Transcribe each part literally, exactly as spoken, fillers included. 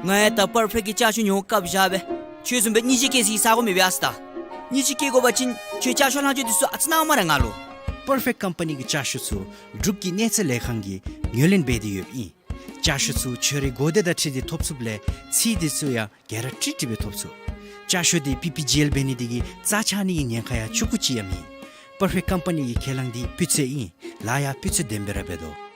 ང་ཡང་ད་པར་ཕེཀཊ་གི་ཅ་ཆས་ཉོ་བཀབ་བཞག་པས། ཁྱོད་བཟུམ་སྦེ་སྙིང་རྗེ་སྐྱེ་སའི་ས་གོ་མེད་པས་ཨ་སྟག། སྙིང་རྗེ་སྐྱེ་དགོ་པ་ཅིན་ཁྱོད་ཅ་ཆས་ལྷག་ཆད་འདི་ཚུ་ཨ་ཙི་གནང་མ་ར་ང་ལུ། པར་ཕེཀཊ་ཀམ་པ་ནི་གི་ཅ་ཆས་ཚུ་འབྲུག་གི་གནས་ཚད་ལས་ཁང་གིས་ངོས་ལེན་འབད་དེ་ཡོདཔ་ཨིན། ཅ་ཆས་ཚུ་ཁྱོད་རའི་གོ་བརྡ་དང་འཁྲིལ་ཏེ་ཐོབ་ཚུགསཔ་ལས་ཚིག་འདི་ཚུ་ཡང་ག་ར་ཀྲིག་ཀྲི་སྦེ་ཐོབ་ཚུགས། ཅ་ཆས་འདི་པི་པི་ཇི་ཨེལ་འབད་ནི་འདི་གིས་རྩ་ཆག་ནི་གི་ཉེན་ཁ་ཡང་ཆུང་ཀུ་ཅིག་ཡང་མེད། པར་ཕེཀཊ་ཀམ་པ་ནི་གི་ཁས་བླངས་འདི་སྤུས་ཚད་ཨིན། ལཱ་ཡང་སྤུས་ཚད་ལྡན་སྦེ་ར་འབད་དོ།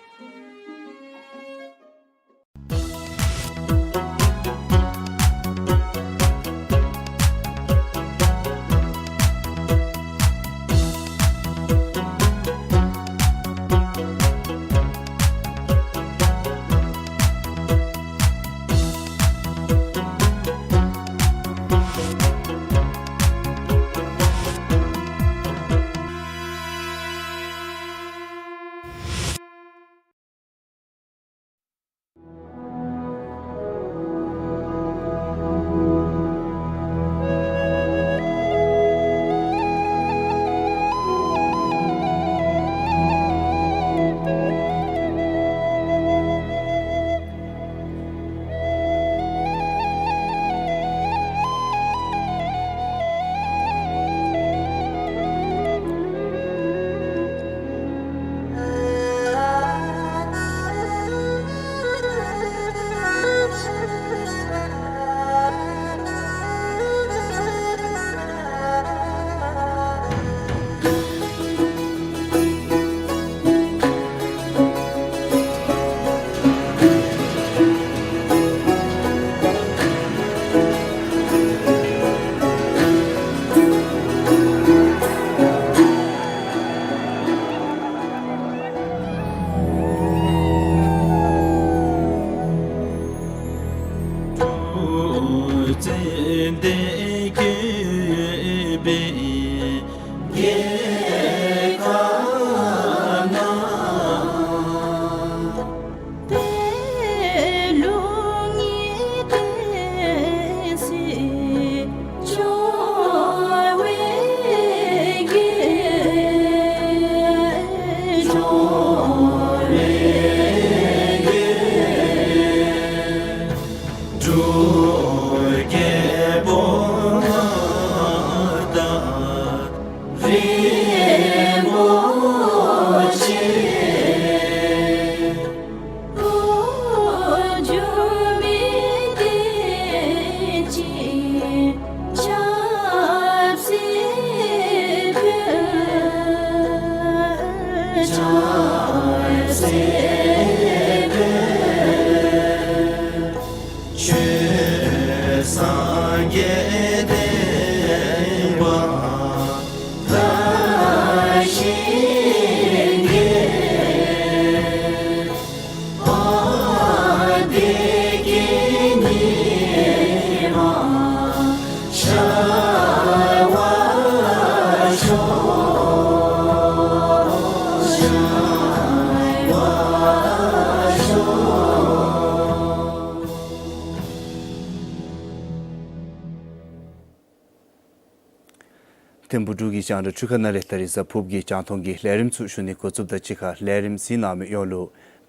ཐིམ་ཕུག་འབྲུག་གི་རྒྱང་བསྒྲགས་འཕྲུལ་ཁང་ནང་ལས་ད་རིས་གཟའ་ཕུརཔ་གི་རྒྱང་མཐོང་གི་ལས་རིམ་ཚུ་ཞུ་ནི་འགོ་བཙུགསཔ་དང་གཅིག་ཁར་ལས་རིམ་གཟིགས་གནང་མི་ཡོངས་ལུ་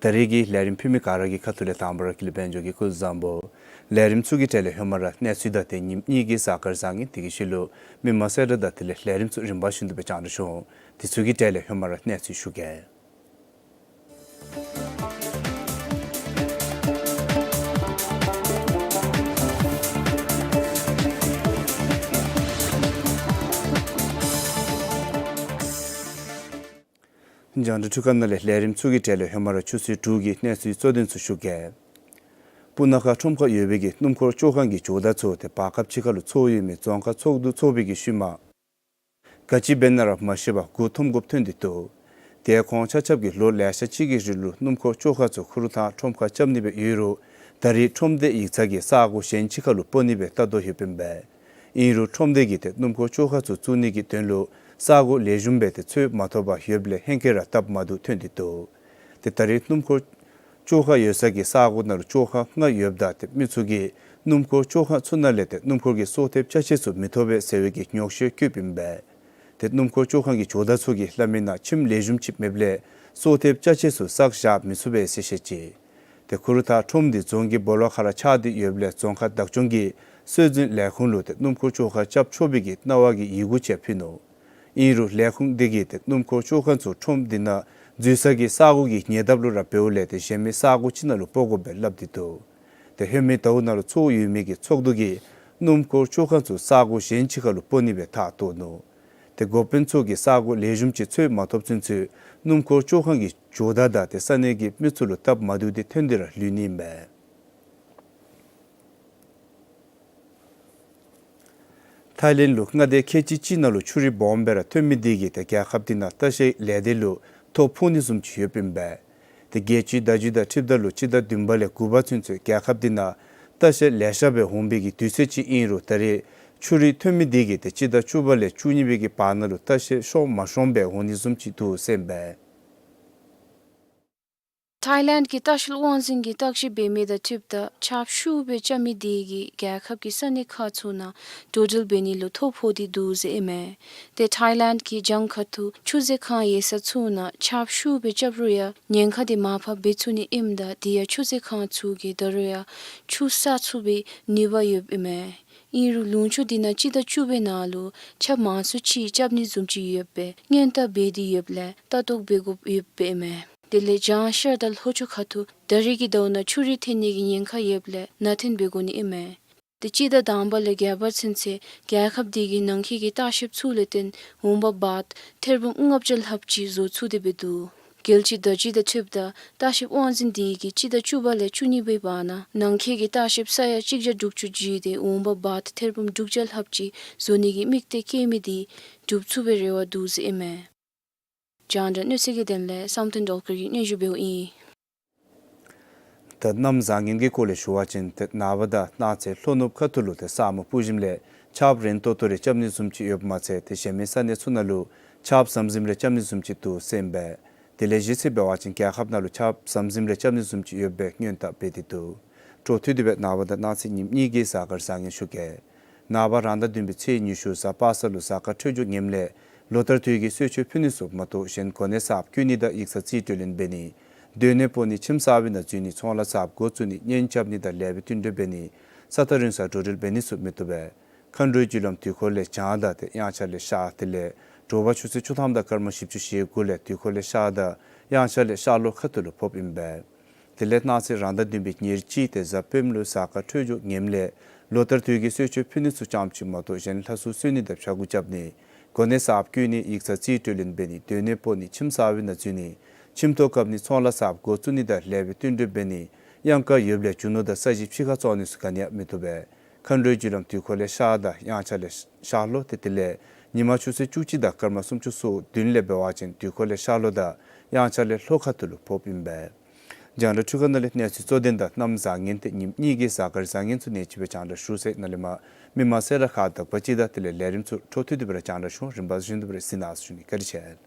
ད་རིས་ཀྱི་ལས་རིམ་ཕུལ་མི་ག་ར་གི་ཁ་ཐུག་ལས་དང་པ་ར་ཀུན་ལེགས་དཔལ་འབྱོར་གྱིས་སྐུ་གཟུགས་བཟང་པོ། ལས་རིམ་ཚུ་གི་གྲས་ལས་ཧེ་མ་ར་གནས་ཚུལ་དང་དེ་ཉིནམ་གཉིས་ཀྱི་གཟའ་སྐར་བཟང་ངན་དེ་གི་ཤུལ་ལུ་མི་མང་གསལ་བསྒྲགས་དང་དེ་ལས་ལས་རིམ་ཚུ་རིམ་པ་བཞིན་དུ་སྦེ་རྒྱང་བསྒྲགས་ཞུ་འོང་། དེ་ཚུ་གི་གྲས་ལས་ཧེ་མ་ར་གནས་ཚུལ་ཞུ་གེ། རྒྱང་བསྒྲགས་འཕྲུལ་ཁང་ནང་ལས་ལས་རིམ་ཚུ་གི་གྲས་ལས་ཧེ་མ་ར་ཆུ་ཚོད་དྲུག་གི་གནས་ཚུལ་གཙོ་དོན་ཚུ་ཞུ་གེ། སྤུ་ན་ཁ་ཁྲོམ་ཁར་ཡོད་པའི་གི་སྣུམ་འཁོར་བཅོ་ཁང་གི་ཇོ་བདག་ཚུ་དེ་བར་སྐབས་ཅིག་ཁར་ལུ་ཚོགས་ཡོད་མི་རྫོང་ཁག་ཚོགས་འདུ་ཚོགས་པའི་གི་ཤུལ་མ་ག་ཅི་འབད་ན་ར་མ་ཤེས་པར་མགུ་འཐོམ་དགོཔ་ཐོན་ཏེ་འདུག། དེ་ཁོང་ཆ་ཁྱབ་ཀྱིས་ལོ་ལེ་ཤ་ཅིག་གི་རིང་ལུ་སྣུམ་འཁོར་བཅོ་ཁང་ཚུ་ཁུ་རུ་ཐང་ཁྲོམ་ཁར་རྐྱབ་ནི་སྦེ་ཡོད་རུང་ད་རེས་ཁྲོམ་སྡེ་ཡིག་ཚང་གིས་ས་གོ་གཞན་ཅིག་ཁར་ལུ་སྤོ་ནི་སྦེ་བལྟ་དོ་ཡོདཔ་ཨིན་པས། ཨིན་རུང་ཁྲོམ་སྡེ་གིས་ཏེ་སྣུམ་འཁོར་བཅོ་ཁང་ཚུ་བཙུགས་ནི་གི་དོན་ལུ་ས་གོ་ལེགས་ཤོམ་སྦེ་ཏེ་འཚོལ་མ་ཐོབ་པར་ཡོདཔ་ལས་ཧེང་སྐལ་ར་སྟབས་མ་བདེཝ་ཐོན་ཏེ་འདུག། ཏེ་ད་རེས་སྣུམ་འཁོར་བཅོ་ཁང་ཡོད་ས་གི་ས་གོ་ནང་ལུ་བཅོ་ཁང་ལྔ་ཡོདཔ་ད་ཏེ་མི་ཚུ་གིས་སྣུམ་འཁོར་བཅོ་ཁང་ཚུ་ནང་ལས་ཏེ་སྣུམ་འཁོར་གྱི་གསོག་ཐེབས་ཅ་ཆས་ཚུ་མི་ཐོབ་པས་ཟེར་བའི་གི་ཉོགས་བཤད་བཀོདཔ་ཨིན་པས། ཏེ་སྣུམ་འཁོར་བཅོ་ཁང་གི་ཇོ་བདག་ཚུ་གིས་སླབ་མི་ནང་ཁྱིམ་ལེགས་ཤོམ་ཅིག་མེདཔ་ལས་གསོག་ཐེབས་ཅ་ཆས་ཚུ་བསགས་བཞག་མི་ཚུགས་པས་ཟེར་བཤད་ཅི། ཏེ་ཁུ་རུ་ཐང་ཁྲོམ་འདི་རྫོང་གི་སྦོ་ལོགས་ཁར་ཆགས་ཏེ་ཡོདཔ་ལས་རྫོང་ཁག་བདག་སྐྱོང་གིས་སྲོལ་འཛིན་ལས་ཁུངས་ལུ་ཏེ་སྣུམ་འཁོར་བཅོ་ཁང་རྐྱབ་ཆོག་པའི་གི་གནང་བ་གི་ཡི་གུ་ཅིག་ཕུལ་ནུག། ཨིན་རུང་ལས་ཁུངས་འདི་གིས་ཏེ་སྣུམ་འཁོར་བཅོ་ཁང་ཚུ་ཁྲོམ་འདི་ནང་འཛུལ་ས་གི་ས་གོ་གི་ཉེ་འདབས་ལུ་ར་འབདཝ་ལས་ཏེ་གཞན་མི་ས་གོ་ཅིག་ནང་ལུ་སྤོ་དགོ་པས་སླབ་སྟེ་འདུག། ཏེ་ཧེ་མའི་ཟླཝ་ནང་ལུ་ཚོགས་ཡོད་མི་གི་ཚོགས་འདུ་གིས་སྣུམ་འཁོར་བཅོ་ཁང་ཚུ་ས་གོ་གཞན་ཅིག་ཁར་ལུ་སྤོ་ནི་སྦེ་ཐག་བཏོག་ནུག། ཏེ་འགོ་དཔོན་ཚུ་གིས་ས་གོ་ལེགས་ཤོམ་ཅིག་འཚོལ་མ་ཐོབ་ཚུན་ཚོད་སྣུམ་འཁོར་བཅོ་ཁང་གི་ཇོ་བདག་དང་ཏེ་ས་གནས་ཀྱི་མི་ཚུ་ལུ་སྟབས་མ་བདེཝ་འདི་ཐོན་ཏེ་ར་ལུས་ནི་ཨིན་པས། ཐའི་ལེནཌ་ལུ་མངའ་སྡེ་ཁལ་གཅིག་གཅིག་ནང་ལུ་ཆུ་རུད་སྦོམ་སྦེ་ར་ཐོན་མི་འདི་གིས་ཏེ་རྒྱལ་ཁབ་འདི་ནང་ལྟ་བཤལ་ལས་སྡེ་ལུ་ཐོ་ཕོག་ནི་བཟུམ་ཅིག་ཡོདཔ་ཨིན་པས། ཏེ་རྒྱལ་སྤྱིའི་བརྡ་བརྒྱུད་དང་འཁྲིལཝ་ད་ལུ་སྤྱི་ཟླ་བདུན་པ་ལས་དགུ་པ་ཚུན་ཚོད་རྒྱལ་ཁབ་འདི་ནང་ལྟ་བཤལ་ལེ་ཤ་སྦེ་འོང་པའི་གི་དུས་ཚོད་ཅིག་ཨིན་རུང་ད་རེས་ཆུ་རུད་ཐོན་མི་འདི་གིས་ཏེ་སྤྱི་ཟླ་བཅུ་པ་ལས་བཅུ་གཉིས་པའི་གི་བར་ན་ལུ་ལྟ་བཤལ་ཤོང་མ་ཤོང་སྦེ་འོང་ནི་བཟུམ་ཅིག་འདུག་ཟེར་ཨིན་པས། ཐའི་ལེནཌ་གི་ལྟ་བཤལ་དབང་འཛིན་གྱིས་བརྟག་ཞིབ་འབད་མི་དང་འཁྲིལཝ་ད་ཆརཔ་ཤུགས་སྦེ་རྐྱབ་མི་འདི་གིས་རྒྱལ་ཁབ་ཀྱི་ས་གནས་ཁག་ཚུ་ནང་འགྲོ་འགྲུལ་འབད་ནི་ལུ་ཐོ་ཕོག་སྟེ་འདུག་ཟེར་ཨིན་མས། ཏེ་ཐའི་ལེནཌ་གི་གྱང་ཁ་ཐུག་ཆུ་མཛོད་ཁང་ཡོད་ས་ཚུ་ནང་ཆརཔ་ཤུགས་སྦེ་རྐྱབ་རུང་ཡང་ཉེན་ཁ་འདི་མར་ཕབ་འབད་ཚུགས་ནི་ཨིནམ་ད་དེ་ཡང་ཆུ་མཛོད་ཁང་ཚུ་གིས་ད་རུང་ཡང་ཆུ་བསལ་ཚུགས་པའི་ནུས་པ་ཡོདཔ་ཨིན་མས། ཨིན་རུང་ལུང་ཕྱོགས་འདི་ནང་སྤྱི་ཟླ་བཅུ་པའི་ནང་ལུ་ཆརཔ་མང་སུ་ཅིག་རྐྱབ་ནི་བཟུམ་ཅིག་ཡོད་པའི་སྔོན་བརྟག་འབད་དེ་ཡོདཔ་ལས་ལྟ་རྟོག་འབད་དགོཔ་ཡོདཔ་ཨིན་མས། དེ་ལས་བྱང་ཤར་དང་ལྷོ་ཕྱོགས་ཁ་ཐུག་ད་རེས་ཀྱི་ཟླཝ་ནང་ཆུ་རུད་ཐོན་ནི་གི་ཉེན་ཁ་ཡོདཔ་ལས་ནང་འཐོན་འབད་དགོ་ནི་ཨིན་མས། ཏེ་སྤྱི་ཟླ་དང་པ་ལས་བརྒྱད་པ་ཚུན་ཚོད་རྒྱལ་ཁབ་འདི་གི་ནང་འཁོད་ཀྱི་ལྟ་བཤལཔ་ཚུ་ལས་བརྟེན་འོང་འབབ་བཱཊ་ཐེར་འབུམ་ལྔ་བརྒྱ་ལྷགཔ་ཅིག་བཟོ་ཚུགས་ཏེ་འབད་འདུག། རྒྱལ་སྤྱིའི་བརྡ་བརྒྱུད་དང་འཁྲིལཝ་ད་ལྟ་བཤལ་དབང་འཛིན་འདི་གིས་སྤྱི་ཟླ་བཅུ་པ་ལས་བཅུ་གཉིས་པའི་བར་ན་ནང་འཁོད་ཀྱི་ལྟ་བཤལཔ་ས་ཡ་གཅིག་བརྒྱ་དྲུག་ཅུ་བརྒྱུད་དེ་འོང་འབབ་བཱཊ་ཐེར་འབུམ་དྲུག་བརྒྱ་ལྷགཔ་ཅིག་བཟོ་ནི་གི་དམིགས་གཏད་བསྐྱེད་མི་འདི་འགྲུབ་ཚུགས་པའི་རེ་བ་འདུག་ཟེར་ཨིན་མས། རྒྱང་བསྒྲགས་གནས་ཚུལ་གྱི་དོན་ལས་བསམ་གཏན་སྒྲོལ་དཀར་གྱིས་སྙན་ཞུ་འབདཝ་ཨིན། ད་གནམ་བཟང་ངན་གྱི་སྐོར་ལས་ཞུ་བ་ཅིན་ཏེ་ནངས་པ་དང་གནངས་ཚེ་ལྷོ་ནུབ་ཁ་ཐུག་ལུ་ཏེ་ས་སྨུག་སྤུབས་ཞིནམ་ལས་ཆརཔ་རན་ཏོག་ཏོ་རེ་རྐྱབ་ནི་བཟུམ་ཅིག་ཡོདཔ་མ་ཚད་ཏེ་གཞན་མི་ས་གནས་ཚུ་ནང་ལུ་ཆརཔ་ཟམ་ཟིམ་རེ་རྐྱབ་ནི་བཟུམ་ཅིག་འདུག་ཟེར་ཨིན་པས། དེ་ལས་གཞི་རྩ་འབད་བ་ཅིན་རྒྱལ་ཁབ་ནང་ལུ་ཆརཔ་ཟམ་ཟིམ་རེ་རྐྱབ་ནི་བཟུམ་ཅིག་ཡོད་པའི་སྔོན་བརྟག་འབད་དེ་འདུག། འཕྲོ་མཐུད་དེ་སྦེ་ནངས་པ་དང་གནངས་ཚེ་ཉིནམ་གཉིས་ཀྱི་གཟའ་སྐར་བཟང་ངན་ཞུ་གེ། ནངས་པ་རང་ཟླ་བདུན་པའི་ཚེས་ཉི་ཤུ་གཟའ་པ་སངས་ལུ་གཟའ་སྐར་འཕྲོད་སྦྱོར་ངནམ་ལས་ལོ་ལྟར་དུས་ཀྱི་གསོལ་མཆོད་ཕུལ་ནི་ཚུ་མ་གཏོགས་གཞན་གོ་གནས་གསརཔ་བསྐོ་ནི་དང་ཡིག་ཚང་རྩིས་སྤྲོད་ལེན་འབད་ནི་སྡོད་གནས་སྤོ་ནི་ཁྱིམ་གསར་པའི་ནང་འཛུལ་ནི་ཚོང་ལཱ་གསརཔ་འགོ་བཙུགས་ནི་གཉེན་རྐྱབ་ནི་དང་ལེགས་པའི་བསྟུན་གྲོས་འབད་ནི་ས་ཐག་རིང་སར་འགྲོ་འགྲུལ་འབད་ནི་ཚུ་མི་བཏུབ་པས། མཁའ་འགྲོའི་རྒྱུ་ལམ་དུས་འཁོར་ལས་བྱང་དང་ཏེ་དབྱངས་འཆར་ལས་ཤར་དེ་ལས་དྲོ་པ་ཆུ་ཚོད་བཅུ་ཐམ་དང་སྐར་མ་བཞི་བཅུ་ཞེ་དགུ་ལས་དུས་འཁོར་ལས་ཤར་དང་དབྱངས་འཆར་ལས་ཤར་ལྷོ་ཁ་ཐུག་ལུ་ཕོགཔ་ཨིན་པས། དེ་ལས་གནངས་ཚེ་རང་ཟླ་བདུན་པའི་ཉེར་གཅིག་ཏེ་གཟའ་སྤེནམ་ལུ་གཟའ་སྐར་འཕྲོད་སྦྱོར་ངནམ་ལས་ལོ་ལྟར་དུས་ཀྱི་གསོལ་མཆོད་ཕུལ་ནི་ཚུ་ཙམ་ཅིག་མ་གཏོགས་གཞན་ལྷ་སྲུང་གསོལ་ནི་དང་ཕྱྭ་འགུགས་རྐྱབ་ནི་གོ་གནས་གསརཔ་བསྐོ་ནི་ཡིག་ཚང་རྩིས་སྤྲོད་ལེན་འབད་ནི་སྡོད་གནས་སྤོ་ནི་ཁྱིམ་གསར་པའི་ནང་འཛུལ་ནི་ཁྱིམ་ཐོག་བཀབ་ནི་ཚོང་ལཱ་གསརཔ་འགོ་བཙུགས་ནི་དང་ལེགས་པའི་བསྟུན་གྲོས་འབད་ནི་གཡང་དཀར་ཡོདཔ་ལས་རྒྱུ་ནོར་དང་ས་གཞི་ཕྱི་ཁར་བཙོང་ནི་ཚུ་ག་ནི་ཡང་མི་བཏུབ་པས། མཁའ་འགྲོའི་རྒྱུ་ལམ་དུས་འཁོར་ལས་ཤར་དང་དབྱངས་འཆར་ལས་ཤར་ལྷོ་ཏེ་དེ་ལས་ཉིན་མ་ཆུ་ཚོད་བཅུ་གཅིག་དང་སྐར་མ་སུམ་ཅུ་སོ་བདུན་ལས་འབད་བ་ཅིན་དུས་འཁོར་ལས་ཤར་ལྷོ་དང་དབྱངས་འཆར་ལས་ལྷོ་ཁ་ཐུག་ལུ་ཕོགཔ་ཨིན་པས། རྒྱང་བསྒྲགས་འཕྲུལ་ཁང་ནང་ལས་གནས་ཚུལ་གཙོ་དོན་དང་གནམ་བཟང་ངན་ཏེ་ཉིནམ་གཉིས་ཀྱི་གཟའ་སྐར་བཟང་ངན་ཚུ་གནས་ཚུལ་སྦེ་རྒྱང་བསྒྲགས་ཞུ་ཚར་ཡི། ནཱ་ལས་མར་མི་མང་གསལ་བསྒྲགས་ཁག་དག་པ་ཅིག་དང་དེ་ལས་ལས་རིམ་ཚུ་འཕྲོ་མཐུད་དེ་སྦེ་ར་རྒྱང་བསྒྲགས་ཞུ། རིམ་པ་བཞིན་དུ་སྦེ་ར་གཟིགས་གནང་ཞུ་ནི། བཀའ་དྲིན་ཆེ།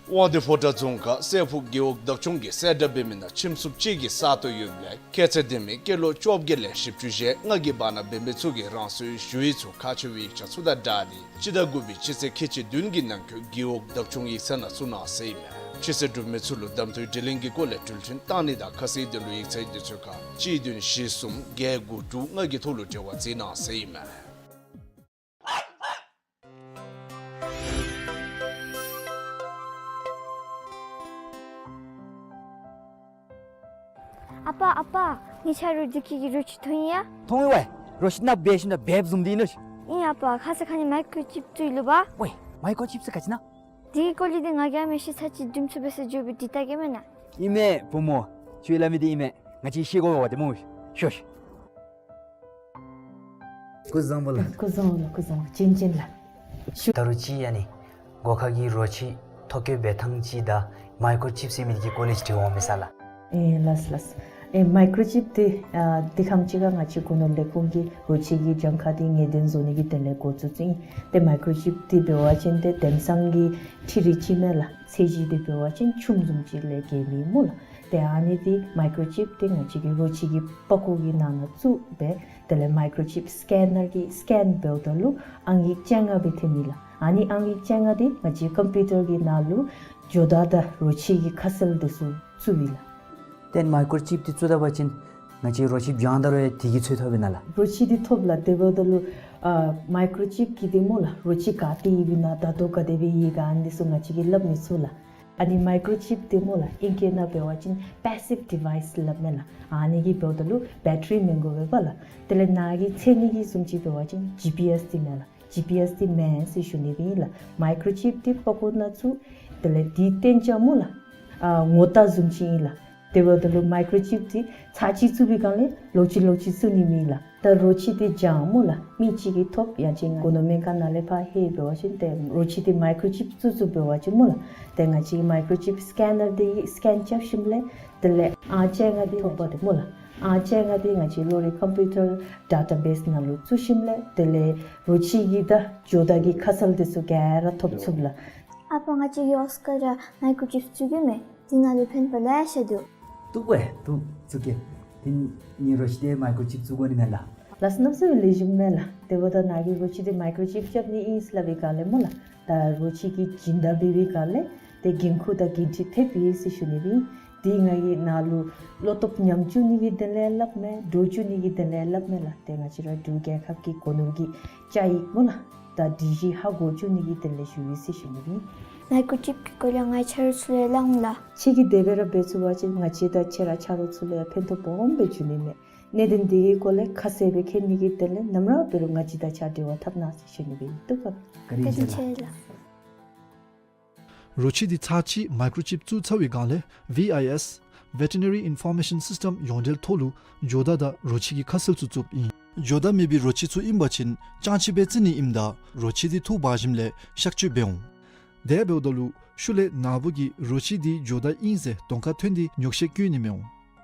དབང་འདུས་ཕོ་བྲང་རྫོང་ཁག་སྲས་ཕུག་རྒེད་འོག་བདག་སྐྱོང་གིས་གསལ་བསྒྲགས་འབད་མི་ནང་ཁྱིམ་སུབ་ཅིག་གི་ས་སྟོང་ཡོདཔ་ལས་ཁྱད་ཚད་ལྡན་མི་སྐྱེས་ལོ་བཅོ་བརྒྱད་ལས་བཞི་བཅུ་ཞེ་ལྔ་གི་བར་ན་འབད་མི་ཚུ་གིས་རང་སོའི་ཞུ་ཡིག་ཚུ་ཁག་ཆེ་བའི་ཡིག་ཆ་ཚུ་དང་སྦྲགས་ཏེ་སྤྱི་ཟླ་དགུ་པའི་སྤྱི་ཚེས་ཁལ་གཅིག་བདུན་གྱི་ནང་འཁོད་རྒེད་འོག་བདག་སྐྱོང་ཡིག་ཚང་ནང་བཙུགས་གནང་ཟེར་ཨིན་མས། ཁྱད་ཚད་གྲུབ་མི་ཚུ་ལུ་གདམ་འཐུའི་དྲི་ལན་གྱི་སྐོར་ལས་འགྲུལ་འཕྲིན་བཏང་ནི་དང་ཁ་གསལ་དོན་ལུ་ཡིག་ཚང་དེ་ཚུ་ཁར་གཅིག་བདུན་བཞི་གསུམ་བརྒྱད་དགུ་དྲུག་ལྔ་གི་ཐོག་ལུ་འབྲེལ་བ་མཛད་གནང་ཟེར་ཨིན་མས། ཨ་པ་ཨ་པ། ངེའི་ཆ་རོགས་འདི་གི་རོ་ཁྱི་མཐོང་ཡི་ཡ། མཐོང་ཡི་ཝའེ། རོ་ཁྱི་ནགཔོ་སྦེ་ཞིནམ་ད་འབདཝ་བཟུམ་འདི་ཨིན་ནོ། ཨིན་ཨ་པ། ཁ་ཙ་ཁ་ཉིནམ་མའི་ཀོརོ་ཅིཔ་བཙུགས་ཡི་ལོ་པ། ཝའེ། མའི་ཀོརོ་ཅིཔ་ཟེར་ག་ཅི་ཨིན་ན། དེ་གི་སྐོར་ལས་འདི་ང་གིས་མི་ཤེས། ཚར་གཅིག་དུམ་གྲ་སྦེ་ཟེར་འགྱོ་སྦེ་འདི་ལྟ་གེ་མེན་ན། ཨིན་མས་བུ་མོ། ཁྱོད་སླབ་མི་འདི་ཨིན་མས། ང་བཅས་ཤེས་དགོ་པས་ཏེ་སྨོ། ཤོག་ཤོག། སྐུ་གཟུགས་བཟང་པོ་ལགས། སྐུ་གཟུགས་བཟང་པོ་ལགས། སྐུ་གཟུགས་བཟང་པོ། བྱིན་ཅན་བྱིན་ལགས། ད་རུང་ཅིག་ཨ་ནི་སྒོ་ཁ་གི་རོ་ཁྱི་ཐོ་བཀོད་འབད་ཐངས་ཅིག་དང་མའི་ཀོརོ་ཅིཔ་ཟེར་མི་འདི་གི་སྐོར་ལས་ཅིག་དྲི་བ་འོང་མས་ལགས། ཨེ་ལགས་ལགས། ཨེ་མའི་ཀོརོ་ཅིཔ་འདི་ཨ་འདི་ཁམས་ཅིག་ཁར་ང་བཅས་སྒོ་ནོར་ལས་ཁུངས་ཀྱིས་རོ་ཁྱི་གི་གྱངས་ཁ་འདི་ངེས་གཏན་བཟོ་ནི་གི་དོན་ལས་འགོ་བཙུགས་བཙུགསཔ་ཨིན། ཏེ་མའི་ཀོརོ་ཅིཔ་འདི་འབད་བ་ཅིན་ཏེ་དེང་སང་གི་འཕྲུལ་རིག་ཅིག་མས་ལགས། ཚད་གཞི་འདི་འབད་བ་ཅིན་ཆུང་བཟུམ་ཅིག་ལས་བརྒལ་མེད་སྨོ་ལགས། ཏེ་ཨ་ནི་འདི་མའི་ཀོརོ་ཅིཔ་འདི་ང་བཅས་ཀྱི་རོ་ཁྱི་གི་པགས་ཀོ་གི་ནང་ན་བཙུགས་སྦེ་དེ་ལས་མའི་ཀོརོ་ཅིཔ་སི་ཀེ་ནར་གྱིས་སི་ཀེན་འབདཝ་ད་ལུ་ཨང་ཡིག་བཅོ་ལྔ་སྦེ་ཐོན་ནི་ལགས། ཨ་ནི་ཨང་ཡིག་བཅོ་ལྔ་འདི་ང་བཅས་ཀམ་པིའུ་ཊར་གྱི་ནང་ལུ་ ཇོ་བདག་དང་རོ་ཁྱི་གི་ཁ་གསལ་འདི་ཚུ་བཙུགས་ཡི་ལགས། ཏེ་མའི་ཀོརོ་ཅིབ་འདི་བཙུགས་ད་པ་ཅིན་ང་བཅས་རོ་ཁྱི་བྱང་ད་རུང་ཡང་དེ་གི་ཚུ་ཐོབ་ཨིན་ན་ལགས། རོ་ཁྱི་འདི་ཐོབ་ལགས། དེ་འབདཝ་ད་ལུ་ཨ་མའི་ཀོརོ་ཅིབ་ཀྱིས་འདི་སྨོ་ལགས། རོ་ཁྱི་ག་ཏེ་ཡོདཔ་ཨིན་ན་ད་ལྟོ་ག་དེ་སྦེ་ཡོད་ག་ཨ་ནི་ཚུ་ང་བཅས་ཀྱིས་སླབ་མི་ཚུགས་ལགས། ཨ་ནི་མའི་ཀོརོ་ཅིབ་འདི་སྨོ་ལགས། ཨིང་སྐད་ནང་འབད་བ་ཅིན་པེ་སིབ་ཌི་ཝའི་སི་སླབ་མས་ལགས། ཨ་ནི་གིས་འབདཝ་ད་ལུ་བེ་ཊ་རི་མི་དགོ་པས་ལགས། དེ་ལས་ནཱ་གིས་འཚོལ་ནི་གི་བཟུམ་ཅིག་འབད་བ་ཅིན་ཇི་པི་ཨེསི་འདི་མས་ལགས། ཇི་པི་ཨེསི་འདི་མེན་ཟེར་ཞུ་ནི་སྦེ་ཨིན་ལགས། མའི་ཀོརོ་ཅིབ་འདི་པགས་ཀོ་ནང་བཙུགས། དེ་ལས་འདི་གཏན་འཇགས་སྨོ་ལགས། ཨ་ངོ་རྟགས་བཟུམ་ཅིག་ཨིན་ལགས། དེ་འབདཝ་ད་ལུ་མའི་ཀོརོ་ཅིབ་འདི་ཚར་གཅིག་བཙུགས་པའི་སྒང་ལས་ལོག་ཅི་ལོག་ཅི་བཙུགས་ནི་མེད་ལགས། ད་རོ་ཁྱི་འདི་བྱང་སྨོ་ལགས། མི་གཅིག་གིས་ཐོབ་ཡང་ཅིན་སྒོ་ནོར་སྨན་ཁང་ནང་ལས་ཕར་ལྷོད་འབད་བ་ཅིན་ཏེ་རོ་ཁྱི་འདི་མའི་ཀོརོ་ཅིབ་བཙུགས་བཙུགསཔ་འབད་བ་ཅིན་སྨོ་ལགས། ཏེ་ང་བཅས་མའི་ཀོརོ་ཅིབ་སི་ཀེ་ནར་འདི་སི་ཀེན་རྐྱབ་ཞིནམ་ལས་དེ་ལས་ཨང་བཅོ་ལྔ་འདི་ཐོབ་པ་ཏེ་སྨོ་ལགས། ཨང་བཅོ་ལྔ་འདི་ང་བཅས་གློ་རིག་ཀམ་པིའུ་ཊར་ཌེ་ཊ་བེསི་ནང་ལུ་བཙུགས་ཞིནམ་ལས་དེ་ལས་རོ་ཁྱི་གི་དང་ཇོ་བདག་གི་ཁ་གསལ་འདི་ཚུ་ག་ར་ཐོབ་ཚུགས་ལགས། ཨ་པ་ང་བཅས་ཀྱི་ཨོ་སི་ཀར་ར་མའི་ཀོརོ་ཅིབ་བཙུགས་ཡོད་མས། དེ་ནང་ལུ་ཕན་པ་ལེ་ཤ་འདུག། འདུག་པས། འདུག། བཙུགས་གེ། དེ་ངེའི་རོ་ཁྱི་འདི་མའི་ཀོརོ་ཅིབ་བཙུགས་དགོ་ནི་མས་ལགས། ལགས་སོ། གནམ་མེད་ས་མེད་ལེགས་ཤོམ་མས་ལགས། དེ་འབདཝ་ད་ནཱ་གིས་རོ་ཁྱི་འདི་མའི་ཀོརོ་ཅིབ་རྐྱབ་ནི་ཨིན་ཟེར་སླབ་པའི་སྒང་ལས་སྨོ་ལགས། ད་རོ་ཁྱི་གི་སྦྱིན་བདག་འབད་བའི་སྒང་ལས་ཏེ་འགན་ཁུར་དང་འགན་འཁྲི་ཐེབས་ཡི་ཟེར་ཞུ་ནི་སྦེ་ཨིན། དེ་ང་གིས་ནཱ་ལུ་བློ་སྟོབས་ཉམས་བཅུག་ནི་གི་དོན་ལས་སླབ་མས། འདྲོག་བཅུག་ནི་གི་དོན་ལས་སླབ་མས་ལགས། ཏེ་ང་བཅས་ར་འབྲུག་རྒྱལ་ཁབ་ཀྱི་སྒོ་ནོར་གྱི་བཅའ་ཡིག་སྨོ་ལགས། ད་སྒྲིག་གཞི་ཧ་གོ་བཅུག་ནི་གི་དོན་ལས་ཞུ་ཡི་ཟེར་ཞུ་ནི་སྦེ་ཨིན། མའི་ཀོརོ་ཅིབ་ཀྱི་སྐོར་ལས་ང་ཆ་རོགས་ཚུ་ལུ་སླབ་འོང་ལགས། ཁྱེད་ཀྱིས་དེ་སྦེ་ར་འབད་ཚུགས་པ་ཅིན་ང་བཅས་དང་ཁྱེད་ར་ཆ་རོགས་ཚུ་ལུ་ཡང་ཕན་ཐོགས་སྦོམ་སྦེ་འབྱུང་ནི་མས། གནད་དོན་འདི་གི་སྐོར་ལས་ཁ་གསལ་སྦེ་མཁྱེན་ནི་གི་དོན་ལས་ནམ་ར་འབད་རུང་ང་བཅས་དང་གཅིག་ཁར་འབྲེལ་བ་འཐབ་གནང་ཟེར་ཞུ་ནི་སྦེ་ཨིན། བཀའ་དྲིན་ཆེ་ལགས། བཀའ་དྲིན་ཆེ་ལགས། རོ་ཁྱི་འདི་ཚར་གཅིག་མའི་ཀོརོ་ཅིབ་བཙུགས་ཚར་བའི་སྒང་ལས་ཝི་ཨའི་ཨེསི་Veterinary Information System ཡོངས་འབྲེལ་ཐོག་ལུ་ཇོ་བདག་དང་རོ་ཁྱི་གི་ཁ་གསལ་ཚུ་བཙུགསཔ་ཨིན། ཇོ་བདག་མེད་པའི་རོ་ཁྱི་ཚུ་ཨིན་པ་ཅིན་ཅང་ཅི་སྦེ་བཙིར་ནི་ཨིནམ་ད་རོ་ཁྱི་འདི་འཐུ་འབག་ཞིནམ་ལས་གཤག་བཅོས་འབད་འོང་། དེ་འབདཝ་ད་ལུ་ཤུལ་ལས་ནཱ་བུ་གིས་རོ་ཁྱི་འདི་ཇོ་བདག་ཨིན་ཟེར་གདོང་ཁར་ཐོན་ཏེ་ཉོགས་བཤད་བཀོད་ནི་མི་འོང་།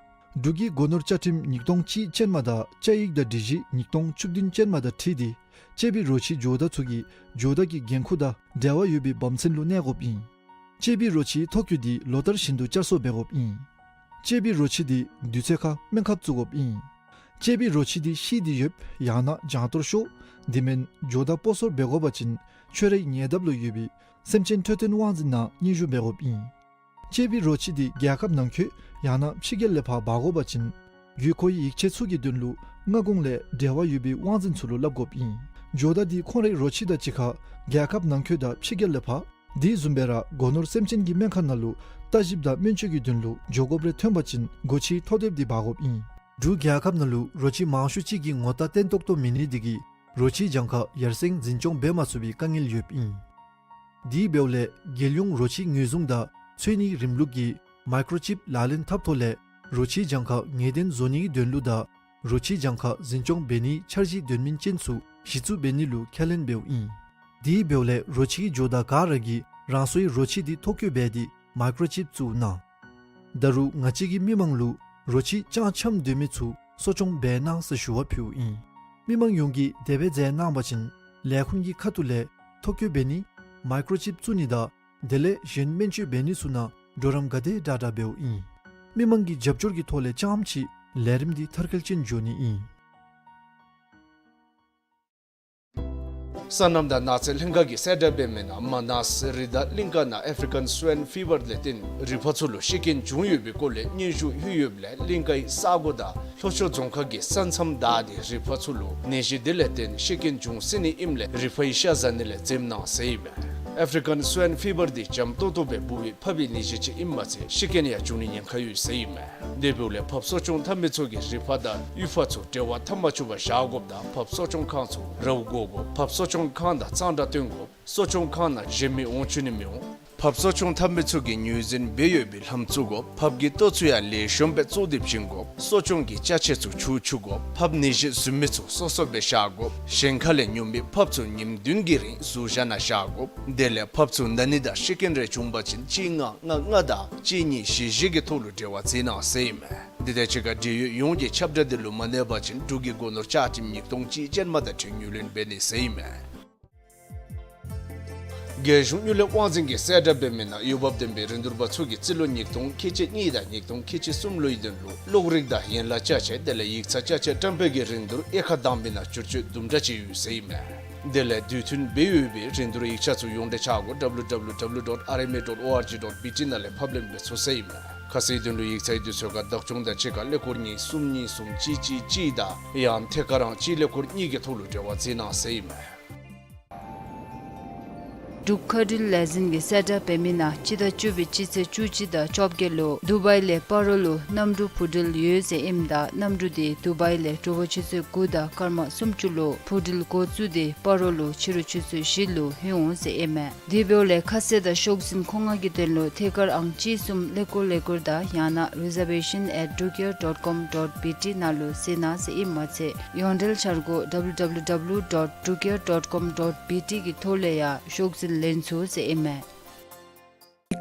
འབྲུག་གི་སྒོ་ནོར་བཅའ་ཁྲིམས་ཉིས་སྟོང་གཅིག་ཅན་མ་དང་བཅའ་ཡིག་དང་སྒྲིག་གཞི་ཉིས་སྟོང་བཅུ་བདུན་ཅན་མ་དང་འཁྲིལ་ཏེ་གཅེས་པའི་རོ་ཁྱི་ཇོ་བདག་ཚུ་གིས་ཇོ་བདག་གི་འགན་ཁུར་དང་འབྲེལ་བ་ཡོད་པའི་བབ་མཚན་ལུ་གནས་དགོཔ་ཨིན། གཅེས་པའི་རོ་ཁྱིའི་ཐོ་བཀོད་འདི་ལོ་ལྟར་བཞིན་དུ་བསྐྱར་གསོ་འབད་དགོཔ་ཨིན། གཅེས་པའི་རོ་ཁྱི་འདི་དུས་ཚོད་ཁར་སྨན་ཁབ་བཙུགས་དགོཔ་ཨིན། གཅེས་པའི་རོ་ཁྱི་འདི་ཤི་སྟེ་ཡོདཔ་ཡང་ན་བྱང་གཏོར་ཤོར། དེ་མེན་ཇོ་བདག་སྤོ་སོར་འབད་དགོ་པ་ཅིན་ཁྱོད་རའི་ཉེ་འདབས་ལུ་ཡོད་པའི་སེམས་ཅན་འཕྲོད་བསྟེན་དབང་འཛིན་ནང་སྙན་ཞུ་འབད་དགོཔ་ཨིན། གཅེས་པའི་རོ་ཁྱི་འདི་རྒྱལ་ཁབ་ནང་འཁོད་ཡང་ན་ཕྱི་རྒྱལ་ལས་ཕར་འབག་དགོ་པ་ཅིན་དགོས་མཁོའི་ཡིག་ཆ་ཚུ་གི་དོན་ལུ་སྔ་གོང་ལས་འབྲེལ་བ་ཡོད་པའི་དབང་འཛིན་ཚུ་ལུ་སླབ་དགོཔ་ཨིན། ཇོ་བདག་འདི་ཁོང་རའི་རོ་ཁྱི་དང་གཅིག་ཁར་རྒྱལ་ཁབ་ནང་འཁོད་དང་ཕྱི་རྒྱལ་ལས་ཕར་དེ་བཟུམ་སྦེ་ར་སྒོ་ནོར་སེམས་ཅན་གྱི་སྨན་ཁང་ནང་ལུ་ལྟ་ཞིབ་དང་སྨན་བཅོས་ཀྱི་དོན་ལུ་འགྱོ་དགོཔ་རེ་ཐོན་པ་ཅིན་སྒོ་ཁྱིའི་ཐོ་དེབ་འདི་འབག་དགོཔ་ཨིན། འབྲུག་རྒྱལ་ཁབ་ནང་ལུ་རོ་ཁྱི་མང་ཤོས་ཅིག་གི་ངོ་རྟགས་བརྟན་ཏོག་ཏོ་མེད་ནི་འདི་གིས་རོ་ཁྱིའི་གྱངས་ཁ་ཡར་སེང་འཛིན་སྐྱོང་འབད་མ་ཚུགས་པའི་དཀའ་ངལ་ཡོདཔ་ཨིན། དེ་འབདཝ་ལས་རྒྱལ་ཡོངས་རོ་ཁྱི་ངོས་བཟུང་དང་འཚོལ་ནིའི་རིམ་ལུགས་ཀྱི་མའི་ཀོརོ་ཅིབ་ལག་ལེན་འཐབ་ཐོག་ལས་རོ་ཁྱིའི་གྱངས་ཁ་ངེས་གཏན་བཟོ་ནིའི་དོན་ལུ་དང་རོ་ཁྱིའི་གྱངས་ཁ་འཛིན་སྐྱོང་འབད་ནིའི་འཆར་གཞི་དོན་སྨིན་ཅན་ཚུ་གཞི་བཙུགས་འབད་ནི་ལུ་ཁས་ལེན་འབདཝ་ཨིན། དེ་འབདཝ་ལས་རོ་ཁྱི་གི་ཇོ་བདག་ག་ར་གིས་རང་སོའི་རོ་ཁྱི་འདི་ཐོ་བཀོད་འབད་དེ་མའི་ཀོརོ་ཅིབ་བཙུགས་གནང་། ད་རུང་ང་བཅས་ཀྱིས་མི་མང་ལུ་རོ་ཁྱི་ཅང་འཁྱམས་སྡོད་མི་ཚུ་གསོ་སྐྱོང་འབད་གནང་ཟེར་ཞུ་བ་ཕུལཝ་ཨིན། མི་མང་ཡོངས་ཀྱིས་དེ་སྦེ་མཛད་གནང་པ་ཅིན་ལས་ཁུངས་ཀྱི་ཁ་ཐུག་ལས་ཐོ་བཀོད་འབད་ནི་མའི་ཀོརོ་ཅིབ་བཙུགས་ནི་དང་དེ་ལས་གཞན་སྨན་བཅོས་འབད་ནི་ཚུ་ནང་གྲོགས་རམ་ག་དེ་དྲག་དྲག་འབདཝ་ཨིན། མི་མང་གི་རྒྱབ་སྐྱོར་གྱི་ཐོག་ལས་རྐྱངམ་ཅིག་ལས་རིམ་འདི་མཐར་འཁྱོལ་ཅན་འགྱོ་ནི་ཨིན། སོ་ནམ་དང་ནགས་ཚལ་ལྷན་ཁག་གིས་གསལ་བསྒྲགས་འབད་མི་ནང་མ་ནཱས་རི་དྭགས་གླིང་ཀ་ནང་ཨེཕ་རི་ཀན་སུའིན་ཕི་བར་ལས་བརྟེན་རི་ཕག་ཚུ་ལུ་ཤི་རྐྱེན་བྱུང་ཡོད་པའི་སྐོར་ལས་སྙན་ཞུ་ཡོད་ཡོདཔ་ལས་གླིང་ཀའི་ས་གོ་དང་ལྷོ་ཕྱོགས་རྫོང་ཁག་གི་ས་མཚམས་བདའ་སྟེ་རི་ཕག་ཚུ་ལུ་ནད་གཞི་འདི་ལས་བརྟེན་ཤི་རྐྱེན་བྱུང་སྲིད་ནི་ཨིནམ་ལས་རི་ཕག་གི་ཤ་བཟའ་ནི་ལས་འཛེམ་གནང་ཟེར་ཨིན་མས། ཨེཕ་རི་ཀན་སུའིན་ཕི་བར་འདི་འཇམ་ཏོག་ཏོ་སྦེ་འབུ་བའི་ཕགཔ་གི་ནད་གཞི་ཅིག་ཨིནམ་མ་ཚད་ཤི་རྐྱེན་ཡང་བྱུང་ནི་ཉེན་ཁ་ཡོད་ཟེར་ཨིན་མས། དེ་འབདཝ་ལས་ཕགཔ་གསོ་སྐྱོང་འཐབ་མི་ཚུ་གིས་རི་ཕག་དང་གཡུས་ཕག་ཚུ་འབྲེལ་བ་འཐབ་མ་བཅུག་པར་བཞག་དགོཔ་དང་ཕགཔ་གསོ་སྐྱོང་ཁང་ཚུ་རཝ་བཀོག་དགོཔ། ཕགཔ་གསོ་སྐྱོང་ཁང་དང་གཙང་སྦྲ་སྟོན་དགོཔ། གསོ་སྐྱོང་ཁང་ནང་གཞན་མི་འོང་བཅུག་ནི་མི་འོང་། ཕགཔ་གསོ་སྐྱོང་འཐབ་མི་ཚུ་གིས་ངོས་འཛིན་འབད་ཡོད་པའི་ལྷམ་བཙུགས་དགོཔ། ཕགཔ་གི་ལྟོ་ཚུ་ཡང་ལེགས་ཤོམ་སྦེ་བཙོ་སྟེ་བྱིན་དགོཔ། གསོ་སྐྱོང་གི་ཅ་ཆས་ཚུ་འཁྱུ་བཅུག་དགོཔ། ཕགཔ་ནད་གཞི་ཟུན་མི་ཚུ་སོ་སོ་སྦེ་བཞག་དགོཔ། གཞན་ཁ་ལས་ཉོ་མི་ཕགཔ་ཚུ་ཉིནམ་བདུན་གྱི་རིང་ཟུར་བཞག་ནང་བཞག་དགོཔ། དེ་ལས་ཕགཔ་ཚུ་ན་ནི་དང་ཤི་རྐྱེན་རེ་བྱུང་པ་ཅིན་གཅིག་ལྔ་ལྔ་ལྔ་དང་གཅིག་གཉིས་བཞི་བཞི་གི་ཐོག་ལུ་འབྲེལ་བ་མཛད་གནང་ཟེར་ཨིན་མས། འདི་དང་གཅིག་ཁར་འབྲེལ་ཡོད་ཡོངས་ཀྱིས་ཁྱབ་བསྒྲགས་འདི་ལུ་མ་གནས་པ་ཅིན་འབྲུག་གི་སྒོ་ནོར་བཅའ་ཁྲིམས་ཉིས་སྟོང་གཅིག་ཅན་མ་དང་འཁྲིལ་ངོས་ལེན་འབད་ནི་ཟེར་ཨིན་མས། རྒྱལ་གཞུང་དངུལ་ལས་དབང་འཛིན་གྱིས་གསལ་བསྒྲགས་འབད་མི་ནང་འོས་འབབ་ལྡན་པའི་རིན་བསྡུར་པ་ཚུ་གིས་རྩིས་ལོ་ཉིས་སྟོང་ཁལ་གཅིག་གཉིས་དང་ཉིས་སྟོང་ཁལ་གཅིག་གསུམ་ལོའི་དོན་ལུ་གློག་རིག་དང་ཡན་ལག་ཅ་ཆས་དེ་ལས་ཡིག་ཚང་ཅ་ཆས་བཀྲམ་སྤེལ་གྱི་རིན་བསྡུར་དབྱེ་ཁག་དང་པའི་ནང་བསྒྱུར་བཅོས་དུམ་གྲ་ཅིག་ཡོད་ཟེར་ཨིན་མས། དེ་ལས་དུས་མཐུན་སྦེ་ཡོད་པའི་རིན་བསྡུར་ཡིག་ཆ་ཚུ་ཡོངས་འབྲེལ་ཆ་སྒོ་W W W dot R M A dot O R G dot B T ནང་ལས་ཕབ་ལེན་འབད་ཚུགས་ཟེར་ཨིན་མས། ཁ་གསལ་དོན་ལུ་ཡིག་ཚང་གི་དུས་ཚོད་ཁར་བདག་སྐྱོང་དང་གཅིག་ཁར་ཀླད་ཀོར་གཉིས་གསུམ་གཉིས་གསུམ་གཅིག་གཅིག་གཅིག་དང་ཡང་ཐད་ཀར་ཨང་གཅིག་ཀླད་ཀོར་གཉིས་ཀྱི་ཐོག་ལུ་འབྲེལ་བ་མཛད་གནང་ཟེར་ཨིན་མས། འབྲུག་མཁའ་འགྲུལ་ལས་འཛིན་གྱིས་གསལ་བསྒྲགས་འབད་མི་ནང་སྤྱི་ཟླ་བཅུ་པའི་སྤྱི་ཚེས་བཅུ་གཅིག་དང་བཅོ་བརྒྱད་ལུ་དུ་བའི་ལས་སྤ་རོ་ལུ་གནམ་གྲུ་འཕུར་འགྲུལ་ཡོད་ཟེར་ཨིནམ་ད་གནམ་གྲུ་དེ་དུ་བའི་ལས་དྲོ་པ་ཆུ་ཚོད་དགུ་དང་སྐར་མ་སུམ་ཅུ་ལུ་འཕུར་འགྲུལ་འགོ་བཙུགས་ཏེ་སྤ་རོ་ལུ་ཕྱི་རུ་ཆུ་ཚོད་བཞི་ལུ་ལྷོད་འོང་ཟེར་ཨིན་མས། དེ་འབདཝ་ལས་ཁ་གསལ་དང་ཤོག་འཛིན་མཁོ་མངགས་ཀྱི་དོན་ལུ་ཐད་ཀར་ཨང་གཅིག་གསུམ་ཀླད་ཀོར་ཀླད་ཀོར་དང་ཡང་ན་reservation at drukair dot com dot B T ནང་ལུ་གཟིགས་གནང་ཟེར་ཨིནམ་མ་ཚད་ཡོངས་འབྲེལ་འཆར་སྒོ་W W W dot drukair dot com dot B T གི་ཐོག་ལས་ཡང་ཤོག་འཛིན་ལེན་ཚུགས་ཟེར་ཨིན་མས།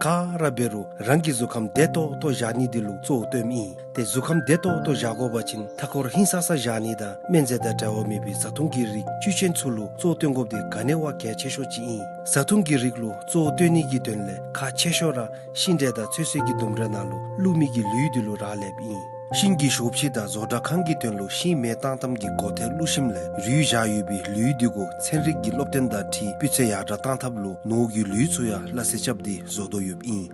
ག་ར་འབད་རུང་རང་གི་གཟུགས་ཁམས་བདེ་ཏོག་ཏོ་བཞག་ནི་དེ་ལུ་གཙོ་བོ་བཏོནམ་ཨིན། ཏེ་གཟུགས་ཁམས་བདེ་ཏོག་ཏོ་བཞག་དགོ་པ་ཅིན་མཐའ་འཁོར་ཧིང་སངས་ས་བཞག་ནི་དང་སྨན་རྫས་དང་འབྲེལ་བ་མེད་པའི་བཟའ་འཐུང་གི་རིགས་བཅུད་ཅན་ཚུ་ལུ་གཙོ་བོ་བཏོན་དགོཔ་དེ་ག་ནི་བ་གལ་ཆེ་ཤོས་ཅིག་ཨིན། བཟའ་འཐུང་གི་རིགས་ལུ་གཙོ་བོ་བཏོན་ནི་གི་དོན་ལས་ཁག་ཆེ་ཤོས་ར་ཤིང་འབྲས་དང་ཚོད་བསྲེ་གི་ལྡུམ་ར་ནང་ལུ་བླུགས་མི་གི་ལུད་དེ་ལུ་རག་ལསཔ་ཨིན། ཤིང་གི་ཞོ་ཕྱེ་དང་བཟོ་གྲྭ་ཁང་གི་དོན་ལུ་ཤིང་མེ་བཏང་ཐངས་ཀྱི་སྒོ་ཐེལ་བླུགས་ཞིནམ་ལས་རུལ་བཞག་ཡོད་པའི་ལུད་དེ་གུ་ཚན་རིག་གི་སློབ་སྟོན་དང་འཁྲིལ་སྤུས་ཚད་ཡར་དྲག་བཏང་ཐབས་ལུ་ནོར་གྱི་ལུད་ཚུ་ཡང་སླ་བསྲེ་རྐྱབ་སྟེ་བཟོ་དོ་ཡོདཔ་ཨིན།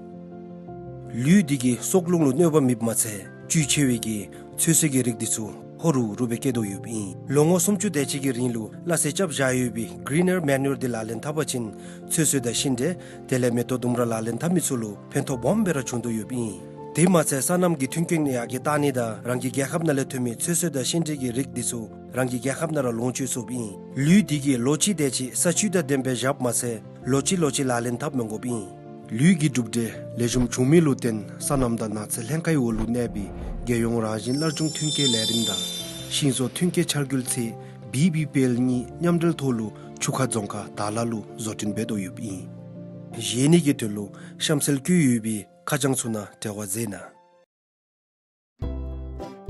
ལུད་དེ་གིས་སྲོག་རླུང་ལུ་གནོད་པ་མེདཔ་མ་ཚད་བཅུད་ཆེ་བའི་གི་ཚོད་བསྲེ་གི་རིགས་དེ་ཚུ་ཧོ་རུ་རུ་སྦེ་སྐྱེ་དོ་ཡོདཔ་ཨིན། ལོ་ངོ་སུམ་ཅུ་དེ་ཅིག་གི་རིང་ལུ་སླ་བསྲེ་རྐྱབ་བཞག་ཡོད་པའི་greener manure དེ་ལག་ལེན་འཐབ་པ་ཅིན་ཚོད་བསྲེ་དང་ཤིང་འབྲས་དེ་ལས་མེ་ཏོག་ལྡུམ་ར་ལག་ལེན་འཐབ་མི་ཚུ་ལུ་ཕན་ཐོགས་སྦོམ་སྦེ་ར་བྱུང་དོ་ཡོདཔ་ཨིན། དེ་མ་ཚད་སོ་ནམ་གྱི་མཐུན་རྐྱེན་ཡར་རྒྱས་གཏང་ནི་དང་རང་གི་རྒྱལ་ཁབ་ནང་ལས་ཐོན་མི་ཚོད་བསྲེ་དང་ཤིང་འབྲས་ཀྱི་རིགས་དེ་ཚུ་རང་གི་རྒྱལ་ཁབ་ནང་ར་ལོངས་སྤྱོད་ཚུགསཔ་ཨིན། ལུད་དེ་གིས་ལོ་གཅིག་དེ་ཅིག་ས་བཅུད་དང་ལྡནམ་སྦེ་བཞགཔ་མ་ཚད་ལོ་གཅིག་ལོ་གཅིག་ལག་ལེན་འཐབ་མི་དགོཔ་ཨིན། ལུད་ཀྱི་གྲུབ་འབྲས་ལེགས་ཤོམ་བྱུང་མི་ལུ་བརྟེན་སོ་ནམ་དང་ནགས་ཚལ་ལྷན་ཁག་གི་འོག་ལུ་གནས་པའི་རྒྱལ་ཡོངས་རང་བཞིན་སླར་འབྱུང་མཐུན་རྐྱེན་ལས་རིམ་དང་ཤིང་བཟོ་མཐུན་རྐྱེན་འཆར་འགོད་ཚད་བི་བི་པི་ཨེལ་གཉིས་མཉམ་འབྲེལ་ཐོག་ལུ་ཆུ་ཁ་རྫོང་ཁག་དར་ལ་ལུ་བཟོ་སྐྲུན་འབད་དོ་ཡོདཔ་ཨིན། གཞན་ནི་གི་དོན་ལུ་གཤམ་གསལ་བཀོད་ཡོད་པའི་ཁ་བྱང་ཚུ་ནང་འབྲེལ་བ་མཛད་གནང་།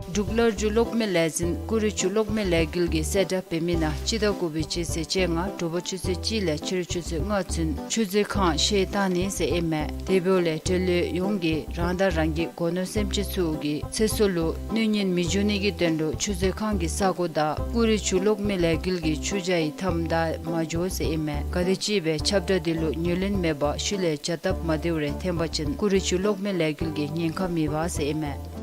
འབྲུག་གློག་འཕྲུལ་གློག་མེ་ལས་འཛིན་ཀུ་རི་ཆུ་གློག་མེ་ལས་འགུལ་གྱིས་གསལ་བསྒྲགས་འབད་མི་ནང་སྤྱི་ཟླ་དགུ་པའི་སྤྱི་ཚེས་བཅོ་ལྔ་དྲོ་པ་ཆུ་ཚོད་གཅིག་ལས་ཕྱི་རུ་ཆུ་ཚོད་ལྔ་ཚུན་ཆུ་མཛོད་ཁང་བཤལ་བཏང་ནི་ཟེར་ཨིན་མས། དེ་འབདཝ་ལས་འབྲེལ་ཡོད་ཡོངས་ཀྱིས་རང་དང་རང་གི་སྒོ་ནོར་སེམས་ཅན་ཚུ་གི་ཚེ་སྲོག་ལུ་གནོད་ཉེན་མི་འབྱུང་ནི་གི་དོན་ལུ་ཆུ་མཛོད་ཁང་གི་ས་གོ་དང་ཀུ་རི་ཆུ་གློག་མེ་ལས་འགུལ་གྱི་ཆུ་བྱ་ཡི་མཐའམ་བདའ་མ་འགྱོ་ཟེར་ཨིན་མས། ག་དེམ་ཅིག་སྦེ་ཁྱབ་བསྒྲགས་དེ་ལུ་ཉན་ལེན་མེད་པར་ཤུལ་ལས་བྱ་སྟབས་མ་བདེཝ་རེ་འཐོན་པ་ཅིན་ཀུ་རི་ཆུ་གློག་མེ་ལས་འགུལ་གྱིས་ཉེན་ཁ་མི་འབག་ཟེར་ཨིན་མས།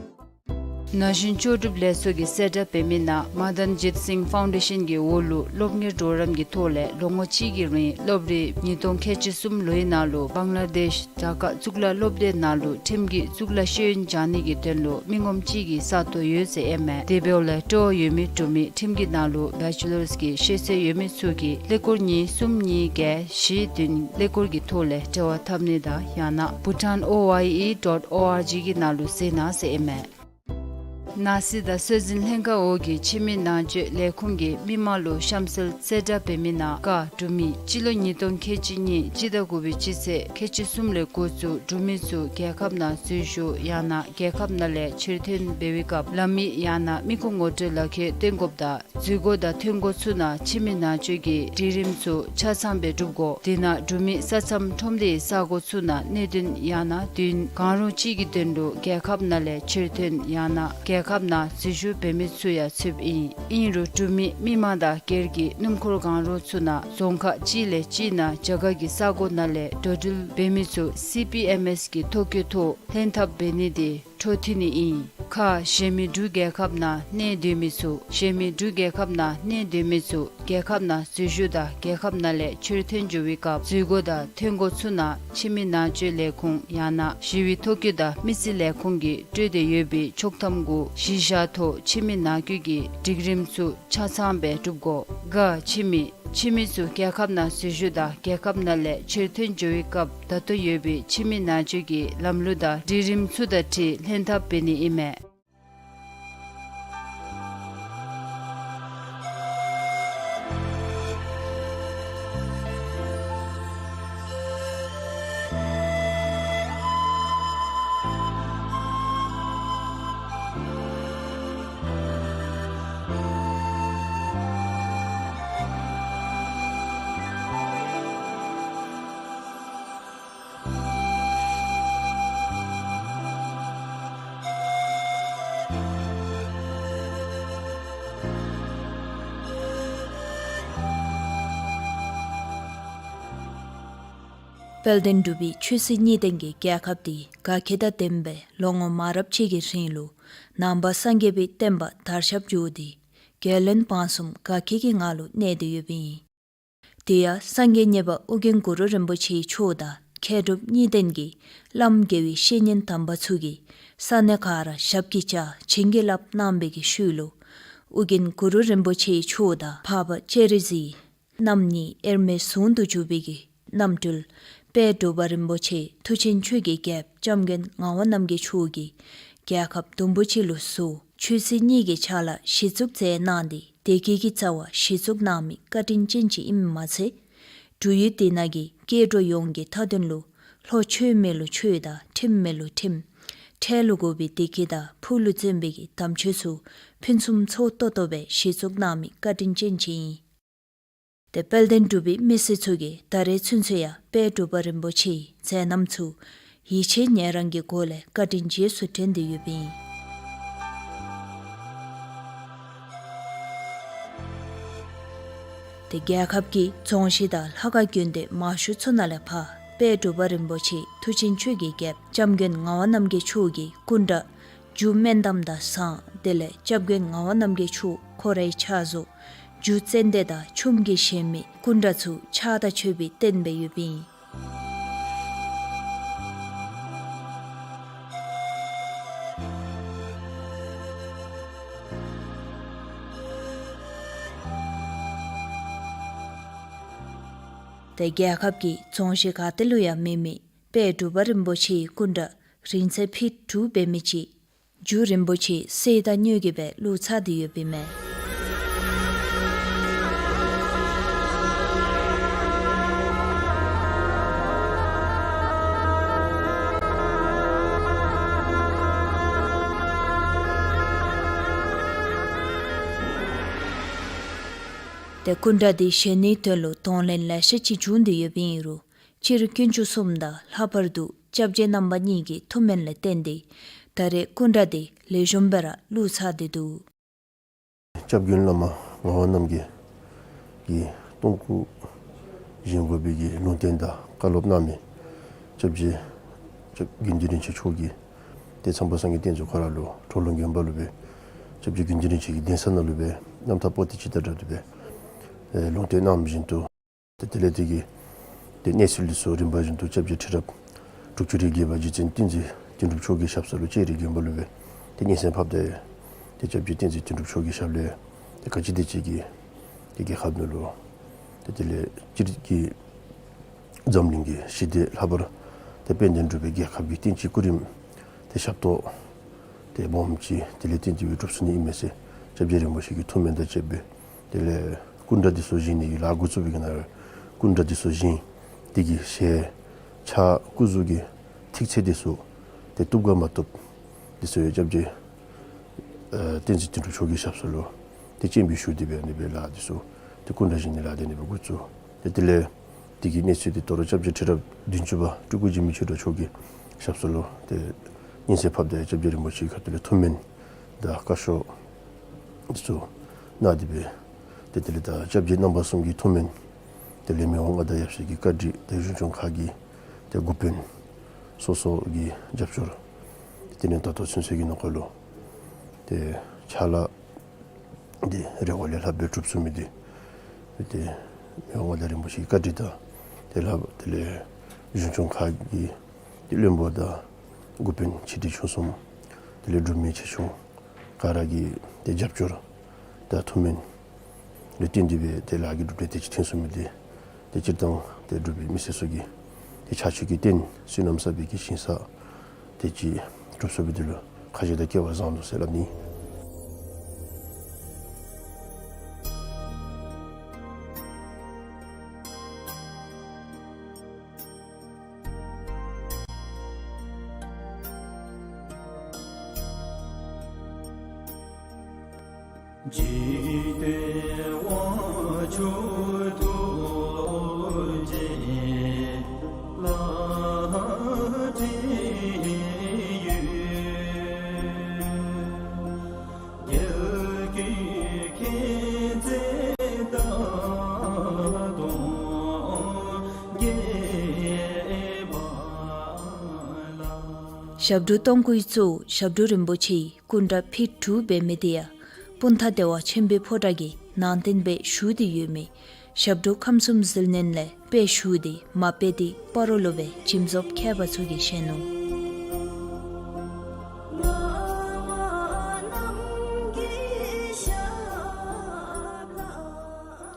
ན་གཞོན་ལྕོགས་གྲུབ་ལས་ཚོགས་ཀྱིས་གསལ་བསྒྲགས་འབད་མི་ནང་མ་དཱན་ཇིད་སིང་ཕའུན་ཌེ་ཤཱན་གྱི་འོག་ལུ་སློབ་གཉེར་གྲོགས་རམ་གྱི་ཐོག་ལས་ལོ་ངོ་གཅིག་གི་རིང་སློབ་རིམ་ཉིས་སྟོང་ཁལ་གཅིག་གསུམ་ལོའི་ནང་ལུ་བང་ལ་དེཤ་དྲག་ཁག་གཙུག་ལག་སློབ་སྡེ་ནང་ལུ་ཁྲིམས་ཀྱི་གཙུག་ལག་ཤེས་ཡོན་སྦྱང་ནི་གི་དོན་ལུ་མི་ངོམ་གཅིག་གི་ས་སྟོང་ཡོད་ཟེར་ཨིན་མས། དེ་འབདཝ་ལས་སྤྲོ་བ་ཡོད་མི་འབྲུག་མི་ཁྲིམས་ཀྱི་ནང་ལུ་བེ་ཅི་ལརསི་གི་ཤེས་ཚད་ཡོད་མི་ཚུ་གིས་ཀླད་ཀོར་གཉིས་གསུམ་གཉིས་བརྒྱད་བཞི་བདུན་ཀླད་ཀོར་གྱི་ཐོག་ལས་འབྲེལ་བ་འཐབ་ནི་དང་ཡང་ན་bhutan O Y E dot O R G གི་ནང་ལུ་གཟིགས་གནང་ཟེར་ཨིན་མས། ནགས་གསེབ་དང་སྲོལ་འཛིན་ལྷན་ཁག་འོག་གི་ཁྱིམ་མི་ནང་ཆོས་ལས་ཁུངས་ཀྱིས་མི་མང་ལུ་གཤམ་གསལ་གསལ་བསྒྲགས་འབད་མི་ནང་ཀ་འབྲུག་མི་སྤྱི་ལོ་ཉིས་སྟོང་ཁལ་གཅིག་གཉིས་སྤྱི་ཟླ་དགུ་པའི་སྤྱི་ཚེས་ཁལ་གཅིག་གསུམ་ལས་འགོ་བཙུགས་འབྲུག་མི་ཚུ་རྒྱལ་ཁབ་ནང་འཛུལ་ཞུགས་ཡང་ན་རྒྱལ་ཁབ་ནང་ལས་ཕྱིར་འཐོན་འབད་བའི་སྐབས་ལམ་མི་ཡང་ན་མི་ཁུངས་ངོ་སྤྲོད་ལག་ཁྱེར་སྟོན་དགོཔ་དང་འཛུལ་སྒོ་དང་ཐོན་སྒོ་ཚུ་ནང་ཁྱིམ་མི་ནང་ཆོས་ཀྱི་སྒྲིག་རིམ་ཚུ་ཆ་ཚང་སྦེ་སྒྲུབ་དགོ། དེ་ནང་འབྲུག་མི་ས་མཚམས་ཁྲོམ་སྡེའི་ས་གོ་ཚུ་ནང་གནད་དོན་ཡང་ན་དུས་ཡུན་གང་རུང་ཅིག་གི་དོན་ལུ་རྒྱལ་ཁབ་ནང་ལས་ཕྱིར་འཐོན་ཡང་ན་རྒྱལ་ཁབ་ནང་འཛུལ་ཞུགས་འབད་མི་ཚུ་ཡང་ཚུདཔ་ཨིན། ཨིན་རུང་འབྲུག་མི་མི་མང་དང་སྒེར་གྱི་སྣུམ་འཁོར་གང་རུང་ཚུ་ནང་རྫོང་ཁག་གཅིག་ལས་གཅིག་ནང་རྒྱ་གར་གྱི་ས་གོ་ནང་ལས་འགྲོ་འགྲུལ་འབད་མི་ཚུ་སི་པི་ཨེམ་ཨེས་གི་ཐོ་བཀོད་ཐོག་ལྷན་ཐབས་འབད་ནི་དེ་འཕྲོ་མཐུད་ནི་ཨིན། ཁ་གཞན་མི་འབྲུག་རྒྱལ་ཁབ་ནང་གནས་སྡོད་མི་ཚུ་གཞན་མི་འབྲུག་རྒྱལ་ཁབ་ནང་གནས་སྡོད་མི་ཚུ་རྒྱལ་ཁབ་ནང་འཛུལ་ཞུགས་དང་རྒྱལ་ཁབ་ནང་ལས་ཕྱིར་འཐོན་འགྱོ་བའི་སྐབས་འཛུལ་སྒོ་དང་ཐོན་སྒོ་ཚུ་ནང་ཁྱིམ་མི་ནང་ཆོས་ལས་ཁུངས་ཡང་ན་ཞི་བའི་ཐོ་བཀོད་དང་མི་རྩིས་ལས་ཁུངས་ཀྱིས་སྤྲོད་དེ་ཡོད་པའི་ཆོག་ཐམ་གུ་གཞི་བཞག་ཐོག་ཁྱིམ་མི་ནང་འཁོད་ཀྱི་སྒྲིག་རིམ་ཚུ་ཆ་ཚང་སྦེ་སྒྲུབ་དགོ། ག་ཁྱིམ་མི་ཁྱིམ་མི་ཚུ་རྒྱལ་ཁབ་ནང་འཛུལ་ཞུགས་དང་རྒྱལ་ཁབ་ནང་ལས་ཕྱིར་འཐོན་འགྱོ་བའི་སྐབས་ད་ལྟོ་ཡོད་པའི་ཁྱིམ་མི་ནང་ཆོས་ཀྱི་ལམ་ལུགས་དང་སྒྲིག་རིམ་ཚུ་དང་འཁྲིལ་ལྷན་ཐབས་འབད་ནི་ཨིན་མས། དཔལ་ལྡན་འབྲུག་པའི་ཆོས་སྲིད་གཉིས་ལྡན་གྱི་རྒྱལ་ཁབ་འདི་དགའ་སྐྱིད་དང་ལྡན་པའི་ལོ་ངོ་མང་རབས་ཅིག་གི་རིང་ལུ་ནང་པ་སངས་རྒྱས་པའི་བསྟན་པ་དར་ཁྱབ་འགྱོ་སྟེ་རྒྱལ་བློན་འབངས་གསུམ་དགའ་སྐྱིད་ཀྱི་ངང་ལུ་གནས་ཏེ་ཡོདཔ་ཨིན། དེ་ཡང་སངས་རྒྱས་གཉིས་པ་ཨོ་རྒྱན་གུ་རུ་རིན་པོ་ཆེ་མཆོག་དང་མཁས་གྲུབ་གཉིས་ལྡན་གྱི་བླམ་དགེ་བའི་བཤེས་གཉེན་དམ་པ་ཚུ་གིས་ས་གནས་ག་ར་ཞབས་ཀྱིས་བཅགས་བྱིན་གྱིས་བརླབས་གནང་བའི་གི་ཤུལ་ལུ་ཨོ་རྒྱན་གུ་རུ་རིན་པོ་ཆེ་མཆོག་དང་འཕགས་པ་སྤྱན་རས་གཟིགས་རྣམ་གཉིས་དབྱེར་མེད་ཟུང་དུ་འཇུག་པའི་གི་རྣམ་སྤྲུལ་དཔལ་འབྲུག་པ་རིན་པོ་ཆེ་མཐུ་ཆེན་ཆོས་ཀྱི་རྒྱལཔོ་སྐྱབས་མགོན་ངག་དབང་རྣམ་རྒྱལ་མཆོག་གིས་རྒྱལ་ཁབ་དུམ་བུ་གཅིག་ལུ་བཟོ་ཆོས་སྲིད་གཉིས་ཀྱི་ཆ་ལ་གཞི་བཙུགས་མཛད་གནང་སྟེ་བདེ་སྐྱིད་ཀྱི་རྩ་བ་གཞི་བཙུགས་གནང་མི་བཀའ་དྲིན་ཅན་ཅིག་ཨིནམ་མ་ཚད་འབྲུག་ཡུལ་འདི་ནང་གི་སྐྱེ་འགྲོ་ཡོངས་ཀྱི་མཐའ་དོན་ལུ་བློ་ཆོས་མེད་ལུ་ཆོས་དང་ཁྲིམས་མེད་ལུ་ཁྲིམས་འཕྲལ་ལུ་དགོ་པའི་བདེ་སྐྱིད་དང་ཕུགས་ལུ་བརྩོན་པའི་གི་དམ་ཆོས་ཚུ་ཕུན་སུམ་ཚོགས་ཏོག་ཏོ་སྦེ་གཞི་བཙུགས་གནང་མི་བཀའ་དྲིན་ཅན་ཅིག་ཨིན། ཏེ་དཔལ་ལྡན་འབྲུག་པའི་མི་སེར་ཚུ་གིས་ད་རེས་ཚུན་ཚོད་ཡང་དཔལ་འབྲུག་པ་རིན་པོ་ཆེའི་མཛད་རྣམ་ཚུ་ཡིད་ཆེས་ཉན་རང་གི་སྒོ་ལས་བཀའ་དྲིན་རྗེས་སུ་དྲན་ཏེ་ཡོདཔ་ཨིན། ཏེ་རྒྱལ་ཁབ་ཀྱི་རྫོང་གཞི་དང་ལྷ་ཁང་དགོན་སྡེ་མང་ཤོས་ཚུ་ནང་ལས་ཕར་དཔལ་འབྲུག་པ་རིན་པོ་ཆེ་མཐུ་ཆེན་ཆོས་ཀྱི་རྒྱལཔོ་སྐྱབས་མགོན་ངག་དབང་རྣམ་རྒྱལ་མཆོག་གི་སྐུ་འདྲ་རྒྱུ་སྨན་འདམ་དང་ཟངས་དེ་ལས་སྐྱབས་མགོན་ངག་དབང་རྣམ་རྒྱལ་མཆོག་ཁོ་རའི་ཕྱག་བཟོ་རྒྱུ་ཙན་དན་དང་ཆུམ་གྱིས་བཞེངས་མི་སྐུ་འདྲ་ཚུ་ཕྱག་དང་མཆོད་པའི་རྟེན་སྦེ་ཡོདཔ་ཨིན། ཏེ་རྒྱལ་ཁབ་ཀྱི་རྫོང་གཞི་ག་ཏེ་ལུ་ཡང་མེད་མི་དཔལ་འབྲུག་པ་རིན་པོ་ཆེའི་སྐུ་འདྲ་རིང་ཚད་ཕིཊ་དྲུག་འབད་མི་ཅིག་རྒྱུ་རིན་པོ་ཆེའི་གསེར་དང་དངུལ་གྱིས་སྦེ་བླུགས་ཚར་ཏེ་ཡོདཔ་ཨིན་མས། ཏེ་སྐུ་འདྲ་འདི་བཞེངས་ནིའི་དོན་ལུ་གདོང་ལེན་ལེ་ཤ་ཅིག་བྱུང་སྟེ་ཡོདཔ་ཨིན་རུང་སྤྱིར་དཀོན་མཆོག་གསུམ་དང་ལྷག་པར་དུ་སྐྱབས་རྗེ་རྣམ་པ་གཉིས་ཀྱི་ཐུགས་སྨོན་ལས་བརྟེན་ཏེ་ད་རེས་སྐུ་འདྲ་འདི་ལེགས་ཤོམ་སྦེ་ར་བླུགས་ཚར་ཏེ་འདུག། སྐྱབས་མགོན་བླ་མ་ངག་དབང་རྣམ་རྒྱལ་གྱི་གདོང་བཀུག་བཞེངས་དགོ་པའི་གི་ལུང་བསྟན་དང་བཀའ་སློབ་གནང་མི་སྐྱབས་རྗེ་སྐྱབས་དགེ་འདུན་རིན་ཆེན་མཆོག་གིས་ཏེ་ཚངས་པ་སངས་རྒྱས་བསྟན་འཛིན་ཁོ་ར་ལུ་གྲོ་ལུང་དགོན་པ་ལུ་སྦེ་སྐྱབས་རྗེ་དགེ་འདུན་རིན་ཆེན་གྱི་གདན་ས་ནང་ལུ་སྦེ་རྣམ་ཐར་པོ་ཏི་ཅིག་དང་སྦྲགས་ཏེ་སྦེ་ལུང་བསྟན་གནང་བཞིན་དུ་ཏེ་དེ་ལས་དེ་གི་ཏེ་གནས་ཚུལ་འདི་ཚུ་རིམ་པ་བཞིན་དུ་སྐྱབས་རྗེ་ཁྲི་རབས་དྲུག་ཅུ་རེ་བརྒྱད་པ་རྗེ་བཙུན་བསྟན་འཛིན་དོན་གྲུབ་མཆོག་གི་ཞབས་ས་ལུ་ལྕགས་རི་དགོན་པ་ལུ་སྦེ་ཏེ་སྙན་གསན་ཕབ་སྟེ་ཏེ་སྐྱབས་རྗེ་བསྟན་འཛིན་དོན་གྲུབ་མཆོག་གི་ཞབས་ལས་ཏེ་ག་ཅི་དེ་ཅིག་གི་ཏེ་རྒྱལ་ཁབ་ནང་ལུ་ཏེ་དེ་ལས་སྤྱིར་གྱི་འཛམ་གླིང་གི་ཞི་བདེ་ལྷག་པར་ཏེ་དཔལ་ལྡན་འབྲུག་པའི་རྒྱལ་ཁབ་ཀྱི་བསྟན་སྤྱི་སྐུ་རིམ་ཏེ་ཞབས་ཏོག་ཏེ་སྦོམ་ཅིག་དེ་ལས་བརྟེན་ཏེ་སྦེ་གྲུབ་ཚུགས་ནི་ཨིན་མས་ཟེར་སྐྱབས་རྗེ་རིན་པོ་ཆེ་གི་ཐུགས་སྨོན་དང་བཅས་པའི་དེ་ལས་སྐུ་འདྲ་འདི་ཚུ་བཞེངས་ནི་གི་ལཱ་འགོ་བཙུགས་པའི་གི་ནང་སྐུ་འདྲ་འདི་ཚུ་བཞེངས་ཏེ་གི་ཞལ་ཕྱག་སྐུ་གཟུགས་ཀྱི་ཐིག་ཚད་འདི་ཚུ་ཏེ་བཏུབ་ག་མ་བཏུབ་འདི་ཚུ་ཡང་སྐྱབས་རྗེ་ཨ་བསྟན་འཛིན་དོན་གྲུབ་མཆོག་གི་ཞབས་ས་ལུ་ཏེ་སྤྱན་འབུལ་ཞུ་སྟེ་སྦེ་ཨ་ནི་སྦེ་ལཱ་འདི་ཚུ་ཏེ་སྐུ་འདྲ་བཞེངས་ནི་ལཱ་འདི་ཨ་ནི་སྦེ་འགོ་བཙུགས། ཏེ་དེ་ལས་དེ་གི་གནས་ཚུལ་འདི་དོ་རུང་སྐྱབས་རྗེ་ཁྲི་རབས་བདུན་ཅུ་པ་སྤྲུལ་སྐུ་འཇིགས་མེད་ཆོས་གྲགས་མཆོག་གི་ཞབས་ས་ལུ་ཏེ་སྙན་གསན་ཕབ་སྟེ་སྐྱབས་རྗེ་རིན་པོ་ཆེ་གི་ཁ་ཐུག་ལས་ཐུགས་སྨོན་དང་བཀའ་ཤོག་འདི་ཚུ་གནང་སྟེ་སྦེ་ཏེ་དེ་ལས་ད་སྐྱབས་རྗེ་རྣམ་པ་གསུམ་གྱི་ཐུགས་སྨོན་དེ་ལས་མི་དབང་མངའ་བདག་ཡབ་སྲས་ཀྱི་བཀའ་དྲིན་ཏེ་གཞུང་སྐྱོང་ཁག་གི་ཏེ་འགོ་དཔོན་སོ་སོ་གི་རྒྱབ་སྐྱོར་དེ་ལས་ད་ལྟོ་ཚུན་ཚོད་ཀྱི་ནང་འཁོད་ལུ་ཏེ་ཕྱག་ལཱ་འདི་རེ་བ་ལས་ལྷག་སྦེ་གྲུབ་ཚུགས་མི་འདི་ཏེ་མི་དབང་མངའ་བདག་རིན་པོ་ཆེའི་བཀའ་དྲིན་དང་ཏེ་ལྷག་དེ་ལས་གཞུང་སྐྱོང་ཁག་གི་ཏེ་བློན་པོ་དང་འགོ་དཔོན་ཆེ་འབྲིང་ཆུང་གསུམ་དེ་ལས་འབྲུག་མི་ཆེ་ཆུང་ག་ར་གི་ཏེ་རྒྱབ་སྐྱོར་དང་ཐུགས་སྨོན་ལས་བརྟེན་ཏེ་སྦེ་ཏེ་ལཱ་གི་གྲུབ་འབྲས་དེ་ཅིག་ཐོན་ཚུགས་མི་འདི་ཏེ་སྤྱིར་བཏང་ཏེ་འབྲུག་པའི་མི་སེར་ཚུ་གི་ཏེ་ཕྱག་མཆོད་ཀྱི་རྟེན་བསོད་ནམས་བསགས་པའི་གི་ཞིང་ས་དེ་ཅིག་གྲུབ་ཚུགས་པའི་དོན་ལུ་ཁ་རྗེ་དང་སྐལ་བ་བཟང་འདུག་ཟེར་སླབ་ནི། འཇིག་རྟེན་དབང་ཕྱུག་ཐུགས་རྗེ་ལ་དྲན་ཡོད། རྒྱལ་ཀུན་མཁྱེན་བརྩེ་དང་གདོང་བརྒྱད། ཞབས་དྲུང་སྟོང་སྐུའི་གཙོ་བོ་ཞབས་དྲུང་རིན་པོ་ཆེའི་སྐུ་འདྲ་ཕིཊ་དྲུག་འབད་མི་དེ་ཡང་སྤུངས་ཐང་བདེ་བ་ཆེན་པོའི་ཕོ་བྲང་གི་ནང་རྟེན་སྦེ་བཞུགས་ཏེ་ཡོད་མི་ཞབས་དྲུང་ཁམས་གསུམ་ཟིལ་གནོན་ལས་དཔེ་བཞུགས་ཏེ་མ་དཔེ་དེ་སྤ་རོ་ལུ་སྦེ་འཇིམ་བཟོཔ་མཁས་པ་ཚུ་གིས་བཞེངས་ནུག།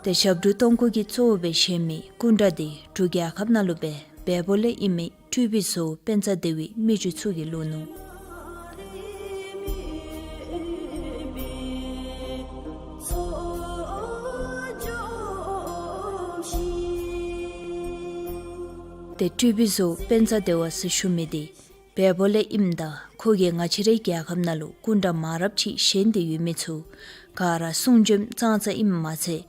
ཏེ་ཞབས་དྲུང་སྟོང་སྐུ་གི་གཙོ་བོ་སྦེ་བཞེངས་མི་སྐུ་འདྲ་དེ་འབྲུག་རྒྱལ་ཁབ་ནང་ལུ་སྦེ་བལ་པོ་ལས་ཨིན་མི་སྤྲུལ་པའི་བཟོ་བོ་པད་ཚལ་ལྡེའུ་མིག་ཆུ་ཚུ་གིས་བླུགས་ནུག། ཏེ་སྤྲུལ་པའི་བཟོ་བོ་པད་ཚལ་ལྡེའུ་ཟེར་ཞུ་མི་དེ་བལ་པོ་ལས་ཨིནམ་ད་ཁོ་གིས་ང་བཅས་རའི་རྒྱལ་ཁབ་ནང་ལུ་སྐུ་འདྲ་མང་རབས་ཅིག་བཞེངས་ཏེ་ཡོད་མི་ཚུ་ག་ར་གསུང་འབྱོནམ་ཙང་ཙ་ཨིནམ་མ་ཚད་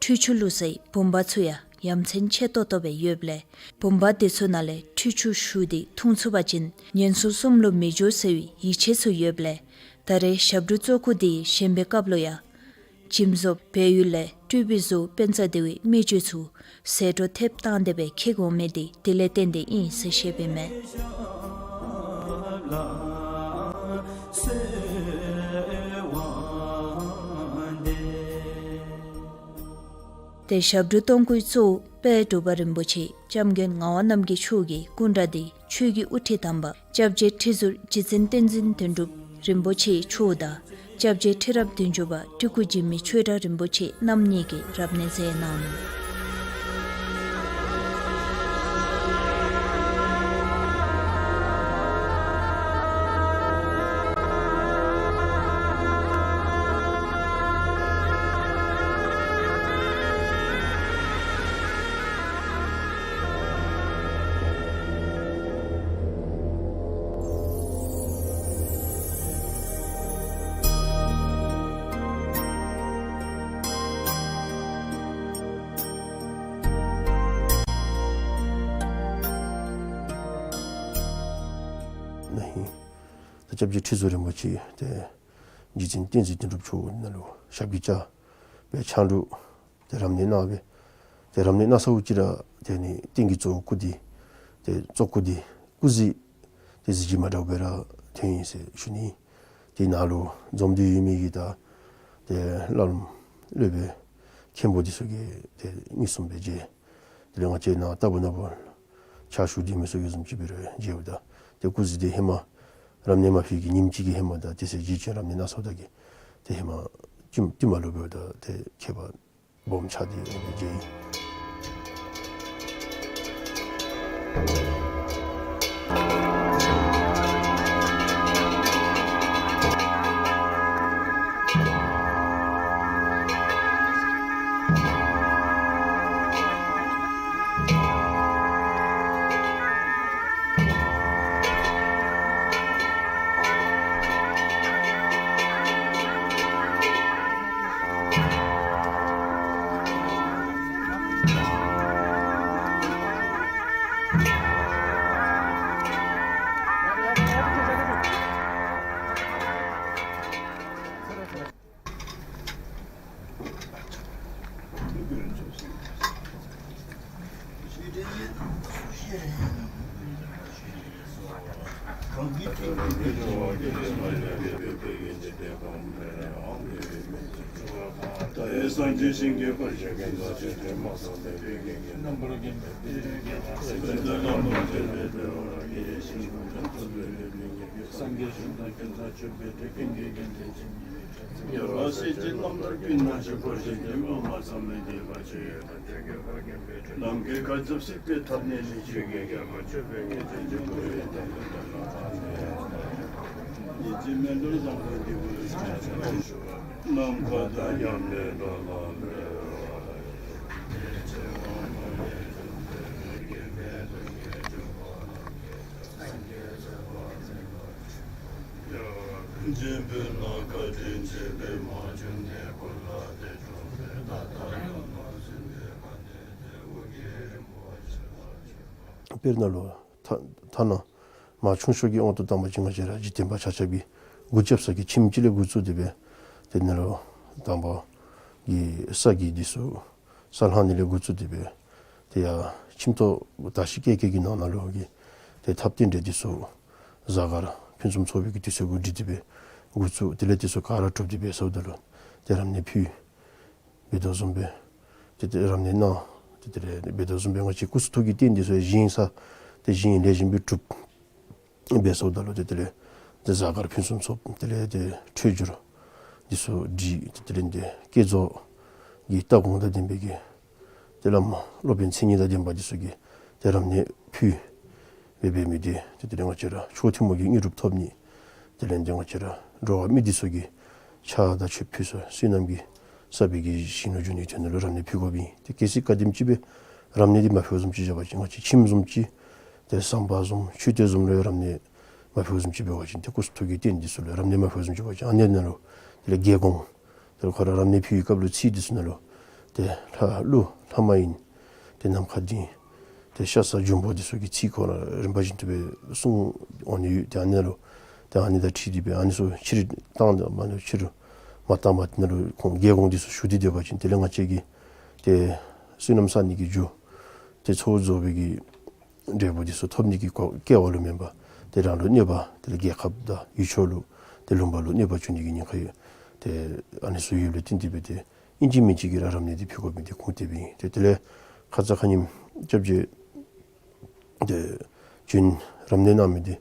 ཁྲུས་ཆུ་བླུགས་སའི་བུམ་པ་ཚུ་ཡང་ཡ་མཚན་ཆེ་ཏོག་ཏོ་སྦེ་ཡོདཔ་ལས་བུམ་པ་དེ་ཚུ་ནང་ལས་ཁྲུས་ཆུ་བཞུ་སྟེ་འཐུང་ཚུགས་པ་ཅིན་ངན་སོང་གསུམ་ལུ་མི་འགྱོ་ཟེར་བའི་ཡིད་ཆེས་ཚུ་ཡོདཔ་ལས་ད་རེས་ཞབས་དྲུང་གཙོ་སྐུ་དེ་བཞེངས་པའི་སྐབས་ལུ་ཡང་འཇིམ་བཟོཔ་བལ་ཡུལ་ལས་སྤྲུལ་པའི་བཟོ་བོ་པད་ཚལ་ལྡེའུ་མིག་ཆུ་ཚུ་ཟད་འགྲོ་ཐེབས་བཏང་སྟེ་སྦེ་འཁྱིད་འོང་མི་དེ་དེ་ལས་བརྟེན་ཏེ་ཨིན་ཟེར་བཤད་པའི་མས། ཏེ་ཞབས་དྲུང་སྟོང་སྐུའི་གཙོ་བོ་དཔལ་འབྲུག་པ་རིན་པོ་ཆེ་སྐྱབས་མགོན་ངག་དབང་རྣམ་རྒྱལ་མཆོག་གི་སྐུ་འདྲ་དེ་ཆོས་ཀྱི་དབུ་ཁྲིད་དམ་པ་སྐྱབས་རྗེ་ཁྲི་ཟུར་རྗེ་བཙུན་བསྟན་འཛིན་དོན་གྲུབ་རིན་པོ་ཆེ་མཆོག་དང་སྐྱབས་རྗེ་ཁྲི་རབས་བདུན་ཅུ་པ་སྤྲུལ་སྐུ་འཇིགས་མེད་ཆོས་གྲགས་རིན་པོ་ཆེ་རྣམ་གཉིས་ཀྱིས་རབ་གནས་མཛད་གནང་ནུག། ད་སྐྱབས་རྗེ་ཁྲི་ཟུར་རིན་པོ་ཆེ་ཏེ་རྗེ་བཙུན་བསྟན་འཛིན་དོན་གྲུབ་མཆོག་ནཱ་ལུ་ཞབས་ཀྱིས་བཅགས་སྦེ་ཕྱག་དྲུག་ཏེ་རབ་གནས་གནང་སྦེ་ཏེ་རབ་གནས་གནང་ཚརཝ་ཅིག་ར་ཏེ་ནི་རྟེན་གྱི་གཙོ་བོ་སྐུ་དེ་ཏེ་གཙོ་སྐུ་དེ་སྐུ་གཟི་ཏེ་གཟི་བརྗིད་མ་འདྲཝ་སྦེ་ར་ཐོན་ཡི་ཟེར་ཞུ་ནི། ཏེ་ནཱ་ལུ་འཛོམས་ཏེ་ཡོད་མི་གི་ད་ཏེ་བླམ་སློབ་དཔོན་མཁན་པོ་འདི་ཚུ་གིས་ཏེ་མངོན་སུམ་སྦེ་མཇལ། དེ་ལས་ང་བཅས་ནཱ་ལྟ་བུ་ནཱ་ལུ་ཕྱག་ཞུ་སྟེ་མི་ཚུ་གིས་བཟུམ་ཅིག་འབད་རུང་མཇལཝ་ད་ཏེ་སྐུ་གཟི་དེ་ཧེ་མ་རབ་གནས་མ་ཕུལ་གྱི་ཉིནམ་གཅིག་གི་ཧེ་མ་དང་དེ་ཚེ་རྗེ་བཙུན་རབ་གནས་གནང་ཚརཝ་ད་གི་ཏེ་ཧེ་མ་བསྟུད་བསྟུད་མ་ལུ་འབདཝ་ད་ཏེ་ཁྱད་པར་སྦོམ་ཆགས་ཏེ་ཡོད་པའི་རྒྱུ་ཨིན། དཔེར་ན་ལུ་ཐ་ཐ་ན་མ་ཆུང་ཤོས་ཀྱི་དབང་དུ་བཏང་པ་ཅིན་ང་བཅས་ར་འཇིག་རྟེན་པ་ཆ་ཁྱབ་ཀྱིས་འགོ་བཙུགས་ས་གི་ཁྱིམ་གཅིག་ལས་འགོ་བཙུགས་ཏེ་སྦེ་དེ་ནང་ལུ་དང་པ་གི་ས་གི་འདི་ཚུ་ས་ལྷག་ནི་ལས་འགོ་བཙུགས་ཏེ་སྦེ་ཏེ་ཡར་ཁྱིམ་ཐོག་དར་ཞིང་རྒྱས་རྒྱས་ཀྱི་ནང་ན་ལུ་གི་ཏེ་ཐབ་རྟེན་འདི་ཚུ་ གཟའ་སྐར་ཕུན་སུམ་ཚོགས་པའི་གི་དུས་ཚོད་གུ་སྒྲིག་སྟེ་སྦེ་འགོ་བཙུགས། དེ་ལས་དེ་ཚུ་ག་ར་གྲུབ་སྟེ་སྦེ་སོངམ་ད་ལུ་ཏེ་རབ་གནས་ཕུལ་འབད་དོ་བཟུམ་སྦེ་ཏེ་ཏེ་རབ་གནས་གནང་། ཏེ་དེ་ལས་འབད་དོ་བཟུམ་སྦེ་ང་བཅས་སྐུ་གསུང་ཐུགས་ཀྱི་རྟེན་འདི་ཚུ་བཞེངས་ས་ཏེ་བཞེངས་ལེགས་ཤོམ་སྦེ་གྲུབ་སྦེ་སོངམ་ད་ལུ་ཏེ་དེ་ལས་ཏེ་གཟའ་སྐར་ཕུན་སུམ་ཚོགས། དེ་ལས་ཏེ་འཕྲོད་སྦྱོར་འདི་ཚུ་སྒྲིག། ཏེ་དེ་ལས་ཏེ་བསྐྱེད་རྫོགས་ཀྱི་ལྟ་དགོངས་དང་ལྡན་པའི་གི་ཏེ་བླ་མ་སློབ་དཔོན་མཚན་ཉིད་དང་ལྡན་པ་འདི་ཚུ་གིས་ཏེ་རབ་གནས་ཕུལ་སྦེ་འབད་མི་འདི་ཏེ་དེ་ལས་ང་བཅས་ར་མཆོག་ཐུན་མོང་གི་དངོས་གྲུབ་ཐོབ་ནི། དེ་ལས་ཏེ་ང་བཅས་ར་འགྲོ་བ་མི་སྡེ་ཚུ་གིས་ཕྱག་དང་མཆོད་ཕུལ་ས་བསོད་ནམས་ཀྱི་བསགས་པའི་གི་ཞིང་ལུ་འགྱོ་ནིའི་དོན་ལུ་རབ་གནས་ཕུལ་དགོཔ་ཨིན། ཏེ་གལ་སྲིད་ག་དེམ་ཅིག་སྦེ་རབ་གནས་འདི་མ་ཕུལཝ་བཟུམ་ཅིག་འབད་བ་ཅིན་ང་བཅས་ཁྱིམ་བཟུམ་ཅིག་ཏེ་ཟམ་པ་བཟུམ་མཆོད་རྟེན་བཟུམ་ལུ་རབ་གནས་མ་ཕུལཝ་བཟུམ་ཅིག་འབད་བ་ཅིན་ཏེ་སྐུ་གསུང་ཐུགས་ཀྱི་རྟེན་འདི་ཚུ་ལུ་རབ་གནས་མ་ཕུལཝ་བཟུམ་ཅིག་འབད་བ་ཅིན་ཨ་ནི་ནང་ལུ་དེ་ལས་རྒྱལ་འགོང་དེ་ལས་ཁོ་ར་རབ་གནས་ཕུལ་བའི་སྐབས་ལུ་ཚིག་འདི་ཚུ་ནང་ལུ་ཏེ་ལྷ་ཀླུ་ལྷ་མ་ཡིན་ཏེ་ནམ་མཁའ་ལྡིང་ཏེ་ཤ་ཟ་འབྱུང་པོ་འདི་ཚུ་གི་ཚིག་ཁོ་ར་རིམ་པ་བཞིན་དུ་སྦེ་གསུངས་འོང་ནི་ཡོད། ཏེ་ཨ་ནི་ནང་ལུ་ཏེ་ཨ་ནི་དང་འཁྲིལ་ཏེ་སྦེ་ཨ་ནི་ཚུ་ཕྱིར་བཏང་ད་མ་ནི་ཕྱིར་མ་བཏང་པར་དེ་ནང་ལུ་ཁོང་རྒྱལ་འགོང་འདི་ཚུ་ཞུ་སྟེ་སྡོད་པ་ཅིན་དེ་ལས་ང་བཅས་ཀྱི་ཏེ་བསོད་ནམས་བསགས་ནི་གི་རྒྱུ་ཏེ་ཚོགས་རྫོགས་པའི་གི་འབྲས་བུ་འདི་ཚུ་ཐོབ་ནི་གི་སྐོར་སྐལ་བ་ལུ་མེན་པར་ཏེ་རང་ལུ་གནོད་པ་དེ་ལས་རྒྱལ་ཁབ་དང་ཡུལ་ཕྱོགས་ལུ་ཏེ་ལུང་པ་ལུ་གནོད་པ་བྱུང་ནི་གི་ཉེན་ཁ་ཡོད། ཏེ་ཨ་ནི་ཚུ་ཡོདཔ་ལས་བརྟེན་ཏེ་སྦེ་ཏེ་ཨིན་ཅི་མིན་ཅི་གི་ར་རབ་གནས་འདི་ཕུལ་དགོ་མི་འདི་ཁུངས་གཏད་པའི་ཨིན། ཏེ་དེ་ལས་ཁ་ཙ་ཁ་ཉིནམ་སྐྱབས་རྗེ་ཏེ་བྱོན་རབ་གནས་གནང་མི་འདི་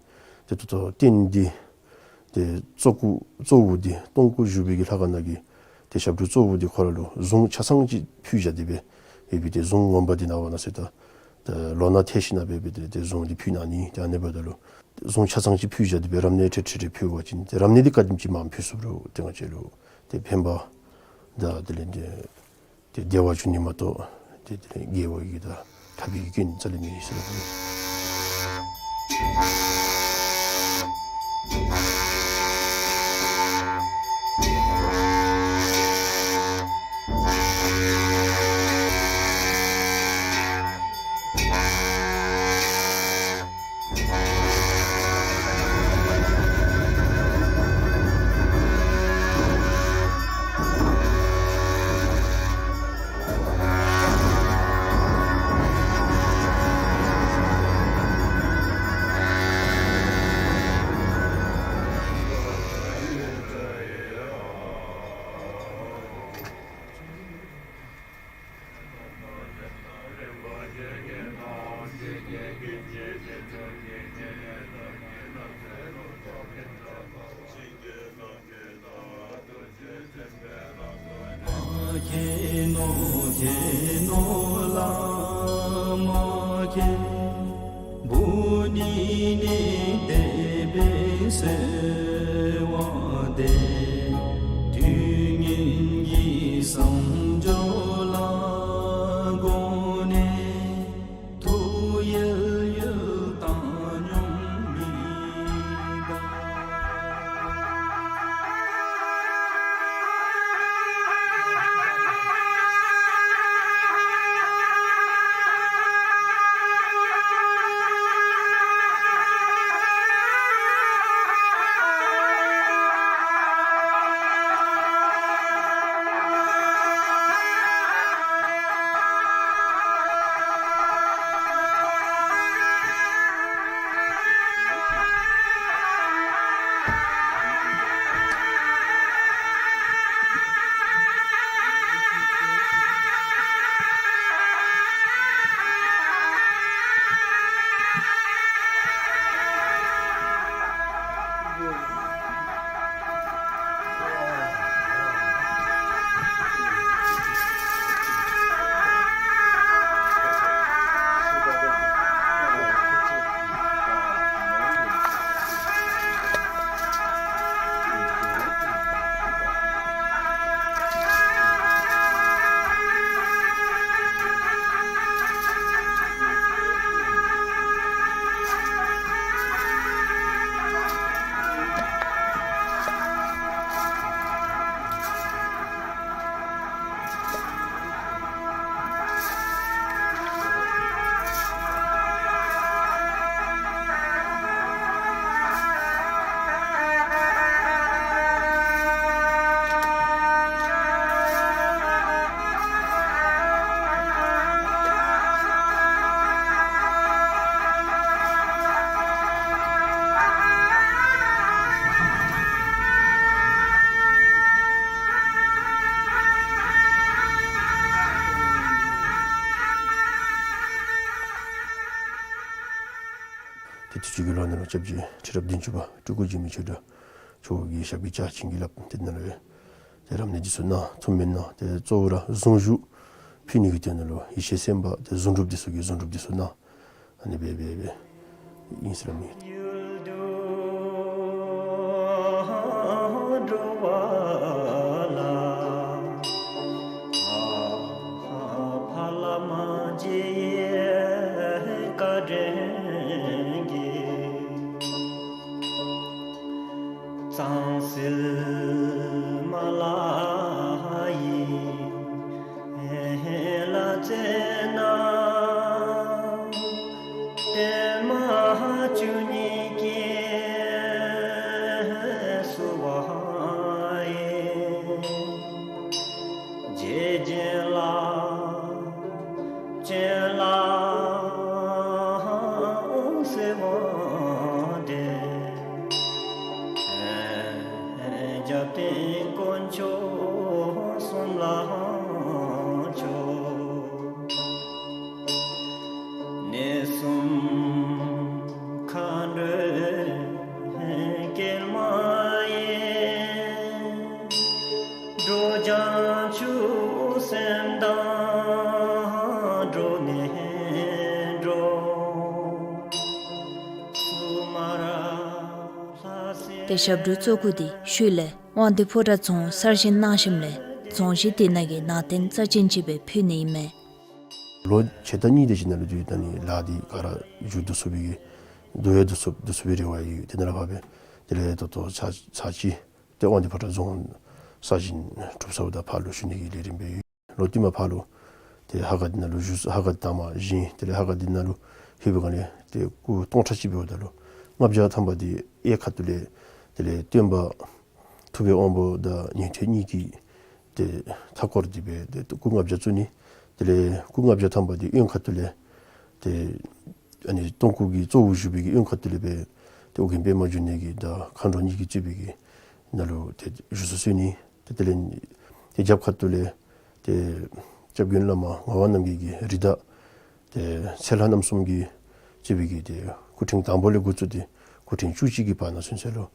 ཏེ་ད་ལྟོ་རྟེན་འདི་ཏེ་གཙོ་སྐུ་གཙོ་བོ་འདི་སྟོང་སྐུ་བཞུགས་པའི་གི་ལྷ་ཁང་ནང་གི་ཏེ་ཞབས་དྲུང་གཙོ་བོ་འདི་ཁོ་ར་ལུ་གཟུངས་ཆ་ཚང་ཅིག་ཕུལ་བཞག་སྟེ་སྦེ་ཡོད་པའི་ཏེ་གཟུངས་ངོ་མ་འདི་ནངས་པ་གནངས་ཚེ་ད་ད་ལོ་ན་ཐེག་ཞིནམ་སྦེ་སྦེ་ཏེ་ཏེ་གཟུངས་འདི་ཕུལ་གནང་ནི། ཏེ་ཨ་ནི་འབདཝ་ད་ལུ་གཟུངས་ཆ་ཚང་ཅིག་ཕུལ་བཞག་སྟེ་སྦེ་རབ་གནས་ཏེ་ཏེ་ཏེ་ཕུལ་བ་ཅིན་ཏེ་རབ་གནས་འདི་ག་དེམ་ཅིག་མངམ་ཕུལ་ཚུགས་རུང་ཏེ་ང་བཅས་ལུ་ཏེ་ཕན་པ་དང་དེ་ལས་ཏེ་ཏེ་བདེ་བ་འབྱུང་ནི་མ་གཏོགས་ཏེ་དེ་ལས་དགེ་བ་གི་དང་ཐར་པའི་གི་སྐྱོན་རྩ་ལས་མེད་ཟེར་ཞུ་ནི། ཞུ་གི་ལོ་ནང་ལུ་སྐྱབས་རྗེ་ཁྲི་རབས་བདུན་ཅུ་པ་སྤྲུལ་སྐུ་འཇིགས་མེད་ཆོས་གྲགས་མཆོག་གི་ཞབས་ཀྱིས་ཕྱག་བྱིན་གྱིས་བརླབས། ཏེ་ནཱ་ལུ་ཡང་ཏེ་རབ་གནས་འདི་ཚུ་གནང་ཐུགས་སྨོན་གནང་། ཏེ་གཙོ་བོ་ར་གཟུངས་གཞུག་ཕུལ་ནི་གི་དོན་ལུ་ཡེ་ཤེས་སེམས་དཔའ་ཏེ་གཟུངས་སྒྲུབ་འདི་ཚུ་གི་གཟུངས་སྒྲུབ་འདི་ཚུ་གནང་། ཨ་ནི་སྦེ་སྦེ་སྦེ་ཨིན་ཟེར་སླབ་མས། ཏེ་ཞབས་དྲུང་གཙོ་སྐུ་འདི་ཤུལ་ལས་དབང་འདུས་ཕོ་བྲང་རྫོང་གསར་བཞེངས་གནང་ཞིནམ་ལས་རྫོང་གཞི་འདི་ནང་གི་ནང་རྟེན་རྩ་ཅན་ཅིག་སྦེ་ཕུལ་ནི་ཨིན་མས། ལོ་ཕྱེད་དང་གཉིས་དེ་ཅིག་ནང་ལུ་འདི་ད་ནི་ལཱ་འདི་ག་ར་མཇུག་བསྡུ་ཚུགས་པའི་གི་བསྡུ་ཡང་བསྡུ་ཚུགས་བསྡུ་ཚུགས་པའི་རེ་བ་ཡོད། ཏེ་ནཱ་ལས་ཕར་སྦེ་དེ་ལས་ད་ལྟོ་ཚར་ཚར་གཅིག་ཏེ་དབང་འདུས་ཕོ་བྲང་རྫོང་གསར་བཞེངས་གྲུབ་ཚརཝ་ད་ཕར་ལུ་ཞུ་ནི་གི་ལས་རིམ་སྦེ་ཡོད། ལོག་སྟེ་མར་ཕར་ལུ་ཏེ་ཧ་ག་འདི་ནང་ལུ་བཞུགས། ཧ་ག་དང་པ་བཞེངས། དེ་ལས་ཧ་ག་འདི་ནང་ལུ་ལྷོད་པའི་སྒང་ལས་ཏེ་སྐུ་སྟོང་ཕྲག་གཅིག་འབདཝ་ད་ལུ་ལྔ་བརྒྱ་ཐམ་པ་འདི་གཡས་ཁ་ཐུག་ལས་དེ་ལས་སྟོན་པ་ཐུབ་པའི་དབང་པོ་དང་ཉན་ཐོས་གཉིས་ཀྱིས་ཏེ་མཐའ་བསྐོར་ཏེ་སྦེ་ཏེ་སྐུ་ལྔ་བརྒྱ་བཙུགས་ནི། དེ་ལས་སྐུ་ལྔ་བརྒྱ་ཐམ་པ་འདི་གཡོན་ཁ་ཐུག་ལས་ཏེ་ཨ་ནི་སྟོང་སྐུ་གི་གཙོ་བོ་བཞུགས་པའི་གི་གཡོན་ཁ་ཐུག་ལས་སྦེ་ཏེ་ཨོ་རྒྱན་པདྨ་འབྱུང་གནས་ཀྱིས་དང་མཁའ་འགྲོ་གཉིས་ཀྱིས་གཙོས་པའི་གི་ནང་ལུ་ཏེ་བཞུགས་སུ་གསོལ་ནི། ཏེ་དེ་ལས་ཏེ་རྒྱབ་ཁ་ཐུག་ལས་ཏེ་སྐྱབས་མགོན་བླ་མ་ངག་དབང་རྣམ་རྒྱལ་གྱི་རིགས་བདག་ཏེ་ཚེ་ལྷ་རྣམ་གསུམ་གྱིས་གཙོས་པའི་གི་ཏེ་སྐུ་ཕྲེང་དང་པོ་ལས་འགོ་བཙུགས་ཏེ་སྐུ་ཕྲེང་བཅུ་གཅིག་གི་བར་ན་ཚུན་ཚོད་ལུ་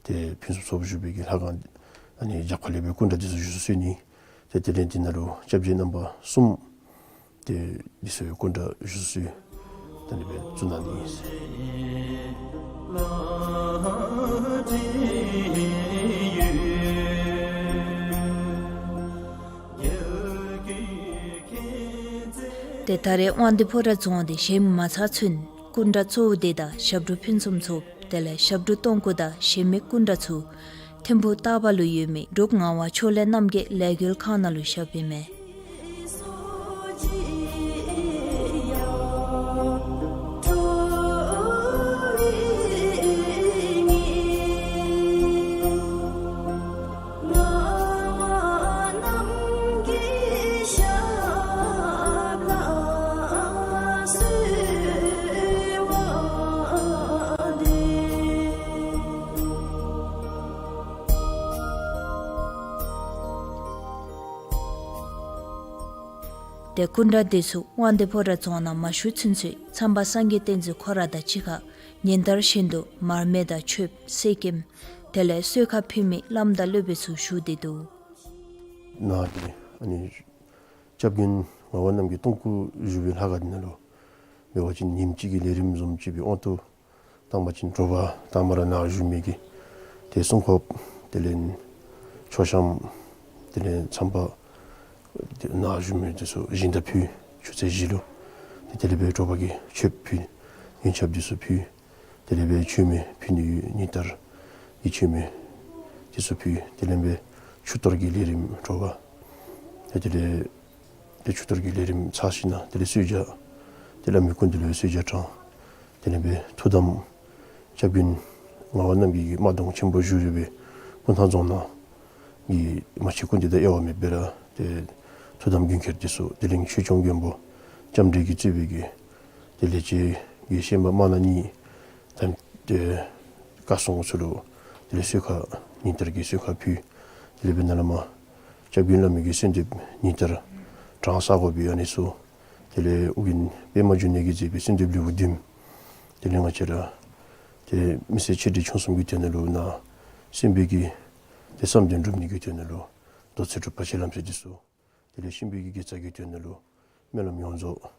ཏེ་ཕུན་སུམ་ཚོགས་པ་བཞུགས་པའི་གི་ལྷ་ཁང་ཨ་ནི་རྒྱབ་ཁ་ལས་སྦེ་སྐུ་འདྲ་འདི་ཚུ་བཞུགས་སུ་གསོལ་ནི། ཏེ་དེ་ལས་འདི་ནང་ལུ་སྐྱབས་རྗེ་རྣམ་པ་གསུམ་ཏེ་འདི་ཚུ་སྐུ་འདྲ་བཞུགས་སུ་གསོལ། ད་ཨ་ནི་སྦེ་བཙུགས་གནང་ནི་ཨིན། ཏེ་ད་རེས་དབང་འདུས་ཕོ་བྲང་རྫོང་འདི་བཞེངས་མ་ཚར་ཚུན་སྐུ་འདྲ་གཙོ་བོ་འདི་དང་ཞབས་དྲུང་ཕུན་སུམ་ཚོགས། དེ་ལས་ཞབས་དྲུང་སྟོང་སྐུ་དང་གཞན་མི་སྐུ་འདྲ་ཚུ་ཐིམ་ཕུག་སྟག་པ་ལུ་ཡོད་མི་འབྲུག་ངག་དབང་ཕྱོགས་ལས་རྣམ་རྒྱལ་ལས་འགུལ་ཁང་ནང་ལུ་བཞགཔ་ཨིན་མས། ཏེ་སྐུ་འདྲ་འདི་ཚུ་དབང་འདུས་ཕོ་བྲང་རྫོང་ནང་མ་བཞུགས་ཚུན་ཚོད་མཚམས་པ་སངས་རྒྱས་བསྟན་འཛིན་ཁོ་ར་དང་གཅིག་ཁར་ཉིན་ལྟར་བཞིན་དུ་མར་མེ་དང་མཆོདཔ་གསེར་སྐྱེམས་དེ་ལས་གསོལ་ཁ་ཕུལ་མི་བླམ་དང་སློབ་དཔོན་ཚུ་བཞུགས་ཏེ་འདུག། ནཱ་འདི་ཨ་ནི་སྐྱབས་མགོན་ངག་དབང་རྣམ་རྒྱལ་སྟོང་སྐུ་བཞུགས་པའི་ལྷ་ཁང་འདི་ནང་ལུ་འབད་བ་ཅིན་ཉིནམ་གཅིག་གི་ལས་རིམ་བཟུམ་ཅིག་སྦེ་དབང་དུ་བཏང་པ་ཅིན་དྲོ་པ་དང་པ་ར་ནཱ་བཞུགས་མི་གི་ཏེ་སྲུང་འཁོརཔ་དེ་ལས་མཆོད་བཤམ་དེ་ལས་མཚམས་པ་ཏེ་ནཱ་བཞུགས་མི་འདི་ཚུ་སྦྱིན་བདག་ཕུལ། ཆུ་ཚོད་བཞི་ལུ། ཏེ་དེ་ལས་སྦེ་དྲོ་པ་གི་མཆོདཔ་ཕུལ། ཡོན་ཆབ་འདི་ཚུ་ཕུལ། དེ་ལས་སྦེ་མཆོད་མེ་ཕུལ་ནི་ཡོད། ཉིན་ལྟར་གྱི་མཆོད་མེ་འདི་ཚུ་ཕུལ། དེ་ལས་སྦེ་ཆུ་གཏོར་གྱི་ལས་རིམ་དྲོ་པ། ཏེ་དེ་ལས་ཏེ་ཆུ་གཏོར་གྱི་ལས་རིམ་ཚར་ཞིནམ་ལས་དེ་ལས་གསོལ་ཇ། ཏེ་བླ་མའི་སྐུ་མདུན་ལུ་གསོལ་ཇ་དྲངས། དེ་ལས་སྦེ་ཐུགས་དམ་སྐྱབས་མགོན་ངག་དབང་རྣམ་རྒྱལ་གྱི་དམར་གདུང་ཆེན་པོ་བཞུགས་ཡོད་པའི་སྤུངས་ཐང་རྫོང་ནང་གི་མ་ཆེན་སྐུ་མདུན་དང་དབྱེ་བ་མེད་པར་ཏེ་ཐུགས་དམ་མགོན་ཁྱེར་འདི་ཚུ་དེ་ལས་ཆོས་སྐྱོང་མགོན་པོ་ལྕམ་དྲལ་གྱིས་གཙོས་པའི་གི་ཏེ་ལས་བྱེད་ཀྱི་བཤན་པ་དམར་ནག་གཉིས་དང་ཏེ་བཀའ་སྲུང་ཚུ་ལུ་དེ་ལས་གསོལ་ཁ་ཉིན་ལྟར་གྱི་གསོལ་ཁ་ཕུལ། དེ་ལས་སྦེ་ནཱ་ལས་མར་སྐྱབས་མགོན་བླ་མའི་གི་གསོལ་འདེབས་ཉིན་ལྟར་གྲངས་བསག་དགོ་པའི་ཨ་ནི་ཚུ། དེ་ལས་ཨོ་རྒྱན་པདྨ་འབྱུང་གནས་ཀྱིས་མཛད་པའི་གསོལ་འདེབས་ལེའུ་བདུན། དེ་ལས་ང་བཅས་ར་ ཏེ་མི་སེར་ཆེ་འབྲིང་ཆུང་གསུམ་གྱི་དོན་ལུ་ནཱ་གསོན་པོ་གི་ཏེ་བསམ་དོན་འགྲུབ་ནི་གི་དོན་ལུ་རྡོ་རྩེ་གྲུབ་པ་ཤེས་ལམ་ཟེར་འདི་ཚུ། དེ་ལས་གཤིན་པོའི་གི་དགེ་རྩ་གི་དོན་ལུ་སྨོན་ལམ་ཡོངས་རྫོགས་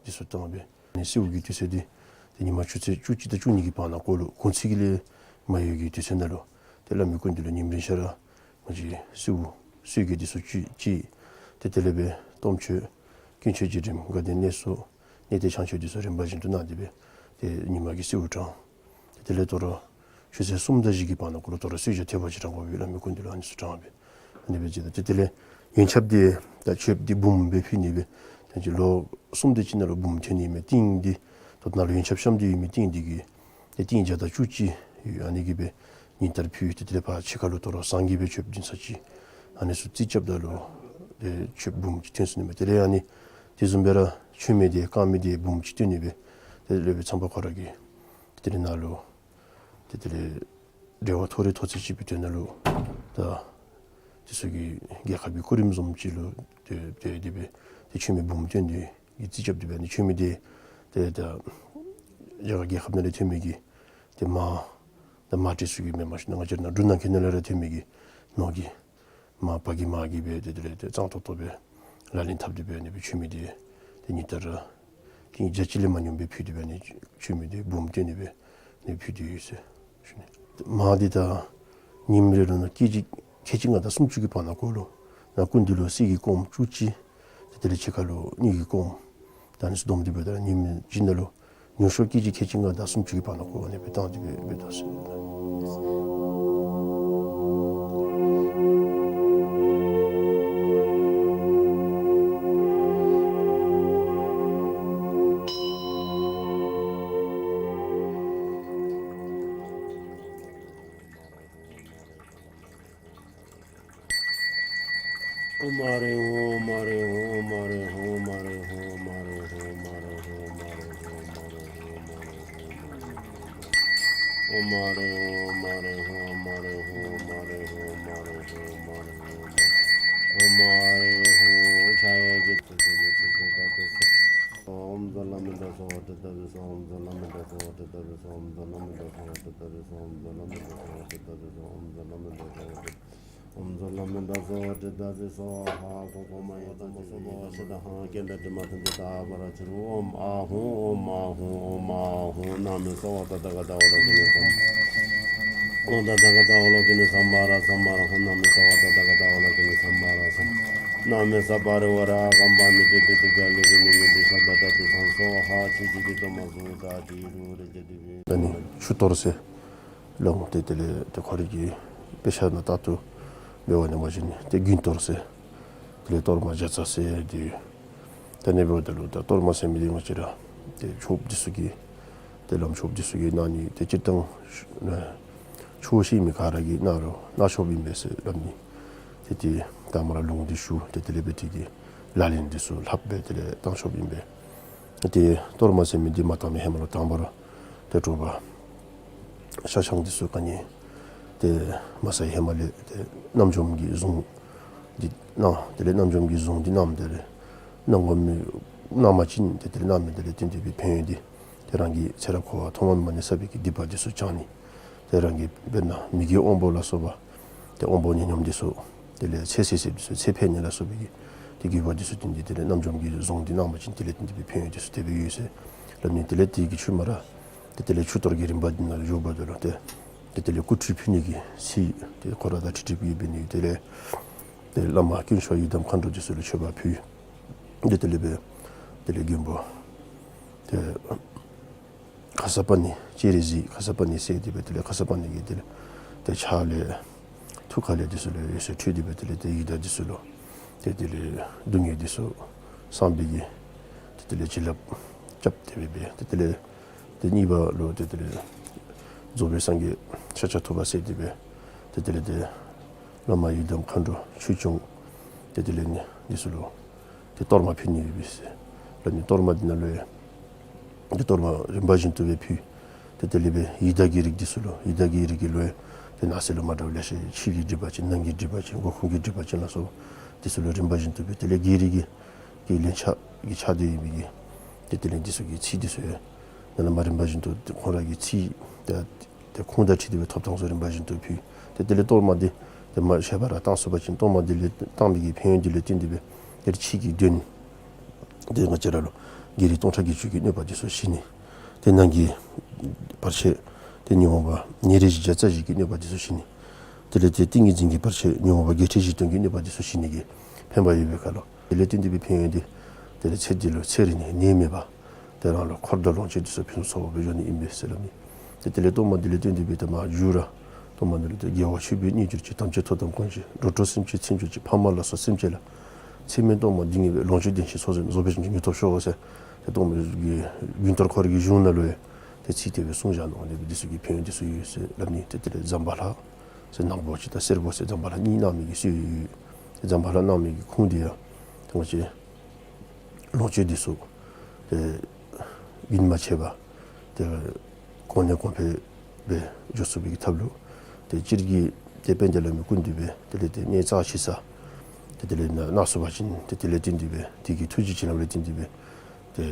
འདི་ཚུ་བཏང་སྦེ་ནི་སེའུ་གི་དུས་ཚོད་འདི་ཏེ་ཉིན་མ་ཆུ་ཚོད་བཅུ་གཅིག་དང་བཅུ་གཉིས་ཀྱི་བར་ན་ཀོ་ལུ་གུང་ཚིགས་ཀྱི་ལས་མ་ཡོལ་གྱི་དུས་ཚོད་ནང་ལུ་ཏེ་བླ་མའི་སྐུ་མདུན་ལུ་ཉིནམ་རེ་ཤར་ར་ང་བཅས་སེའུ་གསོལ་གྱི་འདི་ཚུ་ཅིག་ཅིག་ཏེ་དེ་ལས་སྦེ་གཏོརམ་མཆོད་དཀོན་མཆོག་རྗེས་དྲན་དགའ་ལྡན་གནས་གསོལ་གནས་བརྟན་བྱང་མཆོད་འདི་ཚུ་རིམ་པ་བཞིན་དུ་གནང་སྟེ་སྦེ་ཏེ་ཉིན་མ་གི་སེའུ་དྲངས། ཏེ་དེ་ལས་དོ་རུང་ཆུ་ཚོད་གསུམ་དང་བཞི་གི་བར་ན་ཀོ་ལུ་དོ་རུང་གསོལ་ཇ་ཐེབས་པ་ཅིག་དྲང་དགོ་པས། བླ་མའི་སྐུ་མདུན་ལུ་ཨ་ནི་ཚུ་དྲངས་སྦེ་ཨ་ནི་སྦེ་མཛད་དོ། ཏེ་དེ་ལས་ཡོན་ཆབ་འདི་དང་མཆོདཔ་འདི་འབུམ་སྦེ་ཕུལ་ནི་སྦེ་ད་ཅི་ལོ་གསུམ་དེ་ཅིག་ནང་ལུ་འབུམ་ཐོན་ནི་མས། ཏིང་འདི་ད་ནཱ་ལུ་ཡོན་ཆབ་བཤམས་ཏེ་ཡོད་མི་ཏིང་འདི་གིས་ཏེ་ཏིང་བརྒྱ་དང་བཅུ་གཅིག་ཡོད། ཨ་ནི་གིས་སྦེ་ཉིན་ལྟར་ཕུལ། ཏེ་དེ་ལས་ཕར་ཕྱི་ཁ་ལུ་དོ་རུང་ཟངས་ཀྱིས་སྦེ་མཆོདཔ་འདི་ཚུ་ཅིག་ཨ་ནི་ཚུ་རྩིས་རྐྱབ་ད་ལུ་ཏེ་མཆོདཔ་འབུམ་གཅིག་ཐོན་སོ་ནི་མས། དེ་ལས་ཨ་ནི་དེ་བཟུམ་སྦེ་ར་མཆོད་མེ་འདི་དཀར་མེ་འདི་འབུམ་གཅིག་ཐོན་ནི་སྦེ་ཏེ་དེ་ལས་སྦེ་ཚངས་པ་ཁོ་ར་གིས་ཏེ་དེ་ལས་ནཱ་ལུ་ཏེ་དེ་ལས་འབྲེལ་བ་ཐོ་རེ་ཐོ་ཚད་ཅིག་སྦེ་དོན་ནང་ལུ་ད་དེ་ཚུ་གི་རྒྱལ་ཁབ་ཀྱི་སྐུ་རིམ་བཟུམ་ཅིག་ལུ་ཏེ་ཏེ་དེ་སྦེ་ཏེ་མཆོད་མེ་འབུམ་ཐོན་ནི་གི་རྩིས་རྐྱབ་སྟེ་སྦེ་ཨ་ནི་མཆོད་མེ་འདི་ཏེ་ད་རྒྱ་གར་རྒྱལ་ཁབ་ནང་ལས་ཐོན་མི་གི་ཏེ་མར་ད་མར་ཊི་ཚུ་གིས་མེན་མ་ཤེས་ན་ང་བཅས་ར་ནཱ་འབྲུག་ནང་འཁོད་ནང་ལས་ར་ཐོན་མི་གི་ནོར་གྱི་མར་ཕག་གི་མར་གྱིས་སྦེ་ཏེ་དེ་ལས་ཏེ་གཙང་ཏོག་ཏོ་སྦེ་ལག་ལེན་འཐབ་སྟེ་སྦེ་ཨ་ནི་སྦེ་མཆོད་མེ་འདི་ཏེ་ཉིན་ལྟར་ར་ཏིང་བརྒྱ་ཅིག་ལས་མ་ཉུང་སྦེ་ཕུལ་ཏེ་སྦེ་ཨ་ནི་མཆོད་མེ་འདི་འབུམ་ཐོན་ནི་སྦེ་ཨ་ནི་ཕུལ་ཏེ་ཡོད་ཟེར་ཞུ་ནི། མར་འདི་ད་ཉིནམ་རེ་ལུ་ནཱ་ཀེ་ཇི་ཁལ་གཅིག་ལྔ་དང་སུམ་ཅུ་གི་བར་ན་ཀོ་ལུ་ནཱ་སྐུ་མདུན་ལུ་གསེར་གྱི་སྐོམ་བཅུ་གཅིག། ཏེ་དེ་ལས་ཕྱི་ཁ་ལུ་དངུལ་གྱི་སྐོམ་ད་ཨ་ནི་ཚུ་བསྡོམས་ཏེ་སྦེ་ད་ཉིནམ་གཅིག་ནང་ལུ་ཉུང་ཤོས་ཀེ་ཇི་ཁལ་གཅིག་ལྔ་དང་སུམ་ཅུ་གི་བར་ན་ཀོ་ཨ་ནི་སྦེ་བཏང་སྟེ་སྦེ་འབད་དོ་ཟེར། ཨོཾ་ཨ་རེ་ཧོ་ཨོཾ་ཨ་རེ་ཧོ་ཨོཾ་ཨ་རེ་ཧོ་ཨོཾ་ཨ་རེ་ཧོ་ཨོཾ་ཨ་རེ་ཧོ་ཨོཾ་ཨ་རེ་ཧོ་ཨོཾ་ཨ་རེ་ཧོ་ཨོཾ་ཨ་རེ་ཧོ་ཨོཾ་ཨ་རེ་ཧོ་ཨོཾ་ཨ་རེ་ཧོ་ཨོཾ་ཨ་རེ་ཧོ་ཨོཾ་ཨ་རེ་ཧོ་ཨོཾ་ཨ་རེ་ཧོ། ཕྱག་གཡས་ཀྱི་ཏེ་དེ་ལས་ཏེ་ཏེ་ད་ཏེ་ཨོཾ་གཙོ་བླ་མེད་དང་གཙོ་བོ་ཏེ་ད་སྦེ་གསུངས། ཨོཾ་གཙོ་བླ་མེད་དང་གཙོ་བོ་ཏེ་ད་སྦེ་གསུངས། ཨོཾ་གཙོ་བླ་མེད་དང་གཙོ་བོ་ཏེ་ད་སྦེ་གསུངས། ཨོཾ་གཙོ་བླ་མེད་དང་གཙོ་བོ་ཏེ་ད་སྦེ་གསུངས། ཨོཾ་གཙོ་བླ་མེད་དང་གཙོ་བོ་ཏེ་ཨོཾ་གཙོ་བླ་མེད་དང་གཙོ་བོ་ཏེ་ད་སྦེ་སྭཱ་ཧཱ། གོང་གོང་མ་ཡི་དམ་པ་སོགས་པ་ཤེས་དང་ཧ་སྐལ་ལྡན་དྲི་མ་ཐམས་ཅད་དག་པར་གྱུར། ཨོཾ་ཨཱཿཧཱུྃ། ཨོཾ་ཨཱཿཧཱུྃ། ཨོཾ་ཨཱཿཧཱུྃ། ན་མི་སྭཱ་ཧཱ། ཏདྱ་ག་ཏ་ཨོ་ལོ་ཀི་ནི་སྭཱ་ཧཱ། ཨོཾ་ཏདྱ་ག་ཏ་ཨོ་ལོ་ཀི་ནི་སྭཱ་ཧཱ་ར་སྭཱ་ཧཱ་ར་ཧཱུྃ། ན་མི་སྭཱ་ཧཱ། ཏདྱ་ག་ཏ་ཨོ་ལོ་ཀི་ནི་སྭཱ་ཧཱ་ར་སྭཱ་ཧཱ་ར། ན་མི་སྭཱ་པ་རི་ཝཱ་ར་ཨ་གམ་པ་ནི་པེ་ཏི་ཏུ་བྱ་ལི་ཀི་ནི་ནི་ཏི་ཤ་ད་ཏ་ཏུ་སྭཱ་ཧཱ། སྭཱ་ཧཱ། ཆུ་ཆུ་ཏི་ཏོ་མ་སུ་ཏ་ཏི་རུ་རེ་ཅ་ཏི་བི། ད་ནི་ཆུ་གཏོར་ཟེར་ལོ་ཏེ་དེ་ལས་ཏེ་ཁོ་རའི་གི་དཔེ་ཆ་ནང་ལྟར་དུ་འབད་བ་ནི་མ་གཞི་ནི་ཏེ་དགུན་གཏོར་ཟེར་དེ་ལས་གཏོར་མ་བརྒྱ་རྩ་ཟེར་ཏེ་ད་ནི་འབདཝ་ད་ལུ་ད་གཏོར་མ་ཟེར་མི་འདི་ང་བཅས་ར་ཏེ་ཆོསཔ་འདི་ཚུ་གིས་ཏེ་བླམ་ཆོསཔ་འདི་ཚུ་གིས་གནང་ནི་ཏེ་སྤྱིར་བཏང་ཆོས་ཤེས་མི་ག་ར་གིས་གནང་རུང་གནང་ཆོགཔ་ཨིན་པས་ཟེར་སླབ་ནི། ཏེ་ཏེ་དང་པ་ར་ལུང་འདི་ཞུ། ཏེ་དེ་ལས་འབད་དེ་གི་ལག་ལེན་འདི་ཚུ་ལྷབ་སྦེ་དེ་ལས་བཏང་ཆོགཔ་ཨིན་པས། ཏེ་གཏོར་མ་ཟེར་མི་འདི་མ་བཏང་མི་ཧེ་མ་ལུ་དང་པ་ར་ཏེ་དྲོ་པ་ཤ་ཆང་འདི་ཚུ་ག་ནི་ཏེ་མ་ཟ་བའི་ཧེ་མ་ལས་ཏེ་རྣམ་འཇོམས་ཀྱི་གཟུངས་འདི་གནང་། དེ་ལས་རྣམ་འཇོམས་ཀྱི་གཟུངས་འདི་གནངམ་དེ་ལས་གནང་དགོ་མི་གནང་པ་ཅིན་ཏེ་དེ་ལས་གནང་མི་དེ་ལས་བརྟེན་ཏེ་སྦེ་ཕན་ཡོན་འདི་ཏེ་རང་གི་ཚེ་རབས་འཁོར་བ་ཐོག་མ་མེད་པ་ནས་བསགས་པའི་གི་སྡིག་པ་འདི་ཚུ་བྱང་ནི། ཏེ་རང་གི་དཔེར་ན་མི་དགེ་དབང་པོ་ལ་སོགས་པ་ཏེ་དབང་པོ་ཉོན་མོངས་འདི་ཚུ་དེ་ལས་ཚེ་ཟད་ཟད་འདི་ཚུ་ཚེ་འཕོས་ནི་ལ་སོགས་པའི་གི་ཏེ་དགེ་བ་འདི་ཚུ་བརྟེན་ཏེ་དེ་ལས་རྣམ་འཇོམས་ཀྱི་གཟུངས་འདི་གནང་པ་ཅིན་དེ་ལས་བརྟེན་ཏེ་སྦེ་ཕན་ཡོན་འདི་ཚུ་དེ་སྦེ་ཡོད་ཟེར་སླབ་ནི། དེ་ལས་དེ་གི་ཤུལ་མ་ར་ཏེ་དེ་ལས་ཆུ་གཏོར་གྱི་རིམ་པ་འདི་ནང་ལུ་འགྱོཝ་ད་ལུ་ཏེ་ཏེ་དེ་ལས་སྐུ་ཁྲུས་ཕུལ་ནི་གི་ཚིག་ཏེ་ཁོ་ར་དང་ཁྲིག་ཁྲི་སྦེ་འབད་ནི། དེ་ལས་ཏེ་བླ་མ་དཀོན་མཆོག་ཡི་དམ་མཁའ་འགྲོ་འདི་ཚུ་ལུ་མཆོད་པ་ཕུལ། ཏེ་དེ་ལས་སྦེ་དེ་ལས་མགོན་པོ་ཏེ་ཁ་སར་པ་ཎི་སྤྱན་རས་གཟིགས་ཁ་སར་པ་ཎི་གསལ་ཏེ་སྦེ་དེ་ལས་ཁ་སར་པ་ཎི་གི་དེ་ལས་ཏེ་ཕྱག་ལས་ཐུགས་ཀ་ལས་འདི་ཚུ་ལས་འོད་ཟེར་འཕྲོས་ཏེ་སྦེ་དེ་ལས་ཏེ་ཡི་དྭགས་འདི་ཚུ་ལུ་ཏེ་དེ་ལས་སྡུག་བསྔལ་འདི་ཚུ་སངས་པའི་གི་ཏེ་དེ་ལས་བྱིན་རླབས་རྐྱབ་སྟེ་སྦེ་སྦེ་ཏེ་དེ་ལས་ཏེ་གཉིས་པ་ལུ་ཏེ་དེ་ལས་རྫོགས་པའི་སངས་རྒྱས་ཤཱཀྱ་ཐུབ་པ་གསལ་ཏེ་སྦེ་ཏེ་དེ་ལས་ཏེ་བླ་མ་ཡི་དམ་མཁའ་འགྲོ་ཆོས་སྐྱོང་ཏེ་དེ་ལས་ནི་འདི་ཚུ་ལུ་ཏེ་གཏོར་མ་ཕུལ་ནི་ཡོད་པས་ཟེར་སླབ་ནི། གཏོར་མ་འདི་ནང་ལུ་ཡང་ཏེ་གཏོར་མ་རིམ་པ་བཞིན་དུ་སྦེ་ཕུལ། ཏེ་དེ་ལས་སྦེ་ཡི་དྭགས་ཀྱི་རིགས་འདི་ཚུ་ལུ་ཡི་དྭགས་ཀྱི་རིགས་ཀྱི་ལུ་ཡང་ཏེ་ནང་གསེས་ལུ་མ་འདྲཝ་ལེ་ཤ་ཕྱི་གི་སྒྲིབ་པ་ཅིན་ནང་གི་སྒྲིབ་པ་ཅིན་འགོག་ཁུངས་ཀྱི་སྒྲིབ་པ་ཅིན་ལ་སོགས་འདི་ཚུ་ལུ་རིམ་པ་བཞིན་དུ་སྦེ་དེ་ལས་བགེགས་རིགས་ཀྱི་ཀྱི་ལན་ཆགས་ཀྱི་ཆགས་ཏེ་ཡོད་མི་གི་ཏེ་དེ་ལས་འདི་ཚུ་གི་ཚེ་འདི་ཚུ་ཡང་ དེ་ལས་མར་རིམ་པ་བཞིན་དུ་ཁོང་ར་གི་ཚིག་དེ་དེ་ཁུངས་དང་འཁྲིལ་ཏེ་སྦེ་ཐོབ་ཐངས་སོགས་རིམ་པ་བཞིན་དུ་ཕུལ། ཏེ་དེ་ལས་གཏོར་མ་འདི་ཏེ་མ་ཤེས་པ་ར་བཏང་ཚུགས་པ་ཅིན་གཏོར་མ་འདི་ལས་བཏང་མི་གི་ཕན་ཡོན་འདི་ལས་བརྟེན་ཏེ་སྦེ་ཏེ་ཕྱི་གི་གདོན་ཏེ་ང་བཅས་ར་ལུ་བགེགས་རིགས་སྟོང་ཕྲག་བརྒྱད་ཅུ་གི་གནོད་པ་འདི་ཚུ་ཞི་ནི། ཏེ་ནང་གི་བར་ཆད་ཏེ་ཉོན་མོངས་པ་ཉེར་བཞི་བརྒྱ་རྩ་བཞི་གི་གནོད་པ་འདི་ཚུ་ཞི་ནི། དེ་ལས་ཏེ་ཏིང་ངེ་འཛིན་གྱི་བར་ཆད་ཉོན་མོངས་པ་བརྒྱད་ཁྲི་བཞི་སྟོང་གི་གནོད་པ་འདི་ཚུ་ཞི་ནི་གི་ཕན་པ་ཡོད་པའི་ཁར་ལུ། དེ་ལས་བརྟེན་ཏེ་སྦེ་ཕན་ཡོན་འདི་དེ་ལས་ཚེ་འདི་ལུ་ཚེ་རིང་ནི་ནད་མེད་པ། དེ་རང་ལུ་འཁོར་དང་ལོངས་སྤྱོད་འདི་ཚུ་ཕུན་སུམ་ཚོགས་པ་སྦེ་འབྱུང་ནི་ཨིན་པས་ཟེར་སླབ་ནི། ཏེ་དེ་ལས་གཏོར་མ་འདི་ལས་བརྟེན་ཏེ་སྦེ་ཏེ་མར་མཇུག་ར་གཏོར་མ་འདི་ལུ་ཏེ་རྒྱལ་བ་ཆོས་པའི་རྣལ་འབྱོར་གྱིས། དམ་ཆོས་ཐོབ་དང་དཀོན་ཅན་རོ་ཏྲོ་སེམས་ཅན་མཚན་བརྗོད་ཅིང་། ཕ་མ་ལ་སོགས་སེམས་ཅན་ལ། ཚད་མེད་གཏོར་མ་འདི་ཉིད་སྦེ། ལོངས་སྤྱོད་བདེ་ཞིང་ཚོགས་རྫོགས་ནས། རྫོགས་པའི་བྱང་ཆུབ་མྱུར་ཐོབ་ཤོག་ཟེར། ཏེ་གཏོར་མ་གི་རྒྱུན་གཏོར་ཁོ་ར་གི་གཞུང་ནང་ལུ་ཡང་ཏེ་ཚིག་དེ་སྦེ་གསུངས་བཞག་ནུག། ཨ་ནི་སྦེ་འདི་ཚུ་གི་ཕན་ཡོན་འདི་ཚུ་ཡོད་ཟེར་སླབ་ནི། ཏེ་དེ་ལས་ཛམ་བྷ་ལ་ཟེར་ནག་པོ་ཅིག་དང་སེར་པོ་ཟེར་ཛམ་བྷ་ལ་གཉིས་གནང་མི་གི་སྲོལ་ཡོད། ཏེ་ཛམ་བྷ་ལ་གནང་མི་གི་ཁུངས་འདི་ཡང་ཏེ་ང་བཅས་ལོངས་སྤྱོད་འདི་ཚུ་ཏེ་རྒྱུན་མ་ཆད་པར་ཏེ་གོང་ནས་གོང་འཕེལ་སྦེ་འགྱོ་ཚུགས་པའི་གི་ཐབས་ལུ་ཏེ་སྤྱིར་གྱིས་ཏེ་དཔལ་ལྡན་ལྷ་མོས་སྐུ་མདུན་སྦེ་དེ་ལས་ཏེ་གནས་རྩ་ཆེ་ས་ཏེ་དེ་ལས་ནཱ་གནང་ཚུགས་པ་ཅིན་ཏེ་དེ་ལས་བརྟེན་ཏེ་སྦེ་དེ་གི་ཐུགས་རྗེ་བྱིན་རླབས་ལས་བརྟེན་ཏེ་སྦེ་ཏེ་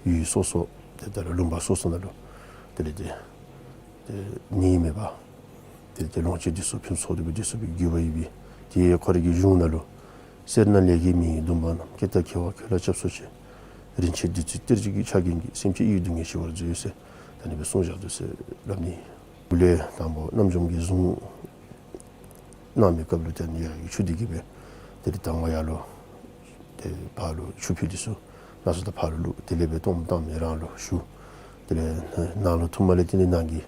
ཡུལ་སོ་སོ་ཏེ་ད་ལུ་ལུང་པ་སོ་སོ་ནང་ལུ་དེ་ལས་ཏེ་ཏེ་ནད་མེད་པ་ཏེ་ཏེ་ལོངས་སྤྱོད་འདི་ཚུ་ཕུན་སུམ་ཚོགས་ཏེ་སྦེ་འདི་ཚུ་གི་དགོས་པ་ཡོད་པས། ཏེ་ཁོ་ར་གི་གཞུང་ནང་ལུ། སེར་སྣ་ལས་ཀྱི་མི་ཡི་གདུང་པ་རྣམས། སྐྱེ་མཐའ་འཁེལ་བ་ཁྱོད་ལ་སྐྱབས་སུ་མཆི། རིན་ཆེན་བདུད་རྩིའི་གཏེར་གྱི་ཆར་རྒྱུན་གྱིས། སེམས་ཅན་ཡིད་དུ་ངེས་ཤེས་པར་མཛོད་ཟེར་ད་ཨ་ནི་སྦེ་གསུངས་བཞག་འདུག་ཟེར་སླབ་ནི། ལས་དང་པོ་རྣམ་འཇོམས་ཀྱི་གཟུངས་གནང་མི་སྐབས་ལུ་ཏེ་ཨ་ནི་ཡར་ཆུ་འདི་གིས་སྦེ་ཏེ་ད་ང་ཡར་ལུ་ཏེ་ཕར་ལུ་ཆུ་ཕུད་འདི་ཚུ་ནང་སོ་ད་ཕར་ལུ་བླུགས། དེ་ལས་སྦེ་གཏོརམ་བཏང་མི་རང་ལུ་ཞུ། དེ་ལས་ནང་ལུ་ཐུགཔ་ལས་ཏེ་ནི་ནང་གི་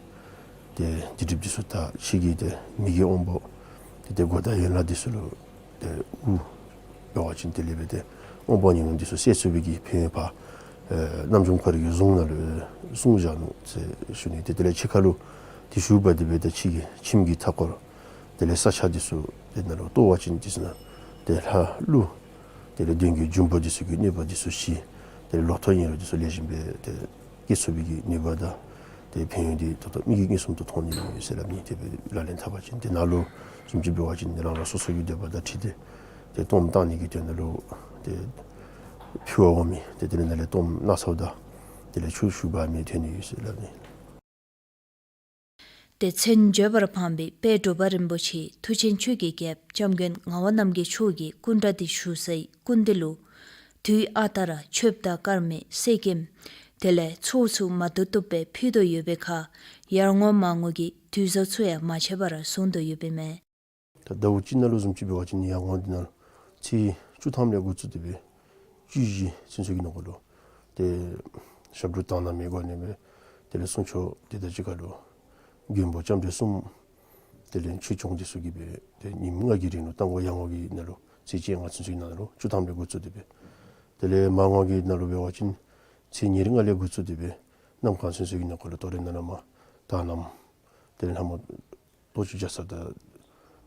ཏེ་སྡིག་སྒྲིབ་འདི་ཚུ་དག། ཕྱི་གི་ཏེ་མི་གི་དབང་པོ་ཏེ་ཏེ་མགུ་དང་ཡན་ལག་འདི་ཚུ་ལུ་ཏེ་དབུགས་འབད་བ་ཅིན་དེ་ལས་སྦེ་ཏེ་དབང་པོ་ཉོན་མོངས་འདི་ཚུ་སེལ་ཚུགས་པའི་གི་ཕན་ཡོན་ཕར་ཨེ་རྣམ་འཇོམས་ཁོ་ར་གི་གཟུངས་ནང་ལུ་གསུངས་བཞག་ནུག་ཟེར་ཞུ་ནི། ཏེ་དེ་ལས་ཕྱི་ཁ་ལུ་ཏེ་ཞུ་བ་དེ་སྦེ་ཏེ་ཕྱི་གི་ཁྱིམ་གྱི་མཐའ་སྐོར་དེ་ལས་ས་ཆ་འདི་ཚུ་ཏེ་ནང་ལུ་གཏོར་བ་ཅིན་འདི་ཚུ་ནང་ཏེ་ལྷ་ཀླུ་དེ་ལས་གདོན་བགེགས་འབྱུང་པོ་འདི་ཚུ་གི་གནོད་པ་འདི་ཚུ་ཞི། དེ་ལས་ལོ་ཐོག་ཡིན་རུང་འདི་ཚུ་ལེགས་ཤོམ་སྦེ་ཏེ་སྐྱེ་ཚུགས་པའི་གི་ནུས་པ་དང་ཏེ་ཕན་ཡོན་འདི་ད་ལྟོ་མིག་གིས་མངོན་སུམ་དུ་མཐོང་ནི་ཨིན་ཟེར་སླབ་ནི། དེ་སྦེ་ལག་ལེན་འཐབ་པ་ཅིན་ཏེ་ནང་ལུ་བཟུམ་ཅིག་འབད་བ་ཅིན་ཏེ་རང་རང་སོ་སོ་གི་འདོད་པ་དང་འཁྲིལ་ཏེ་ཏེ་གཏོརམ་བཏང་ནི་གི་དོན་ལུ་ཏེ་ཕུལ་བར་འོང་མི་ཏེ་དེ་ལས་ནཱ་ལས་གཏོརམ་གནང་ཚརཝ་ད་དེ་ལས་ཆུ་ཞུ་བ་མི་ཐོན་ནི་ཨིན་ཟེར་སླབ་ནི། ཏེ་མཚན་བརྗོད་པར་ཕངས་པའི་དཔལ་འབྲུག་པ་རིན་པོ་ཆེ་མཐུ་ཆེན་ཆོས་ཀྱི་རྒྱལཔོ་སྐྱབས་མགོན་ངག་དབང་རྣམ་རྒྱལ་མཆོག་གི་སྐུ་འདྲ་འདི་བཞུགས་སའི་སྐུ་མདུན་ལུ་དུས་ཨ་རྟག་ར་མཆོདཔ་དང་དཀར་མེ་གསེར་སྐྱེམས་དེ་ལས་ཚོགས་ཚུ་མ་བསྡུ་བསྡུ་སྦེ་ཕུལ་དོ་ཡོད་པའི་ཁར་ཡར་ངོ་མར་ངོ་གི་དུས་བཟང་ཚུ་ཡང་མ་ཆད་པར་བཟུང་དོ་ཡོདཔ་ཨིན་མས། ད་ཟླཝ་གཅིག་ནང་ལུ་བཟུམ་ཅིག་འབད་བ་ཅིན་ཡར་ངོ་འདི་ནང་ལུ་ཚེས་བཅུ་ཐམ་ལས་འགོ་བཙུགས་ཏེ་སྦེ་བཅུ་བཞི་ཚུན་ཚོད་ཀྱི་ནང་འཁོད་ལུ་ཏེ་ཞབས་དྲུང་དང་སྣང་མའི་སྒོ་ནས་སྦེ་དེ་ལས་གསུང་ཆོག་དེ་དང་གཅིག་ཁར་ལུ་མགོན་པོ་ལྕམ་དྲལ་གསུམ་དེ་ལས་ཆོས་སྐྱོང་འདི་ཚུ་གིས་སྦེ་ཏེ་ཉིནམ་ལྔ་གི་རིང་ལུ་རྟ་མགོ་ཡར་ངོ་གི་ནང་ལུ་ཚེས་བཅོ་ལྔ་ཚུན་ཚོད་ཀྱི་ནང་ལུ་བཅུ་ཐམ་ལས་འགོ་བཙུགས་ཏེ་སྦེ་དེ་ལས་མར་ངོ་གི་ནང་ལུ་འབད་བ་ཅིན་ཚེས་ཉེར་ལྔ་ལས་འགོ་བཙུགས་ཏེ་སྦེ་གནམ་གང་ཚུན་ཚོད་ཀྱི་ནང་འཁོད་ལུ་ཏོ་རེ་ནང་ན་མ་དག་སྣང་དེ་ལས་ལྷ་མོ་ལྟོ་ཆུ་རྒྱ་ཚ་དང་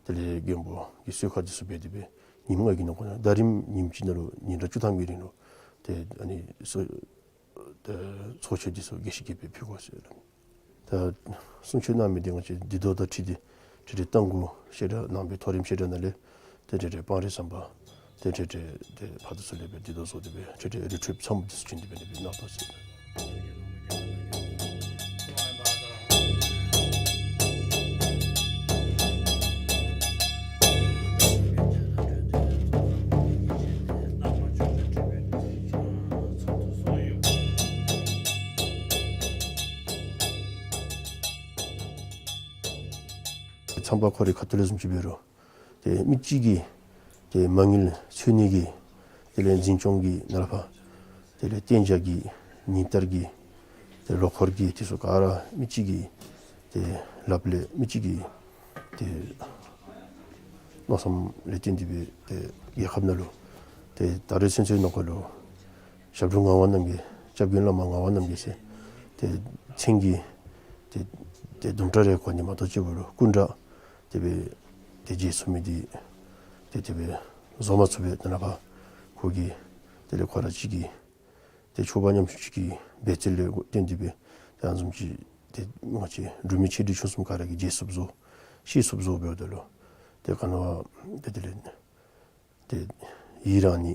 དེ་ལས་མགོན་པོ་གི་གསོལ་ཁ་འདི་ཚུ་འབད་དེ་སྦེ་ཉིནམ་ལྔ་གི་ནང་འཁོད་ནང་ཟླ་རིམ་ཉིནམ་གཅིག་ནང་ལུ་ཉིན་གྲངས་བཅུ་ཐམ་གྱི་རིང་ལུ་ཏེ་ཨ་ནི་ཚོགས་ཆོས་འདི་ཚུ་དགེ་བཤེས་ཀྱིས་སྦེ་ཕུལ་དགོ་ཟེར་སླབ་ནི། ད་གསུང་ཆོས་གནང་མི་འདི་ང་བཅས་འདི་དོ་དང་འཁྲིལ་ཏེ་འཕྲལ་འཕྲལ་རྟ་མགོ་བཤད་གྲྭ་ནང་པའི་མཐོ་རིམ་བཤད་གྲྭ་ནང་ལས་ཏེ་འཕྲལ་འཕྲལ་སྤང་རི་ཟམ་པ་ཏེ་འཕྲལ་འཕྲལ་ཏེ་ཕར་འདི་ཚུ་ལས་སྦེ་འདི་དོ་བཟོ་སྟེ་སྦེ་འཕྲལ་འཕྲལ་རི་ཁྲོད་ཚམོ་འདི་ཚུ་བྱིན་ཏེ་སྦེ་ནི་སྦེ་གནང་དོ་ཟེར། ཚངས་པ་ཁོ་རའི་ཁ་ཐུག་ལས་བཟུམ་ཅིག་འབད་རུང་ཏེ་མི་གཅིག་གིས་ཏེ་མ་དངུལ་འཚོལ་ནི་གི་དེ་ལས་འཛིན་སྐྱོང་གི་ནང་ལུ་ཕར་དེ་ལས་གཏན་འཇགས་ཀྱི་ཉིན་ལྟར་གྱི་ཏེ་ལོ་འཁོར་གྱི་འདི་ཚུ་ག་ར་མི་གཅིག་གི་ཏེ་ལགཔ་ལས་མི་གཅིག་གི་ཏེ་མནོ་བསམ་ལས་བརྟེན་ཏེ་སྦེ་ཏེ་རྒྱལ་ཁབ་ནང་ལུ་ཏེ་ད་རེས་ཚུན་ཚོད་ནང་འཁོད་ལུ་ཞབས་དྲུང་ངག་དབང་རྣམ་རྒྱལ་སྐྱབས་མགོན་བླ་མ་ངག་དབང་རྣམ་རྒྱལ་ཟེར་ཏེ་མཚན་གྱི་ཏེ་ཏེ་དུམ་གྲ་རེ་གོ་ནི་མ་གཏོགས་ཅིག་འབད་རུང་སྐུ་འདྲ་དེ་སྦེ་ཏེ་མཇལ་ཚུགས་མི་འདི་ཏེ་དེ་སྦེ་བཟོ་མ་ཚུགས་པས། ད་ནཱ་ཕར་ཁོ་གིས་དེ་ལས་ཁོ་ར་གཅིག་གིས་ཏེ་ཆོས་པ་ཉམ་ཆུང་གཅིག་གི་འབད་བརྩོན་ལས་བརྟེན་ཏེ་སྦེ་ཏེ་ཨ་ནི་བཟུམ་ཅིག་ཏེ་ང་བཅས་འབྲུག་མི་ཆེ་འབྲིང་ཆུང་གསུམ་ག་ར་གིས་མཇལ་ཚུགསཔ་བཟོ་ཤེས་ཚུགསཔ་བཟོ་འབདཝ་ད་ལུ་ཏེ་ག་ནི་བ་ཏེ་དེ་ལས་ཏེ་ཡི་རང་ནི་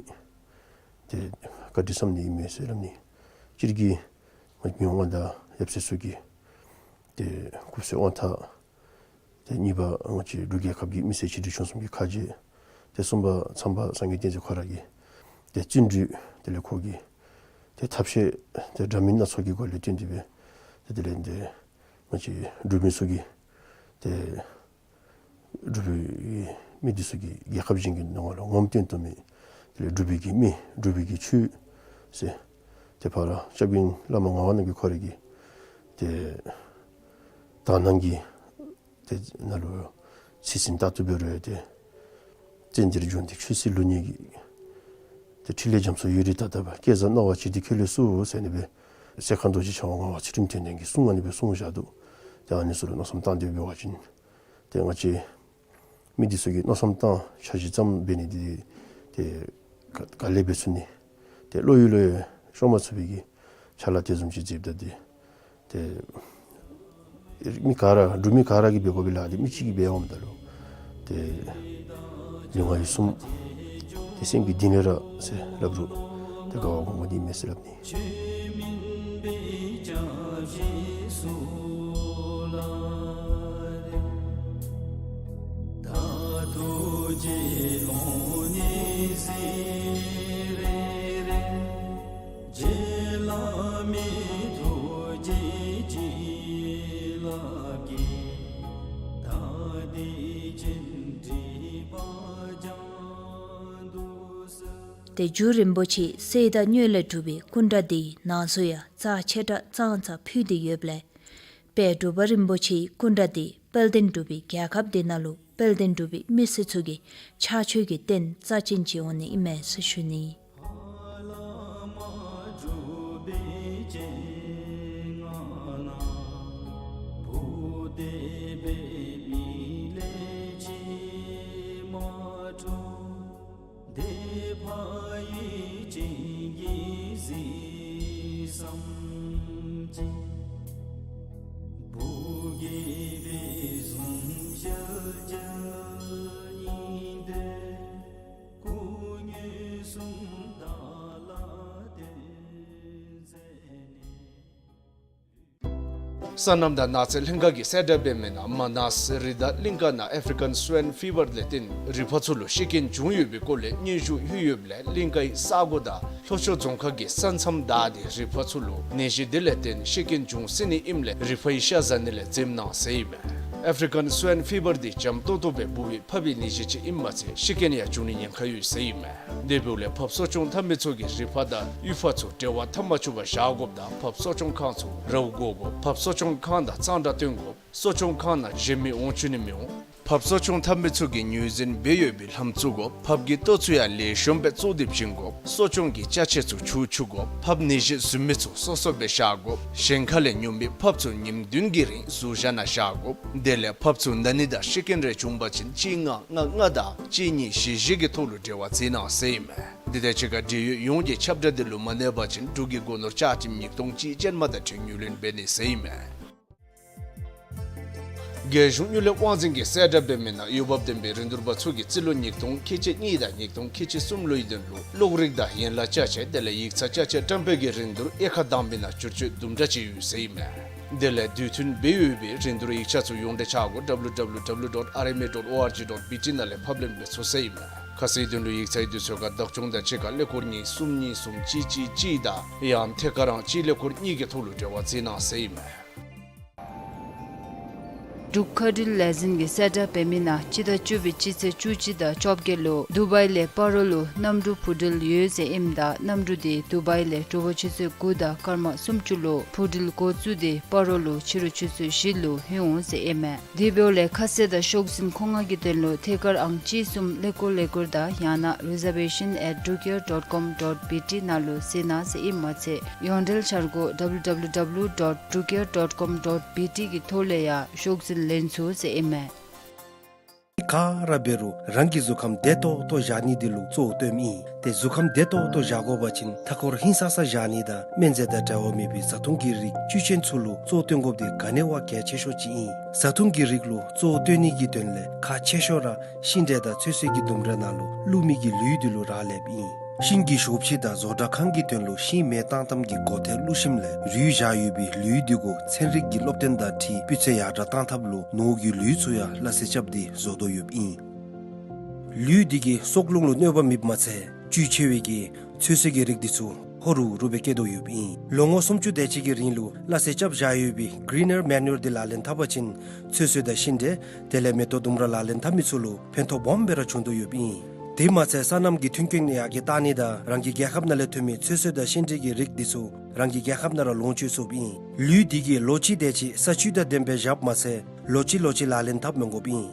ཏེ་བཀའ་དྲིན་བསམ་ནི་ཨིན་མས་ཟེར་སླབ་ནི། སྤྱིར་གྱིས་ ཉི་ཝང་དང་ཡབ་སྲས་ཚུ་གིས་ཏེ་སྐུ་བསོད་དབང་ཐང་། ཏེ་གཉིས་པ་ང་བཅས་འབྲུག་རྒྱལ་ཁབ་ཀྱི་མི་སེར་ཆེ་འབྲིང་ཆུང་གསུམ་གྱི་ཁ་རྗེ། ཏེ་གསུམ་པ་ཚངས་པ་སངས་རྒྱས་བསྟན་འཛིན་ཁོ་ར་གི་ཏེ་བརྩོན་འགྲུས། དེ་ལས་ཁོ་གི་ཏེ་ཐབས་ཤེས་ཏེ་འདྲ་མིན་སྣ་ཚོགས་ཀྱི་སྒོ་ལས་བཏོན་ཏེ་སྦེ་ཏེ་དེ་ལས་ཏེ་ང་བཅས་འབྲུག་མི་ཚུ་གིས་ཏེ་འབྲུག་པའི་མི་འདི་ཚུ་གིས་རྒྱལ་ཁབ་གཞན་གྱི་ནང་ལུ་ངོམ་སྟོན་དོ་མི་དེ་ལས་འབྲུག་པའི་གི་མི་འབྲུག་པའི་གི་ཆོས་ཟེར་ཏེ་ཕར་སྐྱབས་མགོན་བླ་མ་ངག་དབང་རྣམ་རྒྱལ་ཁོ་ར་གིས་ཏེ་དག་སྣང་གིས་ཏེ་ནཱ་ལུ་ཚེ་སྲིད་ལྟར་དུ་འབད་རུང་ཏེ་བཙན་འདིར་བྱོན་ཏེ་ཆོས་སྲིད་ལུགས་གཉིས་ཀྱི་ཏེ་ཕྲིན་ལས་རྒྱ་མཚོ་ཡུན་རིང་ད་ལྟ་བ་བསྐལ་བཟང་སྣང་བ་ཅན་དུ་ཁྱེད་ལུ་གསོལ་ཟེར་ཨ་ནི་སྦེ་སྲས་མཁར་རྡོ་རྗེ་འཆང་ངག་དབང་ཚུལ་ཁྲིམས་དོན་ལྡན་གྱིས་གསུངས་ཨ་ནི་སྦེ་གསུངས་བཞག་འདུག། ཏེ་ཨ་ནི་ཚུ་ལུ་མནོ་བསམ་བཏང་སྟེ་འབད་བ་ཅིན་ཏེ་ང་བཅས་མི་འདི་ཚུ་གིས་མནོ་བསམ་བཏང་འཆར་གཞི་བརྩམས་འབད་ནི་འདི་ཏེ་ག་ག་ལས་འབད་ཚུགས་ནི། ཏེ་བློ་ཡུལ་ལུ་ཡང་ཤོང་མ་ཚུགས་པའི་གི་ཆ་ལ་དེ་བཟུམ་ཅིག་མཛདཔ་ད་འདི་ཏེ་མི་ག་ར་འབྲུག་མི་ག་ར་གིས་འབད་དགོ་པའི་ལཱ་འདི་མི་གཅིག་གིས་འབད་འོངམ་ད་ལུ་ཏེ་ལུས་ངག་ཡིད་གསུམ་ཏེ་སེམས་ཀྱི་གཏིང་ལས་ར་ཟེར་སླབ་རུང་ཏེ་དགའ་བ་སྒོམ་པ་འདི་མེད་ཟེར་སླབ་ནི། ཏེ་རྒྱུ་རིན་པོ་ཆེ་གསེར་དང་དངུལ་ལས་གྲུབ་པའི་སྐུ་འདྲ་འདི་ནང་གཟུངས་ཡང་རྩ་ཆེ་དྲགས་ཙང་ཙ་ཕུལ་ཏེ་ཡོདཔ་ལས། དཔལ་འབྲུག་པ་རིན་པོ་ཆེའི་སྐུ་འདྲ་འདི་དཔལ་ལྡན་འབྲུག་པའི་རྒྱལ་ཁབ་འདི་ནང་ལུ་དཔལ་ལྡན་འབྲུག་པའི་མི་སེར་ཚུ་གི་ཕྱག་མཆོད་ཀྱི་རྟེན་རྩ་ཅན་ཅིག་འོང་ནི་ཨིན་མས་ཟེར་ཞུ་ནི། སོ་ནམ་དང་ནགས་ཚལ་ལྷན་ཁག་གིས་གསལ་བསྒྲགས་འབད་མི་ནང་མ་ནཱས་རི་དྭགས་གླིང་ག་ནང་ཨེཕ་རི་ཀཱན་སུའིན་ཕི་བར་ལས་བརྟེན་རི་ཕག་ཚུ་ལུ་ཤི་རྐྱེན་བྱུང་ཡོད་པའི་སྐོར་ལས་སྙན་ཞུ་ཡོད་ཡོདཔ་ལས་གླིང་གའི་ས་གོ་དང་ལྷོ་ཕྱོགས་རྫོང་ཁག་གི་ས་མཚམས་བདའ་སྟེ་རི་ཕག་ཚུ་ལུ་ནད་གཞི་འདི་ལས་བརྟེན་ཤི་རྐྱེན་བྱུང་སྲིད་ནི་ཨིནམ་ལས་རི་ཕག་གི་ཤ་བཟའ་ནི་ལས་འཛེམ་གནང་ཟེར་ཨིན་མས། ཨེཕ་རི་ཀཱན་སུའིན་ཕི་བར་འདི་འཇམ་ཏོང་ཏོ་སྦེ་འབུ་བའི་ཕགཔ་གི་ནད་གཞི་ཅིག་ཨིནམ་མ་ཚད་ཤི་རྐྱེན་ཡང་བྱུང་ནི་ཉེན་ཁ་ཡོད་ཟེར་ཨིན་མས། དེ་འབདཝ་ལས་ཕགཔ་གསོ་སྐྱོང་འཐབ་མི་ཚུ་གིས་རི་ཕག་དང་གཡུས་ཕག་ཚུ་འབྲེལ་བ་འཐབ་མ་བཅུག་པར་བཞག་དགོཔ་དང་ཕགཔ་གསོ་སྐྱོང་ཁང་ཚུ་ར་བ་བསྒོར་དགོ། ཕགཔ་གསོ་སྐྱོང་ཁང་དང་གཙང་སྦྲ་སྟོན་དགོ། གསོ་སྐྱོང་ཁང་ནང་གཞན་མི་འོང་བཅུག་ནི་མི་འོང་། ཕགཔ་གསོ་སྐྱོང་འཐབ་མི་ཚུ་གིས་ངོས་འཛིན་འབད་ཡོད་པའི་ལྷམ་བཙུགས་དགོ། ཕགཔ་གི་ལྟོ་ཚུ་ཡང་ལེགས་ཤོམ་སྦེ་བཙོ་སྟེ་བྱིན་དགོ། གསོ་སྐྱོང་གི་ཅ་ཆས་ཚུ་འཁྱུ་བཅུག་དགོ། ཕགཔ་ནད་གཞི་བཟོ་མི་ཚུ་སོ་སོ་སྦེ་བཞག་དགོ། གཞན་ཁ་ལས་ཉོ་མི་ཕགཔ་ཚུ་ཉིནམ་བདུན་གྱི་རིང་ཟུར་བཞག་ནང་བཞག་དགོ། དེ་ལས་ཕགཔ་ཚུ་ན་ནི་དང་ཤི་རྐྱེན་རེ་བྱུང་པ་ཅིན་གཅིག་ལྔ་ལྔ་ལྔ་དང་གཅིག་གཉིས་བཞི་བཞི་གི་ཐོག་ལུ་འབྲེལ་བ་འཛིན་གནང་ཟེར་ཨིན་མས། དེ་དང་གཅིག་ཁར་འབྲེལ་ཡོད་ཡོངས་ཀྱིས་ཁྱབ་བསྒྲགས་འདི་ལུ་མ་གནས་པ་ཅིན་འབྲུག་གི་སྒོ་ནོར་ཆ་ཁྱབ་ཉིས་སྟོང་གཅིག་ཅན་མ་དང་འཁྲིལ་ངོས་ལེན་འབད་ནི་ཟེར་ཨིན་མས། རྒྱལ་གཞུང་དངུལ་ལས་དབང་འཛིན་གྱིས་གསལ་བསྒྲགས་འབད་མི་ནང་འོས་འབབ་ལྡན་པའི་རིན་བསྡུར་པ་ཚུ་གིས་རྩིས་ལོ་ཉིས་སྟོང་ཁལ་གཅིག་གཉིས་དང་ཉིས་སྟོང་ཁལ་གཅིག་གསུམ་ལོའི་དོན་ལུ་གློག་རིག་དང་ཡན་ལག་ཅ་ཆས་དེ་ལས་ཡིག་ཚང་ཅ་ཆས་བཀྲམ་སྤེལ་གྱི་རིན་བསྡུར་དབྱེ་ཁག་བདམས་པའི་ནང་བསྒྱུར་བཅོས་དུམ་གྲ་ཅིག་ཡོད་ཟེར་ཨིན་མས། དེ་ལས་དུས་མཐུན་འབད་འོས་པའི་རིན་བསྡུར་ཡིག་ཆ་ཚུ་ཡོངས་འབྲེལ་ཆ་སྒོ་www dot rma dot org dot bt ནང་ལས་ཕབ་ལེན་འབད་ཚུགས་ཟེར་ཨིན་མས། ཁ་གསལ་དོན་ལུ་ཡིག་ཚང་གི་དུས་ཚོད་ཁར་བདག་སྐྱོང་དང་གཅིག་ཁར་ཀླད་ཀོར་གཉིས་གསུམ་གཉིས་གསུམ་གཅིག་གཅིག་གཅིག་དང་ཡང་ཐད་ཀར་རང་གཅིག་ཀླད་ཀོར་གཉིས་ཀྱི་ཐོག་ལུ་འབྲེལ་བ་འཛིན་གནང་ཟེར་ཨིན་མས། འབྲུག་མཁའ་འགྲུལ་ལས་འཛིན་གྱིས་གསལ་བསྒྲགས་འབད་མི་ནང་སྤྱི་ཟླ་བཅུ་པའི་སྤྱི་ཚེས་བཅུ་གཅིག་དང་བཅོ་བརྒྱད་ལུ་དུ་བའི་ལས་སྤ་རོ་ལུ་གནམ་གྲུ་འཕུར་འགྲུལ་ཡོད་ཟེར་ཨིནམ་ད་གནམ་གྲུ་དེ་དུ་བའི་ལས་དྲོ་པ་ཆུ་ཚོད་དགུ་དང་སྐར་མ་སུམ་ཅུ་ལུ་འཕུར་འགྲུལ་འགོ་བཙུགས་ཏེ་སྤ་རོ་ལུ་ཕྱི་རུ་ཆུ་ཚོད་བཞི་ལུ་ལྷོད་འོང་ཟེར་ཨིན་མས། དེ་འབདཝ་ལས་ཁ་གསལ་དང་ཤོག་འཛིན་མཁོ་མངགས་ཀྱི་དོན་ལུ་ཐད་ཀར་ཨང་གཅིག་གསུམ་ཀླད་ཀོར་ཀླད་ཀོར་དང་ཡང་ན་reservation at drukair dot com dot bt ནང་ལུ་གཟིགས་གནང་ཟེར་ཨིནམ་མ་ཚད་ཡོངས་འབྲེལ་འཆར་སྒོ་www dot drukair dot com dot bt གི་ཐོག་ལས་ཡང་ཤོག་འཛིན་ལེན་ཚུགས་ཟེར་ཨིན་མས། ག་ར་འབད་རུང་རང་གི་གཟུགས་ཁམས་བདེ་ཏོག་ཏོ་བཞག་ནི་འདི་ལུ་གཙོ་བོ་བཏོནམ་ཨིན། ཏེ་གཟུགས་ཁམས་བདེ་ཏོག་ཏོ་བཞག་དགོ་པ་ཅིན་མཐའ་འཁོར་ཧིང་སངས་ས་བཞག་ནི་དང་སྨན་རྫས་དང་འབྲེལ་བ་མེད་པའི་བཟའ་འཐུང་གི་རིགས་བཅུད་ཅན་ཚུ་ལུ་གཙོ་བོ་བཏོན་དགོཔ་འདི་ག་ནི་བ་གལ་ཆེ་ཤོས་ཅིག་ཨིན། བཟའ་འཐུང་གི་རིགས་ལུ་གཙོ་བོ་བཏོན་ནི་གི་དོན་ལས་ཁག་ཆེ་ཤོས་ར་ཤིང་འབྲས་དང་ཚོད་བསྲེ་གི་ལྡུམ་ར་ནང་ལུ་བླུག་མི་གི་ལུད་འདི་ལུ་རག་ལསཔ་ཨིན། ཤིང་གི་ཞོ་ཕྱེ་དང་བཟོ་གྲྭ་ཁང་གི་དོན་ལུ་ཤིང་མེ་བཏང་ཐངས་ཀྱི་སྒོ་ཐེལ་བླུགས་ཞིནམ་ལས་རུལ་བཞག་ཡོད་པའི་ལུད་འདི་གུ་ཚན་རིག་གི་སློབ་སྟོན་དང་འཁྲིལ་སྤུས་ཚད་ཡར་དྲག་བཏང་ཐབས་ལུ་ནོར་གྱི་ལུད་ཚུ་ཡང་སླ་བསྲེ་རྐྱབ་སྟེ་བཟོ་དོ་ཡོདཔ་ཨིན། ལུད་འདི་གིས་སྲོག་རླུང་ལུ་གནོད་པ་མེདཔ་མ་ཚད་བཅུད་ཆེ་བའི་གི་ཚོད་བསྲེ་གི་རིགས་འདི་ཚུ་ཧོ་རུ་རུ་སྦེ་སྐྱེ་དོ་ཡོདཔ་ཨིན། ལོ་ངོ་སུམ་ཅུ་དེ་ཅིག་གི་རིང་ལུ་སླ་བསྲེ་རྐྱབ་བཞག་ཡོད་པའི་greener manure འདི་ལག་ལེན་འཐབ་པ་ཅིན་ཚོད་བསྲེ་དང་ཤིང་འབྲས་དེ་ལས་མེ་ཏོག་ལྡུམ་ར་ལག་ལེན་འཐབ་མི་ཚུ་ལུ་ཕན་ཐོགས་སྦོམ་སྦེ་ར་བྱུང་དོ་ཡོདཔ་ཨིན། དེ་མ་ཚད་སོ་ནམ་གྱི་མཐུན་རྐྱེན་ཡར་རྒྱས་བཏང་ནི་དང་རང་གི་རྒྱལ་ཁབ་ནང་ལས་ཐོན་མི་ཚོད་བསྲེ་དང་ཤིང་འབྲས་ཀྱི་རིགས་འདི་ཚུ་རང་གི་རྒྱལ་ཁབ་ནང་ར་ལོངས་སྤྱོད་ཚུགསཔ་ཨིན། ལུད་འདི་གིས་ལོ་གཅིག་དེ་ཅིག་ས་བཅུད་དང་ལྡནམ་སྦེ་བཞགཔ་མ་ཚད་ལོ་གཅིག་ལོ་གཅིག་ལག་ལེན་འཐབ་མི་དགོཔ་ཨིན།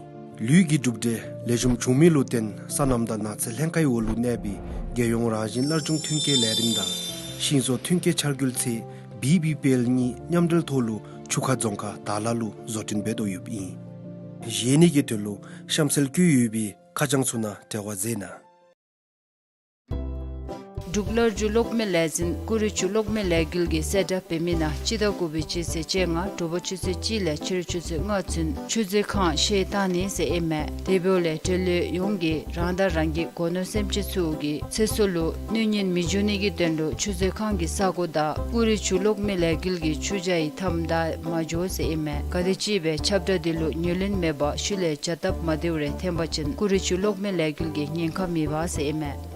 ལུད་ཀྱི་གྲུབ་འབྲས་ལེགས་ཤོམ་བྱུང་མི་ལུ་བརྟེན་སོ་ནམ་དང་ནགས་ཚལ་ལྷན་ཁག་གི་འོག་ལུ་གནས་པའི་རྒྱལ་ཡོངས་རང་བཞིན་སླར་འབྱུང་མཐུན་རྐྱེན་ལས་རིམ་དང་ཤིང་བཟོ་མཐུན་རྐྱེན་འཆར་འགོད་ཚད་བི་བི་པི་ཨེལ་གཉིས་མཉམ་འབྲེལ་ཐོག་ལུ་ཆུ་ཁ་རྫོང་ཁག་དར་ལ་ལུ་བཟོ་སྐྲུན་འབད་དོ་ཡོདཔ་ཨིན། བཞེས་ནི་གི་དོན་ལུ་གཤམ་གསལ་བཀོད་ཡོད་པའི་ཁ་བྱང་ཚུ་ནང་འབྲེལ་བ་མཛད་གནང་། འབྲུག་གློག་འཕྲིན་གློག་མེ་ལས་འཛིན་ཀུ་རི་ཆུ་གློག་མེ་ལས་འགུལ་གྱིས་གསལ་བསྒྲགས་འབད་མི་ནང་སྤྱི་ཟླ་དགུ་པའི་སྤྱི་ཚེས་བཅོ་ལྔ་དྲོ་པ་ཆུ་ཚོད་གཅིག་ལས་ཕྱི་རུ་ཆུ་ཚོད་ལྔ་ཚུན་ཆུ་མཛོད་ཁང་བཤལ་བཏང་ནི་ཟེར་ཨིན་མས། དེ་འབདཝ་ལས་འབྲེལ་ཡོད་ཡོངས་ཀྱིས་རང་དང་རང་གི་སྒོ་ནོར་སེམས་ཅན་ཚུ་གི་ཚེ་སྲོག་ལུ་གནོད་ཉེན་མི་འབྱུང་ནི་གི་དོན་ལུ་ཆུ་མཛོད་ཁང་གི་ས་གོ་དང་ཀུ་རི་ཆུ་གློག་མེ་ལས་འགུལ་གྱི་ཆུ་བྱ་ཡི་མཐའམ་བདའ་མ་འགྱོ་ཟེར་ཨིན་མས། ག་དེམ་ཅིག་སྦེ་ཁྱབ་བསྒྲགས་འདི་ལུ་ཉེར་ལེན་མེད་པར་ཤུལ་ལས་བྱ་སྟབས་མ་བདེཝ་རེ་འཐོན་པ་ཅིན་ཀུ་རི་ཆུ་གློག་མེ་ལས་འགུལ་གྱིས་ཉེན་ཁ་མི་འབག་ཟེར་ཨིན་མས།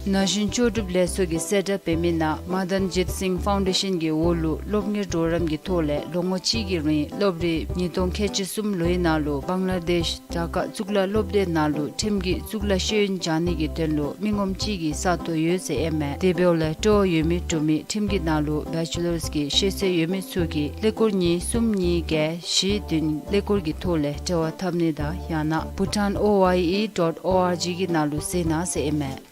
ན་གཞོན་ལྕོགས་གྲུབ་ལས་ཚོགས་ཀྱིས་གསལ་བསྒྲགས་འབད་མི་ནང་མ་དཱན་ཇིད་སིང་ཕའུན་ཌེ་ཤཱན་གྱི་འོག་ལུ་སློབ་གཉེར་གྲོགས་རམ་གྱི་ཐོག་ལས་ལོ་ངོ་གཅིག་གི་རིང་སློབ་རིམ་ཉིས་སྟོང་ཁལ་གཅིག་གསུམ་ལོའི་ནང་ལུ་བང་ལ་དེཤ་ཌ་ཀ་གཙུག་ལག་སློབ་སྡེ་ནང་ལུ་ཁྲིམས་ཀྱི་གཙུག་ལག་ཤེས་ཡོན་སྦྱང་ནི་གི་དོན་ལུ་མི་ངོམ་གཅིག་གི་ས་སྟོང་ཡོད་ཟེར་ཨིན་མས། དེ་འབདཝ་ལས་སྤྲོ་བ་ཡོད་མི་འབྲུག་མི་ཁྲིམས་ཀྱི་ནང་ལུ་བེ་ཅི་ལརས་ཀྱི་ཤེས་ཚད་ཡོད་མི་ཚུ་གིས་ཀླད་ཀོར་གཉིས་གསུམ་གཉིས་བརྒྱད་བཞི་བདུན་ཀླད་ཀོར་གྱི་ཐོག་ལས་འབྲེལ་བ་འཐབ་ནི་དང་ཡང་ན་bhutan O Y E dot O R G གི་ནང་ལུ་གཟིགས་གནང་ཟེར་ཨིན་མས།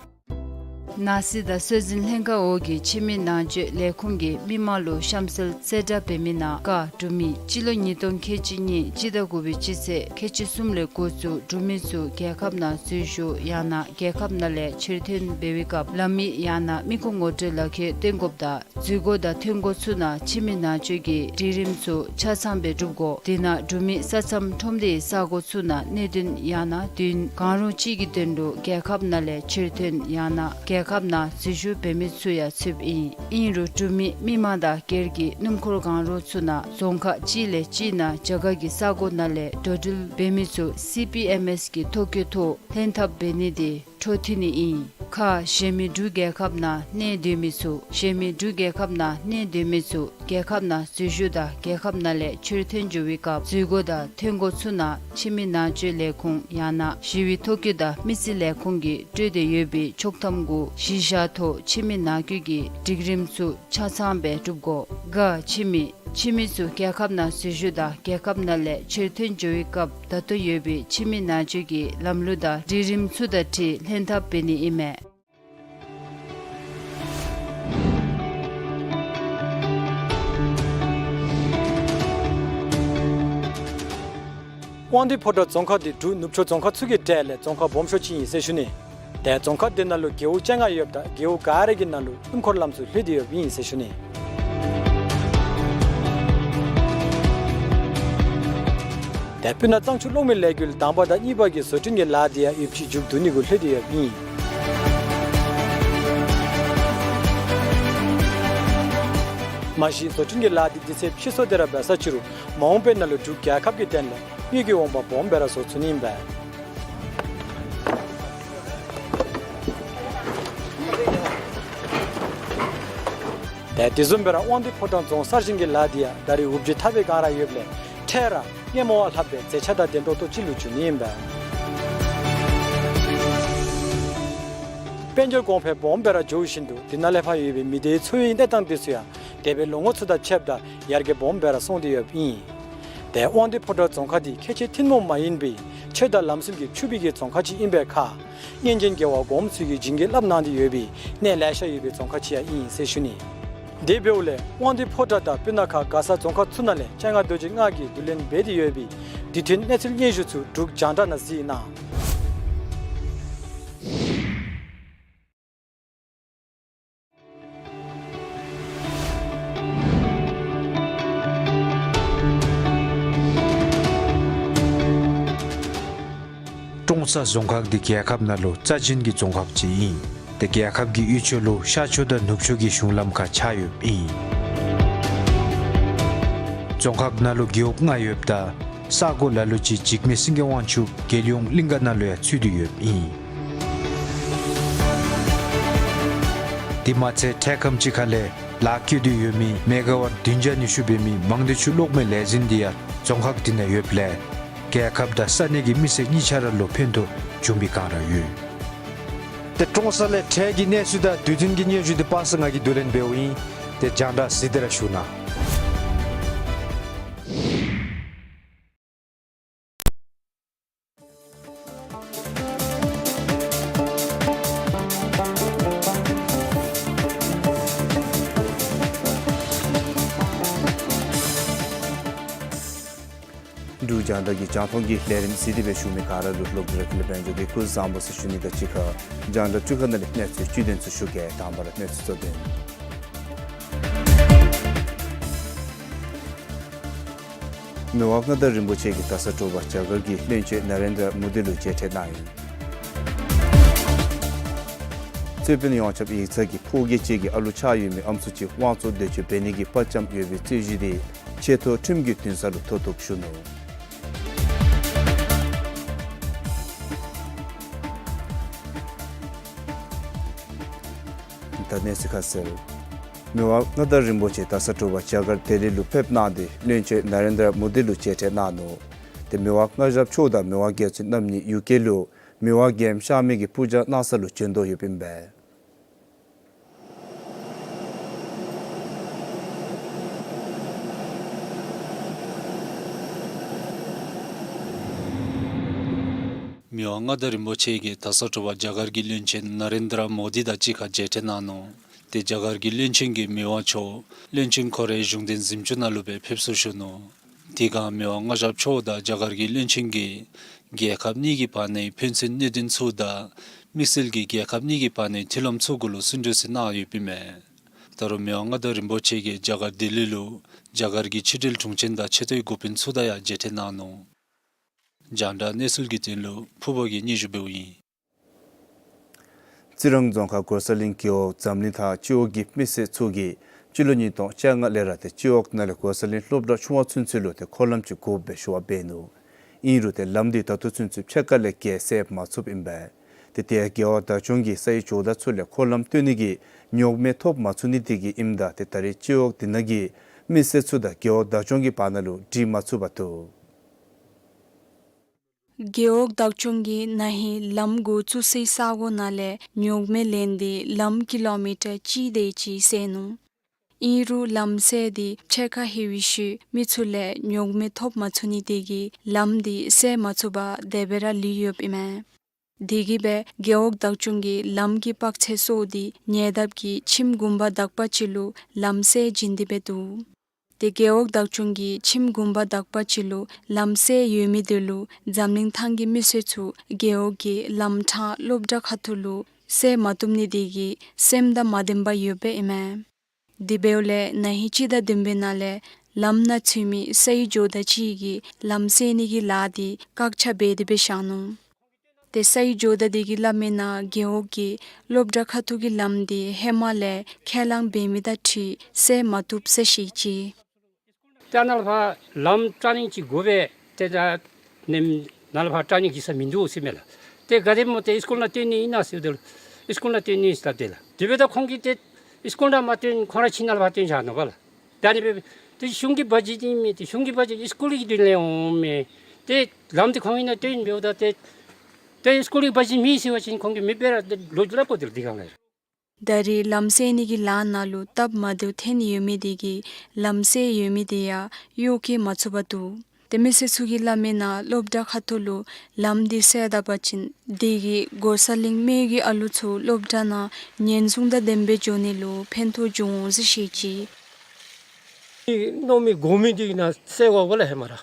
ནང་སྲིད་དང་སྲོལ་འཛིན་ལྷན་ཁག་འོག་གི་ཕྱི་མི་ནང་ཆོས་ལས་ཁུངས་ཀྱིས་མི་མང་ལུ་གཤམ་གསལ་གསལ་བསྒྲགས་འབད་མི་ནང་ཀ་འབྲུག་མི་སྤྱི་ལོ་ཉིས་སྟོང་ཁལ་གཅིག་གཉིས་སྤྱི་ཟླ་དགུ་པའི་སྤྱི་ཚེས་ཁལ་གཅིག་གསུམ་ལས་འགོ་བཙུགས་འབྲུག་མི་ཚུ་རྒྱལ་ཁབ་ནང་འཛུལ་ཞུགས་ཡང་ན་རྒྱལ་ཁབ་ནང་ལས་ཕྱིར་ཐོན་འབད་བའི་སྐབས་ལམ་ཡིག་ཡང་ན་མི་ཁུངས་ངོ་སྤྲོད་ལག་ཁྱེར་སྟོན་དགོཔ་དང་འཛུལ་སྒོ་དང་ཐོན་སྒོ་ཚུ་ནང་ཕྱི་མི་ནང་ཆོས་ཀྱི་སྒྲིག་རིམ་ཚུ་ཆ་ཚང་སྦེ་སྒྲུབ་དགོ། དེ་ནང་འབྲུག་མི་ས་མཚམས་ཁྲོམ་སྡེའི་ས་གོ་ཚུ་ནང་གནད་དོན་ཡང་ན་དུས་ཡུན་གང་རུང་ཅིག་གི་དོན་ལུ་རྒྱལ་ཁབ་ནང་ལས་ཕྱིར་ཐོན་ཡང་ན་རྒྱལ་ཁབ་ནང་འཛུལ་ཞུགས་འབད་མི་ཚུ་ཡང་ཚུདཔ་ཨིན། ཨིན་རུང་འབྲུག་མི་མི་མང་དང་སྒེར་གྱི་སྣུམ་འཁོར་གང་རུང་ཚུ་ནང་རྫོང་ཁག་གཅིག་ལས་གཅིག་ནང་རྒྱ་གར་གྱི་ས་གོ་ནང་ལས་འགྲོ་འགྲུལ་འབད་མི་ཚུ་སི་པི་ཨེམ་ཨེས་ཀྱི་ཐོ་བཀོད་ཐོག་ལྷན་ཐབས་འབད་ནི་དེ་འཕྲོ་མཐུད་ནི་ཨིན། ཁ་གཞན་མི་འབྲུག་རྒྱལ་ཁབ་ནང་གནས་སྡོད་མི་ཚུ་གཞན་མི་འབྲུག་རྒྱལ་ཁབ་ནང་གནས་སྡོད་མི་ཚུ་རྒྱལ་ཁབ་ནང་འཛུལ་ཞུགས་དང་རྒྱལ་ཁབ་ནང་ལས་ཕྱིར་ཐོན་འགྱོ་བའི་སྐབས་འཛུལ་སྒོ་དང་ཐོན་སྒོ་ཚུ་ནང་ཕྱི་མི་ནང་ཆོས་ལས་ཁུངས་ཡང་ན་ཞི་བའི་ཐོ་བཀོད་དང་མི་རྩིས་ལས་ཁུངས་ཀྱིས་སྤྲོད་དེ་ཡོད་པའི་ཆོག་ཐམ་གུ་གཞི་བཞག་ཐོག་ཕྱི་མི་ནང་འཁོད་ཀྱི་སྒྲིག་རིམ་ཚུ་ཆ་ཚང་སྦེ་སྒྲུབ་དགོ། ག་ཕྱི་མི་ཕྱི་མི་ཚུ་རྒྱལ་ཁབ་ནང་འཛུལ་ཞུགས་དང་རྒྱལ་ཁབ་ནང་ལས་ཕྱིར་ཐོན་འགྱོ་བའི་སྐབས་ད་ལྟོ་ཡོད་པའི་ཕྱི་མི་ནང་འཛུལ་གྱི་ལམ་ལུགས་དང་སྒྲིག་རིམ་ཚུ་དང་འཁྲིལ་ལྷན་ཐབས་འབད་ནི་ཨིན་མས། དབང་འདུས་ཕོ་བྲང་རྫོང་ཁག་འདི་འབྲུག་ནུབ་ཕྱོགས་རྫོང་ཁག་ཚུ་གི་གྲས་ལས་རྫོང་ཁག་སྦོམ་ཤོས་ཅིག་ཨིན་ཟེར་ཞུ་ནི། ཏེ་རྫོང་ཁག་འདི་ནང་ལུ་རྒེད་འོག་བཅོ་ལྔ་ཡོདཔ་ད་རྒེད་འོག་ག་ར་གི་ནང་ལུ་སྣུམ་འཁོར་ལམ་ཚུ་ལྷོད་དེ་ཡོདཔ་ཨིན་ཟེར་ཞུ་ནི། ཏེ་སྤུ་ན་གཙང་ཆུ་གློག་མེ་ལས་འགུལ་དང་པ་དང་གཉིས་པ་གི་བཟོ་སྐྲུན་གྱི་ལཱ་འདི་ཡང་ཡོདཔ་ཅིག་མཇུག་བསྡུ་ནི་གུ་ལྷོད་དེ་ཡོདཔ་ཨིན། མ་གཞི་བཟོ་སྐྲུན་གྱི་ལཱ་འདི་དུས་ཚོད་ཕྱིས་སོང་སྟེ་ར་འབད་ས་ཅིག་རུང་མ་འོངས་པའི་ནང་ལུ་འབྲུག་རྒྱལ་ཁབ་ཀྱི་དོན་ལས་དངུལ་གྱི་འོང་འབབ་སྦོམ་སྦེ་ར་བཟོ་ཚུགས་ནི་ཨིན་པས། ཏེ་དེ་བཟུམ་སྦེ་ར་དབང་འདུས་ཕོ་བྲང་རྫོང་གསར་བཞེངས་ཀྱི་ལཱ་འདི་ཡང་ད་རེས་འུབ་ཇེ་ཐག་པའི་སྒང་ར་ཡོདཔ་ལས་འཕྲལ་ར་སྔོན་མ་བ་ལྷགཔ་སྦེ་མཛེས་ཆ་དང་ལྡན་ཏོག་ཏོ་ཅིག་ལུ་འགྱུར་ནི་ཨིན་པས། དཔལ་འབྱོར་གོང་འཕེལ་སྦོམ་སྦེ་ར་འགྱོ་བཞིན་དུ་དེ་ནང་ལས་ཕར་ཡོད་པའི་མི་སྡེའི་འཚོ་བའི་གནས་སྟངས་འདི་ཚུ་ཡང་འདས་པའི་ལོ་ངོ་ཚུ་དང་ཕྱདཔ་ད་ཡར་རྒྱས་སྦོམ་སྦེ་ར་སོང་སྟེ་ཡོདཔ་ཨིན། ཏེ་དབང་འདུས་ཕོ་བྲང་རྫོང་ཁག་འདི་ཁལ་གཅིག་ཐུན་མོང་མ་ཡིན་པའི་ཆོས་དང་ལམ་སྲོལ་གྱིས་ཕྱུག་པའི་གི་རྫོང་ཁག་ཅིག་ཨིན་པའི་ཁར་སྔོན་བྱོན་རྒྱལ་བ་གོངམ་ཚུ་གིས་བྱིན་གྱིས་བརླབས་གནང་སྟེ་ཡོད་པའི་གནས་ལེ་ཤ་ཡོད་པའི་རྫོང་ཁག་ཅིག་ཡང་ཨིན་ཟེར་ཞུ་ནི། དེ་འབདཝ་ལས་དབང་འདུས་ཕོ་བྲང་དང་སྤུ་ན་ཁ་མགར་ས་རྫོང་ཁག་ཚུ་ནང་ལས་སྤྱན་སྔ་རྡོ་རྗེ་ལྔ་གིས་བསྡུ་ལེན་འབད་དེ་ཡོད་པའི་དུས་མཐུན་གནས་ཚུལ་སྙན་ཞུ་ཚུ་འབྲུག་རྒྱང་བསྒྲགས་ནང་གཟིགས་གནང་། ཀྲོང་གསར་རྫོང་ཁག་འདི་རྒྱལ་ཁབ་ནང་ལུ་རྩ་ཅན་གྱི་རྫོང་ཁག་ཅིག་ཨིན། ཏེ་རྒྱལ་ཁབ་ཀྱི་དབུས་ཕྱོགས་ལུ་ཤར་ཕྱོགས་དང་ནུབ་ཕྱོགས་ཀྱི་གཞུང་ལམ་ཁར་ཆགས་ཡོདཔ་ཨིན། རྫོང་ཁག་ནང་ལུ་རྒེད་འོག་ལྔ་ཡོདཔ་ད་ས་གོ་ལ་ལུ་ཅིག་འཇིགས་མེད་སེང་གེ་དབང་ཕྱུག་རྒྱལ་ཡོངས་གླིང་ག་ནང་ལུ་ཡང་ཚུད་དེ་ཡོདཔ་ཨིན། དེ་མ་ཚད་འཕྲལ་ཁམས་ཅིག་ཁ་ལས་ལཱ་བཀོད་དེ་ཡོད་མི་མེ་ག་ཝཊ་བདུན་བརྒྱ་ཉི་ཤུ་འབད་མི་མང་སྡེ་ཆུ་གློག་མེ་ལས་འཛིན་དེ་ཡང་རྫོང་ཁག་དེ་ནང་ཡོདཔ་ལས་རྒྱལ་ཁབ་དང་ས་གནས་ཀྱི་མི་སེར་གཉིས་ཆ་ར་ལུ་ཕན་ཐོགས་བྱུང་བའི་བསྒང་ར་ཡོད། ཏེ་ཀྲོང་གསར་ལས་འཕྲལ་གྱི་གནས་ཚུལ་དང་དུས་མཐུན་གྱི་སྙན་ཞུ་དེ་སྤ་སེ་ང་གིས་བསྡུ་ལེན་འབདཝ་ཨིན། ཏེ་རྒྱང་བསྒྲགས་གཟིགས་ཏེ་ར་བཞུགས་གནང་། འབྲུག་རྒྱང་བསྒྲགས་ཀྱི་རྒྱང་མཐོང་གི་ལས་རིམ་གཟིགས་ཏེ་སྦེ་བཞུགས་མི་ག་ར་ལུ་ལོག་སྟེ་ར་ཀུན་ལེགས་དཔལ་འབྱོར་གྱིས་སྐུ་གཟུགས་བཟང་པོ་ཟེར་ཞུ་ནི་དང་གཅིག་ཁར་རྒྱང་བསྒྲགས་འཕྲུལ་ཁང་ནང་ལས་གནས་ཚུལ་བཅུད་དོན་ཚུ་ཞུ་གེ། དང་པ་ར་གནས་ཚུལ་གཙོ་དོན། མི་དབང་མངའ་བདག་རིན་པོ་ཆེ་གིས་ད་ས་དྲོ་པ་རྒྱ་གར་གྱི་བློན་ཆེན་ན་རེན་དྲ་མོ་དི་ལུ་མཇལ་འཕྲད་གནང་ཡི། རྩོད་དཔོན་ཡོངས་ཁྱབ་ཡིག་ཚང་གིས་ཕོ་སྐྱེས་ཅིག་གི་ཨ་ལུ་ཆགས་ཡོད་མི་ཨམ་སྲུ་ཅིག་དབང་བཙོང་འདོད་སྤྱོད་འབད་ནི་གི་དཔའ་བཅམ་ཡོད་པའི་རྩོད་གཞི་དེ་ཆེ་མཐོ་ཁྲིམས་ཀྱི་འདུན་ས་ལུ་མཐོ་གཏུགས་ཞུ་ནུག། ད་གནས་ཚུལ་ཁ་གསལ། མི་དབང་མངའ་བདག་རིན་པོ་ཆེ་ད་ས་དྲོ་པ་རྒྱ་གར་ལྡི་ལི་ལུ་ཕེབས་གནང་སྟེ་བློན་ཆེན་ན་རེན་དྲ་མོ་དི་ལུ་མཇལ་འཕྲད་གནང་ནུག། ཏེ་མི་དབང་མངའ་ཞབས་མཆོག་དང་མི་དབང་རྒྱལ་བཙུན་རྣམ་གཉིས་ཡུ་ཀེ་ལུ་མི་དབང་རྒྱལམོ་གཤགས་མི་གི་པུ་ཇ་གནང་ས་ལུ་བྱོན་དོ་ཡོདཔ་ཨིན་པས། མི་དབང་མངའ་བདག་རིན་པོ་ཆེ་གིས་ད་ས་དྲོ་པ་རྒྱ་གར་གྱི་བློན་ཆེན་ན་རེན་དྲ་མོ་དི་དང་གཅིག་ཁར་མཇལ་འཕྲད་གནང་ནུག། ཏེ་རྒྱ་གར་གྱི་བློན་ཆེན་གྱིས་མི་དབང་མཆོག་བློན་ཆེན་ཁོ་རའི་གཞུང་དོན་གཟིམ་ཅུང་ནང་ལུ་སྦེ་ཕེབས་བསུ་ཞུ་ནུག། དེ་སྒང་མི་དབང་མངའ་ཞབས་མཆོག་དང་རྒྱ་གར་གྱི་བློན་ཆེན་གྱིས་རྒྱལ་ཁབ་གཉིས་ཀྱི་བར་ནའི་ཕན་ཚུན་གནད་དོན་ཚུ་དང་དམིགས་བསལ་གྱིས་རྒྱལ་ཁབ་གཉིས་ཀྱི་བར་ནའི་མཐུན་ལམ་ཚུ་གུ་ལུ་སུན་གྲོས་ཟེར་གནང་ཡོདཔ་ཨིན་མས། ད་རུང་མི་དབང་མངའ་བདག་རིན་པོ་ཆེ་གིས་རྒྱ་གར་ལྡི་ལི་ལུ་རྒྱ་གར་གྱི་ཕྱི་འབྲེལ་དྲུང་ཆེན་དང་ཆེ་མཐོའི་འགོ་དཔོན་ཚུ་དང་ཡང་མཇལ་འཕྲད་གནང་ནུག། རྒྱང་བསྒྲགས་གནས་ཚུལ་གྱི་དོན་ལུ་ཕུར་བུ་གིས་སྙན་ཞུ་འབདཝ་ཨིན། རྩི་རང་རྫོང་ཁག་གོ་ས་གླིང་རྒེད་འོག་འཛམ་གླིང་ཐང་སྤྱི་འོག་གི་མི་སེར་ཚུ་གིས་སྤྱི་ལོ་ཉིས་སྟོང་བཅོ་ལྔ་ལས་ར་ཏེ་སྤྱི་འོག་ནང་ལས་གོ་ས་གླིང་སློབ་གྲྭ་ཆུང་བ་ཚུན་ཚོད་ལུ་ཏེ་འཁོར་ལམ་ཅིག་དགོ་པས་ཞུ་བ་འབད་ནུག། ཨིན་རུང་ཏེ་ལམ་འདི་ད་ལྟོ་ཚུན་ཚོད་ཕྱེད་ཀ་ལས་བརྒལ་བསལ་མ་ཚུགསཔ་ཨིན་པས། ཏེ་དེ་ཡང་རྒེད་འོག་བདག་སྐྱོང་གིས་སའི་ཇོ་བདག་ཚུ་ལས་འཁོར་ལམ་བཏོན་ནི་གི་རྙོག་མེད་ཐོབ་མ་ཚུགས་ནི་དེ་གིས་ཨིནམ་ད་ཏེ་ད་རེས་སྤྱི་འོག་འདི་ནང་གི་མི་སེར་ཚུ་དང་རྒེད་འོག་བདག་སྐྱོང་གི་བར་ན་ལུ་འགྲིག་མ་ཚུགས་པར་འདུག། རྒེད་འོག་བདག་སྐྱོང་གིས་ན་ཧིང་ལམ་འགོ་བཙུགས་སའི་ས་གོ་ནང་ལས་རྙོག་མེ་ལེན་ཏེ་ལམ་ཀི་ལོ་མི་ཊར་གཅིག་དེ་ཅིག་བསལ་ནུག། ཨིན་རུང་ལམ་བསལ་ཏེ་ཕྱེད་ཀ་ལྷོད་པའི་ཤུལ་མི་ཚུ་ལས་རྙོག་མེ་ཐོབ་མ་ཚུགས་ནི་དེ་གིས་ལམ་འདི་བསལ་མ་ཚུགས་པར་དེ་སྦེ་ར་ལུས་ཡོདཔ་ཨིན་མས། དེ་གིས་སྦེ་རྒེད་འོག་བདག་སྐྱོང་གིས་ལམ་གྱི་དཔག་ཚད་སོར་ཏེ་ཉེ་འདབས་ཀྱི་ཁྱིམ་གུང་པ་དག་པ་ཅིག་ལུ་ལམ་བསལ་བྱིན་ཏེ་སྦེ་འདུག། ཏེ་རྒེད་འོག་བདག་སྐྱོང་གིས་ཁྱིམ་གུང་པ་དག་པ་ཅིག་ལུ་ལམ་བསལ་ཡོད་མི་དེ་ལུ་འཛམ་གླིང་ཐང་གི་མི་སེར་ཚུ་རྒེད་འོག་གི་ལམ་འཕྲང་སློབ་གྲྭ་ཁ་ཐུག་ལུ་བསལ་མ་བཏུབ་ནི་དེ་གིས་སེམས་དང་མ་ལྡན་པར་ཡོདཔ་ཨིན་མས། དེ་འབདཝ་ལས་ན་ཧིང་སྤྱི་ཟླ་བདུན་པའི་ནང་ལས་ལམ་ནང་ཚུད་མི་སའི་ཇོ་བདག་ཅིག་གིས་ལམ་བསལ་ནི་གི་ལཱ་དེ་བཀག་ཆ་འབད་དེ་སྦེ་བཞག་ནུག། ཏེ་སའི་ཇོ་བདག་དེ་གིས་སླབ་མིའི་ནང་རྒེད་འོག་གིས་སློབ་གྲྭ་ཁ་ཐུག་གི་ལམ་དེ་ཧེ་མ་ལས་ཁས་བླངས་འབད་མི་དང་འཁྲིལ་བསལ་མ་བཏུབ་ཟེར་བཤད་ཅི། ཏེ་ནཱ་ལས་ཕར་ལམ་ཊར་ནིང་ཅིག་དགོ་པས། ཏེ་ད་ནེམ་ནཱ་ལས་ཕར་ཊར་ནིང་གི་ས་མིན་འདུག་ཟེར་མས་ལགས། ཏེ་ག་དེ་སྨོ་ཏེ་སི་ཀུལ་ནང་སྟོན་ནི་ཨིན་ན་ཟེརཝ་ད་ལུ་སི་ཀུལ་ནང་སྟོན་ནི་ཟེར་སླབ་དེས་ལགས། དེ་འབདཝ་ད་ཁོང་གིས་ཏེ་སི་ཀུལ་ནང་མ་སྟོན་ཁོང་ར་ཁྱིམ་ནང་ལས་ཕར་སྟོན་བཞག་ནུག་པ་ལགས། ད་ཨ་ནི་སྦེ་ཏེ་གཞུང་གི་བ་ཇེཊ་ཨིན་མས། ཏེ་གཞུང་གི་བ་ཇེཊ་སི་ཀུལ་གྱི་དོན་ལས་འོང་མས། ཏེ་ལམ་འདི་ཁོང་གིས་ནཱ་སྟོན་འབདཝ་ད་ཏེ་ཏེ་སི་ཀུལ་གྱི་བ་ཇེཊ་མེད་ཟེར་བ་ཅིན་ཁོང་གིས་མི་འབད་ར་ཏེ་ལོ་རྒྱུས་སླབ་དགོ་དེས་ལགས་འདི་སྒང་ལས། ད་རེས་ལམ་བསལ་ནི་གི་ལཱ་ནང་ལུ་སྟབས་མ་བདེཝ་ཐོན་ཡོད་མི་དེ་གིས་ལམ་བསལ་ཡོད་མི་དེ་ཡང་གཡོག་བཀོལ་མ་ཚུགས་པར་འདུག། ཏེ་མི་སེར་ཚུ་གིས་སླབ་མིའི་ནང་སློབ་གྲྭ་ཁ་ཐུག་ལུ་ལམ་འདི་བསལ་ད་པ་ཅིན་དེ་གིས་གོ་ས་གླིང་མི་གི་ཨ་ལུ་ཚུ་སློབ་གྲྭ་ནང་ཉེན་སྲུང་དང་ལྡནམ་སྦེ་འགྱོ་ནི་ལུ་ཕན་ཐོགས་འབྱུང་འོང་ཟེར་བཤད་ཅི། མནོ་མི་དགོ་མི་འདི་ནཱ་བསལ་དགོ་པས་ལགས་ཧེ་མ་ར།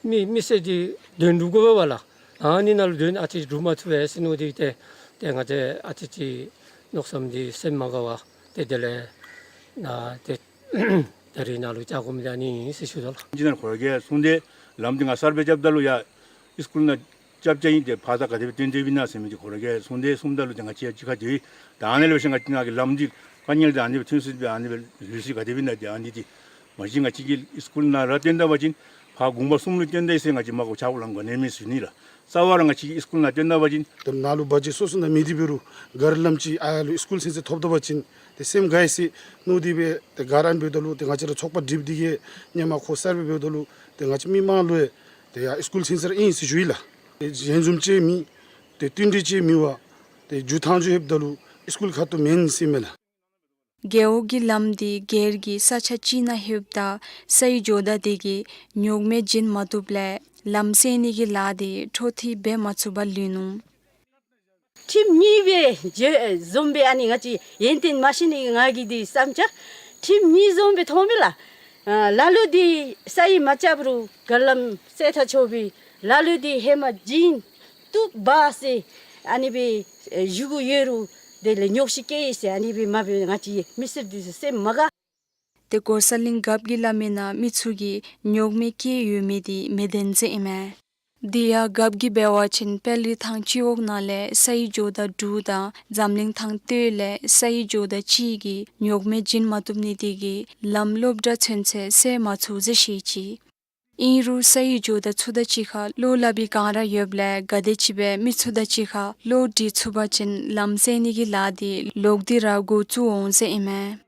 མི་མི་སེར་འདི་དོན་འགྲུབ་དགོ་པས་ལགས། ཨ་ནི་ནང་ལུ་དོན་ཨ་ཙི་འགྲུབ་མ་ཚུགས་པས་ཟེར་མནོ་སྟེ་ཏེ་ཏེ་ང་བཅས་ཨ་ཙི་ཅིག་མནོ་བསམ་འདི་སེམས་མ་དགའ་བར་ཏེ་དེ་ལས་ནཱ་ཏེ་ད་རེས་ནཱ་ལུ་བཅར་དགོ་མི་འདི་ཨ་ནི་ཨིན་ཟེར་ཞུ་དོ་ལགས། ཨིན་ཇི་ནི་ཡར་ཁོ་ར་གིས་གསུངས་ཏེ་ལམ་འདི་ང་གསརཔ་རྐྱབ་ད་ལུ་ཡར་སི་ཀུལ་ནང་ རྐྱབ་རྐྱབ་ཨིན། ཏེ་ཕར་ད་ག་དེ་སྦེ་བཏོན་བཏོནམ་ཨིན་ན་ཟེར་མི་འདི་ཁོ་ར་གིས་གསུངས་ཏེ་གསུངམ་ད་ལུ་ཏེ་ང་བཅས་ཡང་གཅིག་ཁར་སྡོད་ཡི། ད་ཨ་ནི་ལས་འབད་ཞིནམ་ང་བཅས་ནཱ་གི་ལམ་འདི་དཀའ་ངལ་འདི་ཨ་ནི་སྦེ་ཐོན་སྲིད་པས། ཨ་ནི་སྦེ་ལུས་སྲིད་ག་དེ་སྦེ་ཨིན་ན། ཏེ་ཨ་ནི་འདི་མ་གཞི་ང་བཅས་ཀྱི་སི་ཀུལ་ནང་ར་བཏོན་ད་པ་ཅིན་ཕར་དགོངས་པ་གསུམ་ལུ་བཏོན་ད་ཡི་ཟེར་ང་བཅས་མ་གོ་ཆ་བོ་ལམ་ག་ནི་མེད་ཟེར་ནི་ལགས། རྩ་བ་ར་ང་བཅས་ཀྱི་སི་ཀུལ་ནང་བཏོན་ད་པ་ཅིན་ཏེ་ནཱ་ལུ་བ་ཇེཊ་སོ་སོ་ནང་མེད། དེ་འབད་རུང་ག་ར་ལམ་ཅིག་ཨ་ཡར་ལུ་སི་ཀུལ་ཚུན་ཚོད་ཐོབ་ད་པ་ཅིན་ཏེ་སེམས་དགའ་ཡི་ཟེར་མནོ་སྟེ་སྦེ་ཏེ་ག་ར་ཨ་ནི་འབདཝ་ད་ལུ་ཏེ་ང་བཅས་ར་ཚོགས་པ་སྒྲིགཔ་འདི་གིས་ཧེ་མ་ཁོ་སར་ཝེ་འབདཝ་ད་ལུ་ཏེ་ང་བཅས་མི་མང་ལུ་ཡང་ཏེ་ཡར་སི་ཀུལ་ཚུན་ཚོད་ར་ཨིན་ཟེར་ཞུ་ཡི་ལགས། ཏེ་ཞལ་འཛོམས་ཅིག་མེད། ཏེ་བསྟུན་གྲོས་ཅིག་མེད་པར་ཏེ་མཇུག་ཐང་ཚུ་ལྷོདཔ་ད་ལུ་སི་ཀུལ་ཁ་ཐུག་མེན་ཟེར་མས་ལགས། རྒེད་འོག་གི་ལམ་འདི་སྒེར་གྱི་ས་ཆ་ཅིག་ནང་ལྷོདཔ་ད་སའི་ཇོ་བདག་དེ་གིས་རྙོག་མེད་བྱིན་མ་བཏུབ་ལས་ལམ་སེལ་ནི་གི་ལཱ་དེ་འཕྲོ་མཐུད་འབད་མ་ཚུགས་པར་ལུས་ནུག། ཁྲིམས་གཉིས་སྦེ་འཛོམས་སྦེ་ཨ་ནི་ང་བཅས་ཡོན་ཏན་མ་ཤེས་ནི་ང་གི་འདི་བསམ་འཆར་ཁྲིམས་གཉིས་འཛོམས་སྦེ་མཐོང་མས་ལགས། ཨ་ལ་ལུ་འདི་སའི་མ་རྐྱབ་རུང་ག་ལམ་སེལ་ཐག་ཆོད་པས། ལ་ལུ་འདི་ཧེ་མ་བྱིན་བཏུབ་པས་ཟེར་ཨ་ནི་སྦེ་ཨེ་ཞུ་གི་ཡོད་རུང་དེ་ལས་ཉོགས་བཤད་བཀལ་ཡི་ཟེར་ཨ་ནི་སྦེ་མ་འབད་ང་བཅས་མི་སེར་འདི་ཚུ་སེམས་མ་དགའ། ཏེ་གོ་ས་གླིང་རྒཔོ་གིས་སླབ་མིའི་ནང་མི་ཚུ་གིས་རྙོག་མེད་བཀལ་ཡོད་མི་འདི་མི་བདེན་ཟེར་ཨིན་མས། དེ་ཡང་རྒཔོ་གིས་འབད་བ་ཅིན་དཔལ་རི་ཐང་སྤྱི་འོག་ནང་ལས་སའི་ཇོ་བདག་འབྲུག་དང་འཛམ་གླིང་ཐང་སྟོད་ལས་སའི་ཇོ་བདག་གཅིག་གིས་རྙོག་མེད་བྱིན་མ་བཏུབ་ནི་དེ་གིས་ལམ་སློབ་གྲྭ་ཚུན་ཚོད་སེལ་མ་ཚུགས་ཟེར་བཤད་ཅི། ཨིན་རུང་སའི་ཇོ་བདག་ཚུ་དང་གཅིག་ཁར་བློ་སླབ་པའི་སྒང་ར་ཡོདཔ་ལས་ག་དེ་ཅིག་སྦེ་མི་ཚུ་དང་གཅིག་ཁར་བློ་འདྲིས་ཚུགས་པ་ཅིན་ལམ་སེལ་ནི་གི་ལཱ་འདི་ལོག་སྟེ་ར་འགོ་བཙུགས་འོང་ཟེར་ཨིན་མས།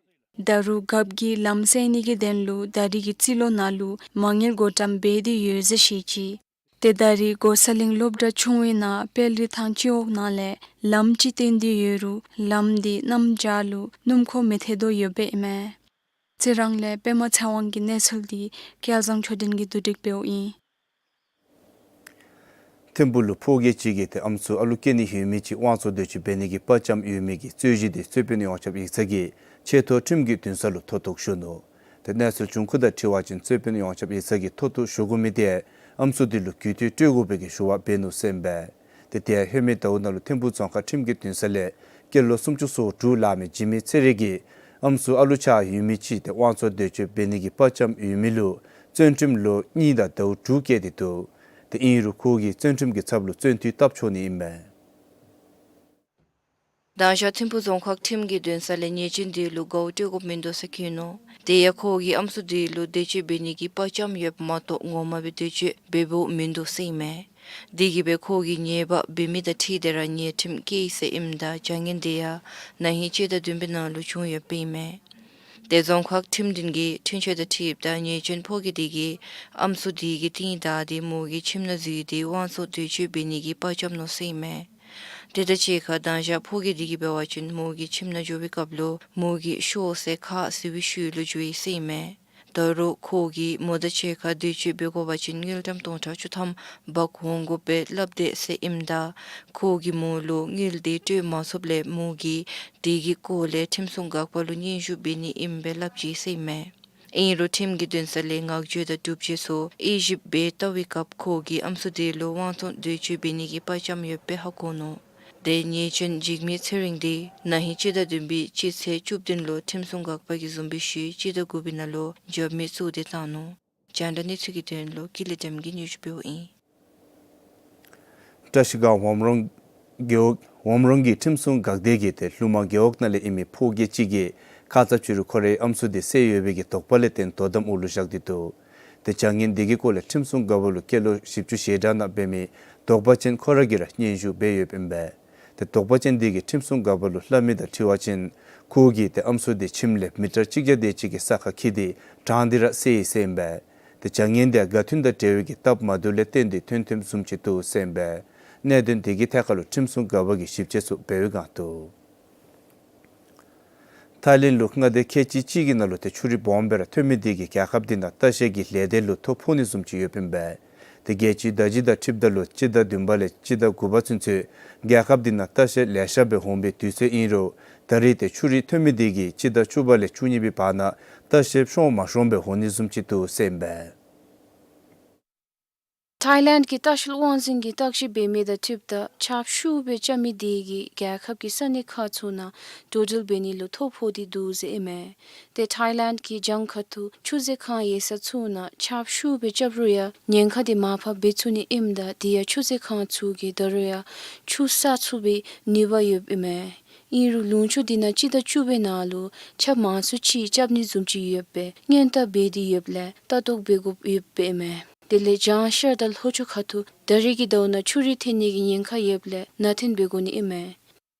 ད་རུང་རྒཔོ་གིས་ལམ་སེལ་ནི་གི་དོན་ལུ་ད་རེས་ཀྱི་རྩིས་ལོ་ནང་ལུ་མ་དངུལ་བགོ་བཀྲམ་འབད་དེ་ཡོད་ཟེར་བཤད་ཅི། ཏེ་ད་རེས་གོ་ས་གླིང་སློབ་གྲྭ་ཆུང་བའི་ནང་དཔལ་རི་ཐང་སྤྱི་འོག་ནང་ལས་ལམ་ཅིག་བཏོན་ཏེ་ཡོད་རུང་ལམ་འདི་གནམ་བྱཱར་ལུ་སྣུམ་འཁོར་མི་ཐལ་དོ་ཡོདཔ་ཨིན་མས། རྩི་རང་ལས་པདྨ་ཚེ་དབང་གི་གནས་ཚུལ་འདི་སྐལ་བཟང་ཆོས་ལྡན་གྱིས་བསྡུ་སྒྲིག་འབདཝ་ཨིན། ཐིམ་ཕུག་ལུ་ཕོ་སྐྱེས་ཅིག་གིས་ཏེ་ཨམ་སྲུ་ཨ་ལུ་སྐྱེ་ནི་ཡོད་མི་ཅིག་དབང་བཙོང་འདོད་སྤྱོད་འབད་ནི་གི་པར་བཅམ་ཡོད་མི་གི་རྩོད་གཞི་དེ་རྩོད་དཔོན་ཡོངས་ཁྱབ་ཡིག་ཚང་གིས་ཆེ་མཐོ་ཁྲིམས་ཀྱི་འདུན་ས་ལུ་མཐོ་གཏུགས་ཞུ་ནུག། ཏེ་གནས་ཚུལ་བྱུང་ཁུངས་དང་འཁྲིལ་བ་ཅིན་རྩོད་དཔོན་ཡོངས་ཁྱབ་ཡིག་ཚང་གིས་མཐོ་གཏུགས་ཞུ་དགོ་མི་དེ་ཨམ་སྲུ་དེ་ལུ་རྒུད་འཐུས་སྤྲོད་དགོ་པའི་གི་ཞུ་བ་འབད་ནུག་ཟེར་ཨིན་པས། ཏེ་དེ་ཡང་ལྷོད་མེད་ཟླཝ་ནང་ལུ་ཐིམ་ཕུག་རྫོང་ཁག་ཁྲིམས་ཀྱི་འདུན་ས་ལས་སྐྱེས་ལོ་སུམ་ཅུ་སོ་དྲུག་ལང་མི་འཇིགས་མེད་ཚེ་རིང་གིས་ཨམ་སྲུ་ཨ་ལུ་ཆགས་ཡོད་མི་ཅིག་ཏེ་དབང་བཙོང་འདོད་སྤྱོད་འབད་ནི་གི་པར་བཅམ་ཡོད་མི་ལུ་བཙོན་ཁྲིམས་ལོ་གཉིས་དང་ཟླཝ་དྲུག་བཀལ་ཏེ་འདུག། ཏེ་ཨིན་རུང་ཁོ་གིས་བཙོན་ཁྲིམས་ཀྱི་ཚབ་ལུ་བཙོན་འཐུས་བཏབ་ཆོག་ནི་ཨིན་པས། མདང་ཞག་ཐིམ་ཕུག་རྫོང་ཁག་ཁྲིམས་ཀྱི་འདུན་ས་ལས་ཉེས་ཅན་དེ་ལུ་གོ་བ་སྤྲོད་དགོཔ་མིན་འདུག་ཟེར་བཀོད་ནུག། དེ་ཡང་ཁོ་གིས་ཨམ་སྲུ་དེ་ལུ་འདོད་སྤྱོད་འབད་ནི་གི་པར་བཅམ་ཡོདཔ་མ་གཏོགས་ངོ་མ་སྦེ་འདོད་སྤྱོད་འབད་འབདཝ་མིན་འདུག་ཟེར་ཨིན་མས། དེ་གིས་སྦེ་ཁོ་གིས་ཉེས་པ་འབད་མི་དང་འཁྲིལ་ཏེ་ར་ཉེས་ཁྲིམས་བཀལ་ཡི་ཟེར་ཨིནམ་ད་བྱ་ངན་དེ་ཡང་ན་ཧིང་སྤྱི་ཟླ་བདུན་པའི་ནང་ལུ་བྱུང་ཡོདཔ་ཨིན་མས། ཏེ་རྫོང་ཁག་ཁྲིམས་འདུན་གྱི་འཁྲུན་ཆོད་དང་འཁྲིལཝ་ད་ཉེས་ཅན་ཕོ་སྐྱེས་དེ་གིས་ཨམ་སྲུ་དེ་གི་རྟིང་བདའ་སྟེ་མོ་གི་ཁྱིམ་ནང་འཛུལ་ཏེ་དབང་བཙོང་འདོད་སྤྱོད་འབད་ནི་གི་པར་བཅམ་ནུག་ཟེར་ཨིན་མས། དེ་དང་གཅིག་ཁར་མདང་ཞག་ཕོ་སྐྱེས་དེ་གིས་འབད་བ་ཅིན་མོ་གི་ཁྱིམ་ནང་འགྱོ་བའི་སྐབས་ལུ་མོ་གིས་ཤོག་ཟེར་ཁ་བཟེད་པའི་ཤུལ་ལུ་འགྱོ་ཡི་ཟེར་ཨིན་མས། ད་རུང་ཁོ་གིས་མོ་དང་གཅིག་ཁར་འདོད་སྤྱོད་འབད་དགོ་པ་ཅིན་དངུལ་ཀྲམ་སྟོང་ཕྲག་བཅུ་ཐམ་འབག་འོང་དགོ་པས་སླབ་དེས་ཟེར་ཨིནམ་ད་ཁོ་གིས་མོ་ལུ་དངུལ་དེ་སྤྲོད་མ་ཚུགསཔ་ལས་མོ་གིས་དེ་གི་སྐོར་ལས་ཁྲིམས་སྲུང་འགག་པ་ལུ་སྙན་ཞུ་འབད་ནི་ཨིན་པས་སླབ་ཅི་ཟེར་ཨིན་མས། ཨིན་རུང་ཁྲིམས་ཀྱི་འདུན་ས་ལས་བསྔགས་བརྗོད་དང་སྒྲུབ་བྱེད་ཚུ་དབྱེ་ཞིབ་འབད་བལྟ་བའི་སྐབས་ཁོ་གིས་ཨམ་སྲུ་དེ་ལུ་དབང་བཙོང་འདོད་སྤྱོད་འབད་ནི་གི་པར་བཅམ་ཡོདཔ་སྦེ་ཧ་གོ་ནུག། ཏེ་ཉེས་ཅན་འཇིགས་མེད་ཚེ་རིང་དེ་ན་ཧིང་སྤྱི་ཟླ་བདུན་པའི་སྤྱི་ཚེས་བཅུ་བདུན་ལུ་ཁྲིམས་སྲུང་འགག་པ་གིས་བཟུང་བའི་ཤུལ་སྤྱི་ཟླ་དགུ་པའི་ནང་ལུ་འཇབ་མི་བཙུགས་ཏེ་བཏང་ནུག། རྒྱང་བསྒྲགས་གནས་ཚུལ་གྱི་དོན་ལུ་ཀུན་ལེགས་བདེམ་གིས་སྙན་ཞུ་འབདཝ་ཨིན། བཀྲ་ཤིས་སྒང་ཝམ་རོང་རྒེད་འོག་ཝམ་རོང་གི་ཁྲིམས་སྲུང་འགག་སྡེ་གིས་ཏེ་ལྷུ་མ་རྒེད་འོག་ནང་ལས་ཨིན་མི་ཕོ་སྐྱེས་ཅིག་གིས་ཁ་ཙ་ཕྱི་རུ་ཁོ་རའི་ཨམ་སྲུ་དེ་བསད་ཡོད་པའི་གི་དོགས་པ་ལས་བརྟེན་དོ་དམ་འོག་ལུ་བཞག་སྟེ་འདུག། ཏེ་བྱ་ངན་དེ་གི་སྐོར་ལས་ཁྲིམས་སྲུང་འགག་པ་ལུ་སྐྱེས་ལོ་བཞི་བཅུ་ཞེ་གྲངས་ནང་འབད་མི་དོགས་པ་ཅན་ཁོ་ར་གིས་ར་སྙན་ཞུ་འབད་ཡོདཔ་ཨིན་པས། ཏེ་དོགས་པ་ཅན་དེ་གིས་ཁྲིམས་སྲུང་འགག་པ་ལུ་སླབ་མི་དང་འཁྲིལ་བ་ཅིན་ཁོ་གིས་ཏེ་ཨམ་སྲུ་དེ་ཁྱིམ་ལས་མི་ཊར་གཅིག་བརྒྱ་དེ་ཅིག་གི་ས་ཁར་འཁྱིད་དེ་དྲངས་ཏེ་ར་བསད་ཡི་ཟེར་ཨིན་པས། ཏེ་བྱ་ངན་དེ་དགའ་སྟོན་དང་འབྲེལ་བའི་གི་སྟབས་མ་བདེཝ་ལས་བརྟེན་ཏེ་ཐོན་ཐོནམ་བཟུམ་ཅིག་འདུག་ཟེར་ཨིན་པས། གནད་དོན་དེ་གི་ཐད་ཁར་ལུ་ཁྲིམས་སྲུང་འགག་པ་གིས་ཞིབ་དཔྱད་ཚུ་འབད་བའི་བསྒང་འདུག། ཐའི་ལེནཌ་ལུ་མངའ་སྡེ་ཁལ་གཅིག་གཅིག་གི་ནང་ལུ་ཏེ་ཆུ་རུད་སྦོམ་སྦེ་ར་ཐོན་མི་དེ་གིས་རྒྱལ་ཁབ་དེ་ནང་ལྟ་བཤལ་གྱི་ལས་སྡེ་ལུ་ཐོ་ཕོག་ནི་བཟུམ་ཅིག་ཡོདཔ་ཨིན་པས། ཏེ་རྒྱལ་སྤྱིའི་བརྡ་བརྒྱུད་དང་འཁྲིལཝ་ད་ལུ་སྤྱི་ཟླ་བདུན་པ་ལས་སྤྱི་ཟླ་དགུ་པ་ཚུན་ཚོད་རྒྱལ་ཁབ་དེ་ནང་ལྟ་བཤལ་ལེ་ཤ་སྦེ་འོང་བའི་དུས་ཚོད་ཨིན་རུང་ད་རེས་ཏེ་ཆུ་རུད་ཐོན་མི་དེ་གིས་སྤྱི་ཟླ་བཅུ་པ་ལས་བཅུ་གཉིས་པའི་བར་ན་ལྟ་བཤལ་ཤོང་མ་ཤོང་སྦེ་འོང་ནི་བཟུམ་ཅིག་འདུག་ཟེར་ཨིན་པས། ཐའི་ལེནཌ་གི་ལྟ་བཤལ་དབང་འཛིན་གྱིས་བརྟག་ཞིབ་འབད་མི་དང་འཁྲིལཝ་ད་ཆརཔ་ཤུགས་སྦེ་རྐྱབ་མི་དེ་གིས་རྒྱལ་ཁབ་ཀྱི་ས་གནས་ཁག་ཚུ་ནང་འགྲོ་འགྲུལ་འབད་ནི་ལུ་ཐོ་ཕོག་སྟེ་འདུག་ཟེར་ཨིན་མས། ཏེ་ཐའི་ལེནཌ་གི་གྱང་ཁ་ཐུག་ཆུ་མཛོད་ཁང་ཡོད་ས་ཚུ་ནང་ཆརཔ་ཤུགས་སྦེ་རྐྱབ་རུང་ཡང་ཉེན་ཁ་དེ་མར་ཕབ་འབད་ཚུགས་ནི་ཨིནམ་ད་དེ་ཡང་ཆུ་མཛོད་ཁང་ཚུ་གིས་ད་རུང་ཡང་ཆུ་བསལ་ཚུགས་པའི་ནུས་པ་ཡོདཔ་ཨིན་མས། ཨིན་རུང་ལུང་ཕྱོགས་དེ་ནང་སྤྱི་ཟླ་བཅུ་པའི་ནང་ལུ་ཆརཔ་མང་སུ་ཅིག་རྐྱབ་ནི་བཟུམ་ཅིག་ཡོདཔ་སྦེ་སྔོན་བརྟག་འབད་དེ་ཡོདཔ་ལས་ལྟ་རྟོག་འབད་དགོཔ་ཡོདཔ་ཨིན་མས། དེ་ལས་གྱང་ཤར་དང་ལྷོ་ཕྱོགས་ཁ་ཐུག་ད་རེས་ཀྱི་ཟླཝ་ནང་ཆུ་རུད་ཐོན་ནི་གི་ཉེན་ཁ་ཡོདཔ་ལས་ནང་འཐོན་འབད་དགོ་ནི་ཨིན་མས།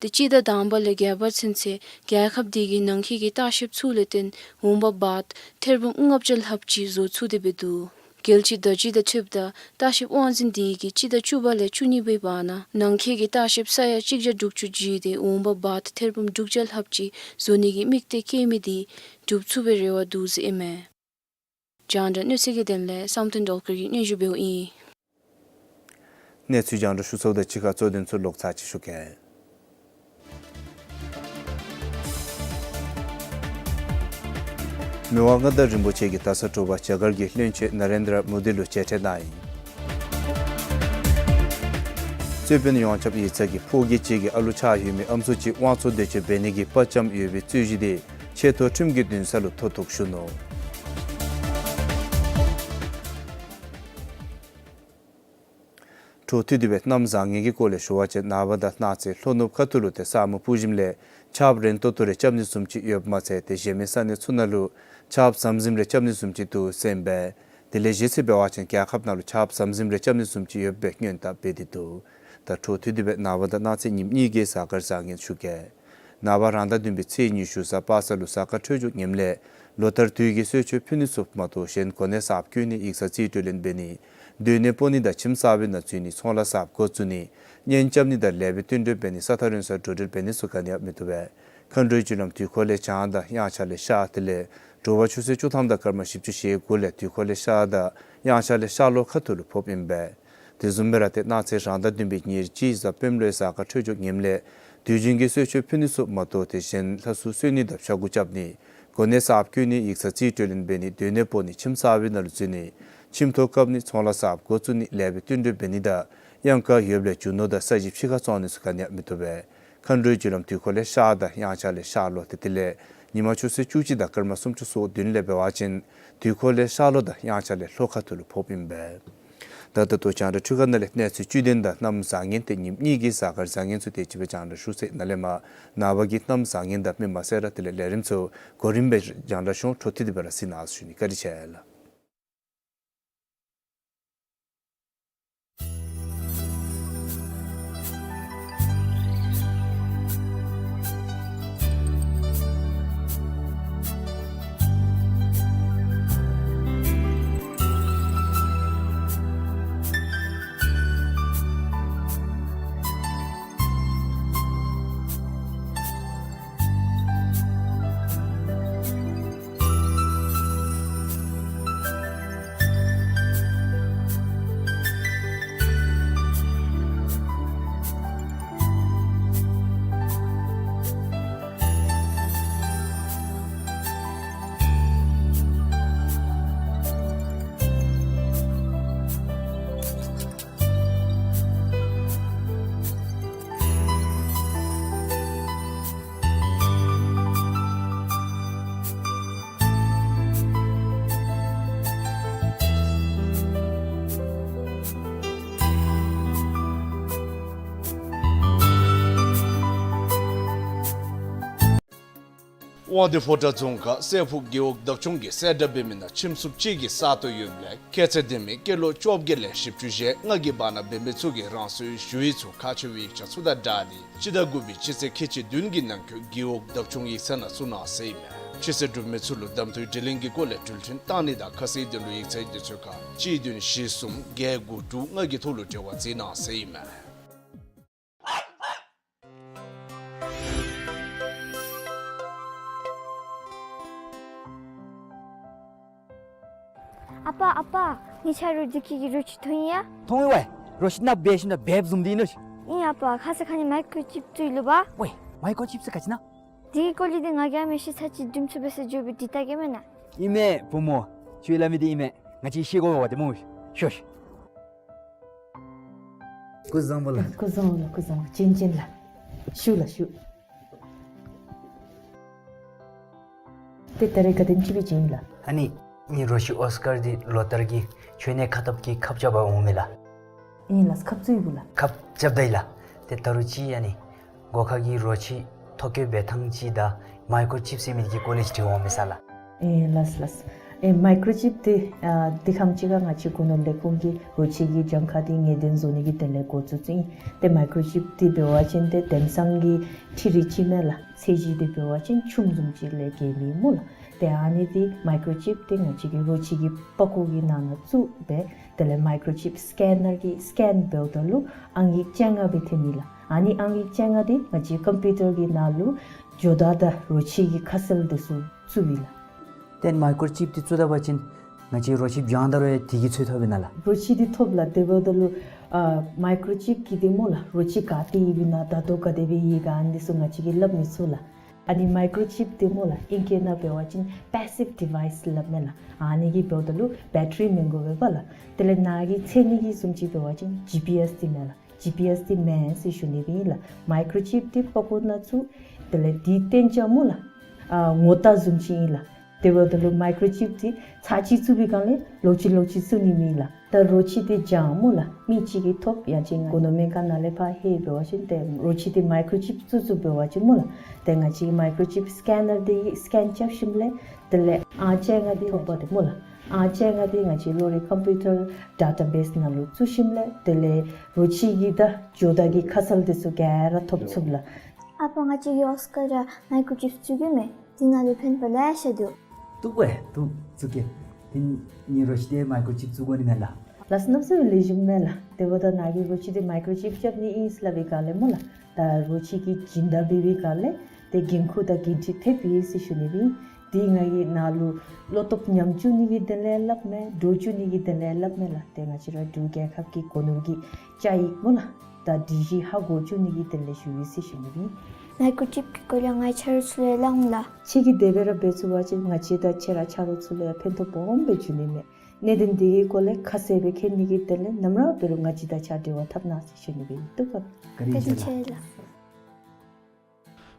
ཏེ་སྤྱི་ཟླ་དང་པ་ལས་བརྒྱད་པ་ཚུན་ཚོད་རྒྱལ་ཁབ་དེ་གི་ནང་འཁོད་ཀྱི་ལྟ་བཤལཔ་ཚུ་ལས་བརྟེན་འོང་འབབ་བཱཊ་ཐེར་འབུམ་ལྔ་བརྒྱ་ལྷགཔ་ཅིག་བཟོ་ཚུགས་ཏེ་འབད་འདུག། རྒྱལ་སྤྱིའི་བརྡ་བརྒྱུད་དང་འཁྲིལཝ་ད་ལྟ་བཤལཔ་དབང་འཛིན་དེ་གིས་སྤྱི་ཟླ་བཅུ་པ་ལས་བཅུ་གཉིས་པའི་བར་ན་ནང་འཁོད་ཀྱི་ལྟ་བཤལཔ་ས་ཡ་གཅིག་བརྒྱ་དྲུག་ཅུ་བརྒྱུད་དེ་འོང་འབབ་བཱཊ་ཐེར་འབུམ་དྲུག་བརྒྱ་ལྷགཔ་ཅིག་བཟོ་ནི་གི་དམིགས་གཏད་བསྐྱེད་མི་དེ་འགྲུབ་ཚུགས་པའི་རེ་བ་འདུག་ཟེར་ཨིན་མས། རྒྱང་བསྒྲགས་གནས་ཚུལ་གྱི་དོན་ལས་བསམ་གཏན་སྒྲོལ་དཀར་གྱིས་སྙན་ཞུ་འབདཝ་ཨིན། གནས་ཚུལ་རྒྱང་བསྒྲགས་ཞུ་ཚརཝ་དང་གཅིག་ཁར་གཙོ་དོན་ཚུ་ལོག་ཚར་གཅིག་ཞུ་གེ། མི་དབང་མངའ་བདག་རིན་པོ་ཆེ་གིས་ད་ས་དྲོ་པ་རྒྱ་གར་གྱི་བློན་ཆེན་ན་རེན་དྲ་མོ་དི་ལུ་མཇལ་འཕྲད་གནང་ཡི། རྩོད་དཔོན་ཡོངས་ཁྱབ་ཡིག་ཚང་གི་ཕོ་སྐྱེས་ཅིག་གི་ཨ་ལོ་ཆགས་ཡོད་མི་ཨམ་སྲུ་ཅིག་དབང་འཚོལ་འདོད་སྤྱོད་འབད་ནི་གི་དཔའ་བཅམ་ཡོད་པའི་རྩོད་གཞི་དེ་ཆེ་མཐོ་ཁྲིམས་ཀྱི་འདུན་ས་ལུ་མཐོ་གཏུགས་ཞུ་ནུག། འཕྲོ་མཐུད་དེ་སྦེ་གནམ་བཟང་ངན་གྱི་སྐོར་ལས་ཞུ་བ་ཅིན་ནངས་པ་དང་གནངས་ཚེ་ལྷོ་ནུབ་ཁ་ཐུག་ལུ་ཏེ་ས་སྨུག་སྤུ་ཞིམ་ལས་ཆརཔ་རན་ཏོག་ཏོ་རེ་རྐྱབ་ནི་བཟུམ་ཅིག་ཡོདཔ་མ་ཚད་ཏེ་གཞན་མི་ས་གནས་ཚུ་ནང་ལུ་ཆརཔ་ཟམ་ཟིམ་རེ་རྐྱབ་ནི་བཟུམ་ཅིག་འདུག་ཟེར་ཨིན་པས། དེ་ལས་གཞི་རྩ་འབད་བ་ཅིན་རྒྱལ་ཁབ་ནང་ལུ་ཆརཔ་ཟམ་ཟིམ་རེ་རྐྱབ་ནི་བཟུམ་ཅིག་ཡོདཔ་སྦེ་སྔོན་བརྟག་འབད་དེ་འདུག། ད་འཕྲོ་མཐུད་དེ་སྦེ་ནངས་པ་དང་གནངས་ཚེ་ཉིནམ་གཉིས་ཀྱི་གཟའ་སྐར་བཟང་ངན་ཞུ་གེ། ནངས་པ་རང་ཟླ་བདུན་པའི་ཚེས་ཉི་ཤུ་གཟའ་པ་སངས་ལུ་གཟའ་སྐར་འཕྲོད་སྦྱོར་ངནམ་ལས་ལོ་ལྟར་དུས་ཀྱི་གསོལ་མཆོད་ཕུལ་ནི་ཚུ་མ་གཏོགས་གཞན་གོ་གནས་གསརཔ་བསྐོ་ནི་ཡིག་ཚང་རྩིས་སྤྲོད་ལེན་འབད་ནི་སྡོད་གནས་སྤོ་ནི་དང་ཁྱིམ་གསར་པའི་ནང་འཛུལ་ནི་ཚོང་ལཱ་གསརཔ་འགོ་བཙུགས་ནི་གཉེན་རྐྱབ་ནི་དང་ལེགས་པའི་བསྟུན་གྲོས་འབད་ནི་ས་ཐག་རིང་སར་འགྲོ་འགྲུལ་འབད་ནི་ཚུ་ག་ནི་ཡང་མི་བཏུབ་པས། མཁའ་འགྲོའི་རྒྱུ་ལམ་དུས་འཁོར་ལས་བྱང་དང་དབྱངས་འཆར་ལས་ཤར་དེ་ལས་དྲོ་པ་ཆུ་ཚོད་བཅུ་ཐམ་དང་སྐར་མ་བཞི་བཅུ་ཞེ་དགུ་ལས་དུས་འཁོར་ལས་ཤར་དང་དབྱངས་འཆར་ལས་ཤར་ལྷོ་ཁ་ཐུག་ལུ་ཕོགཔ་ཨིན་པས། དེ་བཟུམ་སྦེ་ར་ཏེ་གནངས་ཚེ་རང་ཟླ་བདུན་པའི་ཉེར་གཅིག་གཟའ་སྤེནམ་ལུ་གཟའ་སྐར་འཕྲོད་སྦྱོར་ངནམ་ལས་དུས་རྒྱུན་གྱི་གསོལ་མཆོད་ཕུལ་ནི་ཚུ་མ་གཏོགས་ཏེ་གཞན་ལྷ་སྲུང་གསོལ་ནི་དང་ཕྱྭ་འགུགས་རྐྱབ་ནི་གོ་གནས་གསརཔ་བསྐོ་ནི་ཡིག་ཚང་རྩིས་སྤྲོད་ལེན་འབད་ནི་སྡོད་གནས་སྤོ་ནི་ཁྱིམ་གསར་པའི་ནང་ལུ་འཛུལ་ནི་ཁྱིམ་ཐོག་བཀབ་ནི་ཚོང་ལཱ་གསརཔ་འགོ་བཙུགས་ནི་ལེགས་པའི་བསྟུན་གྲོས་འབད་ནི་དང་གཡང་དཀར་ཡོདཔ་ལས་རྒྱུ་ནོར་དང་ས་གཞི་ཕྱི་ཁར་བཙོང་ནི་ཚུ་ག་ནི་ཡང་མི་བཏུབ་པས། མཁའ་འགྲོའི་རྒྱུ་ལམ་དུས་འཁོར་ལས་ཤར་དང་དབྱངས་འཆར་ལས་ཤར་ལྷོ་སྟེ་དེ་ལས་ཉིན་མ་ཆུ་ཚོད་བཅུ་གཅིག་དང་སྐར་མ་སུམ་ཅུ་སོ་བདུན་ལས་འབད་བ་ཅིན་དུས་འཁོར་ལས་ཤར་ལྷོ་དང་དབྱངས་འཆར་ལས་ལྷོ་ཁ་ཐུག་ལུ་ཕོགཔ་ཨིན་པས། ད་ད་ལྟོ་རྒྱང་བསྒྲགས་འཕྲུལ་ཁང་ནང་ལས་གནས་ཚུལ་བཅུད་ལྡན་དང་གནམ་བཟང་ངན་ཏེ་ཉིནམ་གཉིས་ཀྱི་གཟའ་སྐར་བཟང་ངན་ཚུ་དེ་ཅིག་སྦེ་རྒྱང་བསྒྲགས་ཞུ་ཚར་ཡི། ནཱ་ལས་མར་ནངས་པ་གི་གནམ་བཟང་ངན་དང་མི་མ་སེར་དེ་ལས་ལས་རིམ་ཚུ་གོ་རིམ་སྦེ་རྒྱང་བསྒྲགས་ཞུ་འོང་། འཕྲོ་མཐུད་དེ་སྦེ་ར་གཟིགས་གནང་ཞུ་ནི། བཀའ་དྲིན་ཆེ་ལགས། དབང་འདུས་ཕོ་བྲང་རྫོང་ཁག་སྲས་ཕུག་རྒེད་འོག་བདག་སྐྱོང་གིས་གསལ་བསྒྲགས་འབད་མི་ནང་ཁྱིམ་སྲུང་གཅིག་གི་ས་སྟོང་ཡོདཔ་ལས་ཁྱད་ཚད་ལྡན་མི་སྐྱེས་ལོ་བཅོ་བརྒྱད་ལས་བཞི་བཅུ་ཞེ་ལྔ་གི་བར་ན་འབད་མི་ཚུ་གིས་རང་སོའི་ཞུ་ཡིག་ཚུ་ཁག་ཆེ་བའི་ཡིག་ཆ་ཚུ་དང་སྦྲགས་ཏེ་སྤྱི་ཟླ་དགུ་པའི་སྤྱི་ཚེས་ཁལ་གཅིག་བདུན་གྱི་ནང་འཁོད་རྒེད་འོག་བདག་སྐྱོང་ཡིག་ཚང་ནང་བཙུགས་གནང་ཟེར་ཨིན་མས། ཁྱད་ཚད་གྲུབ་མི་ཚུ་ལུ་གདམ་འཐུའི་དྲི་ལན་གྱི་སྐོར་ལས་འགྲུལ་འཕྲིན་བཏང་ནི་དང་ཁ་གསལ་དོན་ལུ་ཡིག་ཚང་དེ་ཚུ་ཁར་གཅིག་བདུན་བཞི་གསུམ་བརྒྱད་དགུ་དྲུག་ལྔ་གི་ཐོག་ལུ་འབྲེལ་བ་མཛད་གནང་ཟེར་ཨིན་མས། ཨ་པ་ཨ་པ། ངེའི་ཆ་རོགས་འདི་གི་རོ་ཁྱི་མཐོང་ཡི་ཡ། མཐོང་ཡི་ཝའི། རོ་ཁྱི་ནགཔོ་སྦེ་ཞིནམ་ལས་སྦེ་བཟུམ་འདི་ཨིན་ནོ། ཨིན་ཨ་པ། ཁ་ཙ་ཁ་ཉིནམ་མའི་ཀོ་ཅིབ་བཙུགས་ཡི་ལོ་པ། ཝའི། མའི་ཀོ་ཅིབ་ཟེར་ག་ཅི་ཨིན་ན། འདི་གི་སྐོར་ལས་འདི་ང་གིས་ཨ་མི་ཤེས། ཚར་གཅིག་བདུདམོ་ཚུ་འབད་ཟེར་འགྱོ་བའི་འདི་ལྟ་གེ་མེན་ན། ཨིན་མས་བུམོ། ཁྱོད་སླབ་མི་འདི་ཨིན་མས། ང་བཅས་ཤེས་དགོ་པས་ཏེ་སྨོ། ཤོག་ཤོག། སྐུ་གཟུགས་བཟང་པོ་ལགས། སྐུ་གཟུགས་བཟང་པོ་ལགས། སྐུ་གཟུགས་བཟང་པོ། བྱིན་བྱིན་ལགས། བཞུགས་ལགས་བཞུགས། ཏེ་ད་རེས་ག་དེམ་ཅིག་སྦེ་བྱིན་ལགས། ཨ་ནི་ངེའི་རོ་ཁྱི་ཨོསི་ཀར་འདི་ལོ་ལྟར་གྱི་མཆོད་གནས་ཁ་ཐུག་གི་ཁབ་རྐྱབ་པར་འོངམ་མས་ལགས། ཨིན་ལགས། ཁབ་བཙུགས་ཡི་གུ་ལགས། ཁབ་རྐྱབ་ད་ཡི་ལགས། ཏེ་ད་རུང་ཅིག་ཨ་ནི་སྒོ་ཁ་གི་རོ་ཁྱི་ཐོ་བཀོད་འབད་ཐངས་ཅིག་དང་མའི་ཀོརོ་ཅིབ་ཟེར་མི་གི་སྐོར་ལས་ཅིག་དྲི་བར་འོངམ་མས་ལགས། ཨེ་ལགས་ལགས། ཨེ་མའི་ཀོརོ་ཅིབ་འདི་ཨ་འདི་ཁམས་ཅིག་ཁར་ང་བཅས་སྒོ་ནོར་ལས་ཁུངས་ཀྱིས་རོ་ཁྱི་གི་གྱངས་ཁ་འདི་ངེས་གཏན་བཟོ་ནི་གི་དོན་ལས་འགོ་བཙུགས་བཙུགསཔ་ཨིན། ཏེ་མའི་ཀོརོ་ཅིབ་འདི་འབད་བ་ཅིན་ཏེ་དེང་སང་གི་འཕྲུལ་རིག་ཅིག་མས་ལགས། ཚད་གཞི་འདི་འབད་བ་ཅིན་ཆུམ་བཟུམ་ཅིག་ལས་བརྒལ་མེད་སྨོ་ལགས། ཏེ་ཨ་ནི་འདི་མའི་ཀོརོ་ཅིབ་འདི་ང་བཅས་ཀྱི་རོ་ཁྱི་གི་པགས་ཀོ་གི་ནང་ན་བཙུགས་སྦེ་དེ་ལས་མའི་ཀོརོ་ཅིབ་སི་ཀེ་ནར་གྱིས་སི་ཀེན་འབདཝ་ད་ལུ་ཨང་ཡིག་བཅོ་ལྔ་སྦེ་ཐོནམ་ཨིན་ལགས། ཨ་ནི་ཨང་ཡིག་བཅོ་ལྔ་འདི་ང་བཅས་ཀམ་པིའུ་ཊར་གྱི་ནང་ལུ་ཇོ་བདག་དང་རོ་ཁྱི་གི་ཁ་གསལ་འདི་ཚུ་བཙུགསཔ་ཨིན་ལགས། ཏེ་མའི་ཀོརོ་ཅིབ་འདི་བཙུགས་ད་པ་ཅིན་ང་བཅས་རོ་ཁྱི་བྱང་ད་རུང་ཡང་དེ་གི་ཚོད་ཐོབ་ཨིན་ན་ལགས། རོ་ཁྱི་འདི་ཐོབ་ལགས། དེ་འབདཝ་ད་ལུ་ཨ་མའི་ཀོརོ་ཅིབ་ཀྱིས་འདི་སྨོ་ལགས་རོ་ཁྱི་ག་ཏེ་ཡོདཔ་ཨིན་ན་ད་ལྟོ་ག་དེ་སྦེ་ཡོད་ག་ཨ་ནི་ཚུ་ང་བཅས་ཀྱིས་སླབ་མི་ཚུགས་ལགས། ཨ་ནི་མའི་ཀོརོ་ཅིབ་འདི་སྨོ་ལགས་ཨིང་སྐད་ནང་འབད་བ་ཅིན་པེ་སིབ་ཌི་ཝའི་སི་སླབ་མས་ལགས། ཨ་ནི་གིས་འབདཝ་ད་ལུ་བེ་ཊ་རི་མི་དགོ་པས་པ་ལགས། དེ་ལས་ནཱ་གིས་འཚོལ་ནི་གི་བཟུམ་ཅིག་འབད་བ་ཅིན་ཇི་པི་ཨེསི་འདི་མས་ལགས། ཇི་པི་ཨེསི་འདི་མེན་ཟེར་ཞུ་ནི་སྦེ་ཨིན་ལགས། མའི་ཀོརོ་ཅིབ་འདི་པགས་ཀོ་ནང་བཙུགས། དེ་ལས་འདི་གཏན་འཇགས་སྨོ་ལགས་ཨ་ངོ་རྟགས་བཟུམ་ཅིག་ཨིན་ལགས། དེ་འབདཝ་ད་ལུ་མའི་ཀོརོ་ཅིབ་འདི་ཚར་གཅིག་བཙུགས་པའི་སྒང་ལས་ལོག་ཅི་ལོག་ཅི་བཙུགས་ནི་མེད་ལགས། ད་རོ་ཁྱི་འདི་བྱང་སྨོ་ལགས་མི་གཅིག་གིས་ཐོབ་ཡང་ཅིན་སྒོ་ནོར་སྨན་ཁང་ནང་ལས་ཕར་ལྷོད་འབད་བ་ཅིན་ཏེ་རོ་ཁྱི་འདི་མའི་ཀོརོ་ཅིབ་བཙུགས་བཙུགསཔ་འབད་བ་ཅིན་སྨོ་ལགས་ཏེ་ང་བཅས་མའི་ཀོརོ་ཅིབ་སི་ཀེ་ནར་འདི་གིས་སི་ཀེན་རྐྱབ་ཞིནམ་ལས་དེ་ལས་ཨང་བཅོ་ལྔ་འདི་ཐོབ་པ་འདི་སྨོ་ལགས། ཨང་བཅོ་ལྔ་འདི་ང་བཅས་ལོ་རེ་ཀམ་པིའུ་ཊར་ཌེ་ཊ་བེསི་ནང་ལུ་བཙུགས་ཞིནམ་ལས་དེ་ལས་རོ་ཁྱི་གི་དང་ཇོ་བདག་གི་ཁ་གསལ་འདི་ཚུ་ག་ར་ཐོབ་ཚུགས་ལགས། ཨ་པ་ང་བཅས་ཀྱི་ཨོསི་ཀར་ར་མའི་ཀོརོ་ཅིབ་བཙུགས་ཀྱི་མས། འདི་ནང་ལུ་ཕན་པ་ལེ་ཤ་འདུག། བཙུགས་པས། བཙུགས་བཙུགས་ཀྱི། ཏེ་ངེའི་རོ་ཁྱི་འདི་མའི་ཀོརོ་ཅིབ་བཙུགས་དགོ་ནི་མས་ལགས། ལགས་སོ། གནམ་མེད་ས་མེད་ལེགས་ཤོམ་མས་ལགས། དེ་འབདཝ་ད་ནཱ་གི་རོ་ཁྱི་འདི་མའི་ཀོརོ་ཅིབ་རྐྱབ་ནི་ཨིན་ཟེར་སླབ་པའི་སྒང་ལས་སྨོ་ལགས་ད་རོ་ཁྱི་གི་སྦྱིན་བདག་འབད་བའི་སྒང་ལས་ཏེ་འགན་ཁུར་དང་འགན་འཁྲི་ཐེབས་ཡི་ཟེར་ཞུ་ནི་སྦེ་ཨིན། འདི་ང་གིས་ནཱ་ལུ་བློ་སྟོབས་ཉམས་བཅུག་ནི་གི་དོན་ལས་སླབ་མས། འདྲོག་བཅུག་ནི་གི་དོན་ལས་སླབ་མས་ལགས། ཏེ་ང་བཅས་ར་འབྲུག་རྒྱལ་ཁབ་ཀྱི་སྒོ་ནོར་གྱི་བཅའ་ཡིག་སྨོ་ལགས་ད་སྒྲིག་གཞི་ཧ་གོ་བཅུག་ནི་གི་དོན་ལས་ཞུ་ཡི་ཟེར་ཞུ་ནི་སྦེ་ཨིན། མའི་ཀོརོ་ཅིབ་ཀྱི་སྐོར་ལས་ང་ཆ་རོགས་ཚུ་ལུ་ཡང་སླབ་འོང་ལགས། ཁྱོད་ཀྱིས་དེ་སྦེ་ར་འབད་ཚུགས་པ་ཅིན་ང་བཅས་དང་ཁྱོད་ར་ཆ་རོགས་ཚུ་ལུ་ཡང་ཕན་ཐོགས་སྦོམ་སྦེ་འབྱུང་ནི་མས། གནད་དོན་འདི་གི་སྐོར་ལས་ཁ་གསལ་སྦེ་མཁྱེན་ནི་གི་དོན་ལས་ནམ་ར་འབད་རུང་ང་བཅས་དང་ཕྱག་འབྲེལ་བ་འཐབ་གནང་ཟེར་ཞུ་ནི་སྦེ་ཨིན། བཀའ་དྲིན་ཆེ་ལགས།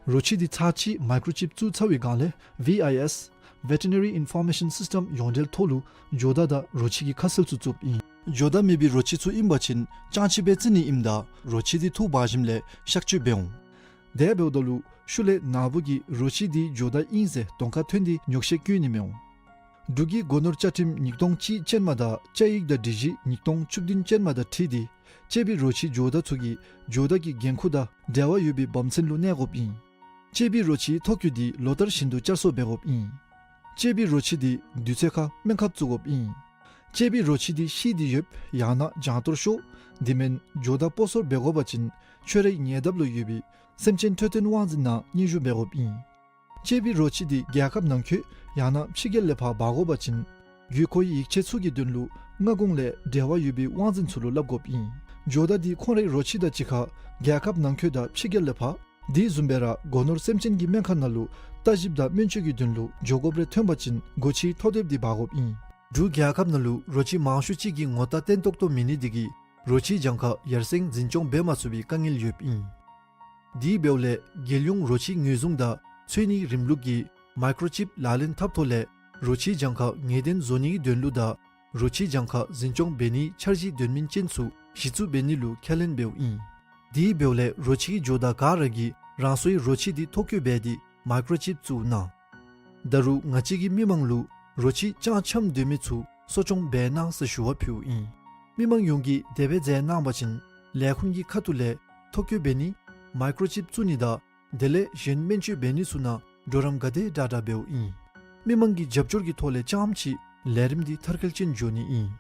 རོ་ཁྱི་འདི་ཚར་གཅིག་མའི་ཀོརོ་ཅིབ་བཙུགས་ཚར་བའི་སྒང་ལས་ཝི་ཨའི་ཨེསི་Veterinary Information System ཡོངས་འབྲེལ་ཐོག་ལུ་ཇོ་བདག་དང་རོ་ཁྱི་གི་ཁ་གསལ་ཚུ་བཙུགསཔ་ཨིན། ཇོ་བདག་མེད་པའི་རོ་ཁྱི་ཚུ་ཨིན་པ་ཅིན་ཅང་ཅི་སྦེ་བཙིར་ནི་ཨིནམ་ད་རོ་ཁྱི་འདི་འཐུ་འབག་ཞིནམ་ལས་གཤག་བཅོས་འབད་འོང་། དེ་འབདཝ་ད་ལུ་ཤུལ་ལས་ནཱ་བུ་གིས་རོ་ཁྱི་འདི་ཇོ་བདག་ཨིན་ཟེར་གདོང་ཁར་ཐོན་ཏེ་ཉོགས་བཤད་བཀོད་ནི་མི་འོང་། འབྲུག་གི་སྒོ་ནོར་བཅའ་ཁྲིམས་ཉིས་སྟོང་གཅིག་ཅན་མ་དང་བཅའ་ཡིག་དང་སྒྲིག་གཞི་ཉིས་སྟོང་བཅུ་བདུན་ཅན་མ་དང་འཁྲིལ་ཏེ་གཅེས་པའི་རོ་ཁྱི་ཇོ་བདག་ཚུ་གིས་ཇོ་བདག་གི་འགན་ཁུར་དང་འབྲེལ་བ་ཡོད་པའི་བབ་མཚམས་ལུ་གནས་དགོཔ་ཨིན། གཅེས་པའི་རོ་ཁྱིའི་ཐོ་བཀོད་འདི་ལོ་ལྟར་བཞིན་དུ་བསྐྱར་གསོ་འབད་དགོཔ་ཨིན། གཅེས་པའི་རོ་ཁྱི་འདི་དུས་ཚོད་ཁར་སྨན་ཁབ་བཙུགས་དགོཔ་ཨིན། གཅེས་པའི་རོ་ཁྱི་འདི་ཤི་སྟེ་ཡོདཔ་ཡང་ན་གྱང་གཏོར་ཤོར། དེ་མེན་ཇོ་བདག་སྤོ་སོར་འབད་དགོ་པ་ཅིན་ཁྱོད་རའི་ཉེ་འདབས་ལུ་ཡོད་པའི་སེམས་ཅན་འཕྲོད་བསྟེན་དབང་འཛིན་ནང་སྙན་ཞུ་འབད་དགོཔ་ཨིན། གཅེས་པའི་རོ་ཁྱི་འདི་རྒྱལ་ཁབ་ནང་འཁོད་ཡང་ན་ཕྱི་རྒྱལ་ལས་ཕར་འབག་དགོ་པ་ཅིན་བརྒྱུད་སྐུར་ཡིག་ཆ་ཚུ་གི་དོན་ལུ་སྔ་གོང་ལས་འབྲེལ་བ་ཡོད་པའི་དབང་འཛིན་ཚུ་ལུ་སླབ་དགོཔ་ཨིན། ཇོ་བདག་འདི་ཁོང་རའི་རོ་ཁྱི་དང་གཅིག་ཁར་རྒྱལ་ཁབ་ནང་འཁོད་དང་ཕྱི་རྒྱལ་ལས་ཕར་དེ་བཟུམ་སྦེ་ར་སྒོ་ནོར་སེམས་ཅན་གྱི་སྨན་ཁང་ནང་ལུ་བརྟག་ཞིབ་དང་སྨན་བཅོས་ཀྱི་དོན་ལུ་འགྱོ་དགོཔ་རེ་ཐོན་པ་ཅིན་སྒོ་ཁྱིའི་ཐོ་དེབ་འདི་འབག་དགོཔ་ཨིན། འབྲུག་རྒྱལ་ཁབ་ནང་ལུ་རོ་ཁྱི་མང་ཤོས་ཅིག་གི་ངོ་རྟགས་བརྟན་ཏོག་ཏོ་མེད་ནི་འདི་གིས་རོ་ཁྱིའི་གྱངས་ཁ་ཡར་སེང་འཛིན་སྐྱོང་འབད་མ་ཚུགས་པའི་དཀའ་ངལ་ཡོདཔ་ཨིན། དེ་འབདཝ་ལས་རྒྱལ་ཡོངས་རོ་ཁྱི་ངོས་བཟུང་དང་འཚོལ་ནིའི་རིམ་ལུགས་ཀྱི་མའི་ཀོརོ་ཅིབ་ལག་ལེན་འཐབ་ཐོག་ལས་རོ་ཁྱིའི་གྱངས་ཁ་ངེས་གཏན་བཟོ་ནིའི་དོན་ལུ་དང་རོ་ཁྱིའི་གྱངས་ཁ་འཛིན་སྐྱོང་འབད་ནིའི་འཆར་གཞི་དོན་སྨིན་ཅན་ཚུ་གཞི་བཙུགས་འབད་ནི་ལུ་ཁས་ལེན་འབདཝ་ཨིན། དེ་འབདཝ་ལས་རོ་ཁྱི་གི་ཇོ་བདག་ག་ར་གིས་རང་སོའི་རོ་ཁྱི་འདི་ཐོ་བཀོད་འབད་དེ་མའི་ཀོརོ་ཅིབ་བཙུགས་གནང་། ད་རུང་ང་བཅས་ཀྱིས་མི་མང་ལུ་རོ་ཁྱི་ཅང་འཁྱམས་སྡོད་མི་ཚུ་གསོ་སྐྱོང་འབད་གནང་ཟེར་ཞུ་བ་ཕུལཝ་ཨིན། མི་མང་ཡོངས་ཀྱིས་དེ་སྦེ་མཛད་གནང་བ་ཅིན་ལས་ཁུངས་ཀྱི་ཁ་ཐུག་ལས་ཐོ་བཀོད་འབད་ནི་མའི་ཀོརོ་ཅིབ་བཙུགས་ནི་དང་དེ་ལས་གཞན་སྨན་བཅོས་འབད་ནི་ཚུ་ནང་གྲོགས་རམ་ག་དེ་དྲག་དྲག་འབདཝ་ཨིན། མི་མང་གི་རྒྱབ་སྐྱོར་གྱི་ཐོག་ལས་རྐྱངམ་ཅིག་ལས་རིམ་འདི་མཐར་འཁྱོལ་ཅན་འགྱོ་ནི་ཨིན།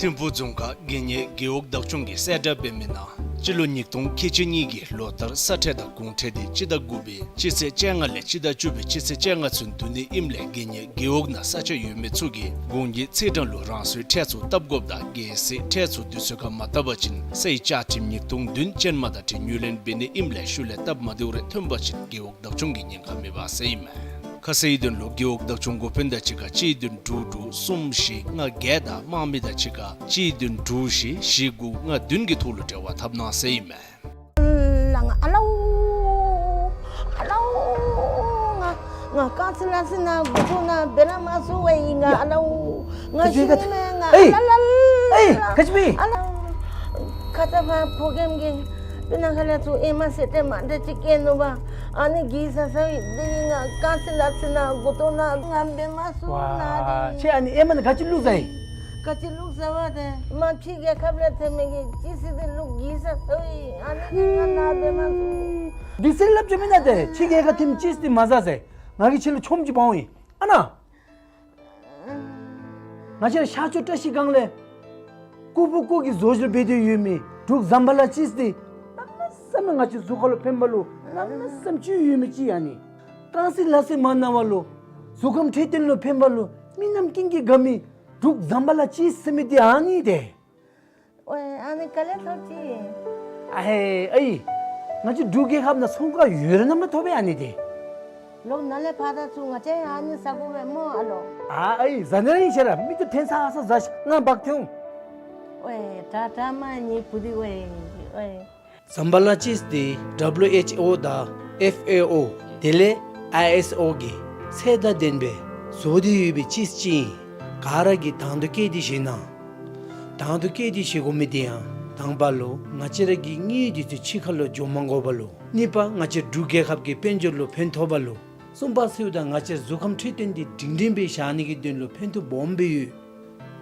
ཐིམ་ཕུག་རྫོང་ཁག་དགེ་བསྙེན་རྒེད་འོག་བདག་སྐྱོང་གིས་གསལ་བསྒྲགས་འབད་མི་ནང་སྤྱི་ལོ་ཉིས་སྟོང་ཁལ་གཅིག་གཉིས་ཀྱི་ལོ་ལྟར་ས་ཁྲལ་དང་གུང་ཁྲན་འདི་སྤྱི་ཟླ་དགུ་པའི་སྤྱི་ཚེས་བཅོ་ལྔ་ལས་སྤྱི་ཟླ་བཅུ་པའི་སྤྱི་ཚེས་བཅོ་ལྔ་ཚུན་བསྡུ་ནི་ཨིནམ་ལས་དགེ་བསྙེན་རྒེད་འོག་ནང་ས་ཆ་ཡོད་མི་ཚུ་གིས་གོང་གི་ཚེས་གྲངས་ལུ་རང་སོའི་ཁྲལ་ཚུ་བཏབ་དགོཔ་དང་གལ་སྲིད་ཁྲལ་ཚུ་དུས་ཚོད་ཁར་མ་བཏབ་པ་ཅིན་སའི་བཅའ་ཁྲིམས་ཉིས་སྟོང་བདུན་ཅན་མ་དང་འཁྲིལ་དངུལ་ལེན་འབད་ནི་ཨིནམ་ལས་ཤུལ་ལས་སྟབས་མ་བདེཝ་རེ་ཐོན་པ་ཅིན་རྒེད་འོག་བདག་སྐྱོང་གིས་ཉེན་ཁ་མི་འབག་ཟེར་ཨིན་མས། ཁ་གསལ་གྱི་དོན་ལུ་རྒེད་འོག་བདག་སྐྱོང་འགོ་དཔོན་དང་གཅིག་ཁར་གཅིག་བདུན་དྲུག་དྲུག་གསུམ་བཞི་ལྔ་བརྒྱད་དང་དམངས་མི་དང་གཅིག་ཁར་གཅིག་བདུན་དྲུག་བཞི་བཞི་དགུ་ལྔ་བདུན་གྱི་ཐོག་ལུ་འབྲེལ་བ་འཐབ་གནང་ཟེར་ཨིན་མས། ལ་ང་ཨ་ལའུ་ཨ་ལའུ། ང་ང་རྐང་རྩེད་ལག་རྩེད་ནང་འགོ་ཐོག་ནང་འབད་ར་མ་ཚུགས་པས་ཨིན། ང་ཡ། ཨ་ལའུ། ང་ག་ཅི་ཤི་ག་ནི་ཅི། མས། ང་ཨེ། ཨ་ལ་ལ་ལ། ཨེ། ག་ཅི་སྦེ། ཨ་ལ། ཁ་ཙ་ཕར་ཕོ་རྒནམ་གིས་སྤུ་ན་ཁ་ལས་ཚུར་ཨེ་མ་ཟེར་ཏེ་མ་འདྲ་ཅིག་བཀལ་ནུག་པ། ཨ་ནི་གིས་ཟ་ཟཝ་ཨིན། དེ་ནི་ང་རྐང་རྩེད་ལག་རྩེད་ནང་འགོ་ཐོག་ནང་ང་འབད་མ་ཚུགས། ན་ཝ་དེ་ཁྱོད་ཨ་ནི་ཨེ་མ་ནི་ག་ཅི་བླུགས་ཟ་ཡི། ག་ཅི་བླུགས་ཟ་བ་དེ་མ་ཕྱི་རྒྱལ་ཁབ་ལས་ཐོན་མི་གི་ཅིས་དེ་བླུགས་གིས་ཟ་ཟཝ་ཨིན། ཨ་ནི་གིས་ང་ན་འབད་མ་ཚུགས། དེ་ཟེར་སླབ་ཅི་མེན་ན། དེ་ཕྱི་རྒྱལ་ཁབ་ཐོན་ཅིས་དེ་མ་ཟ་ཟེར། ང་གིས་ཁྱོད་ལུ་ཆོམ་ཅིག་འབག་འོང་ཡི། ཨ་ན། ང་བཅས་ར་ཤར་ཕྱོགས་བཀྲ་ཤིས་སྒང་ལས་ཀུ་ཕུ་ཀུ་གིས་བཟོ་བཅོས་འབད་དེ་ཡོད་མི་འབྲུག་ཟམ་པ་ལ་ཅིས་དེ་གནམ་མེད་ས་མེད་ང་བཅས་གཟུགས་ཁར་ལུ་ཕན་པ་ལུ་གནམ་མེད་ས་མེད་ཅིག་ཡོད་མི་ཅིག་ཨ་ནི། རྐང་རྩེད་ལག་རྩེད་མ་གནང་བ་ལུ་གཟུགས་ཁམས་འཕྲོད་བསྟེན་ལུ་ཕན་པ་ལུ་མི་རྣམས་ཀུན་གྱིས་དགའ་མི་འབྲུག་ཟམ་པ་ལ་ཅིས་ཟེར་མི་དེ་ཨ་ནི་དེ། ཝའེ་ཨ་ནི་ག་ལས་ཐོབ་ཅི། ཨ་ཧེ་ཨའི། ང་བཅས་འབྲུག་རྒྱལ་ཁབ་ནང་ཚོང་ཁང་ཡོད་ར་ནམ་ལུ་ཐོབ་པས་ཨ་ནི་དེ། ལོག་ནཱ་ལས་ཕར་ད་ཚུར་ང་བཅས་ཨ་ནི་ཟ་དགོ་པས་སྨོ་ཨ་ལོ། ཨ་ཨའི་ཟ་ནི་ར་ཨིན་ཤེས་ར། མིག་ཏོ་འཐེན་ས་ཨ་ས་ཟ་ཤིག་ང་འབག་འཐོན་འོང་། ཝའེ་དྲག་དྲག་མ་ནི་བུ་དེ་ཝའེ་ཝའེ། ཟམ་པ་ལ་ཅིས་དེ་ཌབ་ལུ་ཨེཆ་ཨོ་དང་ཨེཕ་ཨེ་ཨོ་དེ་ལས་ཨའི་ཨེསི་ཨོ་གི་ཚད་དང་ལྡན་པའི་བཟོ་སྟེ་ཡོད་པའི་ཅིས་ཅིག་ཨིན། ག་ར་གིས་དང་དུ་བཀལ་ཏེ་བཞེས་གནང་། དང་དུ་བཀལ་ཏེ་བཞེས་དགོ་མི་དེ་ཡང་དང་པ་ལུ་ང་བཅས་ར་གི་དངུལ་དེ་ཚུ་ཕྱི་ཁར་ལུ་འགྱོ་མ་དགོ་པ་ལུ། གཉིས་པ་ང་བཅས་འབྲུག་རྒྱལ་ཁབ་ཀྱི་དཔལ་འབྱོར་ལུ་ཕན་ཐོགས་པ་ལུ། གསུམ་པ་ཚུ་དང་ང་བཅས་གཟུགས་ཁམས་འཕྲོད་བསྟེན་དེ་སྒྲིང་སྒྲིང་སྦེ་བཞག་ནི་གི་དོན་ལུ་ཕན་ཐོགས་སྦོམ་སྦེ་ཡོད།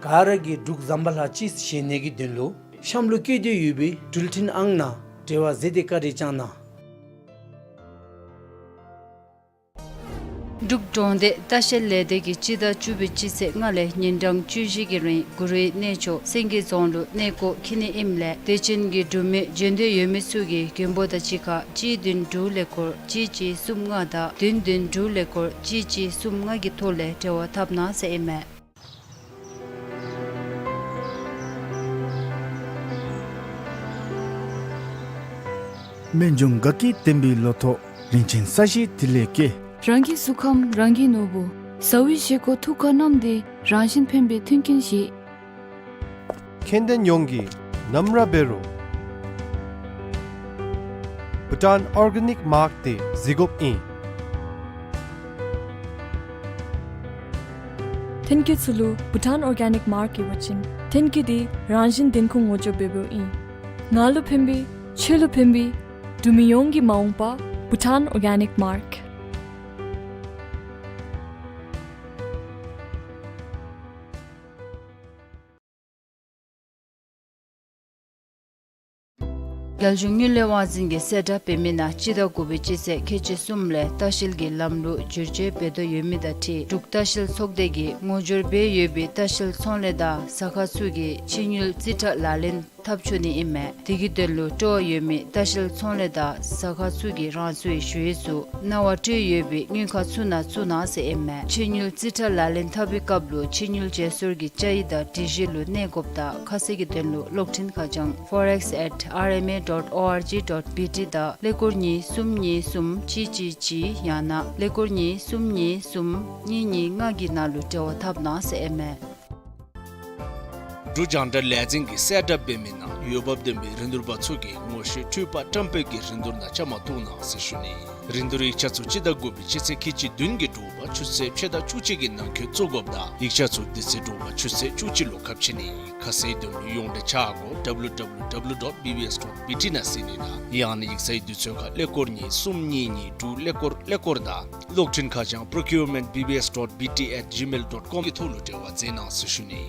ག་ར་གིས་འབྲུག་ཟམ་པ་ལ་ཅིས་བཞེས་ནི་གི་དོན་ལུ་གཤམ་ལུ་བཀོད་དེ་ཡོད་པའི་འགྲུལ་འཕྲིན་ཨང་ནང་འབྲེལ་བ་མཛད་དེ་བཀའ་དྲིན་བསྐྱང་གནང་། འབྲུག་གྲོང་སྡེ་ལྟ་བཤལ་ལས་སྡེ་གིས་སྤྱི་ཟླ་བཅུ་པའི་སྤྱི་ཚེས་ལྔ་ལས་ཉིན་གྲངས་བཅུ་བཞི་གི་རིང་གུ་རུའི་གནས་མཆོག་སེང་གེ་རྫོང་ལུ་གནས་སྐོར་འཁྱིད་ནི་ཨིནམ་ལས་དད་ཅན་གྱི་འབྲུག་མི་འབྱོན་འདོད་ཡོད་མི་ཚུ་གིས་མགོན་པོ་དང་གཅིག་ཁར་གཅིག་བདུན་དྲུག་ཀླད་ཀོར་གཅིག་གཅིག་གསུམ་ལྔ་དང་བདུན་བདུན་དྲུག་ཀླད་ཀོར་གཅིག་གཅིག་གསུམ་ལྔ་གི་ཐོག་ལས་འབྲེལ་བ་འཐབ་གནང་ཟེར་ཨིན་མས། སྨན་ལྗོངས་དགའ་སྐྱིད་ལྡན་པའི་ལོ་ཐོག་རིན་ཆེན་ས་གཞི་དེ་ལས་སྐྱེས། རང་གི་གཟུགས་ཁམས་རང་གིས་ནོར་བུ། ཟ་བའི་བཞེས་སྒོ་ཐུགས་ཁར་བསྣམས་ཏེ་རང་བཞིན་ཕན་པའི་མཐུན་རྐྱེན་བཞེས། ཁྱད་ལྡན་ཡོངས་ཀྱི་ནམ་ར་འབད་རུང་བྷུ་ཊཱན་ཨོར་གེ་ནིག་མཱརཀ་དེ་གཟིགས་དགོཔ་ཨིན། ཐོན་སྐྱེད་ཚུ་ལུ་བྷུ་ཊཱན་ཨོར་གེ་ནིག་མཱརཀ་ཡོད་པ་ཅིན་ཐོན་སྐྱེད་དེ་རང་བཞིན་བདེན་ཁུངས་ངོ་སྤྲོད་འབད་འབདཝ་ཨིན། ང་ལུ་ཕན་པའི་ཁྱོད་ལུ་ཕན་པའི་འབྲུག་མི་ཡོངས་ཀྱི་མ་འོངས་པ་བྷུ་ཊཱན་ཨོར་གེ་ནིག་མཱརཀ། རྒྱལ་གཞུང་དངུལ་ལས་དབང་འཛིན་གྱིས་གསལ་བསྒྲགས་འབད་མི་ནང་སྤྱི་ཟླ་དགུ་པའི་སྤྱི་ཚེས་ཁལ་གཅིག་གསུམ་ལས་ལྟ་བཤལ་གྱི་ལམ་ལུགས་བསྒྱུར་བཅོས་འབད་དོ་ཡོད་མི་དང་འཁྲིལ་འབྲུག་ལྟ་བཤལ་ཚོགས་སྡེ་གིས་ངོ་སྦྱོར་འབད་ཡོད་པའི་ལྟ་བཤལ་ཚོང་ལས་དང་ཟ་ཁང་ཚུ་གིས་ཕྱི་དངུལ་རྩིས་ཁྲ་ལག་ལེན་འཐབ་ཆོག་ནི་ཨིན་མས། དེ་གི་དོན་ལུ་སྤྲོ་བ་ཡོད་མི་ལྟ་བཤལ་ཚོང་ལས་དང་ཟ་ཁང་ཚུ་གིས་རང་སོའི་ཞུ་ཡིག་ཚུ་གནང་བ་སྤྲོད་ཡོད་པའི་དངུལ་ཁང་ཚུ་ནང་བཙུགས་གནང་ཟེར་ཨིན་མས། ཕྱི་དངུལ་རྩིས་ཁྲ་ལག་ལེན་འཐབ་པའི་སྐབས་ལུ་ཕྱི་དངུལ་བརྗེ་སོར་གྱི་བཅའ་ཡིག་དང་སྒྲིག་གཞི་ལུ་གནས་དགོཔ་དང་ཁ་གསལ་གྱི་དོན་ལུ་གློག་འཕྲིན་ཁ་བྱང་forex at R M A dot O R G dot B T དང་ཀླད་ཀོར་གཉིས་གསུམ་གཉིས་གསུམ་གཅིག་གཅིག་གཅིག་ཡང་ན་ཀླད་ཀོར་གཉིས་གསུམ་གཉིས་གསུམ་གཉིས་གཉིས་ལྔ་གི་ནང་ལུ་འབྲེལ་བ་འཐབ་གནང་ཟེར་ཨིན་མས། འབྲུག་རྒྱང་བསྒྲགས་ལས་འཛིན་གྱིས་གསལ་བསྒྲགས་འབད་མི་ནང་འོས་འབབ་ལྡན་པའི་རིན་བསྡུར་པ་ཚུ་གིས་ངོ་ཤེས་འཕྲུལ་པ་བཀྲམ་སྤེལ་གྱི་རིན་བསྡུར་ནང་བཅའ་མར་གཏོགས་གནང་ཟེར་ཞུ་ནི། རིན་བསྡུར་ཡིག་ཆ་ཚུ་སྤྱི་ཟླ་དགུ་པའི་སྤྱི་ཚེས་ཁལ་གཅིག་བདུན་གྱི་དྲོ་པ་ཆུ་ཚོད་ཕྱེད་དང་བཅུ་གཅིག་གི་ནང་འཁོད་བཙུགས་དགོཔ་དང་ཡིག་ཆ་ཚུ་དེ་ཚེ་དྲོ་པ་ཆུ་ཚོད་བཅུ་གཅིག་ལུ་ཁ་ཕྱེ་ནི། ཁ་གསལ་དོན་ལུ་ཡོངས་འབྲེལ་ཆ་བགོས་W W W dot B B S dot B T ནང་གཟིགས་ནི་དང་ཡང་ན་ཡིག་ཚང་དུས་ཚོད་ཁར་ཀླད་ཀོར་གཉིས་གསུམ་གཉིས་གཉིས་དྲུག་ཀླད་ཀོར་ཀླད་ཀོར་དང་གློག་འཕྲིན་ཁ་བྱང་procurement B B S dot B T at gmail dot com གི་ཐོག་ལུ་འབྲེལ་བ་མཛད་གནང་ཟེར་ཞུ་ནི།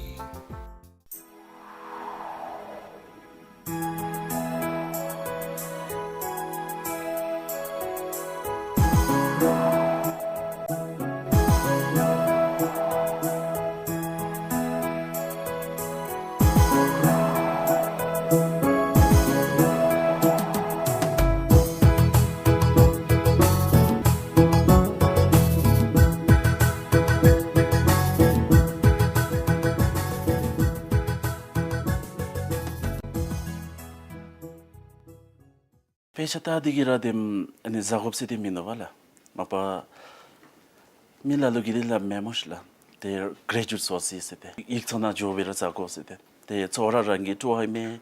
དཔེ་ཆ་ལྟ་སྟེ་གི་ར་དེམ་ཨ་ནི་ཟ་དགོཔ་ཟེར་དེ་མིན་འདུག་པ་ལགས། མ་པ་ མི་ལ་ལུ་གིས་འདི་སླབ་མས་སྨོ་ཤིག་ལགས། ཏེ་གྲེ་ཇུ་ཨེཊ་ཚུགས་ཅི་ཟེར་ཏེ། ཡིག་ཚང་ནང་འགྱོ་སྦེ་ར་བཟའ་དགོ་ཟེར་ཏེ། ཏེ་ཚོགས་ར་རང་གིས་སྤྲོ་བ་ཨིན་མས།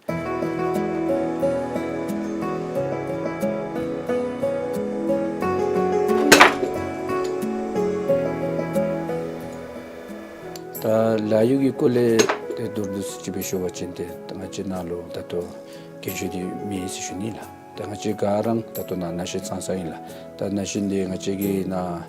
ད་ལཱ་གཡོག་གི་སྐོར་ལས་ཏེ་མདོར་བསྡུས་ཅིག་སྦེ་ཞུ་བ་ཅིན་ཏེ་ད་ང་བཅས་ནཱ་ལུ་ད་ལྟོ་རྒན་གཞོན་འདི་མེད་ཟེར་ཞུ་ནི་ལགས། ད་ང་བཅས་ག་ར་ད་ལྟོ་ནཱ་ན་གཞོན་ཙང་ཙང་ཨིན་ལགས། ད་ན་གཞོན་འདི་ང་བཅས་ཀྱི་ནཱ་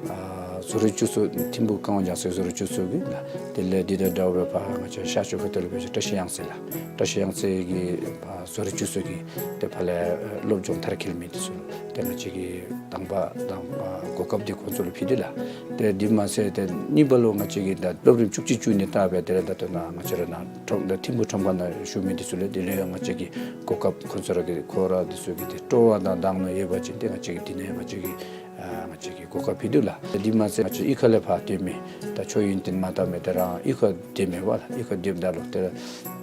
ཨ་བཟོ་རིག་སྤྱི་ཚོགས་ཐིམ་ཕུག་ཀ་ཝང་རྒྱང་སྲས་བཟོ་རིག་སྤྱི་ཚོགས་ཀྱི་ལགས། དེ་ལས་འདི་དང་འདྲཝ་སྦེ་ཕར་ང་བཅས་ཤར་ཕྱོགས་ཁ་ཐུག་ལུ་འབད་བ་ཅིན་བཀྲ་ཤིས་གཡང་རྩེ་ལགས། བཀྲ་ཤིས་གཡང་རྩེ་གི་ཨ་བཟོ་རིག་སྤྱི་ཚོགས་ཀྱི་ཏེ་ཕར་ལས་ཨ་སློབ་སྦྱོང་མཐར་འཁྱོལ་མི་འདི་ཚུ་ཏེ་ང་བཅས་ཀྱིས་དང་པ་དང་ཨ་གོ་སྐབས་འདི་ཁོང་ཚུ་ལུ་ཕུལ་ཏེ་ལགས། ཏེ་འདི་མ་ཚད་ཏེ་གཉིས་པ་ལུ་ང་བཅས་ཀྱིས་ད་སློབ་རིམ་བཅུ་གཅིག་བཅུ་གཉིས་བལྟ་སྦེ་དེ་ལས་ད་ལྟོ་ནཱ་ང་བཅས་ར་ནཱ་ཁྲོམ་ད་ཐིམ་ཕུག་ཁྲོམ་ཁ་ནང་བཞུགས་མི་འདི་ཚུ་ལུ་དེ་ལས་ང་བཅས་ཀྱིས་གོ་སྐབས་ཁོང་ཚུ་ར་གི་ཁོང་ར་འདི་ཚུ་གི་ཏེ་སྤྲོ་བ་དང་དང་ནོར་ཡོད་པ་ཅིན་ཏེ་ང་བཅས་ཀྱིས་འདི་ནང་ང་བཅས་ཀྱིས་ཨ་ང་བཅས་ཀྱིས་གོ་སྐབས་ཕུལ་དོ་ལགས། དེ་མ་ཚད་ང་བཅས་གཡུས་ཁ་ལས་ཕར་སྡོད་མི་ད་ཆོས་ཡོན་ཏན་མ་དག་མི་དེ་ར་གཡུས་ཁར་སྡོད་མི་པ་ལགས། གཡུས་ཁར་སྡོདཔ་ད་ལུ་ཏེ་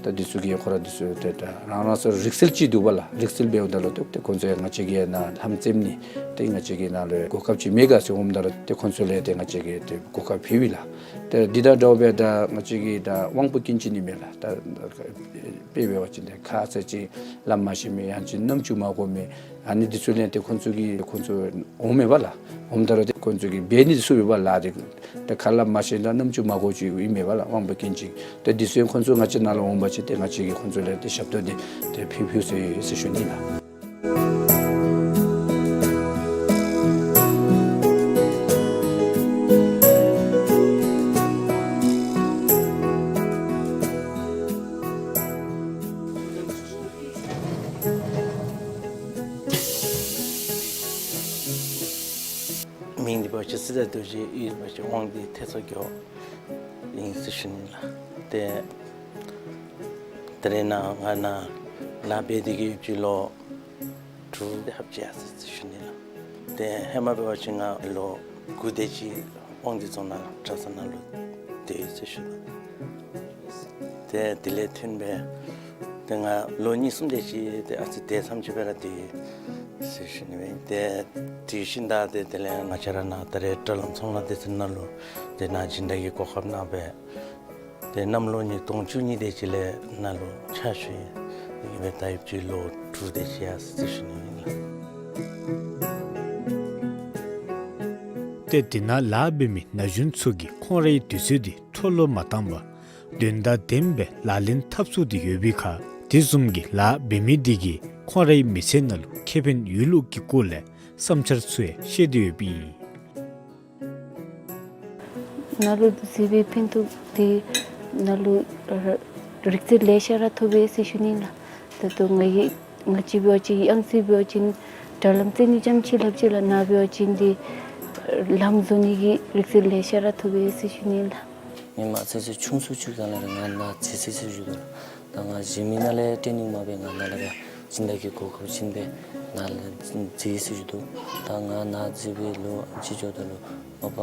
ད་འདི་ཚུ་གིས་ཁོང་ར་འདི་ཚུ་ཏེ་ད་རང་རང་སོ་རིག་རྩལ་ཅིག་འདུག་པ་ལགས། རིག་རྩལ་འབདཝ་ད་ལུ་ཏེ་ཏེ་ཁོང་ཚུ་ཡང་ང་བཅས་ཀྱི་ནཱ་ལྷམ་བཙེམ་ནི་ཏེ་ང་བཅས་ཀྱི་ནཱ་ལུ་གོ་སྐབས་ཅིག་མེད་ག་ཟེར་འོངམ་ད་ལུ་ཏེ་ཁོང་ཚུ་ལུ་ཏེ་ང་བཅས་ཀྱིས་ཏེ་གོ་སྐབས་ཕུལཝ་ཨིན་ལགས། ཏེ་འདི་དང་འདྲཝ་སྦེ་ད་ང་བཅས་ཀྱི་ད་དབང་པོ་སྐྱོན་ཅན་ཨིན་མས་ལགས། ད་དཔེ་འབད་བ་ཅིན་ཏེ་ཁ་ཙ་ཅིག་སླབ་མ་ཤེས་མི་ཡང་ཅིན་རྣམ་ཅོ་མ་གོ་མི་ཨ་ནི་འདི་ཚུ་ལས་ཏེ་ཁོང་ཚུ་གིས་ཁོང་ཚུ་འོང་མས་པ་ལགས། འོངམ་ད་ལུ་ཏེ་ཁོང་ཚུ་གིས་འབད་ནི་འདི་ཚུ་འབད་བ་ལགས། ཏེ་ཏེ་ཁ་སླབ་མ་ཤེས་དང་རྣམ་ཅོ་མ་གོ་ཅིག་ཨིན་མས་པ་ལགས། དབང་པོ་སྐྱོན་ཅན། ཏེ་འདི་ཚུ་ཡང་ཁོང་ཚུ་ང་བཅས་ནཱ་ལུ་འོང་པ་ཅིན་ཏེ་ང་བཅས་ཀྱིས་ཁོང་ཚུ་ལུ་ཏེ་ཞབས་ཏོག་འདི་ཏེ་ཕུལ་ཕུལ་ཟེར་ཟེར་ཞུ་ནི་ལགས། མིང་འདི་འབད་བ་ཅིན་སྲིད་ཟླ་རྡོ་རྗེ། གཡུས་འབད་བ་ཅིན་དབང་འདུས་ཐེད་ཚོ་རྒེད་འོག་ཨིན་ཟེར་ཞུ་ནི་ལགས། ཏེ་ད་རེས་ནཱ་ང་ནཱ་ལཱ་འབད་དེ་གི་ཡོད་པ་ཅིན་ལོ་དྲུག་དེ་ལྷགཔ་ཅིག་ཡར་སོ་ཡི་ཟེར་ཞུ་ནི་ལགས། ཏེ་ཧེ་མ་འབད་བ་ཅིན་ང་ལོ་དགུ་དེ་ཅིག་དབང་འདུས་རྫོང་ནང་གྲྭ་ཚང་ནང་ལུ་སྡོད་ཡི་ཟེར་ཞུ་དོ། ཏེ་དེ་ལས་ཐོན་སྦེ་ཏེ་ང་ལོ་གཉིས་གསུམ་དེ་ཅིག་ཏེ་ཨ་ཙི་དེ་ཙམ་ཅིག་སྦེ་ར་སྡོད་ཡི་ཟེར་ཞུ་ནི་སྦེ། ཏེ་དེ་བཞིན་ད་ཏེ་དེ་ལས་ང་བཅས་ར་ནཱ་ད་རེས་དྲ་ལམ་ཚོང་ལཱ་སྡེ་ཚན་ནང་ལུ་ཏེ་ནཱ་སྦྱིན་བདག་གི་གོ་སྐབས་གནང་སྦེ་ཏེ་གནམ་ལོ་ཉིས་སྟོང་བཅུ་གཉིས་དེ་ཅིག་ལས་ནཱ་ལུ་ཕྱག་ཞུ་ཡི། དེ་གིས་སྦེ་ད་ཡོད་པ་ཅིན་ལོ་དྲུག་དེ་ཅིག་ཡར་སོ་ཡི་ཟེར་ཞུ་ནི་ཨིན་ལགས། ཏེ་དེ་ནང་ལཱ་འབད་མི་ན་གཞོན་ཚུ་གིས་ཁོང་རའི་དུས་ཚོད་འདི་འཕྲོ་བརླག་མ་བཏང་པར་དོན་དང་ལྡནམ་སྦེ་ལག་ལེན་འཐབ་ཚུགས་ཏེ་ཡོད་པའི་ཁར་དེ་བཟུམ་གྱི་ལཱ་འབད་མི་དེ་གིས་ཁོང་རའི་མི་ཚེ་ནང་ལུ་ཁེ་ཕན་ཡོད་ལུགས་ཀྱི་སྐོར་ལས་བསམ་འཆར་ཚུ་ཡང་བཤད་དེ་ཡོདཔ་ཨིན། ནཱ་ལུ་གཟིགས་པའི་ཕན་ཐོགས་འདི་ནཱ་ལུ་རིག་རྩལ་ལེ་ཤ་ར་ཐོབ་པས་ཟེར་ཞུ་ནི་ལགས། ད་ལྟོ་ང་གིས་ང་བཅས་འབད་བ་ཅིན་གཡང་རྩེ་འབད་བ་ཅིན་དྲ་ལམ་རྩེ་ནི་རྐྱངམ་ཅིག་ལྷགཔ་ཅིག་ལགས། ནཱ་འབད་བ་ཅིན་འདི་ལྷམ་བཟོ་ནི་གི་རིག་རྩལ་ལེ་ཤ་ར་ཐོབ་པས་ཟེར་ཞུ་ནི་ལགས། ངེའི་མ་ཚེ་ཚེ་ཆུང་སུ་ཅིག་སྒང་ལས་ར་ང་ནཱ་འཛུལ་ཅི་ཟེར་ཞུ་དོ། ད་ང་གཞན་མི་ནང་ལས་ཊེ་ནིང་མ་འབད་ང་ནཱ་ལས་ར་སྦྱིན་བདག་གི་གོ་སྐབས་བྱིན་སྦེ་ནཱ་ལས་འཛུལ་ཟེར་ཞུ་དོ། ད་ང་ནཱ་འཛུལ་སྦེ་ལོ་ཨེམ་ཅིག་འགྱོཝ་ད་ལུ་མ་པ་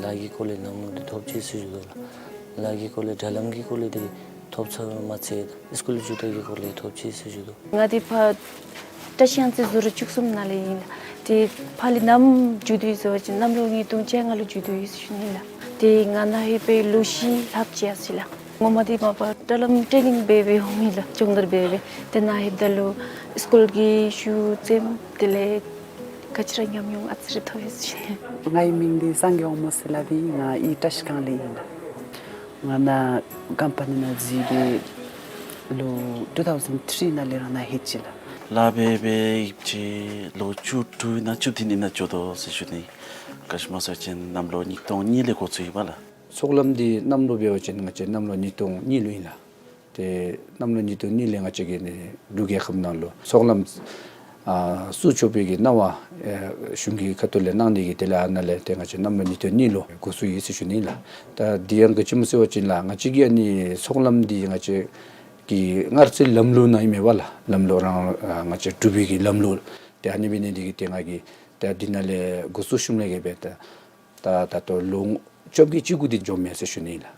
ལཱ་གི་སྐོར་ལས་ལམ་ལུགས་འདི་ཐོབ་ཅི་ཟེར་ཞུ་དོ་ལགས། ལཱ་གི་སྐོར་ལས་དྲ་ལམ་གྱི་སྐོར་ལས་འདི་ཐོབ་ཚར་མ་ཚད་སི་ཀུལ་འགྱོ་ད་གི་སྐོར་ལས་ཐོབ་ཅི་ཟེར་ཞུ་དོ། ང་འདི་ཕར་བཀྲ་ཤིས་གཡང་རྩེ་བཟོ་རིག་བཅུ་གསུམ་ནང་ལས་ཨིན་ལགས། ཏེ་ཕར་ལས་ནམ་འགྱོ་དོ་ཡོད་ཟེར་བ་ཅིན་གནམ་ལོ་ཉིས་སྟོང་བཅོ་ལྔ་ལུ་འགྱོ་དོ་ཡོད་ཟེར་ཞུ་ནི་ལགས། ཏེ་ང་ནཱ་ལྷོད་སྦེ་ལོ་བཞི་ལྷགཔ་ཅིག་ཡར་སོ་ཡི་ལགས། ངོ་མ་འདི་མ་པ་དྲ་ལམ་ཊེ་ནིང་འབད་སྦེ་འོང་མི་ལགས། སྦྱོང་བརྡར་འབད་སྦེ། ཏེ་ནཱ་ལྷོདཔ་ད་ལུ་སི་ཀུལ་གྱི་ཤུགས་བཙེམ་དེ་ལས་ག་ཅི་ར་ཉམས་མྱོང་ཨ་ཙི་རེ་ཐོབ་ཡི་ཟེར་ཞུ་ནི། ངེའི་མིང་འདི་སངས་རྒྱས་དབང་མོ་ཟེར་སླབ་ཨིན། ང་གཡུས་བཀྲ་ཤིས་སྒང་ལས་ཨིན་ལགས། ང་ནཱ་ཀམ་པ་ནི་ནང་འཛུལ་སྦེ་ལོ་ཊུ་ཐའུ་ཟེན་ཐི་རི་ནང་ལས་ར་ནཱ་ལྷོད་ཅི་ལགས། ལཱ་འབད་འབད་ཡོད་པ་ཅིན་ལོ་བཅུ་དྲུག་ནང་བཅུ་བདུན་ནང་འགྱོ་དོ་ཟེར་ཞུ་ནི། ག་ཅི་སྨོ་ཟེར་བ་ཅིན་གནམ་ལོ་ཉིས་སྟོང་གཉིས་ལས་འགོ་བཙུགས་ཡི་པ་ལགས། ཚོགས་ལམ་འདི་གནམ་ལོ་འབད་བ་ཅིན་ང་བཅས་གནམ་ལོ་ཉིས་སྟོང་གཉིས་ལུ་ཨིན་ལགས། ཏེ་གནམ་ལོ་ཉིས་སྟོང་གཉིས་ལས་ང་བཅས་ཀྱི་ནི་འབྲུག་རྒྱལ་ཁབ་ནང་ལུ་ཚོགས་ལམ་ཨ་བཙུགས་ཆོག་པའི་གི་གནང་བ་ཨེ་གཞུང་གི་ཁ་ཐུག་ལས་གནང་ནི་གི་དེ་ལས་ཨ་ནཱ་ལས་ཏེ་ང་བཅས་གནམ་ལོ་ཉིས་སྟོང་གཉིས་ལུ་འགོ་བཙུགས་ཡི་ཟེར་ཞུ་ནི་ལགས། ད་འདི་ཡང་ག་ཅི་སྨོ་ཟེར་བ་ཅིན་ལགས་ང་བཅས་ཀྱི་ཨ་ནི་ཚོགས་ལམ་འདི་ང་བཅས་ཀྱི་སྔར་ཚེ་ལམ་ལུགས་ནང་ཨིན་མས་པ་ལགས། ལམ་ལུགས་རང་ཨ་ང་བཅས་འབྲུག་པའི་གི་ལམ་ལུགས་ཏེ་ཨ་ནི་འབད་ནི་འདི་གིས་ཏེ་ང་གིས་ཏེ་འདི་ནང་ལས་འགོ་བཙུགས་ཞིནམ་ལས་གི་སྦེ་ད་ད་ད་ལྟོ་ལོ་བཅོ་བརྒྱད་བཅུ་དགུ་འདི་འགྱོཝ་མས་ཟེར་ཞུ་ནི་ལགས།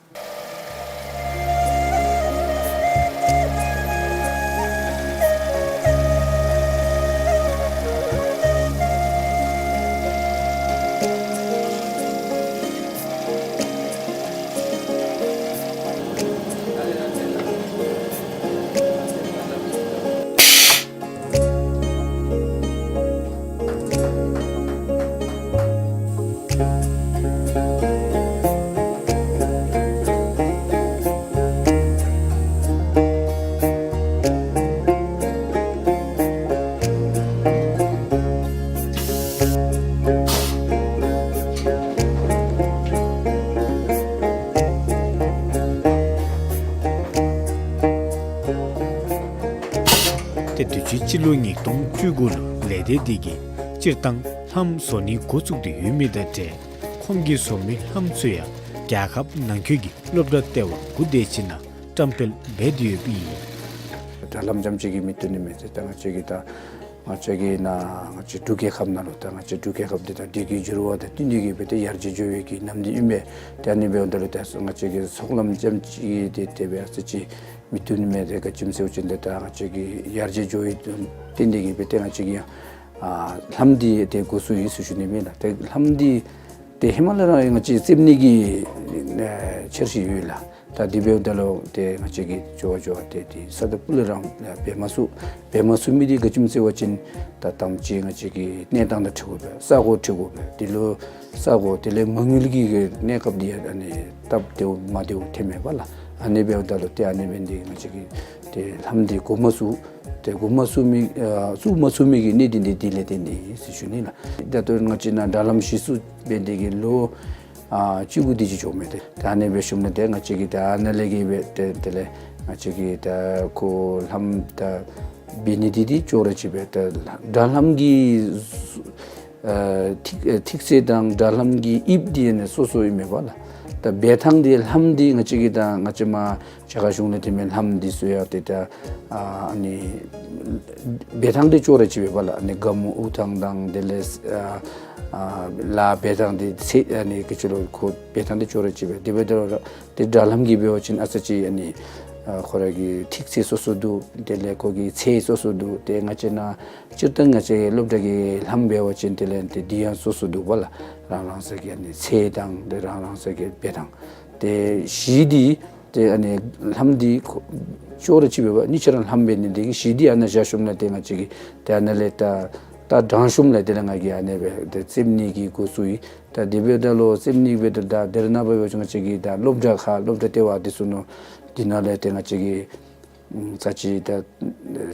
ཏེ་དུས་ཅི་སྤྱི་ལོ་ཉིས་སྟོང་བཅུ་དགུ་ལུ་ལས་སྡེ་འདི་གིས་སྤྱིར་བཏང་ལྷམ་བཟོ་ནི་འགོ་བཙུགས་ཏེ་ཡོད་མི་དང་འབྲེལ་ཁོང་གིས་བཟོ་མི་ལྷམ་ཚུ་ཡང་རྒྱལ་ཁབ་ནང་འཁོད་ཀྱི་སློབ་གྲྭ་ལྟེ་བ་དགུ་དེ་ཅིག་ནང་བཀྲམ་སྤེལ་འབད་དེ་ཡོདཔ་ཨིན། དྲ་ལྷམ་རྐྱངམ་ཅིག་གིས་མི་བཏུབ་ནི་མེད་ཟེར། ད་ང་བཅས་ཀྱིས་ད་ང་བཅས་ཀྱི་ནཱ་ང་བཅས་འབྲུག་རྒྱལ་ཁབ་ནང་ལུ་ད་ང་བཅས་འབྲུག་རྒྱལ་ཁབ་འདི་ད་དུས་ཀྱི་འགྱུར་བ་དང་བསྟུན་ཏེ་གིས་སྦེ་ཏེ་ཡར་རྒྱས་འགྱོ་བའི་གི་ནམ་དུས་ཨིན་པས། ཏེ་ཨ་ནི་འབདཝ་ད་ལུ་ད་ང་བཅས་ཀྱི་སོག་ལྷམ་རྐྱངམ་ཅིག་གིས་ཏེ་དེ་སྦེ་ཨ་ཙི་ཅིག་མི་བཏུབ་ནི་མས། ཏེ་ག་ཅི་སྨོ་ཟེར་བ་ཅིན་ཏེ་ད་ང་བཅས་ཀྱི་ཡར་རྒྱས་འགྱོ་བའི་བརྟེན་ཏེ་གིས་སྦེ་ཏེ་ང་བཅས་ཀྱིས་ཡང་ཨ་ལྷམ་འདི་ཏེ་འགོ་བཙུགས་ཡི་ཟེར་ཞུ་ནི་མས་ལགས། ཏེ་ལྷམ་འདི་ཏེ་ཧེ་མ་ལས་ར་ང་བཅས་རྩེདམོ་གི་ཨེ་འཆར་གཞི་ཡོད་ལགས། ད་དེ་འབདཝ་ད་ལུ་ཏེ་ང་བཅས་ཀྱིས་འགྱོ་བ་འགྱོ་བ་ཏེ་ཏེ་ས་ད་སྤུ་ལས་ར་འབད་མ་ཚུགས། འབད་མ་ཚུགས་མི་འདི་ག་ཅི་སྨོ་ཟེར་བ་ཅིན་ད་དང་པ་ཅིག་ང་བཅས་ཀྱི་གནས་སྟངས་དང་འཁྲིལ་དགོ་པས། ས་གོ་འཁྲིལ་དགོ་པས། དེ་ལུ་ས་གོ་དེ་ལས་མ་དངུལ་གྱི་གནས་སྐབས་འདི་ཨ་ནི་སྟབས་བདེཝ་མ་བདེཝ་ཐོནམ་མས་པ་ལགས། ཨ་ནི་འབདཝ་ད་ལུ་ཏེ་ཨ་ནི་འབད་ནི་འདི་ང་བཅས་ཀྱིས་ཏེ་ལྷམ་འདི་འགོ་མ་བཙུགས། ཏེ་འགོ་མ་བཙུགས་མི་ཨ་བཙུགས་མ་ཚུགས་མི་གི་གནད་དོན་འདི་དེ་ལས་བརྟེན་ཏེ་ཨིན་ཟེར་ཞུ་ནི་ལགས། ད་ལྟོ་ང་བཅས་ནཱ་དྲ་ལྷམ་གཞི་བཙུགས་འབད་ནི་འདི་གིས་ལོ་ཨ་བཅུ་དགུ་དེ་ཅིག་འགྱོཝ་མས། ཏེ་ད་ཨ་ནི་འབད་ཞིནམ་ལས་ཏེ་ང་བཅས་ཀྱིས་ད་ཨ་ནཱ་ལས་ཀྱི་སྦེ་ཏེ་དེ་ལས་ང་བཅས་ཀྱིས་ད་ཁོ་ལྷམ་ད་འབད་ནི་འདི་འདི་ཅོག་ར་ཅིག་སྦེ་ད་དྲ་ལྷམ་གྱི་ཨ་ཐིག་ཨ་ཐིག་ཚད་དང་དྲ་ལྷམ་གྱི་དབྱིབས་འདི་ཨ་ནི་སོ་སོ་ཨིན་མས་པ་ལགས། ད་འབད་ཐངས་འདི་ལྷམ་འདི་ང་བཅས་ཀྱིས་ད་ང་བཅས་མར་རྒྱ་གར་གཞུང་ལས་ཐོན་མི་ལྷམ་འདི་ཚུ་ཡང་ཏེ་ད་ཨ་ཨ་ནི་འབད་ཐངས་འདི་ཅོག་ར་ཅིག་སྦེ་པ་ལགས། ཨ་ནི་སྒ་སྨུག་དབུགས་ཐང་དང་དེ་ལས་ཨ་ཨ་ལགཔ་འབད་ཐངས་འདི་ཚད་ཨ་ནི་ག་ཅི་ལོ་ཁོ་འབད་ཐངས་འདི་ཅོག་ར་ཅིག་སྦེ། དེ་འབདཝ་ད་ལུ་ཏེ་དྲ་ལྷམ་གྱི་འབད་བ་ཅིན་ཨ་ཙི་ཅིག་ཨ་ནི་ཨ་ཁོ་ར་གི་ཐིག་ཚད་སོ་སོ་འདུག། དེ་ལས་ཁོ་གི་ཚད་སོ་སོ་འདུག། ཏེ་ང་བཅས་ནཱ་སྤྱིར་བཏང་ང་བཅས་སློབ་གྲྭ་གི་ལྷམ་འབད་བ་ཅིན་དེ་ལས་ཏེ་འདི་ཡང་སོ་སོ་འདུག་པ་ལགས། རང་རང་སོའི་གི་ཨ་ནི་ཚད་དང་ཏེ་རང་རང་སོའི་གི་འབད་ཐངས། ཏེ་གཞི་འདི་ཏེ་ཨ་ནི་ལྷམ་འདི་ཁོ་ཅོག་ར་ཅིག་འབད་བ་གཉིས་ཆ་ར་ལྷམ་འབད་ནི་འདི་གིས་གཞི་འདི་ཨ་ནཱ་བཞག་ཞིནམ་ལས་ཏེ་ང་བཅས་ཀྱིས་ཏེ་ཨ་ནཱ་ལས་ད་ད་དྲངས་ཞིནམ་ལས་དེ་ལས་ང་གིས་ཨ་ནི་སྦེ་ཏེ་རྩེདམོ་གི་འགོ་བཙུགས་ཡི། ད་དེ་འབདཝ་ད་ལུ་རྩེདམོ་འབདཝ་ད་ད་དེ་ར་ནཱ་འབད་བ་ཅིན་ང་བཅས་ཀྱི་ད་སློབ་གྲྭ་ཁག་སློབ་གྲྭ་ལྟེ་བ་འདི་ཚུ་ནང་འདི་ནང་ལས་ཏེ་ང་བཅས་ཀྱིས་ཨམ་ཚར་གཅིག་ད་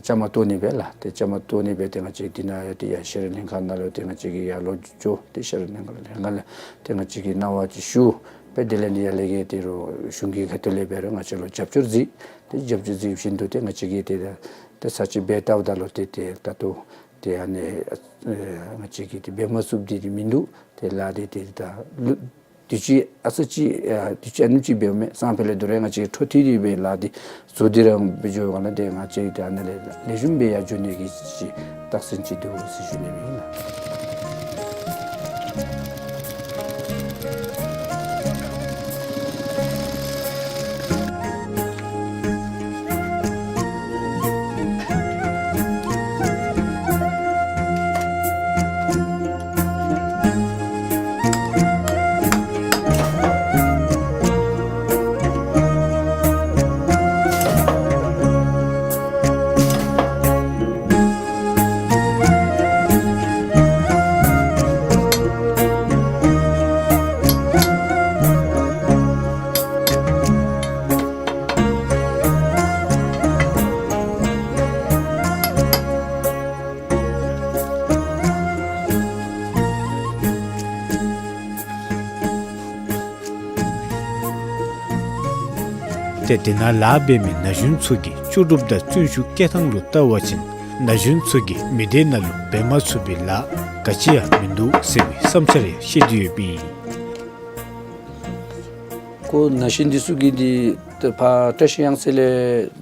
བཅའ་མར་གཏོགས་ནི་སྦེ་ལགས། ཏེ་བཅའ་མར་གཏོགས་ནི་སྦེ་ཏེ་ང་བཅས་འདི་ནང་ཡང་ཏེ་ཡར་ཤེས་རིག་ལྷན་ཁག་ནང་ལུ་ཏེ་ང་བཅས་ཀྱིས་ཡར་ལོག་འགྱོ། ཏེ་ཤེས་རིག་ལྷན་ཁག་ལྷན་ཁག་ལས་ཏེ་ང་བཅས་ཀྱིས་གནང་བ་ཅིག་ཞུ་སྦེ་དེ་ལས་ནི་ཡར་ལས་ཀྱི་ཏེ་རུང་གཞུང་གི་ཁ་ཐུག་ལས་འབད་རུང་ང་བཅས་ལུ་རྒྱབ་སྐྱོར་གཟིགས། ཏེ་རྒྱབ་སྐྱོར་གཟིགས་བཞིན་དུ་ཏེ་ང་བཅས་ཀྱིས་ཏེ་ད་ཏེ་ཚར་གཅིག་འབད་བལྟཝ་ད་ལུ་ཏེ་ཏེ་ད་ལྟོ་ཏེ་ཨ་ནི་ཨ་ང་བཅས་ཀྱིས་ཏེ་འབད་མ་ཚུགསཔ་འདི་ཏེ་མིན་འདུག། ཏེ་ལཱ་འདི་ཏེ་ད་ལུ་དུས་ཅི་ཨ་ཙི་ཅིག་ཨ་དུས་ཅི་ཨ་ནེམ་ཅིག་འབདཝ་མས། སང་ཕོད་ལས་དོ་རུང་ང་བཅས་འཕྲོ་མཐུད་དེ་སྦེ་ལཱ་འདི་བཟོ་སྟེ་ར་འབད་འགྱོ་བ་ཅིན་ཏེ་ང་བཅས་ཏེ་ཨ་ནཱ་ལས་ལེགས་ཤོམ་སྦེ་ཡར་འགྱོ་ནི་གི་ཅིག་རྟགས་མཚན་ཅིག་འདུག་ཟེར་ཞུ་ནི་ཨིན་ལགས། ཏེ་དེ་ནང་ལཱ་འབད་མི་ན་གཞོན་ཚུ་གི་ལྕོགས་གྲུབ་དང་བརྩོན་ཤུགས་བསྐྱེད་ཐངས་ལུ་བལྟ་བ་ཅིན་ན་གཞོན་ཚུ་གིས་མི་སྡེ་ནང་ལུ་འབད་མ་ཚུགས་པའི་ལཱ་ག་ཅི་ཡང་མིན་འདུག་ཟེར་བའི་བསམ་འཆར་ཡང་བཤད་དེ་ཡོདཔ་ཨིན། ཁོ་ན་གཞོན་འདི་ཚུ་གིས་འདི་ད་ཕར་བཀྲ་ཤིས་གཡང་རྩེ་ལས་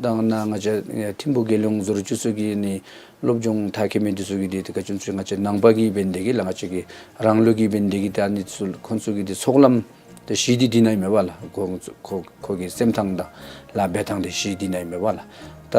དང་ནཱ་ང་བཅས་ཨེ་ཐིམ་ཕུ་རྒྱལ་ཡོངས་རྫོང་ཆུ་ཚོད་ཀྱི་ནི་སློབ་སྦྱོང་མཐར་འཁྱོལ་མི་འདི་ཚུ་གིས་འདི་ད་ག་ཅི་སྨོ་ཟེར་ང་བཅས་ནང་པ་གིས་འབད་ནི་འདི་གིས་ལགས། ང་བཅས་ཀྱི་རང་ལུགས་ཀྱིས་འབད་ནི་འདི་གིས་ད་ཨ་ནི་ཚུ་ཁོང་ཚུ་གི་འདི་སོག་ལམ་ད་གཞི་འདི་འདི་ནང་ཨིན་མས་པ་ལགས། ཁོ་ཁོ་ཁོ་གི་རྩེད་ཐངས་དང་ལཱ་འབད་ཐངས་འདི་གཞི་འདི་ནང་ཨིན་མས་པ་ལགས། ད་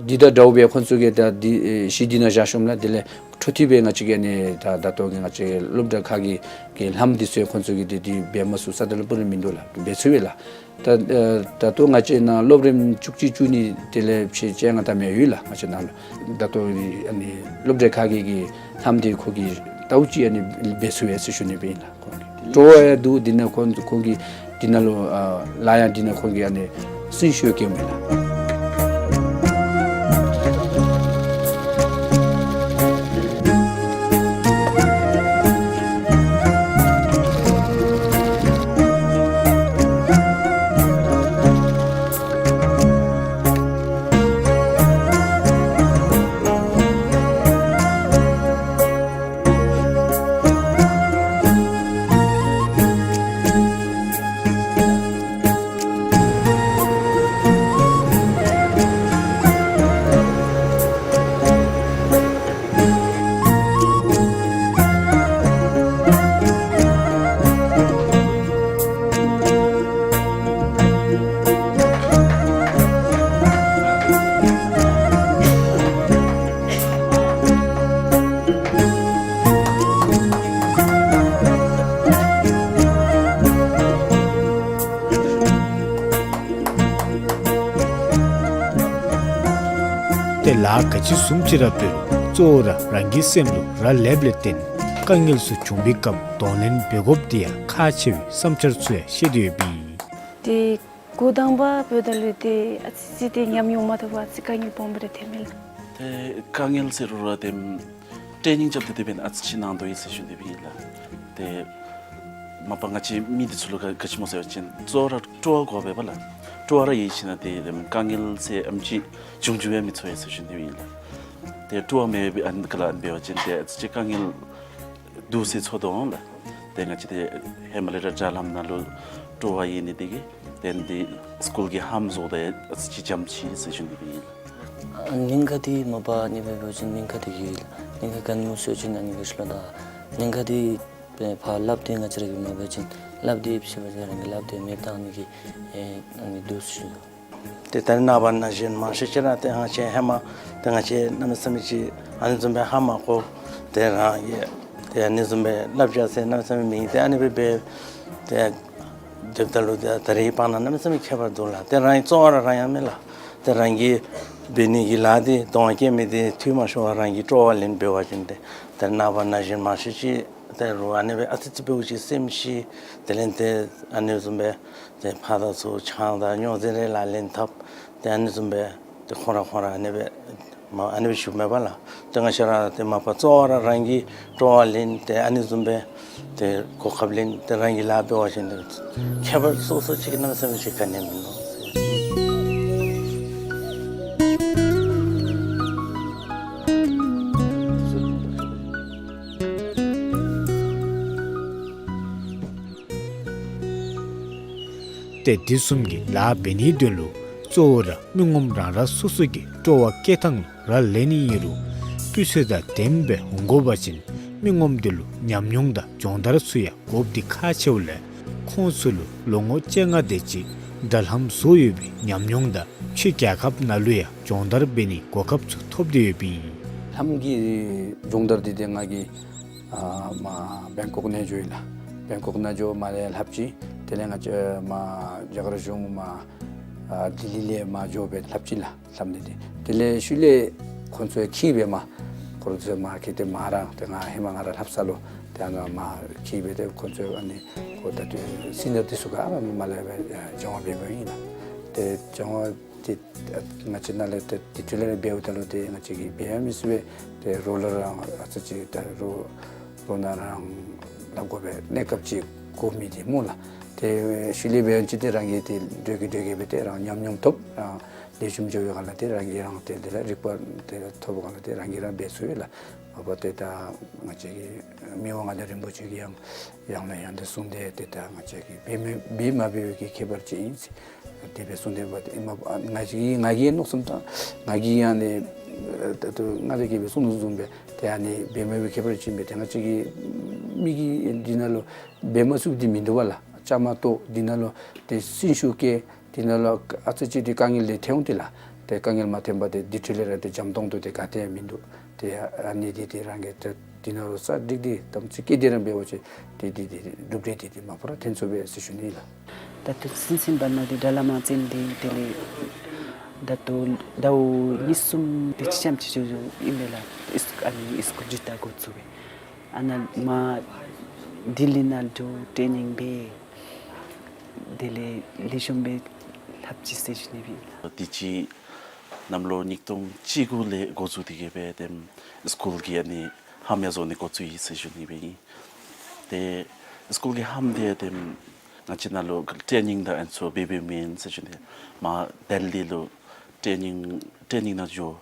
འདི་དང་འདྲཝ་སྦེ་ཁོང་ཚུ་གིས་ད་འདི་ཨེ་གཞི་འདི་ནང་བཞག་ཞིནམ་ལས་དེ་ལས་འཕྲོ་མཐུད་སྦེ་ང་བཅས་ཀྱིས་ཨ་ནི་ད་ད་ལྟོ་གི་ང་བཅས་སློབ་གྲྭ་ཁག་གི་གི་ལྷམ་འདི་ཚུ་ཁོང་ཚུ་གིས་འདི་འདི་འབད་མ་ཚུགས་ས་ད་ལུ་སྤུ་ར་མིན་འདུག་ལགས། འབད་ཚུགས་པས་ལགས། ད་ཨེ་ད་ལྟོ་ང་བཅས་ནཱ་སློབ་རིམ་བཅུ་གཅིག་བཅུ་གཉིས་དེ་ལས་ཕྱེད་བཅོ་ལྔ་ལྟ་མི་ཡོད་ལགས། ང་བཅས་ནཱ་ལུ་ད་ལྟོ་ཨ་ནི་སློབ་གྲྭ་ཁག་གི་གི་ལྷམ་འདི་ཁོ་གིས་ལྟཝ་ཅིག་ཨ་ནི་འབད་ཚུགས་ཡི་ཟེར་ཞུ་ནི་སྦེ་ཨིན་ལགས། ཁོང་གིས་སྤྲོ་བ་ཡང་འདུག། འདི་ནང་ཁོང་ཁོང་གིས་འདི་ནང་ལུ་ཨ་ལཱ་ཡང་འདི་ནང་ཁོང་གིས་ཨ་ནི་སེམས་ཤུགས་བསྐྱེདཔ་མས་ལགས། ལཱ་ག་ཅི་བཟུམ་ཅིག་ར་འབད་རུང་གཙོ་བོ་ར་རང་གི་སེམས་ལུ་རག་ལསཔ་ལས་བརྟེན་དཀའ་ངལ་ཚུ་བྱུང་བའི་སྐབས་གདོང་ལེན་འབད་དགོཔ་འདི་ཡང་ཁག་ཆེ་བའི་བསམ་འཆར་ཚུ་ཡང་བཤད་དེ་ཡོདཔ་ཨིན། ཏེ་འགོ་དང་པ་འབདཝ་ད་ལུ་ཏེ་ཨ་ཙི་ཅིག་ཏེ་ཉམས་མྱོང་མ་ཐོབ་པར་ཨ་ཙི་དཀའ་ངལ་སྦོམ་སྦེ་ར་ཐོནམ་མས་ལགས། ཏེ་དཀའ་ངལ་ཟེར་རུང་ར་ཏེ་ཊེ་ནིང་རྐྱབ་སྟེ་དེ་འབདན་ཨ་ཙི་ཅིག་ནང་དོག་ཡོད་ཟེར་ཞུ་ནི་སྦེ་ཨིན་ལགས། ཏེ་མ་པ་ང་བཅས་མི་འདི་ཚུ་ལུ་ག་ག་ཅི་སྨོ་ཟེར་བ་ཅིན་གཙོ་བོ་ར་སྤྲོ་བ་དགོ་པས་ལགས། སྤྲོ་བ་ར་ཡོད་ཞིན་ན་ཏེ་དཀའ་ངལ་ཟེར་ཨེམ་ཅིག་བྱུང་བྱུངམ་ཡང་མི་ཚོར་ཡོད་ཟེར་ཞུ་ནི་སྦེ་ཨིན་ལགས། ཏེ་སྤྲོ་བ་མེད་པའི་ཨ་ནི་ག་ལ་ཨ་ནི་འབད་བ་ཅིན་ཏེ་ཨ་ཙི་ཅིག་དཀའ་ངལ་འདུག་ཟེར་ཚོར་དོ་འོང་ལགས། ཏེ་ང་བཅས་ཏེ་ཧེ་མ་ལས་ར་དྲ་ལམ་ནང་ལུ་སྤྲོ་བ་ཡོད་ནི་དེ་གིས་ཏེ་འདི་སི་ཀུལ་གྱི་ལྷམ་བཟོ་སྟེ་ཨ་ཙི་ཅིག་འཇམ་ཅི་ཟེར་ཞུ་ནི་སྦེ་ཨིན་ལགས། ཨ་ཉེན་ཁ་འདི་མ་པ་ཨ་ནི་སྦེ་འབད་བ་ཅིན་ཉེན་ཁ་འདི་གི་ཉེན་ཁ་ག་ནི་སྨོ་ཟེར་བ་ཅིན་ཨ་ནི་ག་ཅི་ལོ་ད་ཉེན་ཁ་འདི་ཕར་ལགཔ་འདི་ང་བཅས་ར་གི་མ་འབད་བ་ཅིན་ལགཔ་འདི་ཕྱི་པ་རང་གི་ལགཔ་འདི་མེདཔ་བཏང་ནི་གི་ཨེ་ཨ་ནི་འདུག་ཟེར་ཞུ་དོ། ཏེ་ད་རེས་ནངས་པ་ན་གཞོན་མང་ཤོས་ཅིག་ར་ཏེ་ང་བཅས་ཧེ་མ་ཏེ་ང་བཅས་གནམ་མེད་ས་མེད་ཅིག་ཨ་ནི་བཟུམ་སྦེ་ཧ་མ་གོ། ཏེ་རང་གི་ཏེ་ཨ་ནི་བཟུམ་སྦེ་ལགཔ་རྒྱག་ས་གནམ་མེད་ས་མེད་མེད། ཏེ་ཨ་ནི་སྦེ་འབད་ཏེ་སྡོདཔ་ད་ལུ་ཏེ་ད་རེས་ཀྱི་བར་ན་གནམ་མེད་ས་མེད་ཁྱད་པར་འདུག་ལགས། ཏེ་རང་གི་གཙོ་བོ་ར་རང་ཡང་མེན་ལགས། ཏེ་རང་གིས་འབད་ནི་གི་ལཱ་འདི་གདོང་བསྐྱེད་མི་འདི་འཐུས་མ་ཤོར་བར་རང་གིས་སྤྲོ་བ་ལེན་འབད་བ་ཅིན་ཏེ་ད་རེས་ནངས་པ་ན་གཞོན་མང་ཤོས་ཅིག་ཏེ་རུང་ཨ་ནི་སྦེ་ཨ་ཙི་ཙི་འབདཝ་ཅིག་སེམས་ཤི། དེ་ལས་ཏེ་ཨ་ནི་བཟུམ་སྦེ་ཏེ་ཕར་དང་ཚུར་ཆང་དང་སྨྱོ་རྫས་རེ་ལག་ལེན་འཐབ། ཏེ་ཨ་ནི་བཟུམ་སྦེ་ཏེ་ཁོང་ར་ཁོང་ར་ཨ་ནི་སྦེ་མ་ཨ་ནི་སྦེ་བཞུགསཔ་མས་པ་ལགས། ཏེ་ང་བཅས་ར་ཏེ་མ་པ་གཙོ་བོ་ར་རང་གིས་སྤྲོ་བ་ལེན་ཏེ་ཨ་ནི་བཟུམ་སྦེ་ཏེ་གོ་སྐབས་ལེན་ཏེ་རང་གི་ལཱ་འབད་བ་ཅིན་ཏེ་ཁྱད་པར་སོ་སོ་ཅིག་གནམ་མེད་ས་མེད་ཅིག་ག་ནི་ཡང་མིན་ནུག། ཏེ་དེ་བཟུམ་གྱི་ལཱ་འབད་ནིའི་དོན་ལུ་གཙོ་བོ་ར་མི་ངོམ་རང་ར་སོ་སོ་གི་སྤྲོ་བ་བསྐྱེད་ཐངས་ལུ་རག་ལས་ནི་ཨིན་རུང་སྤུས་ཚད་དང་ལྡནམ་སྦེ་འོང་དགོ་པ་ཅིན་མི་ངོམ་དེ་ལུ་ཉམས་མྱོང་དང་སྦྱོང་བརྡར་ཚུ་ཡང་དགོཔ་འདི་ཁག་ཆེཝ་ལས་ཁོང་ཚུ་ལུ་ལོ་ངོ་བཅོ་ལྔ་དེ་ཅིག་དྲ་ལྷམ་བཟོ་ཡོད་པའི་ཉམས་མྱོང་དང་ཕྱི་རྒྱལ་ཁབ་ནང་ལུ་ཡང་སྦྱོང་བརྡར་འབད་ནིའི་གོ་སྐབས་ཚུ་ཐོབ་སྟེ་ཡོདཔ་ཨིན། ལྷམ་གྱི་སྦྱོང་བརྡར་འདི་ཏེ་ང་གིས་ཨ་མར་བེང་ཀོག་ནང་འགྱོ་ཡི་ལགས། བེང་ཀོག་ནང་འགྱོ་མར་ལས་ལྷབ་ཅི། དེ་ལས་ང་བཅས་མར་རྒྱ་གར་གཞུང་མར་ཨ་ལྡི་ལི་ལས་མར་འགྱོ་སྦེ་ལྷབ་ཅི་ལགས། ལྷམ་འདི་ཏེ་དེ་ལས་ཤུལ་ལས་ཁོང་ཚུ་ཡང་འཁྱིད་སྦེ་མར་ཁོང་ཚུ་མར་འཁྱིད་དེ་མར་ར་ཏེ་ང་ཧེ་མ་ང་ར་ལྷབ་ས་ལུ་ཏེ་ཨ་ནཱ་མར་འཁྱིད་སྦེ་ཏེ་ཁོང་ཚུ་ཨ་ནི་ཁོ་ད་ཏེ་སི་ནི་ཡར་འདི་ཚུ་ག་ར་མར་ལས་སྦེ་སྦྱང་བ་འབད་འབདཝ་ཨིན་ལགས། ཏེ་སྦྱང་བ་ཏེ་ང་བཅས་ནཱ་ལས་ཏེ་དེ་འཕྲོ་ལས་འབདཝ་ད་ལུ་ཏེ་ང་བཅས་ཀྱིས་འབད་ཡང་མི་ཚུགས་པས། ཏེ་རོ་ལ་རང་ཨ་ཙི་ཅིག་ད་རོ་རོ་ནང་རང་ལྷབ་དགོ་པའི་གནས་སྐབས་ཅིག་གོ་མི་འདི་སྨོ་ལགས། ཏེ་ཤུལ་ལས་འབད་ཡང་ཅིག་ཏེ་རང་གིས་ཏེ་འགྲོ་གི་འགྲོ་གི་སྦེ་ཏེ་རང་ཉམས་མྱོང་ཐོབ། རང་ལེགས་ཤོམ་འགྱོ་བའི་སྒང་ལས་ཏེ་རང་གིས་རང་ཏེ་དེ་ལས་རིག་པ་དེ་ཐོབ་པའི་སྒང་ལས་ཏེ་རང་གིས་རང་འབད་ཚུགས་ཡོད་ལགས། མ་པ་ཏེ་ད་ང་བཅས་ཀྱི་མི་དབང་མངའ་བདག་རིན་པོ་ཆེ་གིས་ཡང་ཡང་ནས་ཡང་དུ་གསུངས་ཏེ་ཏེ་ད་ང་བཅས་ཀྱིས་འབད་མི་འབད་མ་འབད་བའི་གི་ཁྱད་པར་ཅིག་ཨིན་ཟེར་དེ་སྦེ་གསུངས་ཏེ་འབད་དེ་ཨིན་མ་པ་ང་བཅས་ཀྱི་ང་གིས་མནོ་བསམ་བཏང་ང་གིས་ཡང་ནི་ད་ལྟོ་ང་ར་གིས་སྦེ་གསུངས་དོ་བཟུམ་སྦེ་ཏེ་ཨ་ནི་འབད་མ་འབད་བའི་ཁྱད་པར་ཅིག་ཨིན་པས། ཏེ་ང་བཅས་ཀྱི་མི་གི་འདི་ནང་ལུ་འབད་མ་ཚུགསཔ་འདི་མིན་འདུག་པ་ལགས། བཅའ་མར་གཏོགས་འདི་ནང་ལུ་ཏེ་སེམས་ཤུགས་བསྐྱེད། དེ་ནང་ལུ་ཨ་ཙི་ཅིག་ཏེ་དཀའ་ངལ་འདི་ཐོན་འོང་ཏེ་ལགས། ཏེ་དཀའ་ངལ་མ་ཐོན་པར་ཏེ་དེ་འཕྲོ་ལས་ར་ཏེ་འཇམ་ཏོང་ཏོ་ཏེ་ག་ཏེ་ཡང་མིན་འདུག། ཏེ་ཨ་ནི་འདི་ཏེ་རང་གིས་ཏེ་དེ་ནང་ལུ་གསར་སྒྲིག་འདི་དམ་ཚིག་བསྐྱེད་དེ་ར་འབད་བ་ཅིན་ཏེ་འདི་འདི་གྲུབ་འབྲས་འདི་ཏེ་མ་པ་ར་ཐོན་ཚུགས་པས་ཟེར་ཞུ་ནི་ལགས། ད་ལྟོ་ཚུན་ཚོད་འབད་ནི་འདི་དྲ་ལམ་ནང་འཛུལ་ཏེ་དེ་ལས་ད་ལྟོ་ཟླཝ་གཉིས་གསུམ་དེ་ཅིག་ཙམ་ཅིག་འགྱོ་འགྱོཝ་ཨིན་པས་ལགས། ཨིས་ཨ་ནི་ཨིས་ཀུལ་ཅིག་ད་འགོ་བཙུགས་སྦེ་ཨ་ནཱ་མར་ལྡི་ལི་ནང་འགྱོ་ཊེ་ནིང་འབད། དེ་ལས་ལེགས་ཤོམ་སྦེ་ལྷབ་ཅི་ཟེར་ཞུ་ནི་སྦེ་ཨིན། དུས་ཅི་གནམ་ལོ་ཉིས་སྟོང་བཅུ་དགུ་ལས་འགོ་བཙུགས་ཏེ་གི་སྦེ་ཏེ་སི་ཀུལ་གྱི་ཨ་ནི་ལྷམ་ཡང་བཟོ་ནི་འགོ་བཙུགས་ཡི་ཟེར་ཞུ་ནི་སྦེ་ཨིན། ཏེ་སི་ཀུལ་གྱི་ལྷམ་འདི་ཏེ་ང་བཅས་ནཱ་ལུ་ཊེ་ནིང་དང་ཨ་ནི་ཚུ་འབད་འབདཝ་མེན་ཟེར་ཞུ་ནི། མར་ལྡི་ལི་ལུ་ཊེ་ནིང་ཊེ་ནིང་ནང་འགྱོ།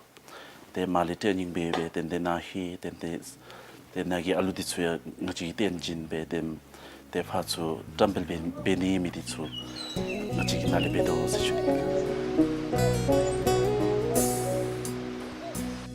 ཏེ་མར་ལས་ཊེ་ནིང་འབད་སྦེ་ཏེ་དེ་ནང་ལྷོད་ཏེ་ཏེ་ཏེ་ནཱ་གི་ཨ་ལུ་འདི་ཚུ་ཡང་ང་བཅས་ཀྱིས་བསྟེན་བྱིན་སྦེ་ཏེ་ཏེ་ཕར་ཚུར་བཀྲམ་སྤེལ་འབད་འབད་ནི་མི་འདི་ཚུ་ང་བཅས་ཀྱིས་ནཱ་ལས་འབད་དོ་ཟེར་ཞུ་ནི།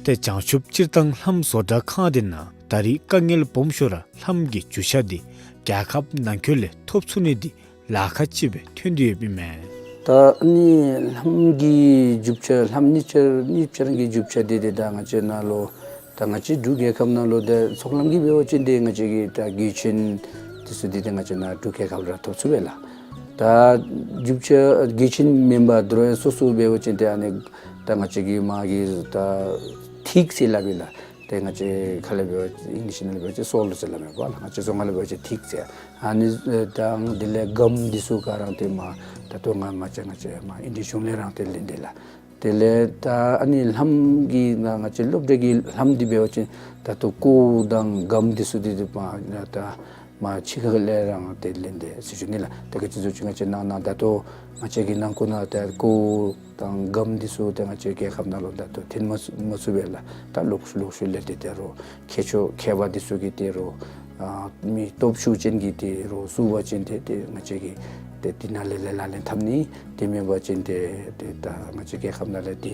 ཏེ་བྱང་ཆུབ་སྤྱིར་བཏང་ལྷམ་བཟོ་གྲྭ་ཁང་འདི་ནང་ད་རེས་དཀའ་ངལ་སྦོམ་ཤོས་ར་ལྷམ་གྱི་རྒྱུ་ཆ་འདི་རྒྱལ་ཁབ་ནང་འཁོད་ལས་ཐོབ་ཚུགས་ནི་འདི་ལཱ་ཁག་ཅིག་སྦེ་ཐོན་ཏེ་ཡོདཔ་ཨིན་མས། ད་ཨ་ནི་ལྷམ་གྱི་རྒྱུ་ཆ་ལྷམ་གཉིས་ཆ་གཉིས་ཆ་རང་གི་རྒྱུ་ཆ་འདི་ཏེ་ད་ང་བཅས་ནཱ་ལུ་ད་ང་བཅས་འབྲུག་རྒྱལ་ཁབ་ནང་ལུ་ད་ཚོགས་ལམ་གྱི་འབད་བ་ཅིན་ཏེ་ང་བཅས་ཀྱི་ད་གོས་ཆེན་འདི་ཚུ་འདི་ཏེ་ང་བཅས་ནཱ་འབྲུག་རྒྱལ་ཁབ་ར་ཐོབ་ཚུགས་པས་ལགས། ད་རྒྱུ་ཆ་གོས་ཆེན་མེན་པར་དོ་རུང་སོ་སོ་འབད་བ་ཅིན་ཏེ་ཨ་ནི་ ད་ང་བཅས་ཀྱི་མ་གི་ད་ཐིག་ཟེར་སླབ་ཨིན་ལགས། ཏེ་ང་བཅས་ཁ་ལས་འབད་བ་ཨིང་ལིཤ་ནང་ལས་འབད་བ་ཅིན་སོལཊ་ཟེར་སླབ་མས་པ་ལགས། ང་བཅས་རྫོང་ཁ་ལས་འབད་བ་ཅིན་ཐིག་ཟེར། ཨ་ནི་དང་དེ་ལས་སྒམ་འདི་ཚུ་ག་ར་ཏེ་མ་ད་ལྟོ་ང་མ་ཅ་ང་བཅས་མ་ཨིན་འདི་གཞུང་ལས་ར་ཏེ་ལེན་ཏེ་ལགས། དེ་ལས་ད་ཨ་ནི་ལྷམ་གྱི་ནང་ང་བཅས་སློབ་གྲྭ་གི་ལྷམ་འདི་འབད་བ་ཅིན་ད་ལྟོ་ཀོ་དང་སྒམ་འདི་ཚུ་འདི་ཏེ་མ་ད་མ་ཕྱི་ཁ་ལས་ར་ཏེ་ལེན་ཏེ་ཟེར་ཞུ་ནི་ལགས། ཏེ་ག་ཅི་ཟེར་ཅིག་ང་བཅས་ནང་ན་ད་ལྟོ་ང་བཅས་ཀྱི་ནང་ཁུལ་ནང་ད་ཀོ་དང་སྒམ་འདི་ཚུ་ཏེ་ང་བཅས་རྒྱལ་ཁབ་ནང་ལུ་ད་ལྟོ་ཐོན་མ་ཚུགས་མ་ཚུགས་པས་ལགས། ད་ལོག་ལོག་ཤུལ་ལས་ཏེ་ཏེ་རུང་མཁས་མཆོག་མཁས་པ་འདི་ཚུ་གིས་ཏེ་རུང་ཨ་མི་སྟོབས་ཤུགས་ཅན་གྱིས་ཏེ་རུང་བཙུགས་པ་ཅིན་ཏེ་ཏེ་ང་བཅས་ཀྱིས་ཏེ་འདི་ནང་ལས་ལས་ལག་ལེན་འཐབ་ནི། དེ་མེན་པ་ཅིན་ཏེ་ཏེ་ད་ང་བཅས་རྒྱལ་ཁབ་ནང་ལས་ཏེ་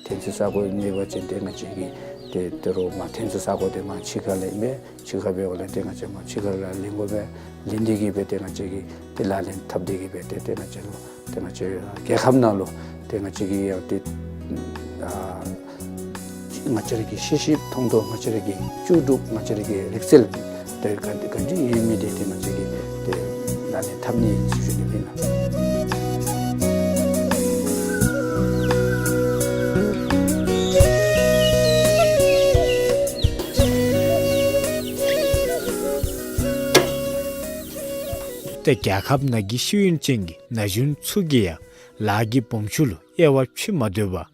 ཐོན་ས་ས་གོ་མེད་པ་ཅིན་ཏེ་ང་བཅས་ཀྱིས་ཏེ་ཏེ་རུང་མ་ཐོན་ས་ས་གོ་ཏེ་མ་ཕྱི་ཁ་ལས་ཨིན་པས། ཕྱི་ཁ་འབདཝ་ལས་ཏེ་ང་བཅས་མ་ཕྱི་ཁ་ལས་ལེན་དགོ་པས། ལེན་ཏེ་གིས་སྦེ་ཏེ་ང་བཅས་ཀྱིས་ཏེ་ལག་ལེན་འཐབ་སྟེ་གིས་སྦེ་ཏེ་ཏེ་ང་བཅས་ལུ་ཏེ་ང་བཅས་རྒྱལ་ཁབ་ནང་ལུ་ཏེ་ང་བཅས་ཀྱི་ཡང་ཏེ་ཨ་ང་བཅས་ར་གི་ཤེས་ཤེས་མཐོང་མཐོང་ང་བཅས་ར་གི་ལྕོགས་གྲུབ་ང་བཅས་ར་གི་རིག་རྩལ་ཏེ་ག་ག་འདི་ཡོད་མི་འདི་ཏེ་ང་བཅས་ཀྱིས་ཏེ་ལག་ལེན་འཐབ་ནི་ཟེར་ཞུ་ནི་ཨིན་ལགས། ཏེ་རྒྱལ་ཁབ་ནང་གི་ཤེས་ཡོན་ཅན་གྱི་ན་གཞོན་ཚུ་གིས་ཡང་ལཱ་གི་སྦོམ་ཆུང་ལུ་དབྱེ་བ་ཕྱེ་མ་སྡོད་པར་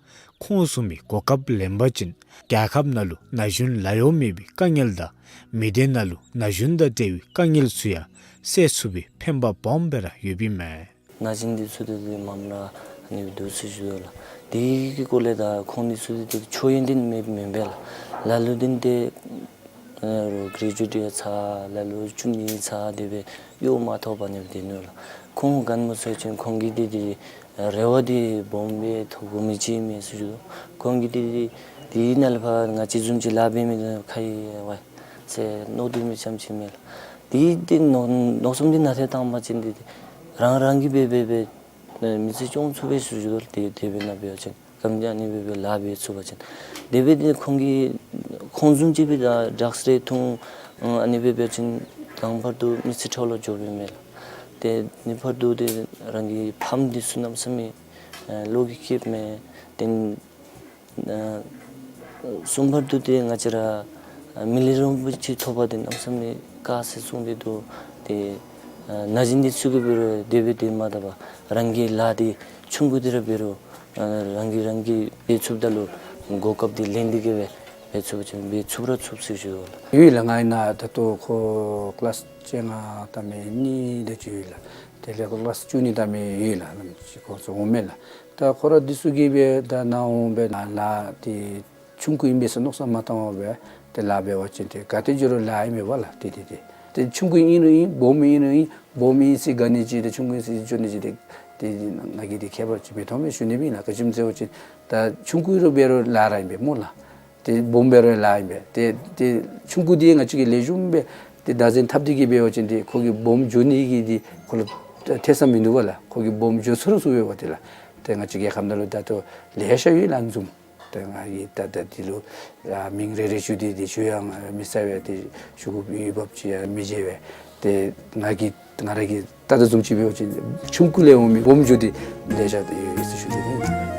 ཁོང་བཟུམ་མའི་གོ་སྐབས་ལེན་པ་ཅིན་རྒྱལ་ཁབ་ནང་ལུ་ན་གཞོན་ལཱ་གཡོག་མེད་པའི་དཀའ་ངལ་དང་མི་སྡེ་ནང་ལུ་ན་གཞོན་དང་འབྲེལ་བའི་དཀའ་ངལ་ཚུ་ཡང་སེལ་ཚུགས་པའི་ཕན་པ་སྦོམ་སྦེ་ར་ཡོདཔ་ཨིན་མས། ན་གཞོན་འདི་ཚུ་འདི་ཏེ་མངམ་ར་ཨ་ནི་འདུག་ཟེར་ཞུ་དོ་ལགས། དེ་གི་སྐོར་ལས་ད་ཁོང་འདི་ཚུ་འདི་ཏེ་ཆོས་ཡོན་འདི་མེད་མེན་པས་ལགས། ལ་ལུ་འདི་ཏེ་ཨ་རུང་གྲེ་ཇུ་ཊི་ཡང་ཚར་ལ་ལུ་ཅུང་ནི་ཚར་དེ་སྦེ་གཡོག་མ་ཐོབ་པར་ཨ་ནི་སྦེ་སྡོད་ནུག་ལགས། ཁོང་ག་ནི་སྨོ་ཟེར་བ་ཅིན་ཁོང་གི་འདི་ཏེ་རེ་བ་འདི་སྦོམ་སྦེ་ཐོབ་དགོ་མི་ཅིག་མས་ཟེར་ཞུ་དོ། ཁོང་གིས་འདི་ཏེ་དེ་ནང་ལས་ཕར་ང་བཅས་བཟུམ་ཅིག་ལཱ་འབད་མི་འདི་ཁ་ཡི་ཝའི་ཟེར་མནོ་སྡོད་མི་ཙམ་ཅིག་མས་ལགས། དེ་དེ་མནོ་མནོ་བསམ་འདི་ནང་ཐད་བཏང་པ་ཅིན་འདི་རང་རང་གིས་འབད་འབད་འབད་མི་ཚེ་སྐྱོང་ཚུགས་པས་ཟེར་ཞུ་དོ། དེ་དེ་སྦེ་ནང་འབད་བ་ཅིན་ག་དེམ་ཅིག་ཨ་ནི་སྦེ་འབད་ལཱ་འབད་ཚུགས་པ་ཅིན་དེ་སྦེ་འདི་ཁོང་གིས་ཁོང་བཟུམ་ཅིག་སྦེ་ད་ཌྲགསི་རེ་འཐུང་ཨ་ནི་སྦེ་འབད་བ་ཅིན་དང་ཕར་དུ་མི་ཚེ་འཕྲོ་བརླག་འགྱོཝ་མས་ལགས། དེ་ནི་ཕར་དུ་དེ་རང་གི་ཕམ་འདི་ཚུ་གནམ་མེད་ས་མེད་ཨ་བློ་འགྱོད་སྐྱེཝ་མས། དེ་ཨ་གསུམ་པར་དུ་ཏེ་ང་བཅས་ར་ཨ་མི་ལུས་རིན་པོ་ཆེ་ཐོབ་པ་འདི་གནམ་མེད་ས་མེད་དཀའ་ཟེར་གསུངས་ཏེ་འདུག། ཏེ་ཨ་ན་གཞོན་འདི་ཚུ་གིས་འབད་རུང་དེ་སྦེ་དེ་མ་ད་པར་རང་གི་ལཱ་འདི་ཆུང་ཀུ་འདི་ར་འབད་རུང་ཨ་རང་གིས་རང་གིས་འབད་ཚུགསཔ་ད་ལུ་གོ་སྐབས་འདི་ལེན་ཏེ་གིས་སྦེ་འབད་ཚུགས་པ་ཅིན་འབད་ཚུགསཔ་ར་ཚུགས་ཟེར་ཞུ་དོ་ལགས། ཡོད་ལགས། ང་ཨིན་ན་ད་ལྟོ་ཁོ་ཀི་ལཱསི་བཅོ་ལྔ་བཏང་མི་གཉིས་དེ་ཅིག་ཡོད་ལགས། དེ་ལས་ཁོ་ཀི་ལཱསི་བཅུ་གཉིས་བཏང་མི་ཡོད་ལགས། ལམ་ཅིག་ཁོང་ཚུ་འོང་མས་ལགས། ད་ཁོང་ར་འདི་ཚུ་གིས་སྦེ་ད་ནཱ་འོང་སྦེ་ལཱ་ལཱ་འདི་ཆུང་ཀུ་ཨིན་པས་ཟེར་མནོ་བསམ་མ་བཏང་བར་སྦེ་ཏེ་ལཱ་འབད་བ་ཅིན་ཏེ་ག་ཏེ་འགྱོ་རུང་ལཱ་ཨིན་པས་ལགས། ཏེ་ཏེ་ཏེ་ཏེ་ཆུང་ཀུ་ཨིན་རུང་ཨིན་སྦོམ་ཨིན་རུང་ཨིན། སྦོམ་ཨིན་ཟེར་ག་ནི་ཅིག་ཏེ་ཆུང་ཀུ་ཨིན་ཟེར་འགྱོ་ནི་ཅིག་ཏེ་ཏེ་ང་གིས་ཏེ་ཁྱད་པར་ཅིག་མི་མཐོང་མས་ཞུ་ནི་ཨིན་ལགས། ག་ཅི་སྨོ་ཟེར་བ་ཅིན་ད་ཆུང་ཀུ་ར་འབད་རུང་ལཱ་ར་ཨིན་པས་སྨོ་ལགས། ཏེ་སྦོམ་འབད་རུང་ལཱ་ཨིན་པས། ཏེ་ཏེ་ཆུང་ཀུ་འདི་ང་བཅས་ཀྱིས་ལེགས་ཤོམ་སྦེ་ཏེ་བདག་འཛིན་འཐབ་སྟེ་གིས་འབད་བ་ཅིན་ཏེ་ཁོ་གིས་སྦོམ་འགྱོ་ནི་གི་འདི་ཁོ་ལུ་ཐེ་ཚོམ་མིན་འདུག་པ་ལགས། ཁོ་གིས་སྦོམ་འགྱོ་ཚུགས་ར་ཚུགས་པས་པ་ཏེ་ལགས། ཏེ་ང་བཅས་རྒྱལ་ཁབ་ནང་ལུ་ད་ལྟོ་ལེ་ཤ་ཡོད་ལགས་ཨ་ནི་བཟུམ། ཏེ་ང་གིས་ད་ད་འདི་ལུ་ཨ་མིང་རེ་རེ་ཞུ་སྟེ་ཏེ་ཞུ་ཡང་མི་ཚར་བས། ཏེ་ཞུ་དགོཔ་འོས་འབབ་ཅིག་ཡང་མི་འབྱུང་བས། ཏེ་ང་གིས་ང་ར་གིས་ད་ད་བཟུམ་ཅིག་འབད་བ་ཅིན་ཆུང་ཀུ་ལས་འོང་མི་སྦོམ་འགྱོ་སྟེ་ལེ་ཤ་ཡོད་ཡོད་ཟེར་ཞུ་ནི་ཨིན།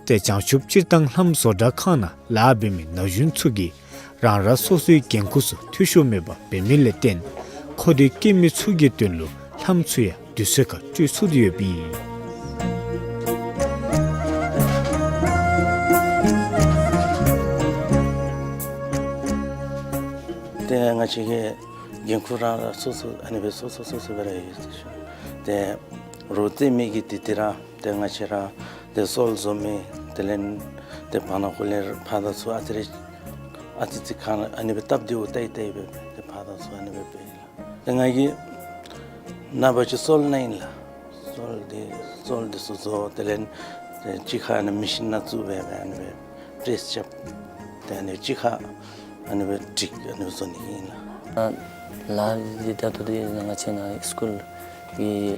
ཏེ་བྱང་ཆུབ་སྤྱིར་བཏང་ལྷམ་བཟོ་གྲྭ་ཁང་ནང་ལཱ་འབད་མི་ན་གཞོན་ཚུ་གིས་རང་རང་སོ་སོའི་འགན་ཁུར་ཚུ་འཐུས་ཤོར་མེད་པར་འབད་མི་ལས་བརྟེན་མཁོ་འདོད་བསྐྱེད་མི་ཚུ་གི་དོན་ལུ་ལྷམ་ཚུ་ཡང་དུས་ཚོད་ཁར་སྤྲོད་ཚུགས་ཏེ་ཡོདཔ་ཨིན། ཏེ་ང་བཅས་ཀྱི་འགན་ཁུར་རང་རང་སོ་སོ་ཨ་ནི་སྦེ་སོ་སོ་སོ་སོ་སྦེ་ར་ཡོད་ཟེར་ཞུ། ཏེ་རོགས་རྩེད་མི་གི་འདི་འདི་ར་ཏེ་ང་བཅས་ར་ཏེ་སོལ་བཟོ་མི་དེ་ལས་ཏེ་བར་ན་ཁོ་ལས་ཕར་དང་ཚུར་ཨ་ཙི་རེ་ཨ་ཙི་ཅིག་ཁར་ཨ་ནི་སྦེ་སྟབས་བདེཝ་བལྟ་སྟེ་སྦེ་ཏེ་ཕར་དང་ཚུར་ཨ་ནི་སྦེ་འབད་ཡི་ལགས། ཏེ་ང་གིས་ནངས་པ་ཅིག་སོལ་ནང་ཨིན་ལགས། སོལ་འདི་སོལ་འདི་ཚུ་བཟོ། དེ་ལས་ཏེ་གཅིག་ཁར་ཨ་ནི་མེ་ཤིན་ནང་བཙུགས་སྦེ་སྦེ་ཨ་ནི་སྦེ་པེ་རེསི་རྐྱབ། ཏེ་ཨ་ནི་གཅིག་ཁར་ཨ་ནི་སྦེ་ཊིཀ་ཨ་ནི་སྦེ་བཟོ་ནི་ཨིན་ལགས། ལཱ་འདི་ད་ལྟོ་འདི་ང་བཅས་ནཱ་སི་ཀུལ་གྱི་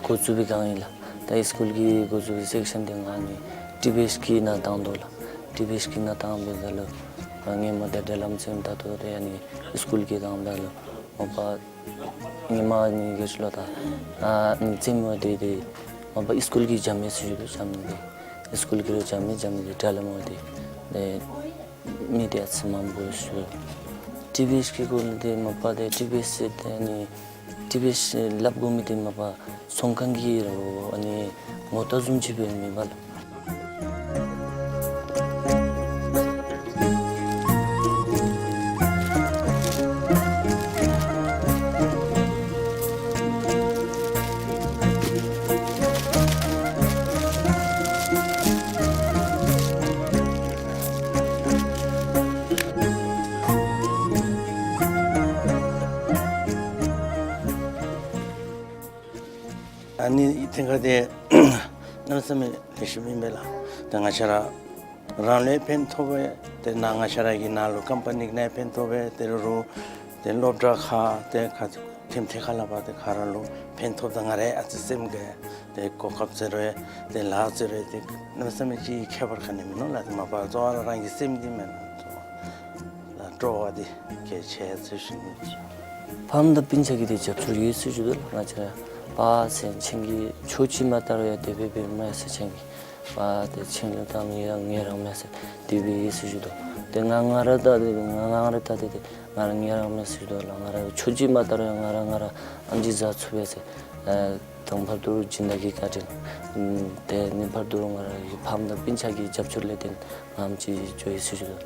འགོ་བཙུགས་པའི་སྒང་ཨིན་ལགས། ད་སི་ཀུལ་གྱི་འགོ་བཙུགས་སི་སེཀ་ཤཱན་འདི་ང་ནི་ཊི་བི་ཨེསི་གི་ནང་བཏང་དོ་ལགས། ཊི་བི་ཨེསི་གི་ནང་བཏང་སྦེ་ད་ལུ་ང་ངོ་མ་ད་འབྲེལ་ལམ་ཚུ་ད་ལྟོ་ཏེ་ཨ་ནི་སི་ཀུལ་གྱི་ནང་ད་ལུ་མ་པ་ངོ་མ་ནི་ག་ཅི་ལོ་ད་ཨ་ནི་རྩེདམོ་འདི་ཏེ་མ་པ་སི་ཀུལ་གྱི་རྒྱབ་མི་ཟེར་ཞུ་དོ། རྒྱབ་མི་འདི་སི་ཀུལ་གྱི་རྒྱབ་མི་རྒྱབ་མི་འདི་འབྲེལ་ལམ་འདི་ཏེ་མི་འདི་ཨ་ཙི་མང་པོ་ཞུ་དོ། ཊི་བི་ཨེསི་གི་སྐོར་ལས་འདི་མ་པ་ཏེ་ཊི་བི་ཨེསི་ཏེ་ཨ་ནི་ཊི་བི་ཨེསི་སླབ་དགོ་མི་འདི་མ་པ་ཚོང་ཁང་གི་རོགས་ཨ་ནི་ངོ་རྟགས་བཟུམ་ཅིག་སྦེ་མེན་པ་ལགས། ཨ་ནི་ཐེངས་ཁར་འདི་གནམ་མེད་ས་མེད་ལེགས་ཤོམ་ཨིན་པས་ལགས། ཏེ་ང་བཅས་ར་རང་ལུ་ཕན་ཐོགས་པས། ཏེ་ནཱ་ང་བཅས་ར་གི་ནང་ལུ་ཀམ་པ་ནི་གི་ནང་ཕན་ཐོགས་པས། ཏེ་རོགས་ཏེ་སློབ་གྲྭ་ཁག་ཏེ་ཁ་ཐེམ་ཐེ་ཁ་ལ་བ་ཏེ་ག་ར་ལུ་ཕན་ཐོགས། ད་ང་རའི་ཨ་ཙི་སེམས་ཀྱི་ཏེ་གོ་སྐབས་ཟེར་རུང་ཏེ་ལཱ་ཟེར་རུང་ཏེ་གནམ་མེད་ས་མེད་ཅིག་ཁྱད་པར་ག་ནི་མིན་ནུག་ལགས། ཏེ་མ་པ་གཙོ་བོ་ར་རང་གི་སེམས་འདི་མེན་ན། ལགས་སྤྲོ་བ་འདི་གལ་ཆེ་ཟེར་ཞུ་ནི། ཕམ་དང་སྤུན་ཆ་གིས་ཏེ་རྒྱབ་སྐྱོར་ཡོད་ཟེར་ཞུ་དོ་ལགས། ང་བཅས་ར་ཕར་ཟེར་ཆེན་གྱི་ཕྱོགས་གཅིག་མ་ལྟ་རུང་ཡང་དེ་སྦེ་འབདཝ་མས་ཟེར། ཆེན་གྱིས་ཕར་ཏེ་ཆེན་ལུ་ད་ངེ་ར་ངེ་ར་མས་ཟེར་དེ་སྦེ་ཡོད་ཟེར་ཞུ་དོ། ཏེ་ང་ང་ར་ད་ཏེ་ང་ང་ར་ད་ཏེ་ཏེ་ང་ར་ངེ་ར་མས་ཟེར་ཞུ་དོ་ལགས། ང་ར་ཕྱོགས་གཅིག་མ་ལྟ་རུང་ཡང་ང་ར་ང་ར་ཨེམ་ཆི་བཟའ་ཚུགས་པས་ཟེར། ཨ་དང་ཕར་དུ་སྦྱིན་བདག་གི་བཀའ་དྲིན་ཏེ་ནི་ཕར་དུ་ང་ར་གི་ཕམ་དང་སྤུན་ཆ་གི་རྒྱབ་སྐྱོར་ལས་བརྟེན་ང་ཨེམ་ཆི་འགྱོ་ཡི་ཟེར་ཞུ་དོ།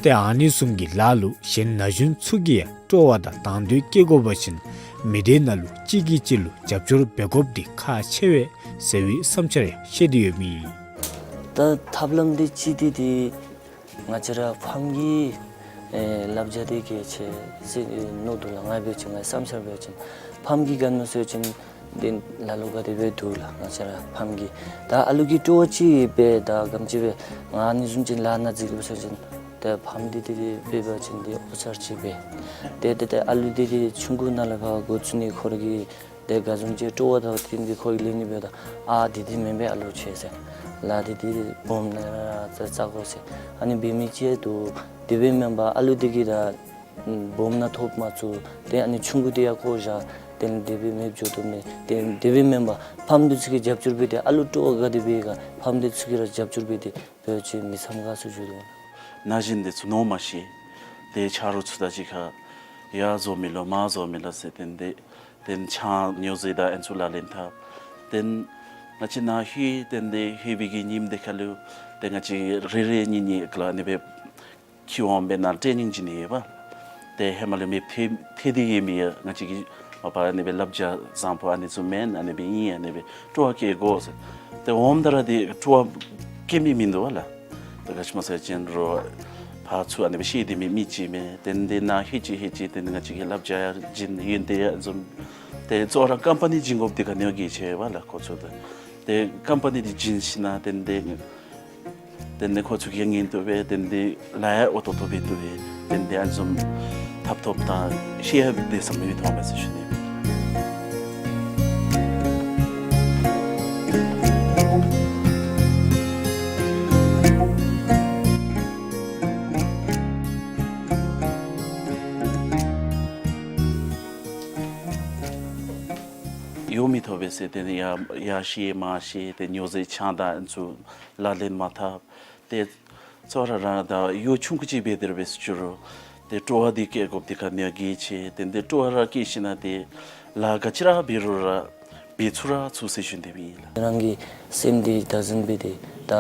ཏེ་ཨ་ནི་བཟུམ་གྱི་ལཱ་ལུ་གཞན་ན་གཞོན་ཚུ་གིས་ཡང་སྤྲོ་བ་དང་དང་འདོད་བསྐྱེད་དགོ་པ་ཅིན་མི་སྡེ་ནང་ལུ་གཅིག་གིས་གཅིག་ལུ་རྒྱབ་སྐྱོར་འབད་དགོཔ་འདི་ཁག་ཆེ་བས་ཟེར་བའི་བསམ་འཆར་ཡང་བཤད་དེ་ཡོད་མི། ད་ཐབས་ལམ་འདི་གཅིག་འདི་ཏེ་ང་བཅས་ར་ཕམ་གྱི་ཨེ་བསླབ་བྱ་འདི་གལ་ཆེ་ཟེར་མནོ་དོ་ལགས། ང་འབད་བ་ཅིན་ངེའི་བསམ་འཆར་འབད་བ་ཅིན་ཕམ་གྱིས་ག་ནི་ཟེར་བ་ཅིན་ཏེ་ལ་ལུ་ག་དེ་སྦེ་འདུག་ལགས། ང་བཅས་ར་ཕམ་གྱིས་ད་ཨ་ལུ་གི་སྤྲོ་བ་ཅིག་འབད་ད་ག་དེམ་ཅིག་སྦེ་ང་ཨ་ནི་བཟུམ་ཅིག་ལཱ་ནང་འཛུལ་དགོ་ཟེར་བ་ཅིན་ཏེ་ཕམ་འདི་ཏེ་འབད་བ་ཅིན་ཏེ་ཨོ་ཚར་ཅིག་འབད་ཏེ་ཏེ་ཏེ་ཨ་ལུ་འདི་ཏེ་ཆུང་ཀུ་ནང་ལས་ཕར་འགོ་བཙུགས་ནི་ཁོ་ར་གི་ཏེ་ག་བཟུམ་ཅིག་སྤྲོ་བ་དང་བསྟུན་ཏེ་ཁོ་གིས་ལེན་ནི་འབདཝ་ད་ཨ་འདི་འདི་མེན་པས་ཨ་ལོ་ཆེ་ཟེར། ལཱ་འདི་འདི་སྦོམ་ནང་ར་རྩ་རྩ་དགོ་ཟེར། ཨ་ནི་འབད་མི་ཅིག་འདུག། དེ་སྦེ་མེན་པར་ཨ་ལུ་འདི་གིས་ད་སྦོམ་ནང་ཐོབ་མ་ཚུགས། ཏེ་ཨ་ནི་ཆུང་ཀུ་འདི་ཡང་བཀོ་བཞག། ཏེ་དེ་སྦེ་མེདཔ་འགྱོ་དོ་མས། ཏེ་དེ་སྦེ་མེན་པར་ཕམ་འདི་ཚུ་གིས་རྒྱབ་སྐྱོར་འབད་དེ་ཨ་ལུ་སྤྲོ་བ་ག་དེ་སྦེ་ཡོད་ག་ཕམ་འདི་ཚུ་གིས་ར་རྒྱབ་སྐྱོར་འབད་དེ་འབད་བ་ཅིན་མི་ཚངམ་ག་ཟེར་ཞུ་དོ། ན་གཞོན་འདི་ཚུ་མནོ་མ་ཤེས། ཏེ་ཆ་རོགས་ཚུ་དང་གཅིག་ཁར་ཡར་བཟོ་མི་ལོ་མར་བཟོ་མི་ལོ་ཟེར་ཏེ་འདི་ཏེ་ཆང་ཉོ་ཟེར་ད་ཨ་ནི་ཚུ་ལག་ལེན་འཐབ། ཏེ་ང་བཅས་ནཱ་ལྷོད་ཏེ་འདི་ལྷོད་པའི་གི་ཉིནམ་འདི་ཁར་ལུ་ཏེ་ང་བཅས་རེ་རེ་གཉིས་གཉིས་ཀ་ལ་ཨ་ནི་སྦེ་ཁྱིད་འོང་སྦེ་ནཱ་ཊེ་ནིང་བྱིན་ནི་ཡོདཔ། ཏེ་ཧེ་མ་ལས་མེདཔ་ཐལ་ཐལ་ཏེ་ཡོད་མི་ཡང་ང་བཅས་ཀྱིས་མ་པ་ཨ་ནི་སྦེ་བསླབ་བྱ་བཟང་པོ་ཨ་ནི་ཚུ་མེན། ཨ་ནི་སྦེ་ཨིན། ཨ་ནི་སྦེ་སྤྲོ་བ་བསྐྱེད་དགོ་ཟེར། ཏེ་འོངམ་ད་ར་འདི་སྤྲོ་བ་བསྐྱེད་མི་མིན་འདུག་པ་ལགས། ཏེ་ག་ཅི་སྨོ་ཟེར་བ་ཅིན་རོགས་ཕར་ཚུར་ཨ་ནི་སྦེ་བཤད་དེ་མི་མི་ཅིག་མས། ཏེ་འདི་ནཱ་ལྷོད་ཅི་ལྷོད་ཅི་ཏེ་ང་བཅས་ཀྱིས་བསླབ་བྱ་ཡང་བྱིན་ཡོན་ཏན་ཡང་འཛོམས། ཏེ་གཙོ་བོ་ར་ཀམ་པ་ནི་བྱིན་དགོཔ་འདི་ག་ནི་བ་གལ་ཆེ་བས་ལགས་ཁོ་ཚུ་ད། ཏེ་ཀམ་པ་ནི་འདི་བྱིན་ཞིན་ན་ཏེ་འདི་ཏེ་འདི་ཁོ་ཚུ་གིས་ཡང་ཉན་བཏུབ་པས། ཏེ་འདི་ལཱ་ཡང་འོས་ཏོག་ཏོ་འབད་བཏུབ་པས། ཏེ་འདི་ཨ་ནི་བཟུམ་ཐབ་ཐོབ་དང་ཤེས་ཡང་འདི་བསམ་མི་ཐོབ་མས་ཟེར་ཞུ་ནི། ཡོད་མི་ཐོབ་པས་ཟེར་ཏེ་ཡར་ཡར་བཤལ་མར་བཤལ་ཏེ་ཉོ་ཟེར་ཆང་དང་ཨ་ནི་ཚུ་ལག་ལེན་མ་འཐབ། ཏེ་གཙོ་བོ་ར་རང་ད་ཡུལ་ཆུང་ཀུ་ཅིག་འབད་དེ་ར་འབད་ཟེར་ཞུ་རུང་ཏེ་སྤྲོ་བ་འདི་བསྐྱེད་དགོཔ་འདི་ག་ནི་བ་གལ་ཆེ། ཏེ་འདི་སྤྲོ་བ་ར་བསྐྱེད་ཞིན་ན་ཏེ་ལཱ་ག་ཅི་ར་འབད་རུང་ར་འབད་ཚུགས་ར་ཚུགས་ཟེར་ཞུ་ནི་ཨིན་ལགས། རང་གི་སེམས་འདི་བདག་འཛིན་འབད་དེ་ད་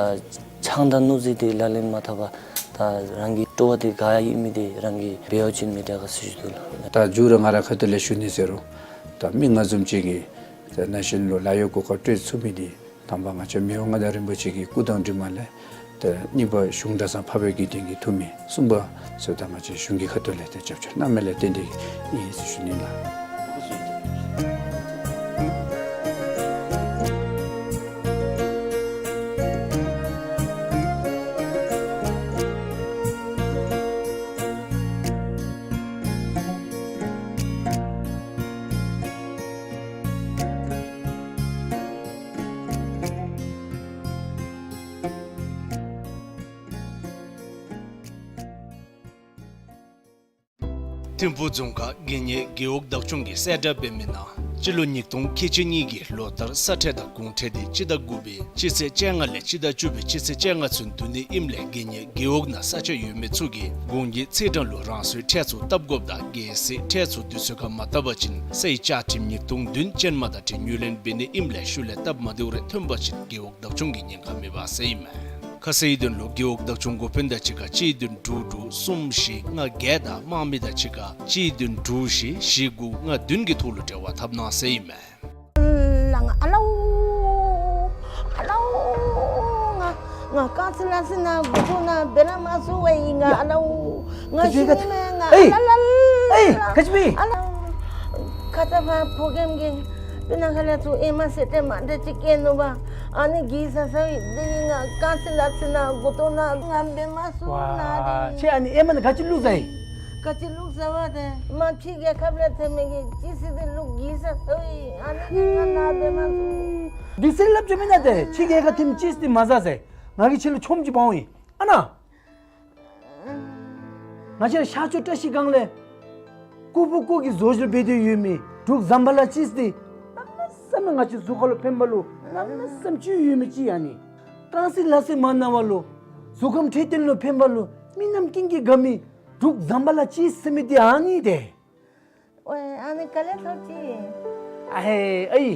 ཆང་དང་བསྣུབས་ཏེ་ལག་ལེན་མ་འཐབ་པར་ད་རང་གི་སྤྲོ་བ་འདི་ག་ཡོད་མི་འདི་རང་གིས་འབད་བ་ཅིན་མི་དྲག་ག་ཟེར་ཞུ་དོ་ལགས། ད་མཇུག་ར་ང་རའི་ཁ་ཐུག་ལས་ཞུ་ནི་ཟེར་རུང་ད་མི་ང་བཟུམ་ཅིག་གིས་ད་ན་གཞོན་ལུ་ལཱ་གཡོག་གོ་སྐབས་སྤྲོད་ཚུགས་མི་འདི་དང་པ་ང་བཅས་མི་དབང་མངའ་བདག་རིན་པོ་ཆེ་གི་སྐུ་དང་གྲིབ་མ་ལས། ཏེ་གཉིས་པ་གཞུང་གྲྭ་ཚང་འཕགས་པའི་དགེ་འདུན་གྱི་ཐུགས་སྨོན། གསུམ་པ་ཟེརཝ་ད་ང་བཅས་གཞུང་གི་ཁ་ཐུག་ལས་ཏེ་རྒྱབ་སྐྱོར་གནང་མི་ལས་བརྟེན་ཏེ་ཨིན་ཟེར་ཞུ་ནི་ལགས། ཐིམ་ཕུག་རྫོང་ཁག་དགེ་བསྙེན་རྒེད་འོག་བདག་སྐྱོང་གིས་གསལ་བསྒྲགས་འབད་མི་ནང་སྤྱི་ལོ་ཉིས་སྟོང་ཁལ་གཅིག་གཉིས་ཀྱི་ལོ་ལྟར་ས་ཁྲལ་དང་གོང་ཁྲལ་དེ་སྤྱི་ཟླ་དགུ་པའི་སྤྱི་ཚེས་བཅོ་ལྔ་ལས་སྤྱི་ཟླ་བཅུ་པའི་སྤྱི་ཚེས་བཅོ་ལྔ་ཚུན་བསྡུ་ནི་ཨིནམ་ལས་དགེ་བསྙེན་རྒེད་འོག་ནང་ས་ཆ་ཡོད་མི་ཚུ་གིས་གོང་གི་ཚེས་གྲངས་ལུ་རང་སོའི་ཁྲལ་ཚུ་བཏབ་དགོཔ་དང་གལ་སྲིད་ཁྲལ་ཚུ་དུས་ཚོད་ཁར་མ་བཏབ་པ་ཅིན་སའི་བཅའ་ཁྲིམས་ཉིས་སྟོང་བདུན་ཅན་མ་དང་འཁྲིལ་དངུལ་ལེན་འབད་ནི་ཨིནམ་ལས་ཤུལ་ལས་སྟབས་མ་བདེཝ་རེ་ཐོན་པ་ཅིན་རྒེད་འོག་བདག་སྐྱོང་གིས་ཉེན་ཁ་མེད་པ་ཟེར་ཨིན་མས། ཁ་གསལ་དོན་ལུ་རྒེད་འོག་བདག་སྐྱོང་འགོ་དཔོན་དང་གཅིག་ཁར་གཅིག་བདུན་དྲུག་དྲུག་གསུམ་བཞི་ལྔ་བརྒྱད་དང་དམངས་མི་དང་གཅིག་ཁར་གཅིག་བདུན་དྲུག་བཞི་བཞི་དགུ་ལྔ་བདུན་གྱི་ཐོག་ལུ་འབྲེལ་བ་འཐབ་གནང་ཟེར་ཨིན་མས། ལ་ང་ཨ་ལའུ་ཨ་ལའུ་ང་ང་རྐང་རྩེ་ལ་སི་ན་མགུ་ཏོ་ན་འབད་ར་མ་ཚུགས་པས་ཨིན། ང་ཡ། ཨ་ལའུ་ང་ཨེ་ཤི་ནི་མས། ང་ཨེ་ཨ་ལ་ལ་ཨེ་ལ་ཁ་ཆེ་མི། ཨ་ལའུ་ཁ་ཙ་ཕར་ཕོ་རྒནམ་གིས་སྤུ་ན་ཁ་ལས་ཚུར་ཨེ་མ་ཟེར་ཏེ་མ་འདྲ་ཅིག་སྐྱེས་ནུག་པ། ཨ་ནི་གི་ས་ས་བི་དེ་ནི་ང་རྐང་རྩེ་ལ་སི་ན་མགུ་ཏོ་ན་ང་འབད་མ་ཚུགས་ན་ཝ་དེ། ཁྱོད་ཨ་ནི་ཨེ་མ་ནི་ག་ཅི་བླུགས་ཟ་ཡི། ག་ཅི་བླུགས་ཟ་བ་དེ་མ་ཕྱི་རྒྱལ་ཁབ་ལས་ཐོན་མི་གི་ཅིས་དེ་བླུགས་གི་ས་ས་བི་ཨ་ནི་གིས་ང་ན་འབད་མ་ཚུགས། དེ་ཟེར་སླབ་ཅི་མེན་ན་དེ་ཕྱི་རྒྱལ་ཁབ་ཐོན་ཅིས་དེ་མ་ཟ་ཟེར། ང་གིས་ཁྱོད་ལུ་ཆོམ་ཅིག་འབག་འོང་ཡི། ཨ་ན། ང་བཅས་ར་ཤར་ཕྱོགས་བཀྲ་ཤིས་སྒང་ལས་ཀུ་ཕུ་ཀུ་གིས་བཟོ་བཅོས་འབད་དེ་ཡོད་མི་འབྲུག་ཛམ་བྷ་ལ་ཅིས་དེ་གནམ་མེད་ས་མེད་ང་བཅས་གཟུགས་ཁར་ལུ་ཕན་པ་ལུ་གནམ་མེད་ས་མེད་ཅིག་ཡོད་མི་ཅིག་ཨ་ནི། རྐང་རྩེ་ལ་སི་མ་ན་བ་ལུ་གཟུགས་ཁམས་འཕྲོད་བསྟེན་ལུ་ཕན་པ་ལུ་མི་རྣམས་ཀུན་གྱིས་དགའ་མི་འབྲུག་ཛམ་བྷ་ལ་ཅིས་ཟེར་མི་དེ་ཨ་ནི་དེ། ཨོའི་ཨ་ནི་ག་ལས་ཐོབ་ཅི། ཨ་ཧེ་ཨའི།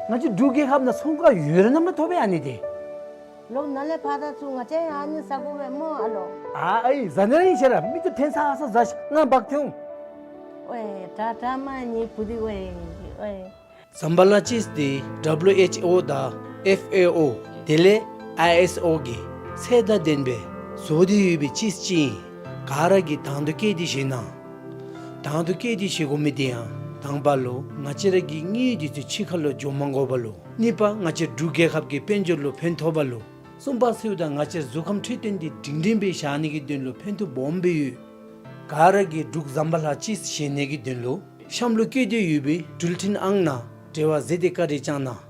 ང་བཅས་འབྲུག་རྒྱལ་ཁབ་ནང་ཚོང་ཁང་ཡོད་ར་ནམ་ལས་ཐོབ་པས་ཨ་ནི་དེ། ལོག་ནཱ་ལས་ཕར་ད་ཚུར་ང་བཅས་ཨ་ནི་ཟ་དགོ་པས་སྨོ་ཨ་ལོ། ཨ་ཨའི་ཟ་ནི་ར་ཨིན་ཤེས་ར་མི་ཚུ་ཐོན་ས་ཨ་ས་ཟ་ཤིག་ང་འབག་སྟེ་འོང་། ཨོའི་དྲག་དྲག་མ་ནི་བུ་དི་ཨོའི་ཨོའི། ཛམ་བྷ་ལ་ཅིས་དེ་ཌབ་ལུ་ཨེཆ་ཨོ་དང་ཨེཕ་ཨེ་ཨོ་དེ་ལས་ཨའི་ཨེས་ཨོ་གིས་ཚད་དང་ལྡན་པའི་བཟོ་སྟེ་ཡོད་པའི་ཅིས་ཅིག་ཨིན། ག་ར་གིས་དང་དུ་བཀོད་དེ་བཞེས་གནང་། དང་དུ་བཀོད་དེ་བཞེས་དགོ་མི་དེ་ཡང་དང་པ་ལུ་ང་བཅས་ར་གི་དངུལ་དེ་ཚུ་ཕྱི་ཁར་ལུ་འགྱོ་མ་དགོ་པ་ལུ། གཉིས་པ་ང་བཅས་འབྲུག་རྒྱལ་ཁབ་ཀྱི་དཔལ་འབྱོར་ལུ་ཕན་ཐོགས་པ་ལུ། གསུམ་པ་ཚུ་དང་ང་བཅས་གཟུགས་ཁམས་འཕྲོད་བསྟེན་དེ་སྒྲིང་སྒྲིང་སྦེ་བཞག་ནི་གི་དོན་ལུ་ཕན་ཐོགས་སྦོམ་སྦེ་ཡོད། ག་ར་གིས་འབྲུག་ཛམ་བྷ་ལ་ཅིས་བཞེས་ནི་གི་དོན་ལུ་གཤམ་ལུ་བཀོད་དེ་ཡོད་པའི་འགྲུལ་འཕྲིན་ཨང་ནང་འབྲེལ་བ་མཛད་དེ་བཀའ་དྲིན་བསྐྱང་གནང་།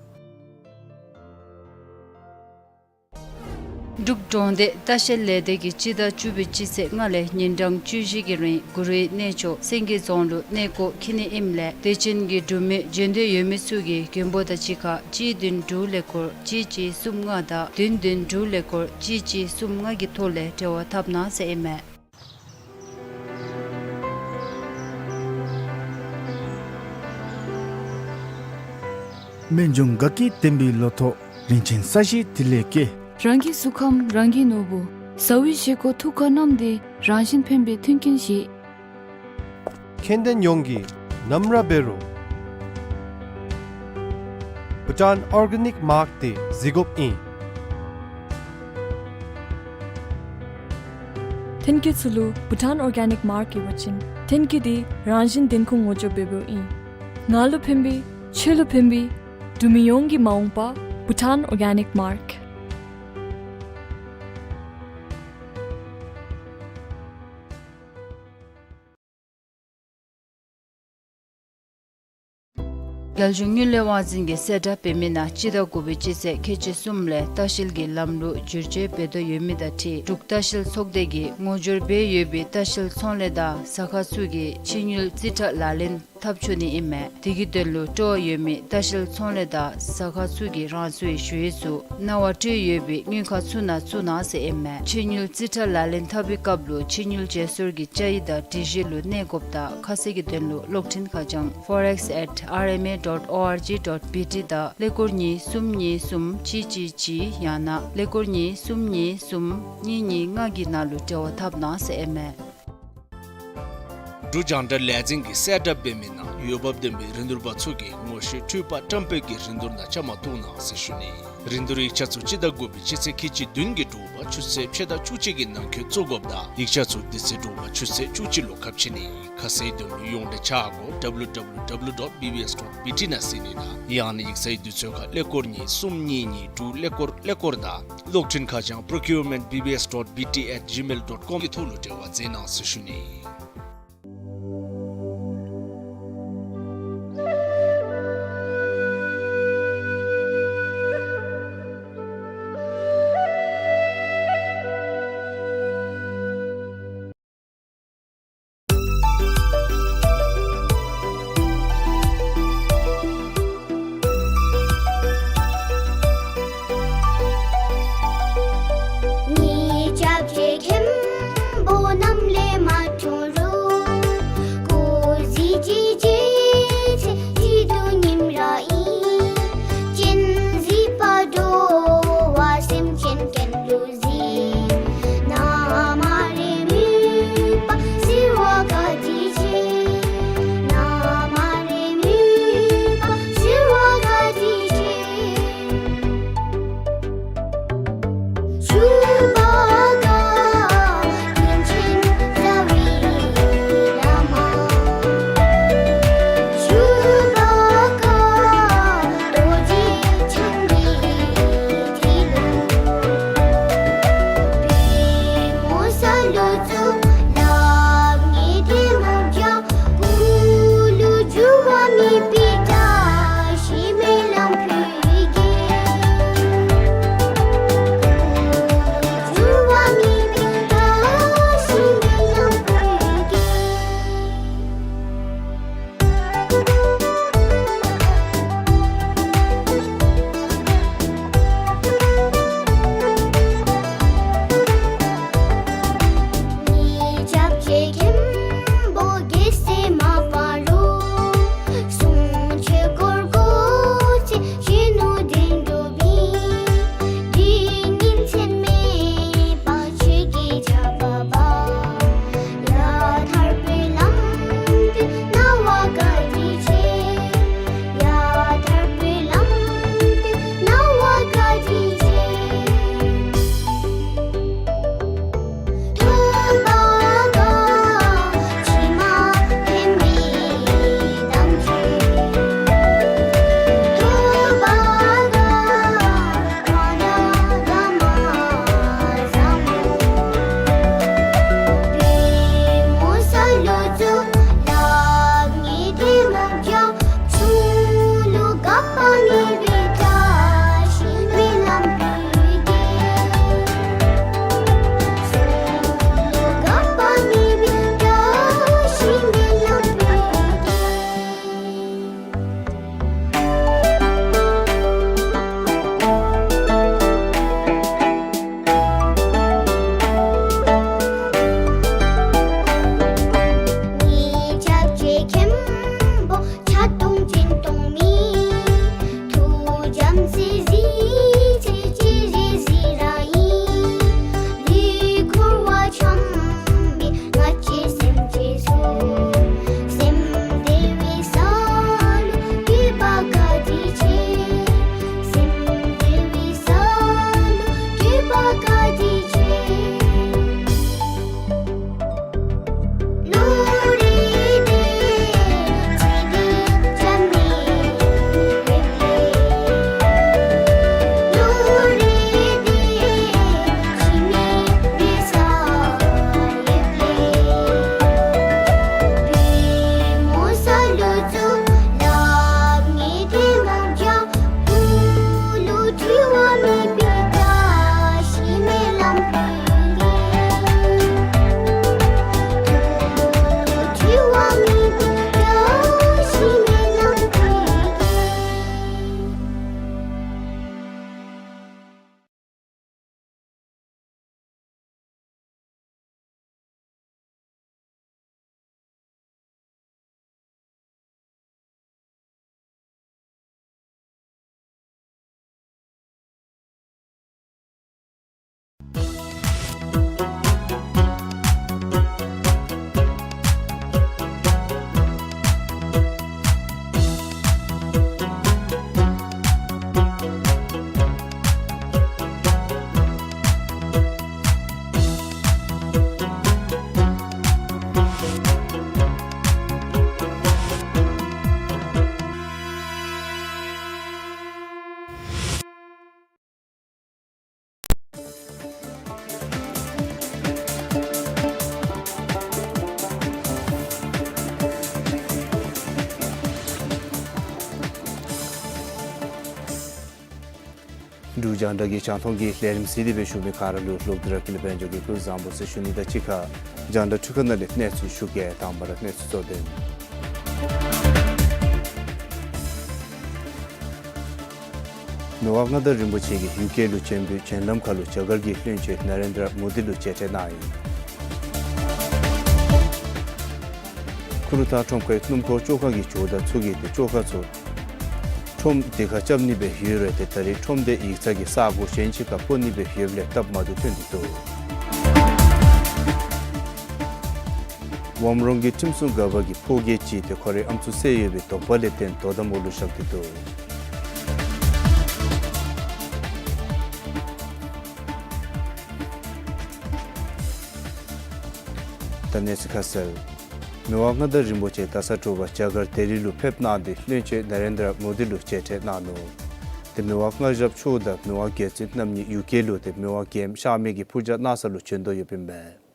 འབྲུག་གྲོང་སྡེ་ལྟ་བཤལ་ལས་སྡེ་གིས་སྤྱི་ཟླ་བཅུ་པའི་སྤྱི་ཚེས་ལྔ་ལས་ཉིན་གྲངས་བཅུ་བཞི་གི་རིང་གུ་རུའི་གནས་མཆོག་སེང་གེ་རྫོང་ལུ་གནས་སྐོར་འཁྱིད་ནི་ཨིནམ་ལས་དད་ཅན་གྱི་འབྲུག་མི་འབྱོན་འདོད་ཡོད་མི་ཚུ་གིས་མགོན་པོ་དང་གཅིག་ཁར་གཅིག་བདུན་དྲུག་ཀླད་ཀོར་གཅིག་གཅིག་གསུམ་ལྔ་དང་བདུན་བདུན་དྲུག་ཀླད་ཀོར་གཅིག་གཅིག་གསུམ་ལྔ་གི་ཐོག་ལས་འབྲེལ་བ་འཐབ་གནང་ཟེར་ཨིན་མས། སྨན་ལྗོངས་དགའ་སྐྱིད་ལྡན་པའི་ལོ་ཐོག་རིན་ཆེན་ས་གཞི་དེ་ལས་སྐྱེས། རང་གི་གཟུགས་ཁམས་རང་གིས་ནོར་བུ། ཟ་བའི་བཞེས་སྒོ་ཐུགས་ཁར་བསྣམས་ཏེ་རང་བཞིན་ཕན་པའི་མཐུན་རྐྱེན་བཞེས། ཁྱད་ལྡན་ཡོངས་ཀྱིས་ནམ་ར་འབད་རུང་བྷུ་ཊཱན་ཨོར་གེ་ནིག་མཱཀ་དེ་གཟིགས་དགོཔ་ཨིན། ཐོན་སྐྱེད་ཚུ་ལུ་བྷུ་ཊཱན་ཨོར་གེ་ནིག་མཱཀ་ཡོད་པ་ཅིན་ཐོན་སྐྱེད་དེ་རང་བཞིན་བདེན་ཁུངས་ངོ་སྦྱོར་འབད་འབདཝ་ཨིན། ང་ལུ་ཕན་པའི་ཁྱོད་ལུ་ཕན་པའི་འབྲུག་མི་ཡོངས་ཀྱི་མ་འོངས་པ་བྷུ་ཊཱན་ཨོར་གེ་ནིག་མཱཀ། རྒྱལ་གཞུང་དངུལ་ལས་དབང་འཛིན་གྱིས་གསལ་བསྒྲགས་འབད་མི་ནང་སྤྱི་ཟླ་དགུ་པའི་སྤྱི་ཚེས་ཁལ་གཅིག་གསུམ་ལས་ལྟ་བཤལ་གྱི་ལམ་ལུགས་བསྒྱུར་བཅོས་འབད་དོ་ཡོད་མི་དང་འཁྲིལ་འབྲུག་ལྟ་བཤལ་ཚོགས་སྡེ་གིས་ངོ་སྦྱོར་འབད་ཡོད་པའི་ལྟ་བཤལ་ཚོང་ལས་དང་ཟ་ཁང་ཚུ་གིས་ཕྱི་དངུལ་རྩིས་ཁྲ་ལག་ལེན་འཐབ་ཆོག་ནི་ཨིན་མས། དེ་གི་དོན་ལུ་སྤྲོ་བ་ཡོད་མི་ལྟ་བཤལ་ཚོང་ལས་དང་ཟ་ཁང་ཚུ་གིས་རང་སོའི་ཞུ་ཡིག་ཚུ་གནང་བ་སྤྲོད་ཡོད་པའི་དངུལ་ཁང་ཚུ་ནང་བཙུགས་གནང་ཟེར་ཨིན་མས། ཕྱི་དངུལ་རྩིས་ཁྲ་ལག་ལེན་འཐབ་པའི་སྐབས་ལུ་ཕྱི་དངུལ་བརྗེ་སོར་གྱི་བཅའ་ཡིག་དང་སྒྲིག་གཞི་ལུ་གནས་དགོཔ་དང་ཁ་གསལ་གྱི་དོན་ལུ་གློག་འཕྲིན་ཁ་བྱང་forex at R M A dot O R G dot B T དང་ཀླད་ཀོར་གཉིས་གསུམ་གཉིས་གསུམ་གཅིག་གཅིག་གཅིག་ཡང་ན་ཀླད་ཀོར་གཉིས་གསུམ་གཉིས་གསུམ་གཉིས་གཉིས་ལྔ་གི་ནང་ལུ་འབྲེལ་བ་འཐབ་གནང་ཟེར་ཨིན་མས། འབྲུག་རྒྱང་བསྒྲགས་ལས་འཛིན་གྱིས་གསལ་བསྒྲགས་འབད་མི་ནང་འོས་འབབ་ལྡན་པའི་རིན་བསྡུར་པ་ཚུ་གིས་ངོ་ཤེས་འཕྲུལ་པ་བཀྲམ་སྤེལ་གྱི་རིན་བསྡུར་ནང་བཅའ་མར་གཏོགས་གནང་ཟེར་ཞུ་ནི། རིན་བསྡུར་ཡིག་ཆ་ཚུ་སྤྱི་ཟླ་དགུ་པའི་སྤྱི་ཚེས་ཁལ་གཅིག་བདུན་གྱི་དྲོ་པ་ཆུ་ཚོད་ཕྱེད་དང་བཅུ་གཅིག་གི་ནང་འཁོད་བཙུགས་དགོཔ་དང་ཡིག་ཆ་ཚུ་དེ་ཚེ་དྲོ་པ་ཆུ་ཚོད་བཅུ་གཅིག་ལུ་ཁ་ཕྱེ་ནི། ཁ་གསལ་དོན་ལུ་ཡོངས་འབྲེལ་ཆ་འགོད་W W W dot B B S dot B T ནང་གཟིགས་ནི་དང་ཡང་ན་ཡིག་ཚང་གི་དུས་ཚོད་ཁར་ཀླད་ཀོར་གཉིས་གསུམ་གཉིས་གཉིས་དྲུག་ཀླད་ཀོར་ཀླད་ཀོར་དང་གློག་འཕྲིན་ཁ་བྱང་procurement B B S dot B T at gmail dot com གི་ཐོག་ལུ་འབྲེལ་བ་མཛད་གནང་ཟེར་ཞུ་ནི། འབྲུག་རྒྱང་བསྒྲགས་ཀྱི་རྒྱང་མཐོང་གི་ལས་རིམ་གཟིགས་ཏེ་སྦེ་བཞུགས་མི་ག་ར་ལུ་ལོག་སྟེ་ར་ཀུན་ལེགས་དཔལ་འབྱོར་གྱིས་སྐུ་གཟུགས་བཟང་པོ་ཟེར་ཞུ་ནི་དང་གཅིག་ཁར་རྒྱང་བསྒྲགས་འཕྲུལ་ཁང་ནང་ལས་གནས་ཚུལ་ཞུ་གེ། དང་པ་ར་གནས་ཚུལ་གཙོ་དོན། མི་དབང་མངའ་བདག་རིན་པོ་ཆེ་གིས་ཡུ་ཀེ་ལུ་བྱོན་པའི་བྱོན་ལམ་ཁར་ལུ་རྒྱ་གར་གྱི་བློན་ཆེན་ན་རེན་དྲ་མོ་དི་ལུ་མཇལ་འཕྲད་གནང་ཡི། ཁུ་རུ་ཐང་ཁྲོམ་ཁའི་སྣུམ་འཁོར་བཅོ་ཁང་གི་ཇོ་བདག་ཚུ་གིས་ཏེ་བཅོ་ཁང་ཚུ་ཁྲོམ་དེ་ཁར་རྐྱབ་ནི་སྦེ་ཡོད་རུང་ཏེ་ད་རེས་ཁྲོམ་དེ་ཡིག་ཚང་གི་ས་གོ་གཞན་ཅིག་ཁར་སྤོ་ནི་སྦེ་ཡོདཔ་ལས་སྟབས་མ་བདེཝ་ཐོན་ཏེ་འདུག། ཝམ་རོང་གི་ཁྲིམས་སྲུང་འགག་པ་གིས་ཕོ་སྐྱེས་ཅིག་ཏེ་ཁོ་རའི་ཨམ་སྲུ་བསད་ཡོད་པའི་དོགས་པ་ལས་བརྟེན་དོ་དམ་འོག་ལུ་བཞག་སྟེ་འདུག། གནས་ཚུལ་ཁ་གསལ། མི་དབང་མངའ་བདག་རིན་པོ་ཆེ་ད་ས་དྲོ་པ་རྒྱ་གར་ལྡི་ལི་ལུ་ཕེབས་གནང་སྟེ་བློན་ཆེན་ནཱ་རེནྡྲ་མོ་དི་ལུ་མཇལ་འཕྲད་གནང་ནུག། ཏེ་མི་དབང་མངའ་ཞབས་མཆོག་དང་མི་དབང་རྒྱལ་བཙུན་རྣམ་གཉིས་ཡུ་ཀེ་ལུ་ཏེ་མི་དབང་རྒྱལམོ་ཤར་མི་གི་ཕུར་རྒྱག་གནང་ས་ལུ་བྱོན་དོ་ཡོདཔ་ཨིན་པས།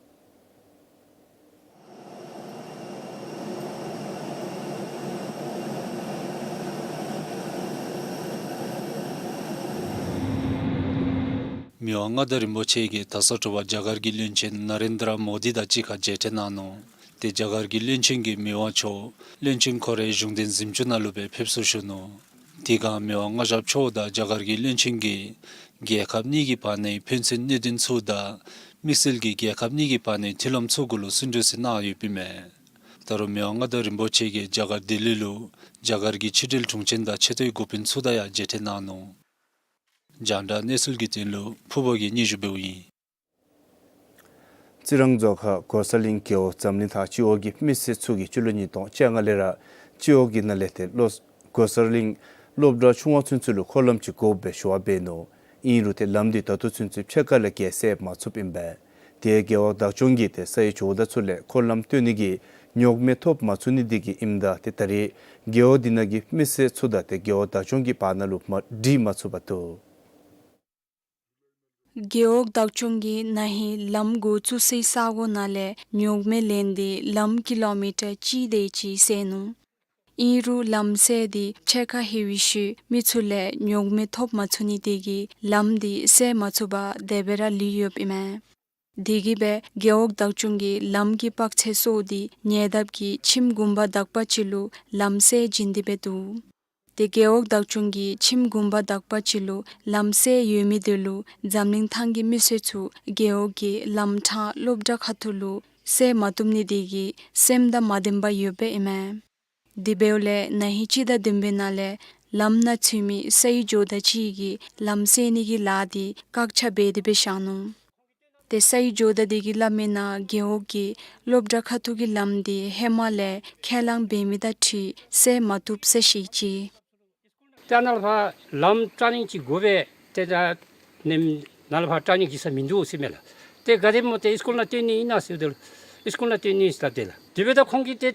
མི་དབང་མངའ་བདག་རིན་པོ་ཆེ་གིས་ད་ས་དྲོ་པ་རྒྱ་གར་གྱི་བློན་ཆེན་ནཱ་རེནྡྲ་མོ་དི་དང་གཅིག་ཁར་མཇལ་འཕྲད་གནང་ནུག། ཏེ་རྒྱ་གར་གྱི་བློན་ཆེན་གྱིས་མི་དབང་མཆོག་བློན་ཆེན་ཁོ་རའི་གཞུང་འཛིན་གཟིམ་ཅུང་ནང་ལུ་སྦེ་ཕེབས་བསུ་ཞུ་ནུག། དེ་སྒང་མི་དབང་མངའ་ཞབས་མཆོག་དང་རྒྱ་གར་གྱི་བློན་ཆེན་གྱིས་རྒྱལ་ཁབ་གཉིས་ཀྱི་བར་ནའི་ཕན་ཚུན་གནད་དོན་ཚུ་དང་དམིགས་བསལ་གྱིས་རྒྱལ་ཁབ་གཉིས་ཀྱི་བར་ནའི་མཐུན་ལམ་ཚུ་གུ་ལུ་སུན་གྲོས་ཟེར་གནང་ཡོདཔ་ཨིན་མས། ད་རུང་མི་དབང་མངའ་བདག་རིན་པོ་ཆེ་གིས་རྒྱ་གར་ལྡི་ལི་ལུ་རྒྱ་གར་གྱི་ཕྱི་འབྲེལ་དྲུང་ཆེན་དང་ཆེ་མཐོའི་འགོ་དཔོན་ཚུ་དང་ཡང་མཇལ་འཕྲད་གནང་ནུག། རྒྱང་བསྒྲགས་གནས་ཚུལ་གྱི་དོན་ལུ་ཕུར་བུ་གིས་སྙན་ཞུ་འབདཝ་ཨིན། རྩི་རང་རྫོང་ཁག་གོ་ས་གླིང་རྒེད་འོག་འཛམ་གླིང་ཐང་སྤྱི་འོག་གི་མི་སེར་ཚུ་གིས་སྤྱི་ལོ་ཉིས་སྟོང་བཅོ་ལྔ་ལས་ར་སྤྱི་འོག་གི་ནང་ལས་ཏེ་ལོ་གོ་ས་གླིང་སློབ་གྲྭ་ཆུང་བ་ཚུན་ཚོད་ལུ་འཁོར་ལམ་ཅིག་དགོ་པའི་ཞུ་བ་འབད་ནུག། ཨིན་རུང་ཏེ་ལམ་འདི་ད་ལྟོ་ཚུན་ཚོད་ཕྱེད་ཀ་ལས་བརྒལ་སེལ་མ་ཚུགསཔ་ཨིན་པས། ཏེ་རྒེད་འོག་བདག་སྐྱོང་གིས་ཏེ་སའི་ཇོ་བདག་ཚུ་ལས་འཁོར་ལམ་བཏོན་ནི་གི་རྙོག་མེད་ཐོབ་མ་ཚུགས་ནི་འདི་གིས་ཨིནམ་ད་ཏེ་ད་རེས་རྒེད་འོག་འདི་ནང་གི་མི་སེར་ཚུ་དང་ཏེ་རྒེད་འོག་བདག་སྐྱོང་གི་བར་ན་ལུ་མ་འགྲིག་མ་ཚུགས་པར་འདུག། རྒེད་འོག་བདག་སྐྱོང་གིས་ན་ཧིང་ལམ་འགོ་བཙུགས་སའི་ས་གོ་ནང་ལས་རྙོག་མེད་ལེན་ཏེ་ལམ་ཀི་ལོ་མི་ཊར་གཅིག་དེ་ཅིག་སེལ་ནུག། ཨིན་རུང་ལམ་སེལ་ཏེ་ཕྱེད་ཀ་ལྷོད་པའི་ཤུལ་མི་ཚུ་ལས་རྙོག་མེད་ཐོབ་མ་ཚུགས་ནི་དེ་གིས་ལམ་འདི་སེལ་མ་ཚུགས་པར་དེ་སྦེ་ར་ལུས་ཡོདཔ་ཨིན་མས། དེ་གིས་སྦེ་རྒེད་འོག་བདག་སྐྱོང་གིས་ལམ་གྱི་དཔག་ཚད་སོར་ཏེ་ཉེ་འདབས་ཀྱི་ཁྱིམ་གུང་པ་དག་པ་ཅིག་ལུ་ལམ་སེལ་བྱིན་ཏེ་འབད་འདུག། ཏེ་རྒེད་འོག་བདག་སྐྱོང་གིས་ཁྱིམ་གུང་པ་དག་པ་ཅིག་ལུ་ལམ་སེལ་ཡོད་མི་དེ་ལུ་འཛམ་གླིང་ཐང་གི་མི་སེར་ཚུ་རྒེད་འོག་གི་ལམ་འཕྲང་སློབ་གྲྭ་ཁ་ཐུག་ལུ་སེལ་མ་བཏུབ་ནི་དེ་གིས་སེམས་དང་མ་ལྡན་པར་ཡོདཔ་ཨིན་མས། དེ་འབདཝ་ལས་ན་ཧིང་སྤྱི་ཟླ་བདུན་པའི་ནང་ལས་ལམ་ནང་ཚུད་མི་སའི་ཇོ་བདག་ཅིག་གིས་ལམ་སེལ་ནི་གི་ལཱ་འདི་བཀག་ཆ་འབད་དེ་སྦེ་བཞག་ནུག། ཏེ་སའི་ཇོ་བདག་དེ་གིས་སླབ་མིའི་ནང་རྒེད་འོག་གིས་སློབ་གྲྭ་ཁ་ཐུག་གི་ལམ་འདི་ཧེ་མ་ལས་ཁས་བླངས་འབད་མི་དང་འཁྲིལ་སེལ་མ་བཏུབ་ཟེར་བཤད་ཅི། ཏེ་ནཱ་ལས་ཕར་ལམ་ཊར་ནིང་ཅིག་དགོ་པས། ཏེ་ད་ནེམ་ནཱ་ལས་ཕར་ཊར་ནིང་གི་ས་མིན་འདུག་ཟེར་མས་ལགས། ཏེ་ག་དེ་སྨོ་ཏེ་སི་ཀུལ་ནང་བཏོན་ནི་ཨིན་ན་ཟེརཝ་ད་ལུ་སི་ཀུལ་ནང་བཏོན་ནི་ཟེར་སླབ་དེས་ལགས། དེ་འབདཝ་ད་ཁོང་གིས་ཏེ་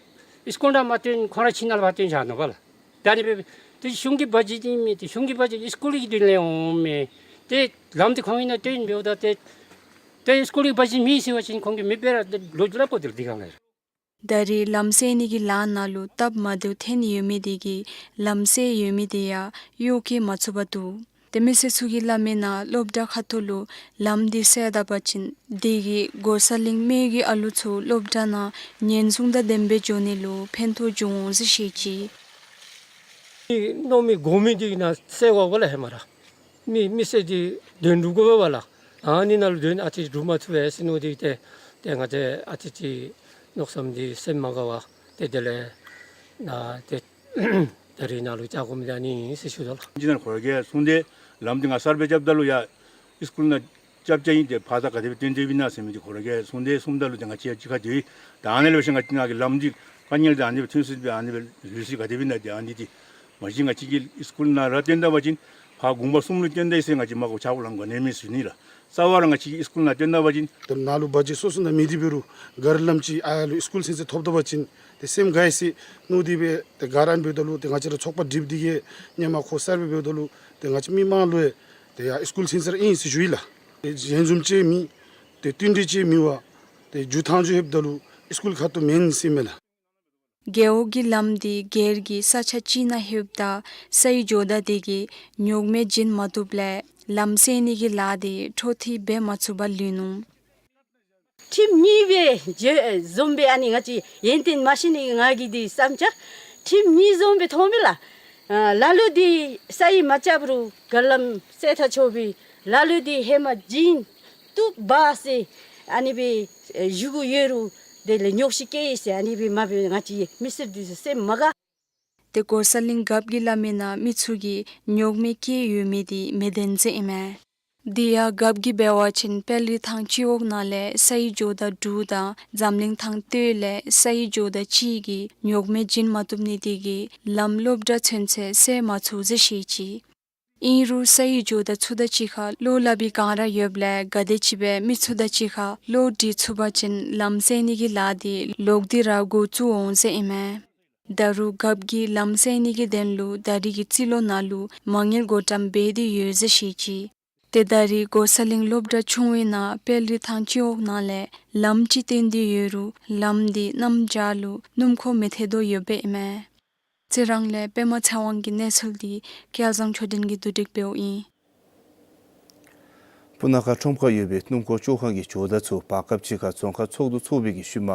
སི་ཀུལ་ནང་མ་བཏོན་ཁོང་ར་ཕྱི་ནང་ལས་ཕར་བཏོན་བཞག་ནུག་པ་ལགས། ད་ཨ་ནི་སྦེ་ཏེ་གཞུང་གི་བ་ཇེཊ་ཨིན་མས། ཏེ་གཞུང་གི་བ་ཇེཊ་སི་ཀུལ་གྱི་དོན་ལས་འོང་མས། ཏེ་ལམ་འདི་ཁོང་གིས་ནཱ་བཏོན་འབདཝ་ད་ཏེ་ཏེ་སི་ཀུལ་གྱི་བ་ཇེཊ་མེད་ཟེར་བ་ཅིན་ཁོང་གིས་མི་འབད་ར་ཏེ་ལོ་རྒྱུས་སླབ་དགོ། ཏེ་འདི་གང་ལས་ར། ད་རེས་ལམ་སེལ་ནི་གི་ལཱ་ནང་ལུ་སྟབས་མ་བདེཝ་ཐོན་ཡོད་མི་དེ་གིས་ལམ་སེལ་ཡོད་མི་དེ་ཡང་གཡོག་བཀོལ་མ་ཚུགས་པར་འདུག། ཏེ་མི་སེར་ཚུ་གིས་སླབ་མིའི་ནང་སློབ་གྲྭ་ཁ་ཐུག་ལུ་ལམ་འདི་སེལ་ད་པ་ཅིན་དེ་གིས་གོ་ས་གླིང་མི་གི་ཨ་ལུ་ཚུ་སློབ་གྲྭ་ནང་ཉེན་སྲུང་དང་ལྡནམ་སྦེ་འགྱོ་ནི་ལུ་ཕན་ཐོགས་འབྱུང་འོང་ཟེར་བཤད་ཅི། མནོ་མི་དགོ་མི་འདི་ནཱ་སེལ་དགོ་པས་ལགས། ཧེ་མ་ར་མི་མི་སེར་འདི་དོན་འགྲུབ་དགོ་པས་ལགས། ཨ་ནི་ནང་ལུ་དོན་ཨ་ཙི་འགྲུབ་མ་ཚུགས་པས་ཟེར་མནོ་སྟེ་ཏེ་ཏེ་ང་བཅས་ཨ་ཙི་ཅིག་མནོ་བསམ་འདི་སེམས་མ་དགའ་བར་ཏེ་དེ་ལས་ནཱ་ཏེ་ད་རེས་ནཱ་ལུ་བཅར་དགོ་མི་འདི་ཨ་ནི་ཨིན་ཟེར་ཞུ་དོ་ལགས། ཅིག་ནཱ་ཁོ་ར་གིས་གསུངས་ཏེ་ལམ་འདི་ང་གསར་སྦེ་རྐྱབ་ད་ལུ་ཡ་སི་ཀུལ་ནང་རྐྱབ་རྐྱབ་ཨིན། ཏེ་ཕར་ད་ག་དེ་སྦེ་བཏོན་དོ་ཨིན་ན་ཟེར་མི་འདི་ཁོ་ར་གིས་གསུངས་ཏེ་གསུངམ་ད་ལུ་ཏེ་ང་བཅས་ཡང་གཅིག་ཁར་སྡོད་ཡི། ད་ཨ་ནི་ལས་འབད་ཞིནམ་ང་བཅས་ནཱ་གི་ལམ་འདི་དཀའ་ངལ་འདི་ཨ་ནི་སྦེ་ཐོན་སྲིད་པས། ཨ་ནི་སྦེ་ལུས་སྲིད་ག་དེ་སྦེ་ཨིན་ན་ཏེ་ཨ་ནི་འདི་མ་གཞི་ང་བཅས་ཀྱིས་སི་ཀུལ་ནང་ར་བཏོན་ད་པ་ཅིན་ཕར་གུང་པ་གསུམ་ལུ་བཏོན་ད་ཡི་ཟེར་ང་བཅས་མ་གོ་ཆ་གོ་ལང་གོ་ནི་མེད་ཟེར་ཞུ་ནི་ལགས། རྩ་བ་ར་ང་བཅས་ཀྱིས་སི་ཀུལ་ནང་བཏོན་ད་པ་ཅིན་ཏེ་ནཱ་ལུ་བ་ཇེཊ་སོ་སོ་ནང་མེད་དེ་འབད་རུང་ག་ར་ལམ་ཅིག་ཨ་ཡར་ལུ་སི་ཀུལ་ཚུན་ཚོད་ཐོབ་ད་པ་ཅིན་ཏེ་སེམས་དགའ་ཡི་ཟེར་མནོ་སྟེ་སྦེ་ཏེ་ག་ར་ཨ་ནི་འབདཝ་ད་ལུ་ཏེ་ང་བཅས་ར་ཚོགས་པ་འགྲིགཔ་འདི་གིས་ཧེ་མ་ཁོ་གསར་སྦེ་འབདཝ་ད་ལུ་ཏེ་ང་བཅས་མི་མང་ལུ་ཡང་ཏེ་ཡར་སི་ཀུལ་ཚུན་ཚོད་ར་ཨིན་ཟེར་ཞུ་ཡི་ལགས། ཏེ་ཞལ་འཛོམས་ཅིག་མེད། ཏེ་བསྟུན་གྲོས་ཅིག་མེད་པར་ཏེ་མཇུག་ཐང་མཇུག་ལྷོདཔ་ད་ལུ་སི་ཀུལ་ཁ་ཐུག་མེན་ཟེར་མས་ལགས། རྒེད་འོག་གི་ལམ་འདི་སྒེར་གྱི་ས་ཆ་ཅིག་ནང་ལྷོདཔ་ད་སའི་ཇོ་བདག་དེ་གིས་རྙོག་མེད་བྱིན་མ་བཏུབ་ལས་ལམ་སེལ་ནི་གི་ལཱ་འདི་འཕྲོ་མཐུད་འབད་མ་ཚུགས་པར་ལུས་ནུག། ཁྲིམས་གཉིས་སྦེ་འཛོམས་སྦེ་ཨ་ནི་ང་བཅས་ཡོན་ཏན་མ་ཤེས་ནི་ང་གིས་འདི་བསམ་ཅི། ཁྲིམས་གཉིས་འཛོམས་སྦེ་མཐོང་མས་ལགས། ཨ་ལ་ལུ་འདི་སའི་མ་རྐྱབ་རུང་ག་ལམ་སེལ་ད་ཆོག་པས། ལ་ལུ་འདི་ཧེ་མ་བྱིན་བཏུབ་པས་ཟེར་ཨ་ནི་སྦེ་ཨེ་ཞུ་གི་ཡོད་རུང་དེ་ལས་རྙོག་བཤད་བཀལ་ཡི་ཟེར་ཨ་ནི་སྦེ་མ་འབད་ང་བཅས་མི་སེར་འདི་ཚུ་སེམས་མ་དགའ། ཏེ་གོ་ས་གླིང་རྒཔོ་གིས་སླབ་མིའི་ནང་མི་ཚུ་གིས་རྙོག་མེད་བཀལ་ཡོད་མི་འདི་མི་བདེན་ཟེར་ཨིན་མས། དེ་ཡང་རྒཔོ་གིས་འབད་བ་ཅིན་དཔལ་རི་ཐང་སྤྱི་འོག་ནང་ལས་སའི་ཇོ་བདག་དྲུག་དང་འཛམ་གླིང་ཐང་སྟོད་ལས་སའི་ཇོ་བདག་གཅིག་གིས་རྙོག་མེད་བྱིན་མ་བཏུབ་ནི་དེ་གིས་ལམ་སློབ་གྲྭ་ཚུན་ཚོད་སེལ་མ་ཚུགས་ཟེར་བཤད་ཅི། ཨིན་རུང་ས་ཡི་ཇོ་བདག་ཚུ་དང་གཅིག་ཁར་བློ་སླབ་པའི་སྒང་ར་ཡོདཔ་ལས་ག་དེ་ཅིག་སྦེ་མི་ཚུ་དང་གཅིག་ཁར་བློ་འགྲིག་ཚུགས་པ་ཅིན་ལམ་སེལ་ནི་གི་ལཱ་འདི་ལོག་སྟེ་ར་འགོ་བཙུགས་འོང་ཟེར་ཨིན་མས། ད་རུང་རྒཔོ་གིས་ལམ་སེལ་ནི་གི་དོན་ལུ་ད་རིས་ཀྱི་རྩིས་ལོ་ནང་ལུ་མ་དངུལ་བགོ་བཀྲམ་འབད་དེ་ཡོད་ཟེར་བཤད་ཅི། ཏེ་ད་རིས་གོ་ས་གླིང་སློབ་གྲྭ་ཆུང་བའི་ནང་དཔལ་རི་ཐང་སྤྱི་འོག་ནང་ལས་ལམ་ཅིག་བཏོན་ཏེ་ཡོད་རུང་ལམ་འདི་གནམ་བྱཱར་ལུ་སྣུམ་འཁོར་མི་ཐལ་དོ་ཡོདཔ་ཨིན་མས། རྩི་རང་ལས་པདྨ་ཚེ་དབང་གི་གནས་ཚུལ་འདི་སྐལ་བཟང་ཆོས་ལྡན་གྱིས་བསྡུ་སྒྲིག་འབདཝ་ཨིན། སྤུ་ན་ཁ་ཁྲོམ་ཁར་ཡོད་པའི་སྣུམ་འཁོར་བཅོ་ཁང་གི་ཇོ་བདག་ཚུ་བར་སྐབས་ཅིག་ཁར་རྫོང་ཁག་ཚོགས་འདུ་ཚོགས་པའི་གི་ཤུལ་མ་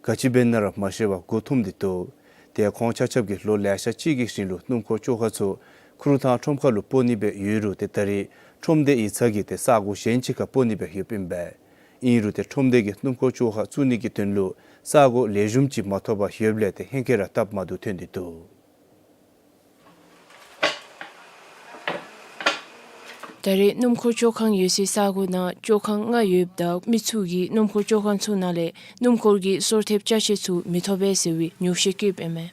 ག་ཅི་འབད་ན་ར་མ་ཤེས་པར་མགུ་འཐོམས་ཏེ་འདུག། ཏེ་ཁོང་ཆ་ཁྱབ་ཀྱིས་ལོ་ལེ་ཤ་ཅིག་གི་རིང་ལུ་སྣུམ་འཁོར་བཅོ་ཁང་ཚུ་ཁུ་རུ་ཐང་ཁྲོམ་ཁ་ལུ་སྤོ་ནི་སྦེ་ཡོད་རུང་ཏེ་ད་རིས་ཁྲོམ་སྡེ་ཡིག་ཚང་གིས་ཏེ་ས་གོ་གཞན་ཅིག་ཁར་སྤོ་ནི་སྦེ་ཡོདཔ་ཨིན་པས། ཨིན་རུང་ཏེ་ཁྲོམ་སྡེ་གིས་སྣུམ་འཁོར་བཅོ་ཁང་བཙུགས་ནི་གི་དོན་ལུ་ས་གོ་ལེགས་ཤོམ་ཅིག་མ་ཐོབ་པར་ཡོདཔ་ལས་ཏེ་ཧེང་སྐལ་ར་སྟབས་མ་བདེཝ་ཐོན་ཏེ་འདུག། ད་རེས་སྣུམ་འཁོར་བཅོ་ཁང་ཡོད་སའི་ས་གོ་ནང་བཅོ་ཁང་ལྔ་ཡོདཔ་ད་མི་ཚུ་གིས་སྣུམ་འཁོར་བཅོ་ཁང་ཚུ་ནང་ལས་སྣུམ་འཁོར་གྱི་སོར་ཐེབས་ཅ་ཆས་ཚུ་མི་ཐོབ་པས་ཟེར་བའི་ཉོགས་བཤད་བཀོདཔ་ཨིན་མས།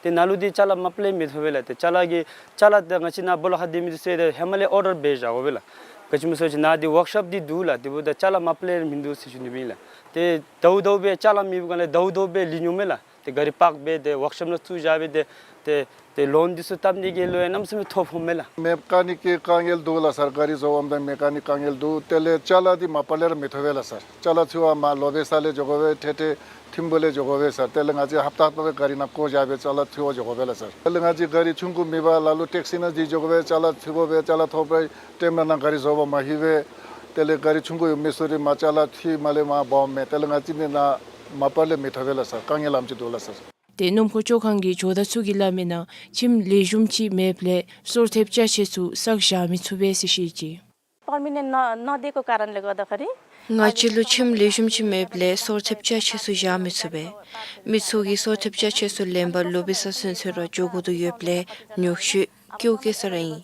ཏེ་ནཱ་ལུ་འདི་ཅ་ལ་མ་པ་ལས་མི་ཐོབ་པས་ལགས། ཏེ་ཅ་ལ་གི་ཅ་ལ་ཏེ་ང་བཅས་ནཱ་སྦོ་ལོགས་ཁར་སྡོད་མི་འདི་ཚུ་ཏེ་ཧེ་མ་ལས་ཨོར་ཌར་འབད་བཞག་དགོ་པས་ལགས། ག་ཅི་སྨོ་ཟེར་བ་ཅིན་ནཱ་འདི་ཝརཀ་ཤོབ་འདི་འདུག་ལགས། དེ་འབདཝ་ད་ཅ་ལ་མ་པ་ལས་མིན་འདུག་ཟེར་ཞུ་ནི་ཨིན་ལགས། ཏེ་ཟླཝ་ཟླཝ་སྦེ་ཅ་ལ་མེད་པའི་སྒང་ལས་ཟླཝ་ཟླཝ་སྦེ་ལུས་འོང་མས་ལགས། ཏེ་གཱ་རི་པཱརཀ་འབད་དེ་ཝརཀ་ཤོབ་ནང་བཙུགས་བཞག་སྦེ་ཏེ་ཏེ་ཏེ་ལོན་འདི་ཚུ་བཏབ་ནི་གི་ལོ་ཡང་གནམ་མེད་ས་མེད་ཐོབ་འོང་མས་ལགས། མེ་ཀ་ནིཀ་གི་དཀའ་ངལ་འདུག་ལགས་སར། གཱ་རི་བཟོ་བའམ་ད་མེ་ཀ་ནིཀ་དཀའ་ངལ་འདུག། དེ་ལས་ཅ་ལ་འདི་མ་པ་ལས་ར་མི་ཐོབ་པས་ལགས་སར། ཅ་ལ་འཚོལ་བར་མར་ལོ་བེ་ས་ལས་འགྱོ་དགོ་པས། ཏེ་ཏེ་ཐིམ་ཕུ་ལས་འགྱོ་དགོ་པས་སར། དེ་ལས་ང་བཅས་ཧབ་ཏ་ཧབ་ཏ་སྦེ་གཱ་རི་ནང་བཀོ་བཞག་སྦེ་ཅ་ལ་འཚོལ་བར་འགྱོ་དགོ་པས་ལགས་སར། དེ་ལས་ང་བཅས་གཱ་རི་ཆུང་ཀུ་མེད་པར་ལ་ལུ་ཊེག་སི་ནང་འཛུལ་འགྱོ་དགོ་པས། ཅ་ལ་འཚོལ་དགོ་པས། ཅ་ལ་ཐོབ་པའི་ཊེམ་ནང་གཱ་རི་བཟོ་བར་མ་ལྷོད་པས། དེ་ལས་གཱ་རི་ཆུང་ཀུ་ཡོད་མི་ཚུ་ར་མར་ཅ་ལ་འཚོལ་མ་ལས་མར་འབག་འོང་མས། དེ་ལས་ང་བཅས་འདི་ནང་མ་པ་ལས་མི་ཐོབ་པས་ལགས་སར། དཀའ་ངལ་ཨ་ནེམ་ཅིག་འདུག་ལགས་སར། ཏེ་སྣུམ་འཁོར་བཅོ་ཁང་གི་ཇོ་བདག་ཚུ་གིས་སླབ་མིའི་ནང་ཁྱིམ་ལེགས་ཤོམ་ཅིག་མེདཔ་ལས་སོར་ཐེབས་ཅ་ཆས་ཚུ་བསགས་བཞག་མི་ཚུགས་པས་ཟེར་བཤད་ཅི། पर्मनेन्ट न नदिएको कारणले गर्दाखेरि ང་བཅས་ལུ་ཁྱིམ་ལེགས་ཤོམ་ཅིག་མེདཔ་ལས་སོར་ཐེབས་ཅ་ཆས་ཚུ་བཞག་མི་ཚུགས་པས། མི་ཚུ་གིས་སོར་ཐེབས་ཅ་ཆས་ཚུ་ལེན་པར་ལོ་བེ་ས་ཚུན་ཚོད་ར་འགྱོ་དགོ་དོ་ཡོདཔ་ལས་ཉོགས་བཤད་ཀེའུ་ཀེ་ས་ར་ཨིན།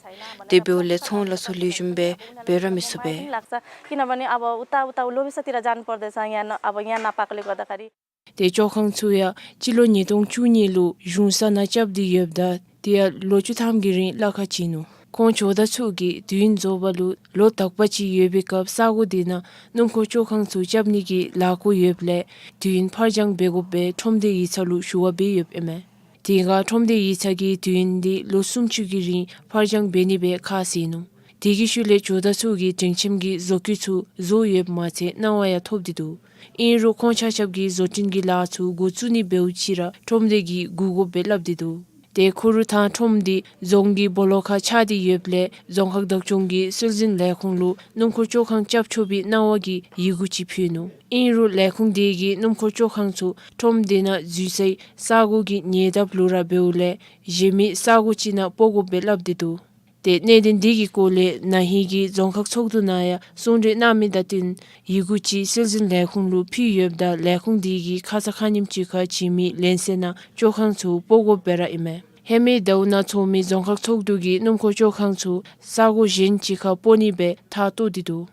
དེ་འབདཝ་ལས་ཚོང་ལཱ་ཚུ་ལེགས་ཤོམ་སྦེ་འབད་ར་མི་ཚུགས་པས། किनभने अब उता उता लोभिसतिर जानु पर्दैछ, यहाँ न अब यहाँ नपाएकोले गर्दाखेरि। ཏེ་བཅོ་ཁང་ཚུ་ཡང་སྤྱི་ལོ་ཉིས་སྟོང་བཅུ་གཉིས་ལུ་གཞུང་ས་ནང་རྐྱབ་སྟེ་ཡོདཔ་ད་དེ་ཡང་ལོ་བཅུ་ཐམ་གྱི་རིང་གླ་ཁར་བྱིན་ནུག། ཁོང་ཇོ་བདག་ཚུ་གིས་དུས་ཡུན་རྫོགས་པ་ལུ་ལོ་དག་པ་ཅིག་ཡོད་པའི་སྐབས་ས་གོ་དེ་ནང་སྣུམ་འཁོར་བཅོ་ཁང་ཚུ་རྐྱབ་ནི་གི་ལཱ་འགོ་ཡོདཔ་ལས་དུས་ཡུན་ཕར་འགྱངས་འབད་དགོཔ་སྦེ་ཁྲོམ་སྡེ་ཡིག་ཚང་ལུ་ཞུ་བ་འབད་ཡོདཔ་ཨིན་མས། དེ་ཁར་ཁྲོམ་སྡེ་ཡིག་ཚང་གིས་དུས་ཡུན་འདི་ལོ་སུམ་ཅུ་གི་རིང་ཕར་འགྱངས་འབད་ནི་སྦེ་ཁས་བླངས་ནུག། དེ་གི་ཤུལ་ལས་ཇོ་བདག་ཚུ་གིས་སྒྲིང་ཁྱིམ་གྱི་བཟོ་བཀོད་ཚུ་བཟོ་ཡོདཔ་མ་ཚད་གནང་བ་ཡང་ཐོབ་སྟེ་འདུག། ཨིན་རུང་ཁོང་ཆ་ཁྱབ་ཀྱིས་བཟོ་སྐྲུན་གྱི་ལཱ་ཚུ་འགོ་བཙུགས་ནི་འབདཝ་ཅིག་ར་ཁྲོམ་སྡེ་གིས་བསྒུག་དགོཔ་སྦེ་སླབ་སྟེ་འདུག། ཏེ་ཁུ་རུ་ཐང་ཁྲོམ་འདི་རྫོང་གི་སྦོ་ལོགས་ཁར་ཆགས་ཏེ་ཡོདཔ་ལས་རྫོང་ཁག་བདག་སྐྱོང་གིས་སྲོལ་འཛིན་ལས་ཁུངས་ལུ་སྣུམ་འཁོར་བཅོ་ཁང་རྐྱབ་ཆོག་པའི་གནང་བ་གི་ཡི་གུ་ཅིག་ཕུལ་ནུག། ཨིན་རུང་ལས་ཁུངས་དེ་གིས་སྣུམ་འཁོར་བཅོ་ཁང་ཚུ་ཁྲོམ་སྡེ་ནང་འཛུལ་སའི་ས་གོ་གི་ཉེ་འདབས་ལུ་ར་འབདཝ་ལས་གཞན་མི་ས་གོ་ཅིག་ནང་སྤོ་དགོཔ་སྦེ་སླབ་སྟེ་འདུག། ཏེ་གནད་དོན་འདི་གི་སྐོར་ལས་ན་ཧིང་གི་རྫོང་ཁག་ཚོགས་འདུ་ནང་ཡང་གསུང་གྲོས་གནང་མི་དང་བསྟུན་ཡི་གུ་ཅིག་སྲོལ་འཛིན་ལས་ཁུངས་ལུ་ཕུལ་ཡོདཔ་ད་ལས་ཁུངས་དེ་གིས་ཁ་ཙ་ཁ་ཉིནམ་ཅིག་ཁར་བྱིན་མི་ལན་གསལ་ནང་བཅོ་ཁང་ཚུ་སྤོ་དགོཔ་སྦེ་ར་ཨིན་མས། ཧེ་མའི་ཟླཝ་ནང་ཚོགས་མི་རྫོང་ཁག་ཚོགས་འདུ་གིས་སྣུམ་འཁོར་བཅོ་ཁང་ཚུ་ས་གོ་གཞན་ཅིག་ཁར་སྤོ་ནི་སྦེ་ཐག་བཏོག་སྟེ་འདུག།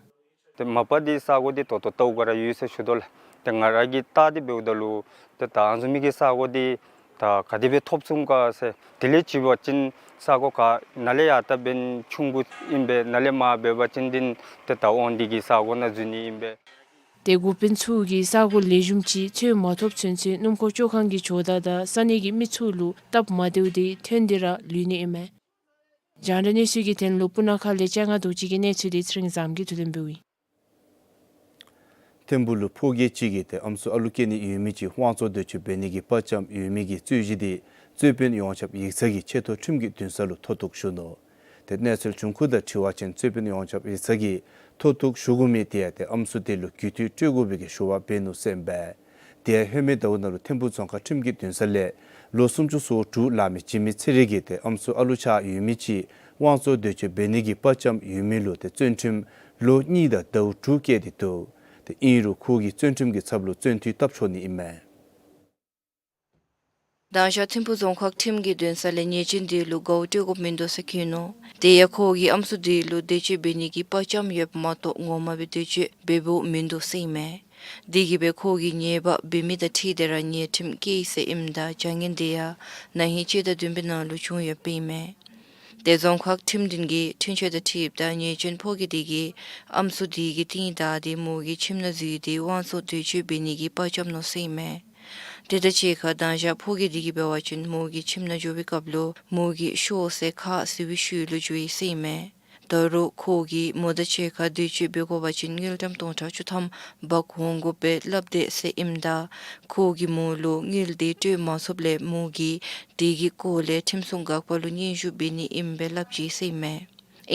ཏེ་མ་པ་འདི་ས་གོ་འདི་ད་ལྟོ་ལྟཝ་ཁར་ར་ཡོད་ཟེར་ཞུ་དོ་ལགས། ཏེ་ང་ར་གིས་བལྟ་སྟེ་འབདཝ་ད་ལུ་ཏེ་ད་ཨ་ནི་བཟུམ་མའི་གི་ས་གོ་འདི་ད་ག་དེ་སྦེ་ཐོབ་ཚུགས་ག་ཟེར། དེ་ལས་ཅིག་འབད་བ་ཅིན་ས་གོ་ག་ནཱ་ལས་ཡར་ད་འབདན་ཆུང་ཀུ་ཨིན་པས། ནཱ་ལས་མར་འབད་བ་ཅིན་འདི་ཏེ་ད་དབང་འདུས་ཀྱི་ས་གོ་ནང་འཛུལ་ནི་ཨིན་པས། ཏེ་འགོ་དཔོན་ཚུ་གིས་ས་གོ་ལེགས་ཤོམ་ཅིག་འཚོལ་མ་ཐོབ་ཚུན་ཚོད་སྣུམ་འཁོར་བཅོ་ཁང་གི་ཇོ་བདག་དང་ས་གནས་ཀྱི་མི་ཚུ་ལུ་སྟབས་མ་བདེཝ་དེ་ཐོན་ཏེ་ར་ལུས་ནི་ཨིན་མས། རྒྱང་བསྒྲགས་གནས་ཚུལ་གྱི་དོན་ལུ་སྤུ་ན་ཁ་ལས་ལྕང་ང་རྡོ་རྗེ་གི་གནས་ཚུལ་དེ་ཚེ་རིང་བཟངམོ་གིས་བསྡུ་ལེན་འབདཝ་ཨིན། ཐིམ་ཕུ་ལུ་ཕོ་སྐྱེས་ཅིག་གིས་ཏེ་ཨམ་སྲུ་ཨ་ལུ་སྐྱེ་ནི་ཡོད་མི་ཅིག་དབང་བཙོང་འདོད་སྤྱོད་འབད་ནི་གི་པར་བཅམ་ཡོད་མི་གི་རྩོད་གཞི་དེ་རྩོད་དཔོན་ཡོངས་ཁྱབ་ཡིག་ཚང་གིས་ཆེ་མཐོ་ཁྲིམས་ཀྱི་འདུན་ས་ལུ་མཐོ་གཏུགས་ཞུ་ནུག། ཏེ་གནས་ཚུལ་བྱུང་ཁུངས་དང་འཁྲིལ་བ་ཅིན་རྩོད་དཔོན་ཡོངས་ཁྱབ་ཡིག་ཚང་གིས་མཐོ་གཏུགས་ཞུ་དགོ་མི་དེ་ཡང་ཏེ་ཨམ་སྲུ་དེ་ལུ་རྒུད་འཐུས་སྤྲོད་དགོ་པའི་གི་ཞུ་བ་འབད་ནུག་ཟེར་ཨིན་པས། དེ་ཡང་ལྷོད་མེད་ཟླཝ་ནང་ལུ་ཐིམ་ཕུ་རྫོང་ཁག་ཁྲིམས་ཀྱི་འདུན་ས་ལས་ལོ་སུམ་ཅུ་སོ་དྲུག་ལང་མི་འཇིགས་མེད་ཚེ་རིང་གིས་ཏེ་ཨམ་སྲུ་ཨ་ལུ་ཆགས་ཡོད་མི་ཅིག་དབང་བཙོང་འདོད་སྤྱོད་འབད་ནི་གི་པར་བཅམ་ཡོད་མི་ལུ་ཏེ་བཙོན་ཁྲིམས་ལོ་གཉིས་དང་ཟླཝ་དྲུག་བཀལ་ཏེ་འདུག། ཏེ་ཨིན་རུང་ཁོ་གིས་བཙོན་ཁྲིམས་ཀྱི་ཚབ་ལུ་བཙོན་འཐུས་བཏབ་ཆོག་ནི་ཨིན་མས། མདང་ཞག་ཐིམ་ཕུ་རྫོང་ཁག་ཁྲིམས་ཀྱི་འདུན་ས་ལས་ཉེས་ཅན་དེ་ལུ་གོ་སྐབས་སྤྲོད་དགོཔ་མིན་འདུག་ཟེར་བཀོད་ནུག། དེ་ཡང་ཁོ་གིས་ཨམ་སྲུ་དེ་ལུ་འདོད་སྤྱོད་འབད་ནི་གི་པར་བཅམ་ཡོདཔ་མ་གཏོགས་ངོ་མ་སྦེ་འདོད་སྤྱོད་འབདཝ་མིན་འདུག་ཟེར་ཨིན་མས། དེ་གིས་སྦེ་ཁོ་གིས་ཉེས་པ་འབད་མི་དང་འཁྲིལ་ཏེ་ར་ཉེས་ཁྲིམས་བཀལ་ཡི་ཟེར་ཨིནམ་ད་བྱ་ངན་དེ་ཡང་ན་ཧིང་སྤྱི་ཟླ་བདུན་པའི་ནང་ལུ་བྱུང་ཡོདཔ་ཨིན་མས། ཏེ་རྫོང་ཁག་ཁྲིམས་འདུན་གྱིས་འཁྲུན་ཆོད་དང་འཁྲིལཝ་ད་ཉེས་ཅན་ཕོ་སྐྱེས་དེ་གིས་ཨམ་སྲུ་དེ་གི་རྟིང་བདའ་སྟེ་མོ་གི་ཁྱིམ་ནང་འཛུལ་ཏེ་དབང་བཙོང་འདོད་སྤྱོད་འབད་ནི་གི་པར་རྐྱབ་ནུག་ཟེར་ཨིན་མས། དེ་དང་གཅིག་ཁར་མདང་ཞག་ཕོ་སྐྱེས་དེ་གིས་འབད་བ་ཅིན་མོ་གི་ཁྱིམ་ནང་འགྱོ་བའི་སྐབས་ལུ་མོ་གི་ཤོག་སེར་ཁ་བཟི་བའི་ཤུལ་ལུ་འགྱོ་ཡི་ཟེར་ཨིན་མས། ད་རུང་ཁོ་གིས་མོ་དང་གཅིག་ཁར་འདོད་སྤྱོད་འབད་དགོ་པ་ཅིན་དངུལ་ཀྲམ་སྟོང་ཕྲག་བཅུ་ཐམ་འབག་འོང་དགོ་པས་སླབ་དེས་ཟེར་ཨིནམ་ད་ཁོ་གིས་མོ་ལུ་དངུལ་དེ་སྤྲོད་མ་ཚུགསཔ་ལས་མོ་གིས་དེ་གི་སྐོར་ལས་ཁྲིམས་སྲུང་འགག་པ་ལུ་སྙན་ཞུ་འབད་ནི་ཨིན་པས་སླབ་ཅི་ཟེར་ཨིན་མས།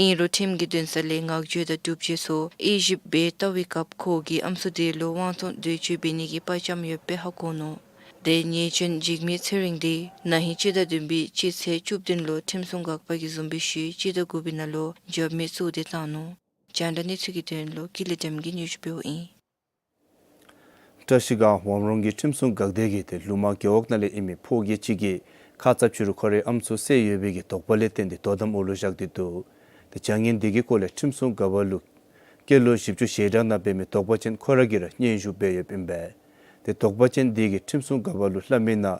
ཨིན་རུང་ཁྲིམས་ཀྱི་འདུན་ས་ལས་ངག་བརྗོད་དང་སྒྲུབ་བྱེད་ཚུ་དབྱེ་ཞིབ་འབད་བལྟ་བའི་སྐབས་ཁོ་གིས་ཨམ་སྲུ་དེ་ལུ་དབང་བཙོང་འདོད་སྤྱོད་འབད་ནི་གི་པར་རྐྱབ་ཡོདཔ་སྦེ་ཧ་གོ་ནུག། ཏེ་ཉེས་ཅན་འཇིགས་མེད་ཚེ་རིང་དེ་ན་ཧིང་སྤྱི་ཟླ་བདུན་པའི་སྤྱི་ཚེས་བཅུ་བདུན་ལུ་ཁྲིམས་སྲུང་འགག་པ་གིས་བཟུང་འབད་ཞིནམ་སྤྱི་ཟླ་དགུ་པའི་ནང་ལུ་འཇབ་མི་བཙུགས་ཏེ་བཏང་ནུག། རྒྱང་བསྒྲགས་གནས་ཚུལ་གྱི་དོན་ལུ་ཀུན་ལེགས་བདེམ་གིས་སྙན་ཞུ་འབདཝ་ཨིན། བཀྲ་ཤིས་སྒང་ཝམ་རོང་གི་ཁྲིམས་སྲུང་འགག་སྡེ་གིས་ཏེ་ལུ་མ་རྒེད་འོག་ནང་ལས་ཨིན་མི་ཕོ་སྐྱེས་ཅིག་གིས་ཁ་ཙ་ཕྱི་རུ་ཁོ་རའི་ཨམ་སྲུ་བསད་ཡོད་པའི་གི་དོགས་པ་ལས་བརྟེན་ཏེ་དོ་དམ་འོག་ལུ་བཞག་སྟེ་འདུག། ཏེ་བྱ་ངན་དེ་གི་སྐོར་ལས་ཁྲིམས་སྲུང་འགག་པ་ལུ་སྐྱེས་ལོ་བཞི་བཅུ་ཞེ་གྲངས་ནང་འབད་མི་དོགས་པ་ཅན་ཁོ་ར་གིས་ར་སྙན་ཞུ་འབད་ཡོདཔ་ཨིན་པས། ཏེ་དོགས་པ་ཅན་དེ་གིས་ཁྲིམས་སྲུང་འགག་པ་ལུ་སླབ་མི་ནང་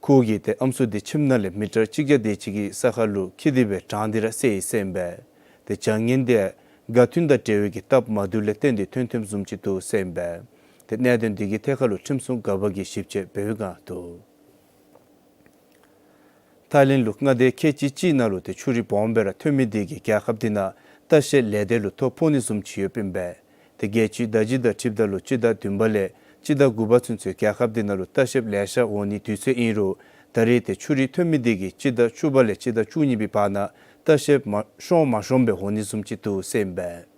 ཁོ་གིས་ཏེ་ཨམ་སྲུ་དེ་ཁྱིམ་ནང་ལས་མི་ཊར་གཅིག་བརྒྱ་དེ་ཅིག་གི་ས་ཁར་ལུ་འཁྱིད་དེ་སྦེ་དྲངས་ཏེ་ར་བསད་ཡི་ཟེར་ཨིན་པས། ཏེ་བྱ་ངན་དེ་དགའ་སྟོན་དང་འབྲེལ་བའི་གི་སྟབས་མ་བདེཝ་ལས་བརྟེན་ཏེ་ཐོན་ཐོནམ་བཟུམ་ཅིག་འདུག་ཟེར་ཨིན་པས། ཏེ་གནད་དོན་དེ་གི་ཐད་ཁར་ལུ་ཁྲིམས་སྲུང་འགག་པ་གིས་ཞིབ་དཔྱད་འབད་བའི་བསྒང་འདུག། ཐའི་ལེནཌ་ལུ་མངའ་སྡེ་ཁལ་གཅིག་གཅིག་ནང་ལུ་ཏེ་ཆུ་རུད་སྦོམ་སྦེ་ར་ཐོན་མི་དེ་གིས་རྒྱལ་ཁབ་དེ་ནང་ལྟ་བཤལཔ་ལས་སྡེ་ལུ་ཐོ་ཕོག་ནི་བཟུམ་ཅིག་ཡོདཔ་ཨིན་པས། ཏེ་རྒྱལ་སྤྱིའི་ཟླ་བརྒྱད་དང་འཁྲིལཝ་ད་ལུ་སྤྱི་ཟླ་བདུན་པ་ལས་སྤྱི་ཟླ་དགུ་པ་ཚུན་ཚོད་རྒྱལ་ཁབ་དེ་ནང་ལུ་ལྟ་བཤལཔ་ལེ་ཤ་འོང་ནི་དུས་ཚོད་ཨིན་རུང་ད་རེས་ཏེ་ཆུ་རུད་ཐོན་མི་དེ་གིས་སྤྱི་ཟླ་བཅུ་པ་ལས་སྤྱི་ཟླ་བཅུ་གཉིས་པའི་བར་ན་ལྟ་བཤལཔ་མ་ཤོང་མ་ཤོངམ་སྦེ་འོང་ནི་བཟུམ་ཅིག་འདུག་ཟེར་ཨིན་པས།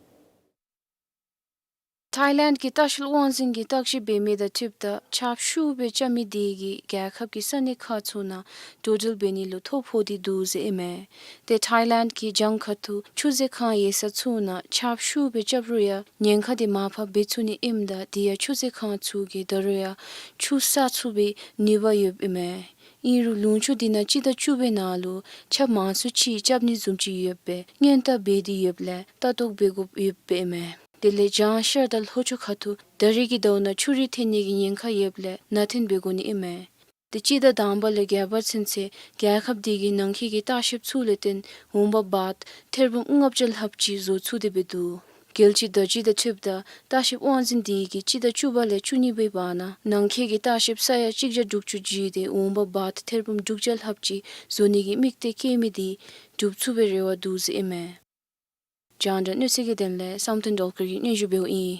ཐའི་ལེནཌ་གི་ལྟ་བཤལ་དབང་འཛིན་གྱིས་བརྟག་ཞིབ་འབད་མི་དང་འཁྲིལཝ་ད་ཆརཔ་ཤུགས་སྦེ་རྐྱབ་མི་དེ་གིས་རྒྱལ་ཁབ་ཀྱི་ས་གནས་ཁག་ཚུ་ནང་འགྲོ་འགྲུལ་འབད་ནི་ལུ་ཐོ་ཕོག་སྟེ་འདུག་ཟེར་ཨིན་མས། ཏེ་ཐའི་ལེནཌ་གི་གྱང་ཁ་ཐུག་ཆུ་མཛོད་ཁང་ཡོད་ས་ཚུ་ནང་ཆརཔ་ཤུགས་སྦེ་རྐྱབ་རུང་ཡང་ཉེན་ཁ་དེ་མར་ཕབ་འབད་ཚུགས་ནི་ཨིནམ་ད་དེ་ཡང་ཆུ་མཛོད་ཁང་ཚུ་གིས་ད་རུང་ཡང་ཆུ་བསལ་ཚུགས་པའི་ནུས་པ་ཡོདཔ་ཨིན་མས། ཨིན་རུང་ལུང་ཕྱོགས་དེ་ནང་སྤྱི་ཟླ་བཅུ་པའི་ནང་ལུ་ཆརཔ་མང་སུ་ཅིག་རྐྱབ་ནི་བཟུམ་ཅིག་ཡོདཔ་སྦེ་སྔོན་བརྟག་འབད་དེ་ཡོདཔ་ལས་ལྟ་རྟོག་འབད་དགོཔ་ཡོདཔ་ཨིན་མས། དེ་ལས་གྱང་ཤར་དང་ལྷོ་ཕྱོགས་ཁ་ཐུག་ད་རེས་ཀྱི་ཟླཝ་ནང་ཆུ་རུད་ཐོན་ནི་གི་ཉེན་ཁ་ཡོདཔ་ལས་ནང་འཐོན་འབད་དགོ་ནི་ཨིན་མས། ཏེ་སྤྱི་ཟླ་དང་པ་ལས་བརྒྱད་པ་ཚུན་ཚོད་རྒྱལ་ཁབ་དེ་གི་ནང་འཁོད་ཀྱི་ལྟ་བཤལཔ་ཚུ་ལུ་བརྟེན་འོང་འབབ་བཱཊ་ཐེར་འབུམ་ལྔ་བརྒྱ་ལྷགཔ་ཅིག་བཟོ་ཚུགས་ཏེ་འབད་འདུག། རྒྱལ་སྤྱིའི་ཟླ་བརྒྱད་དང་འཁྲིལཝ་ད་ལྟ་བཤལཔ་དབང་འཛིན་དེ་གིས་སྤྱི་ཟླ་བཅུ་པ་ལས་བཅུ་གཉིས་པའི་བར་ན་ནང་འཁོད་ཀྱི་ལྟ་བཤལཔ་ས་ཡ་གཅིག་བརྒྱ་དྲུག་ཅུ་བརྒྱུད་དེ་འོང་འབབ་བཱཊ་ཐེར་འབུམ་དྲུག་བརྒྱ་ལྷགཔ་ཅིག་བཟོ་ནི་གི་དམིགས་གཏད་བསྐྱེད་མི་དེ་འགྲུབ་ཚུགས་པའི་རེ་བ་འདུག་ཟེར་ཨིན་མས། རྒྱང་བསྒྲགས་གནས་ཚུལ་གྱི་དོན་ལས་བསམ་གཏན་སྒྲོལ་དཀར་གྱིས་སྙན་ཞུ་འབདཝ་ཨིན།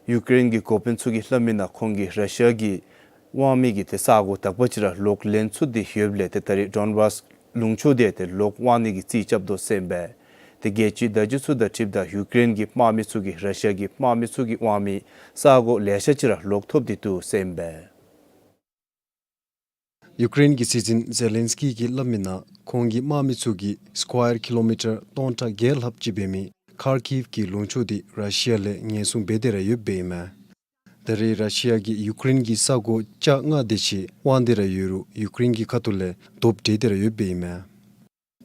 ཡུ་ཀེ་རེན་གྱི་འགོ་དཔོན་ཚུ་གིས་སླབ་མི་ནང་ཁོང་གིས་ར་ཤི་ཡ་གི་དབང་མི་གི་ཏེ་ས་གོ་དག་པ་ཅིག་ར་ལོག་ལེན་ཚུགས་ཏེ་ཡོདཔ་ལས་ཏེ་ད་རེས་ཌོན་བཱསི་ལུང་ཕྱོགས་དེ་ཏེ་ལོག་དབང་ནི་གི་རྩིས་རྐྱབ་དོ་ཟེར་ཨིན་པས། ཏེ་རྒྱལ་སྤྱིའི་བརྡ་བརྒྱུད་ཚུ་དང་འཁྲིལཝ་ད་ཡུ་ཀེ་རེན་གྱི་དམག་མི་ཚུ་གིས་ར་ཤི་ཡ་གི་དམག་མི་ཚུ་གི་དབང་མི་ས་གོ་ལེ་ཤ་ཅིག་ར་ལོག་ཐོབ་སྟེ་འདུག་ཟེར་ཨིན་པས། ཡུ་ཀེ་རེན་གྱི་སྲིད་འཛིན་ཛེ་ལེན་སི་ཀི་གིས་སླབ་མི་ནང་ཁོང་གི་དམག་མི་ཚུ་གིས་སི་ཀོ་ཡར་ཀི་ལོ་མི་ཊར་སྟོང་ཕྲག་བརྒྱད་ལྷགཔ་ཅིག་འབད་མི་ཁར་ཀིབ་ཀྱི་ལུང་ཕྱོགས་དེ་ར་ཤི་ཡ་ལས་ཉེན་སྲུང་འབད་དེ་ར་ཡོདཔ་ཨིན་མས། ད་རེས་ར་ཤི་ཡ་གིས་ཡུ་ཀེ་རེན་གྱི་ས་གོ་བཅོ་ལྔ་དེ་ཅིག་དབང་སྟེ་ར་ཡོད་རུང་ཡུ་ཀེ་རེན་གྱི་ཁ་ཐུག་ལས་རྡོབ་སྤྲོད་དེ་ར་ཡོདཔ་ཨིན་མས།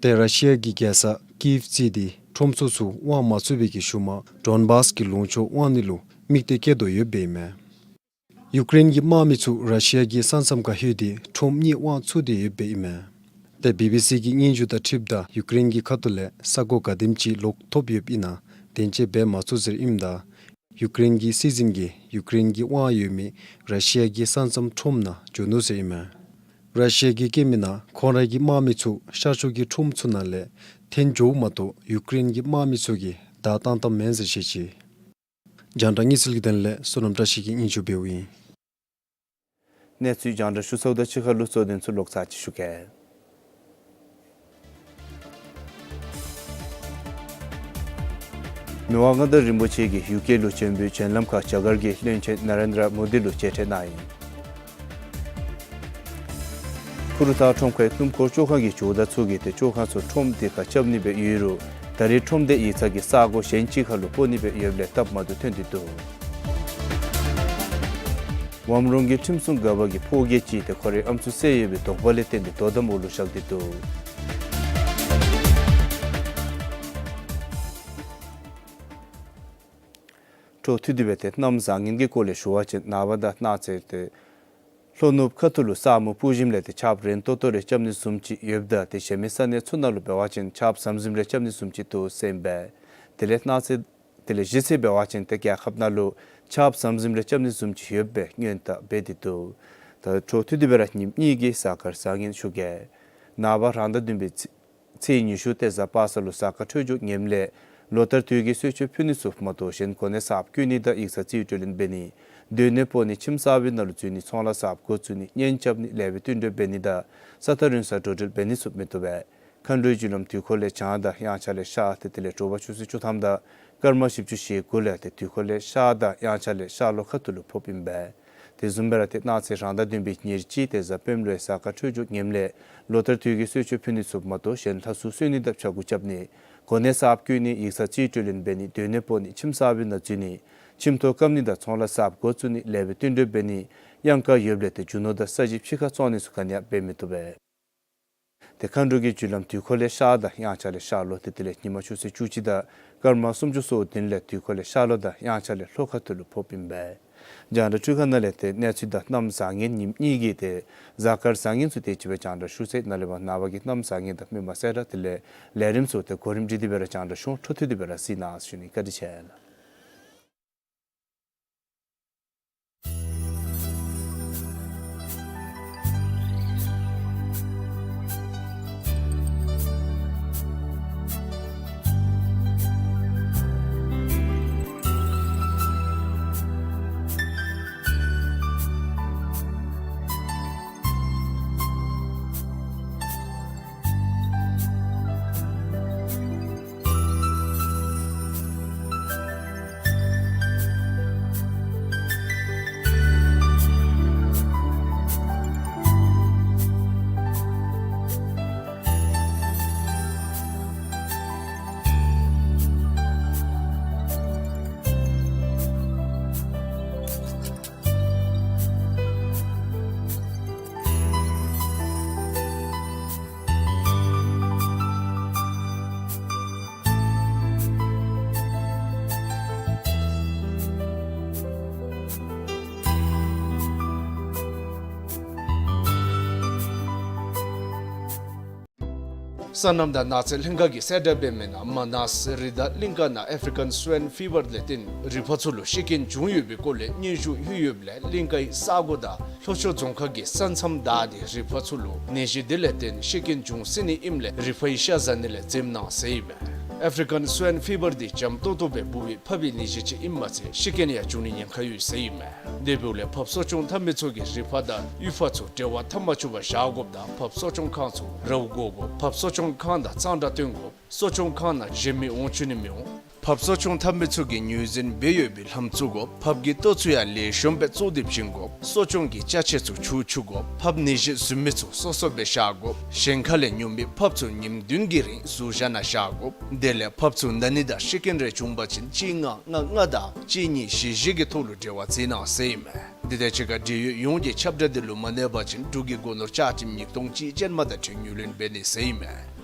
ཏེ་ར་ཤི་ཡ་གིས་རྒྱལ་ས་ཀིབ་རྩིས་ཏེ་ཁྲོམ་ཚོགས་ཚུ་དབང་མ་ཚུགས་པའི་གི་ཤུལ་མ་ཌོན་བཱསི་གི་ལུང་ཕྱོགས་དབང་ནི་ལུ་དམིགས་གཏད་བསྐྱེད་དོ་ཡོདཔ་ཨིན་མས། ཡུ་ཀེ་རེན་གྱི་དམག་མི་ཚུ་ར་ཤི་ཡ་གི་ས་མཚམས་ཁར་ལྷོད་དེ་ཁྲོམ་གཉིས་དབང་ཚུགས་ཏེ་ཡོདཔ་ཨིན་མས། ཏེ་བི་བི་སི་གི་སྙན་ཞུ་དང་འཁྲིལཝ་ད་ཡུ་ཀེ་རེན་གྱི་ཁ་ཐུག་ལས་ས་གོ་ག་དེམ་ཅིག་ལོག་ཐོབ་ཡོདཔ་ཨིན་ན་བདེན་དཔྱད་འབད་མ་ཚུགས་ཟེར་ཨིནམ་ད་ཡུ་ཀེ་རེན་གྱི་སྲིད་འཛིན་གྱིས་ཡུ་ཀེ་རེན་གྱི་དབང་ཡོད་མི་ར་ཤི་ཡ་གི་ས་མཚམས་ཁྲོམ་ནང་འགྱོ་ནུག་ཟེར་ཨིན་མས། ར་ཤི་ཡ་གིས་བཀོད་མི་ནང་ཁོང་རའི་གི་དམག་མི་ཚུ་ཤར་ཕྱོགས་ཀྱི་ཁྲོམ་ཚུ་ནང་ལས་འཐོན་འགྱོཝ་མ་གཏོགས་ཡུ་ཀེ་རེན་གྱི་དམག་མི་ཚུ་གིས་བདའ་བཏང་བཏངམ་མེན་ཟེར་བཤད་ཅི། རྒྱང་བསྒྲགས་གནས་ཚུལ་གྱི་དོན་ལས་བསོད་ནམས་བཀྲ་ཤིས་ཀྱིས་སྙན་ཞུ་འབདཝ་ཨིན། གནས་ཚུལ་རྒྱང་བསྒྲགས་ཞུ་ཚརཝ་དང་གཅིག་ཁར་ལུ་གཙོ་དོན་ཚུ་ལོག་ཚར་ཅིག་ཞུ་གེ། མི་དབང་མངའ་བདག་རིན་པོ་ཆེ་གིས་ཡུ་ཀེ་ལུ་བྱོན་པའི་བྱོན་ལམ་ཁར་རྒྱ་གར་གྱི་བློན་ཆེན་ནཱ་རེནྡྲ་མོ་དི་ལུ་མཇལ་འཕྲད་གནང་ཡི། ཁུ་རུ་ཐང་ཁྲོམ་ཁའི་སྣུམ་འཁོར་བཅོ་ཁང་གི་ཇོ་བདག་ཚུ་གིས་ཏེ་བཅོ་ཁང་ཚུ་ཁྲོམ་དེ་ཁར་རྐྱབ་ནི་སྦེ་ཡོད་རུང་ད་རེས་ཁྲོམ་དེ་ཡིག་ཚང་གི་ས་གོ་གཞན་ཅིག་ཁར་ལུ་སྤོ་ནི་སྦེ་ཡོདཔ་ལས་སྟབས་མ་བདེཝ་ཐོན་ཏེ་འདུག། ཝམ་རོང་གི་ཁྲིམས་སྲུང་འགག་པ་གིས་ཕོ་སྐྱེས་ཅིག་ཏེ་ཁོ་རའི་ཨམ་སྲུ་བསད་ཡོད་པའི་དོགས་པ་ལས་བརྟེན་ཏེ་དོ་དམ་འོག་ལུ་བཞག་སྟེ་འདུག། འཕྲོ་མཐུད་དེ་སྦེ་ཏེ་གནམ་བཟང་ངན་གྱི་སྐོར་ལས་ཞུ་བ་ཅིན་ནངས་པ་དང་གནངས་ཚེ་ཏེ་ ལྷོ་ནུབ་ཁ་ཐུག་ལུ་ས་སྨུག་སྤུབ་ཞིནམ་ལས་ཏེ་ཆརཔ་རན་ཏོག་ཏོ་རེ་རྐྱབ་ནི་བཟུམ་ཅིག་ཡོདཔ་ད་ཏེ་གཞན་མི་ས་གནས་ཚུ་ནང་ལུ་འབད་བ་ཅིན་ཆརཔ་ཟམ་ཟིམ་རེ་རྐྱབ་ནི་བཟུམ་ཅིག་འདུག་ཟེར་ཨིན་པས། དེ་ལས་གནངས་ཚེ་དེ་ལས་གཞེས་ཚེས་འབད་བ་ཅིན་ཏེ་རྒྱལ་ཁབ་ནང་ལུ་ཆརཔ་ཟམ་ཟིམ་རེ་རྐྱབ་ནི་བཟུམ་ཅིག་ཡོད་པའི་སྔོན་བརྡ་འབད་དེ་འདུག། ད་འཕྲོ་མཐུད་དེ་སྦེ་ར་ཉིནམ་གཉིས་ཀྱི་གཟའ་སྐར་བཟང་ངན་ཞུ་གེ། ནངས་པ་རང་ཟླ་བདུན་པའི་ཚེས་ཚེས་ཉི་ཤུ་སྟེ་གཟའ་པ་སངས་ལུ་གཟའ་སྐར་འཕྲོད་སྦྱོར་ངནམ་ལས་ལོ་ལྟར་དུས་ཀྱི་གསོལ་མཆོད་ཕུལ་ནི་ཚུ་མ་གཏོགས་གཞན་གོ་གནས་གསརཔ་བསྐོ་ནི་དང་ཡིག་ཚང་རྩིས་སྤྲོད་ལེན་འབད་ནི་སྡོད་གནས་སྤོ་ནི་ཁྱིམ་གསར་པའི་ནང་ལུ་འཛུལ་ནི་ཚོང་ལཱ་གསརཔ་འགོ་བཙུགས་ནི་གཉེན་རྐྱབ་ནི་ལེགས་པའི་བསྟུན་གྲོས་འབད་ནི་དང་ས་ཐག་རིང་སར་འགྲོ་འགྲུལ་འབད་ནི་ཚུ་མི་བཏུབ་པས། མཁའ་འགྲོའི་རྒྱུ་ལམ་དུས་འཁོར་ལས་བྱང་དང་དབྱངས་འཆར་ལས་ཤར་ཏེ་དེ་ལས་དྲོ་པ་ཆུ་ཚོད་བཅུ་ཐམ་དང་སྐར་མ་བཞི་བཅུ་ཞེ་དགུ་ལས་ཏེ་དུས་འཁོར་ལས་ཤར་དང་དབྱངས་འཆར་ལས་ཤར་ལྷོ་ཁ་ཐུག་ལུ་ཕོགཔ་ཨིན་པས། དེ་བཟུམ་སྦེ་ར་ཏེ་གནངས་ཚེ་རང་ཟླ་བདུན་པའི་ཉེར་གཅིག་སྟེ་གཟའ་སྤེནམ་ལུ་གཟའ་སྐར་འཕྲོད་སྦྱོར་ངནམ་ལས་ལོ་ལྟར་དུས་ཀྱི་གསོལ་མཆོད་ཕུལ་ནི་ཚུ་མ་གཏོགས་གཞན་ལྷ་སྲུང་གསོལ་ནི་དང་ཕྱྭ་འགུགས་རྐྱབ་ནི་གོ་གནས་གསརཔ་བསྐོ་ནི་ཡིག་ཚང་རྩིས་སྤྲོད་ལེན་འབད་ནི་སྡོད་གནས་སྤོ་ནི་ཁྱིམ་གསར་པའི་ནང་འཛུལ་ནི་ཁྱིམ་ཐོག་བཀབ་ནི་དང་ཚོང་ལཱ་གསརཔ་འགོ་བཙུགས་ནི་ལེགས་པའི་བསྟུན་གྲོས་འབད་ནི་གཡང་དཀར་ཡོདཔ་ལས་ཏེ་རྒྱུ་ནོར་དང་ས་གཞི་ཕྱི་ཁར་བཙོང་ནི་ཚུ་ག་ནི་ཡང་འབད་མི་བཏུབ་པས། ཏེ་མཁའ་འགྲོ་གི་རྒྱུ་ལམ་དུས་འཁོར་ལས་ཤར་དང་དབྱངས་འཆར་ལས་ཤར་ལྷོ་སྟེ་དེ་ལས་ཉིན་མ་ཆུ་ཚོད་བཅུ་གཅིག་དང་སྐར་མ་སུམ་ཅུ་སོ་བདུན་ལས་དུས་འཁོར་ལས་ཤར་ལྷོ་དང་དབྱངས་འཆར་ལས་ལྷོ་ཁ་ཐུག་ལུ་ཕོགཔ་ཨིན་པས། རྒྱང་བསྒྲགས་འཕྲུལ་ཁང་ནང་ལས་ཏེ་གནས་ཚུལ་དང་གནམ་བཟང་ངན་ཉིནམ་གཉིས་ཀྱི་ཏེ་གཟའ་སྐར་བཟང་ངན་ཚུ་དེ་ཅིག་སྦེ་རྒྱང་བསྒྲགས་ཞུ་ཚར་ཡི། ནཱ་ལས་མར་ནངས་པ་གི་གནམ་བཟང་ངན་དང་མི་མ་གསལ་དྲགས་དེ་ལས་ལས་རིམ་ཚུ་ཏེ་གོ་རིམ་སྒྲིག་སྟེ་སྦེ་ར་རྒྱང་བསྒྲགས་ཞུ་འོང་། འཕྲོ་མཐུད་དེ་སྦེ་ར་གཟིགས་གནང་ཞུ་ནི། བཀའ་དྲིན་ཆེ་ལགས། སོ་ནམ་དང་ནགས་ཚལ་ལྷན་ཁག་གིས་གསལ་བསྒྲགས་འབད་མི་ནང་མ་ནཱས་རི་དྭགས་གླིང་ཀ་ནང་ཨེཕ་རི་ཀཱན་སུའེན་ཕི་བར་ལས་བརྟེན་རི་ཕག་ཚུ་ལུ་ཤི་རྐྱེན་བྱུང་ཡོད་པའི་སྐོར་ལས་སྙན་ཞུ་ཡོད་ཡོདཔ་ལས་གླིང་ཀའི་ས་གོ་དང་ལྷོ་ཕྱོགས་རྫོང་ཁག་གི་ས་མཚམས་བདའ་སྟེ་རི་ཕག་ཚུ་ལུ་ནད་གཞི་དེ་ལས་བརྟེན་ཤི་རྐྱེན་བྱུང་སྲིད་ནི་ཨིནམ་ལས་རི་ཕག་གི་ཤ་བཟའ་ནི་ལས་འཛེམ་གནང་ཟེར་ཨིན་མས། ཨེཕ་རི་ཀཱན་སུའེན་ཕི་བར་འདི་འཇམ་ཏོག་ཏོ་སྦེ་འབུ་བའི་ཕགཔ་གི་ནད་གཞི་ཅིག་ཨིནམ་མ་ཚད་ཤི་རྐྱེན་ཡང་བྱུང་ནི་ཉེན་ཁ་ཡོད་ཟེར་ཨིན་མས། དེ་འབདཝ་ལས་ཕགཔ་གསོ་སྐྱོང་འཐབ་མི་ཚུ་གིས་རི་ཕག་དང་གཡུས་ཕག་ཚུ་འབྲེལ་བ་འཐབ་མ་བཅུག་པར་བཞག་དགོཔ་དང་ཕགཔ་གསོ་སྐྱོང་ཁང་ཚུ་རཝ་བཀོ་དགོཔ། ཕགཔ་གསོ་སྐྱོང་ཁང་དང་གཙང་སྦྲ་བསྟེན་དགོཔ། གསོ་སྐྱོང་ཁང་ནང་གཞན་མི་འོང་བཅུག་ནི་མི་འོང་། ཕགཔ་གསོ་སྐྱོང་འཐབ་མི་ཚུ་གིས་ངོས་འཛིན་འབད་ཡོད་པའི་ལྷམ་བཙུགས་དགོཔ། ཕགཔ་གི་ལྟོ་ཚུ་ཡང་ལེགས་ཤོམ་སྦེ་བཙོ་སྟེ་བྱིན་དགོཔ། གསོ་སྐྱོང་གི་ཅ་ཆས་ཚུ་འཁྱུ་བཅུག་དགོཔ། ཕགཔ་ནད་གཞི་ཟུན་མི་ཚུ་སོ་སོ་སྦེ་བཞག་དགོཔ། གཞན་ཁ་ལས་ཉོ་མི་ཕགཔ་ཚུ་ཉིནམ་བདུན་གྱི་རིང་གཟུགས་གཞི་ནང་བཞག་དགོཔ། དེ་ལས་ཕགཔ་ཚུ་ན་ནི་དང་ཤི་རྐྱེན་རེ་བྱུང་པ་ཅིན་གཅིག་ལྔ་ལྔ་ལྔ་དང་གཅིག་གཉིས་བཞི་བཞི་གི་ཐོག་ལུ་འབྲེལ་བ་འཛིན་གནང་ཟེར་ཨིན་མས། འདི་དང་གཅིག་ཁར་འབྲེལ་ཡོད་ཡོངས་ཀྱིས་ཁྱབ་བསྒྲགས་འདི་ལུ་མ་གནས་པ་ཅིན་འབྲུག་གི་སྒོ་ནོར་ཆ་ཁྲིམས་ཉིས་སྟོང་གཅིག་ཅན་མ་དང་འཁྲིལ་ངོས་ལེན་འབད་ནི་ཟེར་ཨིན་མས།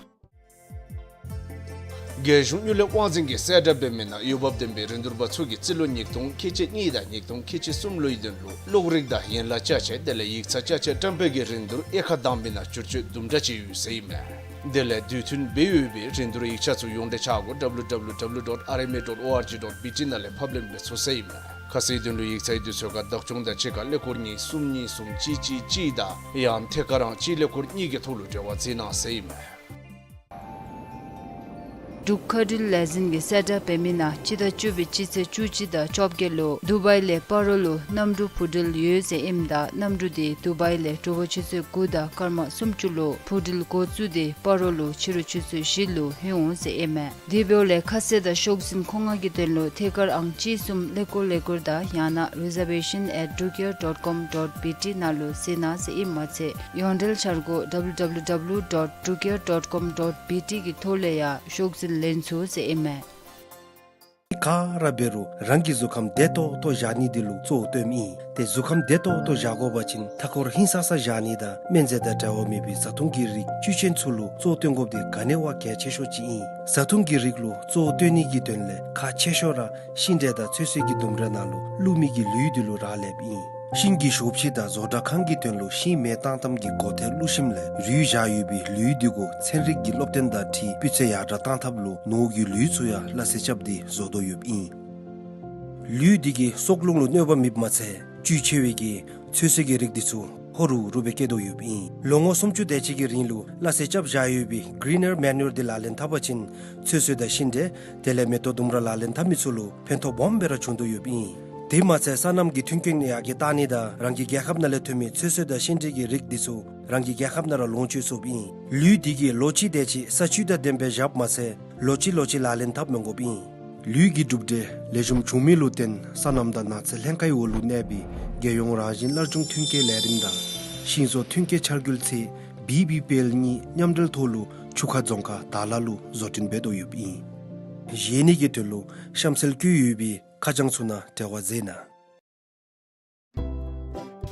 རྒྱལ་གཞུང་དངུལ་ལས་དབང་འཛིན་གྱིས་གསལ་བསྒྲགས་འབད་མི་ནང་འོས་འབབ་ལྡན་པའི་རིན་བསྡུར་པ་ཚུ་གིས་རྩིས་ལོ་ཉིས་སྟོང་ཁལ་གཅིག་གཉིས་དང་ཉིས་སྟོང་ཁལ་གཅིག་གསུམ་ལོའི་དོན་ལུ་གློག་རིག་དང་ཡན་ལག་ཅ་ཆས་དེ་ལས་ཡིག་ཚང་ཅ་ཆས་བཀྲམ་སྤེལ་གྱི་རིན་བསྡུར་དབྱེ་ཁག་དང་པའི་ནང་བསྒྱུར་བཅོས་དུམ་གྲ་ཅིག་ཡོད་ཟེར་ཨིན་མས། དེ་ལས་དུས་མཐུན་འབད་འོས་པའི་རིན་བསྡུར་ཡིག་ཆ་ཚུ་ཡོངས་འབྲེལ་ཆ་སྒོ་W W W dot R M A dot O R G dot B T ནང་ལས་ཕབ་ལེན་འབད་ཚུགས་ཟེར་ཨིན་མས། ཁ་གསལ་དོན་ལུ་ཡིག་ཚང་གི་དུས་ཚོད་ཁར་བདག་སྐྱོང་དང་གཅིག་ཁར་ཀླད་ཀོར་གཉིས་གསུམ་གཉིས་གསུམ་གཅིག་གཅིག་གཅིག་དང་ཡང་ཐད་ཀར་ཨང་གཅིག་ཀླད་ཀོར་གཉིས་ཀྱི་ཐོག་ལུ་འབྲེལ་བ་འཛིན་གནང་ཟེར་ཨིན་མས། འབྲུག་མཁའ་འགྲུལ་ལས་འཛིན་གྱིས་གསལ་བསྒྲགས་འབད་མི་ནང་སྤྱི་ཟླ་བཅུ་པའི་སྤྱི་ཚེས་བཅུ་གཅིག་དང་བཅོ་བརྒྱད་ལུ་དུ་བའི་ལས་སྤ་རོ་ལུ་གནམ་གྲུ་འཕུར་འགྲུལ་ཡོད་ཟེར་ཨིནམ་ད་གནམ་གྲུ་དེ་དུ་བའི་ལས་དྲོ་པ་ཆུ་ཚོད་དགུ་དང་སྐར་མ་སུམ་ཅུ་ལུ་འཕུར་འགྲུལ་འགོ་བཙུགས་ཏེ་སྤ་རོ་ལུ་ཕྱི་རུ་ཆུ་ཚོད་བཞི་ལུ་ལྷོད་འོང་ཟེར་ཨིན་མས། དེ་འབདཝ་ལས་ཁ་གསལ་དང་ཤོག་འཛིན་མཁོ་མངགས་ཀྱི་དོན་ལུ་ཐད་ཀར་ཨང་གཅིག་གསུམ་ཀླད་ཀོར་ཀླད་ཀོར་དང་ཡང་ན་reservation at drukair dot com dot B T ནང་ལུ་གཟིགས་གནང་ཟེར་ཨིནམ་མ་ཚད་ཡོངས་འབྲེལ་འཆར་སྒོ་W W W dot drukair dot com dot B T གི་ཐོག་ལས་ཡང་ཤོག་འཛིན་ལེན་ཚུགས་ཟེར་ཨིན་མས། ག་ར་འབད་རུང་རང་གི་གཟུགས་ཁམས་བདེ་ཏོག་ཏོ་བཞག་ནི་འདི་ལུ་གཙོ་བོ་བཏོནམ་ཨིན། ཏེ་གཟུགས་ཁམས་བདེ་ཏོག་ཏོ་བཞག་དགོ་པ་ཅིན་མཐའ་འཁོར་ཧིང་སངས་ས་བཞག་ནི་དང་སྨན་རྫས་དང་འབྲེལ་བ་མེད་པའི་བཟའ་འཐུང་གི་རིགས་བཅུད་ཅན་ཚུ་ལུ་གཙོ་བོ་བཏོན་དགོཔ་འདི་ག་ནི་བ་གལ་ཆེ་ཤོས་ཅིག་ཨིན། བཟའ་འཐུང་གི་རིགས་ལུ་གཙོ་བོ་བཏོན་ནི་གི་དོན་ལས་ཁག་ཆེ་ཤོས་ར་ཤིང་འབྲས་དང་ཚོད་བསྲེ་གི་ལྡུམ་ར་ནང་ལུ་བླུག་མི་གི་ལུད་འདི་ལུ་རག་ལསཔ་ཨིན། ཤིང་གི་ཞོ་ཕྱེ་དང་བཟོ་གྲྭ་ཁང་གི་དོན་ལུ་ཤིང་མེ་བཏང་ཐངས་ཀྱི་སྒོ་ཐེལ་བླུགས་ཞིནམ་ལས་རུལ་བཞག་ཡོད་པའི་ལུད་འདི་གུ་ཚན་རིག་གི་སློབ་སྟོན་དང་འཁྲིལ་སྤུས་ཚད་ཡར་དྲག་བཏང་ཐབས་ལུ་ནོར་གྱི་ལུད་ཚུ་ཡང་སླ་བསྲེ་རྐྱབ་སྟེ་བཟོ་དོ་ཡོདཔ་ཨིན། ལུད་འདི་གིས་སྲོག་རླུང་ལུ་གནོད་པ་མེདཔ་མ་ཚད་བཅུད་ཆེ་བའི་གི་ཚོད་བསྲེ་གི་རིགས་འདི་ཚུ་ཧོ་རུ་རུ་སྦེ་སྐྱེ་དོ་ཡོདཔ་ཨིན། ལོ་ངོ་སུམ་ཅུ་དེ་ཅིག་གི་རིང་ལུ་སླ་བསྲེ་རྐྱབ་བཞག་ཡོད་པའི་གི་རིན་ནར་མེ་ནུ་ཡར་འདི་ལག་ལེན་འཐབ་པ་ཅིན་ཚོད་བསྲེ་དང་ཤིང་འབྲས་དེ་ལས་མེ་ཏོག་ལྡུམ་ར་ལག་ལེན་འཐབ་མི་ཚུ་ལུ་ཕན་ཐོགས་སྦོམ་སྦེ་ར་བྱུང་དོ་ཡོདཔ་ཨིན། དེ་མ་ཚད་སོ་ནམ་གྱི་མཐུན་རྐྱེན་ཡར་རྒྱས་གཏང་ནི་དང་རང་གི་རྒྱལ་ཁབ་ནང་ལས་ཐོན་མི་ཚོད་བསྲེ་དང་ཤིང་འབྲས་ཀྱི་རིགས་འདི་ཚུ་རང་གི་རྒྱལ་ཁབ་ནང་ར་ལོངས་སྤྱོད་ཚུགསཔ་ཨིན། ལུད་འདི་གིས་ལོ་གཅིག་དེ་ཅིག་ས་བཅུད་དང་ལྡནམ་སྦེ་བཞགཔ་མ་ཚད་ལོ་གཅིག་ལོ་གཅིག་ལག་ལེན་འཐབ་མི་དགོཔ་ཨིན། ལུད་ཀྱི་གྲུབ་འབྲས་ལེགས་ཤོམ་བྱུང་མི་ལུ་བརྟེན་སོ་ནམ་དང་ནགས་ཚལ་ལྷན་ཁག་གི་འོག་ལུ་གནས་པའི་རྒྱལ་ཡོངས་རང་བཞིན་སླར་འབྱུང་མཐུན་རྐྱེན་ལས་རིམ་དང་ཤིང་བཟོ་མཐུན་རྐྱེན་འཆར་འགོད་ཚད་བི་བི་པི་ཨེལ་གཉིས་མཉམ་འབྲེལ་ཐོག་ལུ་ཆུ་ཁ་རྫོང་ཁག་དར་ལ་ལུ་བཟོ་སྐྲུན་འབད་དོ་ཡོདཔ་ཨིན། གཞན་ནི་གི་དོན་ལུ་གཤམ་གསལ་བཀོད་ཡོད་པའི་ཁ་བྱང་ཚུ་ནང་འབྲེལ་བ་མཛད་གནང་།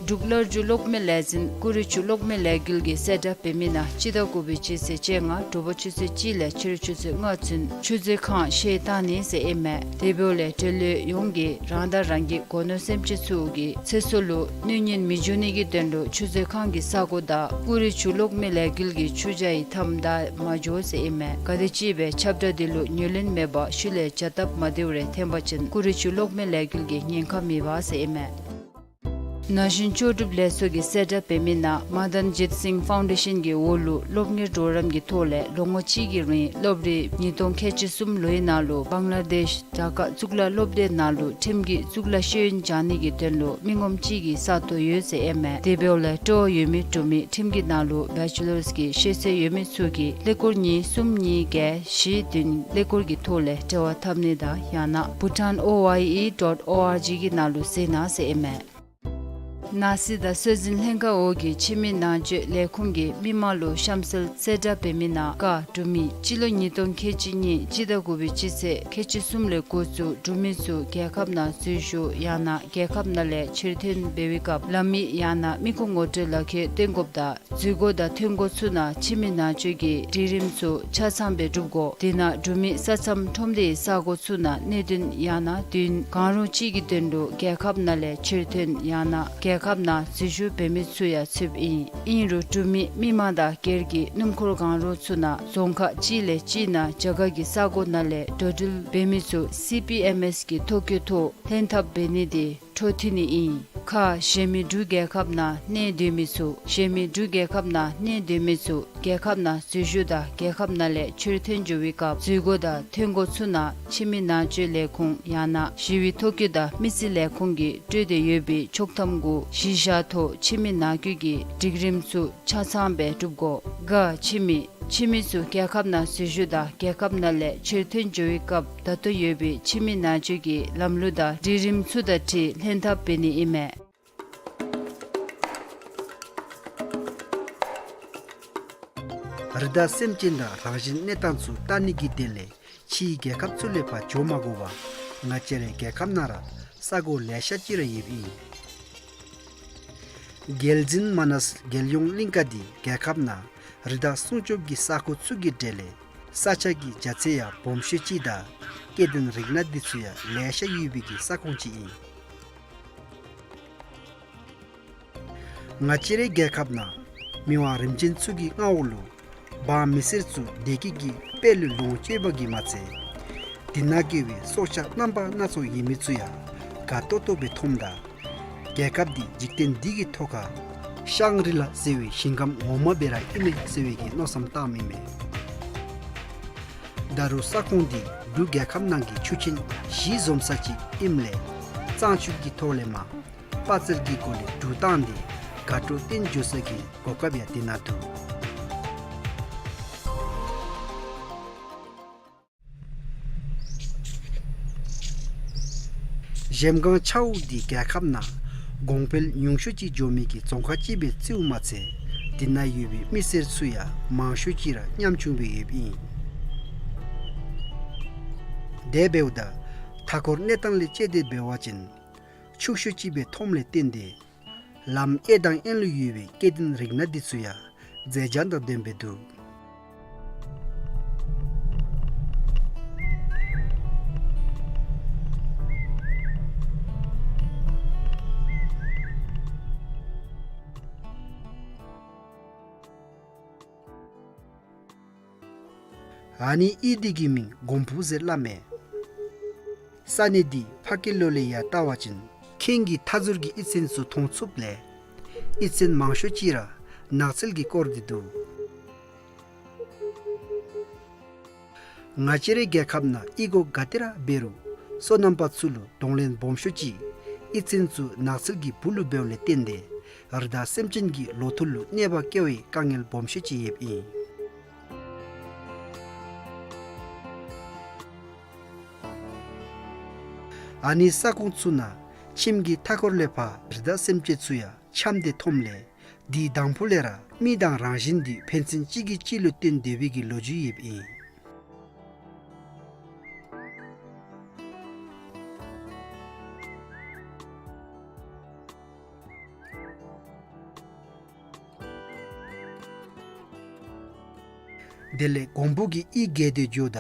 འབྲུག་གློག་འཕྲུལ་གློག་མེ་ལས་འཛིན་ཀུ་རི་ཆུ་གློག་མེ་ལས་འགུལ་གྱིས་གསལ་བསྒྲགས་འབད་མི་ནང་སྤྱི་ཟླ་དགུ་པའི་སྤྱི་ཚེས་བཅོ་ལྔ་དྲོ་པ་ཆུ་ཚོད་གཅིག་ལས་ཕྱི་རུ་ཆུ་ཚོད་ལྔ་ཚུན་ཆུ་མཛོད་ཁང་བཤལ་བཏང་ནི་ཟེར་ཨིན་མས། དེ་འབདཝ་ལས་འབྲེལ་ཡོད་ཡོངས་ཀྱིས་རང་དང་རང་གི་སྒོ་ནོར་སེམས་ཅན་ཚུ་གི་ཚེ་སྲོག་ལུ་གནོད་ཉེན་མི་འབྱུང་ནི་གི་དོན་ལུ་ཆུ་མཛོད་ཁང་གི་ས་གོ་དང་ཀུ་རི་ཆུ་གློག་མེ་ལས་འགུལ་གྱི་ཆུ་བྱ་ཡི་མཐའམ་བདའ་མ་འགྱོ་ཟེར་ཨིན་མས། ག་དེམ་ཅིག་སྦེ་ཁྱབ་བསྒྲགས་འདི་ལུ་ཉན་ལེན་མེད་པར་ཤུལ་ལས་བྱ་སྟབས་མ་བདེཝ་རེ་ཐོན་པ་ཅིན་ཀུ་རི་ཆུ་གློག་མེ་ལས་འགུལ་གྱིས་ཉེན་ཁ་མི་འབག་ཟེར་ཨིན་མས། ན་གཞོན་ལྕོགས་གྲུབ་ལས་ཚོགས་ཀྱིས་གསལ་བསྒྲགས་འབད་མི་ནང་མ་དཱན་ཇིད་སིང་ཕའུན་ཌེ་ཤཱན་གྱི་འོག་ལུ་སློབ་གཉེར་གྲོགས་རམ་གྱི་ཐོག་ལས་ལོ་ངོ་གཅིག་གི་རིང་སློབ་རིམ་ཉིས་སྟོང་ཁལ་གཅིག་གསུམ་ལོའི་ནང་ལུ་བང་ལ་དེཤ་ཌ་ཀ་གཙུག་ལག་སློབ་སྡེ་ནང་ལུ་ཁྲིམས་ཀྱི་གཙུག་ལག་ཤེས་ཡོན་སྦྱང་ནི་གི་དོན་ལུ་མི་ངོམ་གཅིག་གི་ས་སྟོང་ཡོད་ཟེར་ཨིན་མས། དེ་འབདཝ་ལས་སྤྲོ་བ་ཡོད་མི་འབྲུག་མི་ཁྲིམས་ཀྱི་ནང་ལུ་བེ་ཅེ་ལརསི་གི་ཤེས་ཚད་ཡོད་མི་ཚུ་གིས་ཀླད་ཀོར་གཉིས་གསུམ་གཉིས་བརྒྱད་བཞི་བདུན་ཀླད་ཀོར་གྱི་ཐོག་ལས་འབྲེལ་བ་འཐབ་ནི་དང་ཡང་ན་Bhutan O Y E dot O R G གི་ནང་ལུ་གཟིགས་གནང་ཟེར་ཨིན་མས། ནགས་གསེབ་དང་སྲོལ་འཛིན་ལྷན་ཁག་འོག་གི་ཁྱིམ་མི་ནང་སྤྱོད་ལས་ཁུངས་ཀྱིས་མི་མང་ལུ་གཤམ་གསལ་གསལ་བསྒྲགས་འབད་མི་ནང་ཀ་འབྲུག་མི་སྤྱི་ལོ་ཉིས་སྟོང་ཁལ་གཅིག་གཉིས་སྤྱི་ཟླ་དགུ་པའི་སྤྱི་ཚེས་ཁལ་གཅིག་གསུམ་ལས་འགོ་བཙུགས་འབྲུག་མི་ཚུ་རྒྱལ་ཁབ་ནང་འཛུལ་ཞུགས་ཡང་ན་རྒྱལ་ཁབ་ནང་ལས་ཕྱིར་ཐོན་འབད་བའི་སྐབས་ལམ་ཡིག་ཡང་ན་མི་ཁུངས་ངོ་སྤྲོད་ལག་ཁྱེར་སྟོན་དགོཔ་དང་འཛུལ་སྒོ་དང་ཐོན་སྒོ་ཚུ་ནང་ཁྱིམ་མི་ནང་སྤྱོད་ཀྱི་སྒྲིག་རིམ་ཚུ་ཆ་ཚང་སྦེ་སྒྲུབ་དགོ། དེ་ནང་འབྲུག་མི་ས་མཚམས་ཁྲོམ་སྡེའི་ས་གོ་ཚུ་ནང་གནད་དོན་ཡང་ན་དུས་ཡུན་གང་རུང་ཅིག་གི་དོན་ལུ་རྒྱལ་ཁབ་ནང་ལས་ཕྱིར་ཐོན་ཡང་ན་རྒྱལ་ཁབ་ནང་འཛུལ་ཞུགས་འབད་མི་ཚུ་ཡང་ཚུདཔ་ཨིན། ཨིན་རུང་འབྲུག་མི་མི་མང་དང་སྒེར་གྱི་སྣུམ་འཁོར་གང་རུང་ཚུ་ནང་རྫོང་ཁག་གཅིག་ལས་གཅིག་ནང་རྒྱ་གར་གྱི་ས་གོ་ནང་ལས་འགྲོ་འགྲུལ་འབད་མི་ཚུ་སི་པི་ཨེམ་ཨེས་གི་ཐོ་བཀོད་ཐོག་ལྷན་ཐབས་འབད་ནི་དེ་འཕྲོ་མཐུད་ནི་ཨིན། ཁ་གཞན་མི་འབྲུག་རྒྱལ་ཁབ་ནང་གནས་སྡོད་མི་ཚུ་གཞན་མི་འབྲུག་རྒྱལ་ཁབ་ནང་གནས་སྡོད་མི་ཚུ་རྒྱལ་ཁབ་ནང་འཛུལ་ཞུགས་དང་རྒྱལ་ཁབ་ནང་ལས་ཕྱིར་ཐོན་འགྱོ་བའི་སྐབས་འཛུལ་སྒོ་དང་ཐོན་སྒོ་ཚུ་ནང་ཁྱིམ་མི་ནང་སྤྱོད་ལས་ཁུངས་ཡང་ན་ཞི་བའི་ཐོ་བཀོད་དང་མི་རྩིས་ལས་ཁུངས་ཀྱིས་སྤྲོད་དེ་ཡོད་པའི་ཆོག་ཐམ་གུ་གཞི་བཞག་ཐོག་ཁྱིམ་མི་ནང་སྐྱོད་ཀྱི་སྒྲིག་རིམ་ཚུ་ཆ་ཚང་སྦེ་སྒྲུབ་དགོ། ག་ཁྱིམ་མི་ཁྱིམ་མི་ཚུ་རྒྱལ་ཁབ་ནང་འཛུལ་ཞུགས་དང་རྒྱལ་ཁབ་ནང་ལས་ཕྱིར་ཐོན་འགྱོ་བའི་སྐབས་ད་ལྟོ་ཡོད་པའི་ཁྱིམ་མི་ནང་སྤྱོད་ཀྱི་ལམ་ལུགས་དང་སྒྲིག་རིམ་ཚུ་དང་འཁྲིལ་ལྷན་ཐབས་འབད་ནི་ཨིན་མས། རི་དྭགས་སེམས་ཅན་དང་རང་བཞིན་གནས་སྟངས་ཚུ་བལྟ་ནི་གི་དོན་ལས་ཕྱིའི་རྒྱལ་ཁབ་ཚུ་ལས་ཕར་འགྱོ་མ་དགོ་པར་ང་བཅས་རའི་རྒྱལ་ཁབ་ནང་ར་ས་གོ་ལེ་ཤ་ཅིག་ར་ཡོདཔ་ཨིན། རྒྱལ་འཛིན་མ་ནཱས་རྒྱལ་ཡོངས་གླིང་ཀ་འདི་རྒྱལ་ཁབ་ནང་རི་དྭགས་སྲུང་སྐྱོབ་ཀྱི་ས་ཁོངས་ཚུ་གི་གྲས་ལས་ས་ཆ་གི་རྒྱ་ཚད་ཡང་སྦོམ་ཤོས་ཅིག་དང་སྐྱེ་ལྡན་རིགས་སྣ་འདི་ཚུ་ཡང་ལེ་ཤ་ཡོད་པའི་གི་ས་ཁོངས་ཅིག་ཨིན། ང་བཅས་རའི་རྒྱལ་ཁབ་ནང་མི་དབང་རིམ་བྱོན་ཚུ་གི་མངའ་འོག་ལུ་འབངས་མི་སེར་ཚུ་བདེ་སྐྱིད་ཀྱི་དཔལ་ལུ་ལོངས་སྤྱོད་པ་གིས་མ་ཚད་དེ་ནང་གི་སྲོག་ཆགས་རྣམ་པ་སྣ་ཚོགས་ཡོད་མི་ཚུ་ཡང་དགའ་ཏོག་ཏོ་སྦེ་མཐོངམ་ད་རྒྱལ་ཁབ་འདི་འཇིག་རྟེན་འདི་གི་ཐོག་ཁར་ཤང་རི་ལ་ཟེར་བའི་ཞིང་ཁམས་ངོ་མ་སྦེ་ར་ཨིན་མས་ཟེར་བའི་གི་མནོ་བསམ་བཏངམ་ཨིན་མས། ད་རུང་ས་ཁོངས་འདི་འབྲུག་རྒྱལ་ཁབ་ནང་གི་ཆུ་ཆེན་བཞི་འཛོམས་ས་ཅིག་ཨིནམ་ལས་གཙང་ཆུ་གི་ཐོག་ལས་མར་དཔའ་རྩལ་གྱི་སྒོ་ལས་གྲུ་བཏང་སྟེ་དགའ་སྤྲོ་སྟོན་འགྱོ་ས་གི་གོ་སྐབས་ཡང་དེ་ནང་འདུག། གཞལམ་སྒང་ཆ་འོག་འདི་རྒྱལ་ཁབ་ནང་གོང་འཕེལ་ཉུང་ཤོས་ཅིག་འགྱོ་མི་གི་རྫོང་ཁག་ཅིག་སྦེ་བརྩིཝ་མ་ཚད་དེ་ནང་ཡོད་པའི་མི་སེར་ཚུ་ཡང་མང་ཤོས་ཅིག་ར་ཉམ་ཆུང་སྦེ་ཡོདཔ་ཨིན། དེ་འབདཝ་ད་མཐའ་འཁོར་གནས་སྟངས་ལས་དཔྱད་དེ་འབད་བ་ཅིན་ཕྱུག་ཤོས་ཅིག་སྦེ་མཐོངམ་ལས་བརྟེན་ཏེ་ལམ་གཡས་དང་གཡོན་ལུ་ཡོད་པའི་སྐྱེ་ལྡན་རིགས་སྣ་འདི་ཚུ་ཡང་མཛེས་ལྗང་དང་ལྡན་པའི་འདུག། ཨ་ནི་གཡུས་འདི་གི་མིང་གོང་ཕུ་ཟེར་སླབ་མས། ས་གནས་འདི་ཕ་ཀི་ལོ་ལས་ཡར་བལྟ་བ་ཅིན་ཁེངས་ཀྱི་མཐའ་ཟུར་གྱི་གཡུས་ཚན་ཚུ་མཐོང་ཚུགསཔ་ལས་གཡུས་ཚན་མང་ཤོས་ཅིག་ར་ནགས་ཚལ་གྱིས་བསྐོར་ཏེ་འདུག། ང་བཅས་རའི་རྒྱལ་ཁབ་ནང་གཡུས་སྒོ་ག་ཏེ་ར་འབད་རུང་སོ་ནམ་པ་ཚུ་ལུ་གདོང་ལེན་སྦོམ་ཤོས་ཅིག་གཡུས་ཚན་ཚུ་ནགས་ཚལ་གྱི་སྦུག་ལུ་འབདཝ་ལས་བརྟེན་ཏེ་རི་དྭགས་སེམས་ཅན་གྱི་ལོ་ཐུར་ལུ་གནོད་པ་བཀལ་བའི་དཀའ་ངལ་སྦོམ་ཤོས་ཅིག་ཡོདཔ་ཨིན། ཨ་ནི་ས་ཁོངས་ཚུ་ནང་ཁྱིམ་གྱི་མཐའ་འཁོར་ལས་ཕར་རི་དྭགས་སེམས་ཅན་ཚུ་ཡང་འཁྱམས་ཏེ་འཐོནམ་ལས་དེའི་དང་ཕུ་ལས་ར་མི་དང་རང་བཞིན་འདི་ཕན་ཚུན་གཅིག་གིས་གཅིག་ལུ་བརྟེན་སྡོད་པའི་གི་ལོ་རྒྱུས་ཡོདཔ་ཨིན། དེ་ལས་གོང་ཕུ་གི་གཡུས་བརྒལ་ཏེ་འགྱོཝ་ད་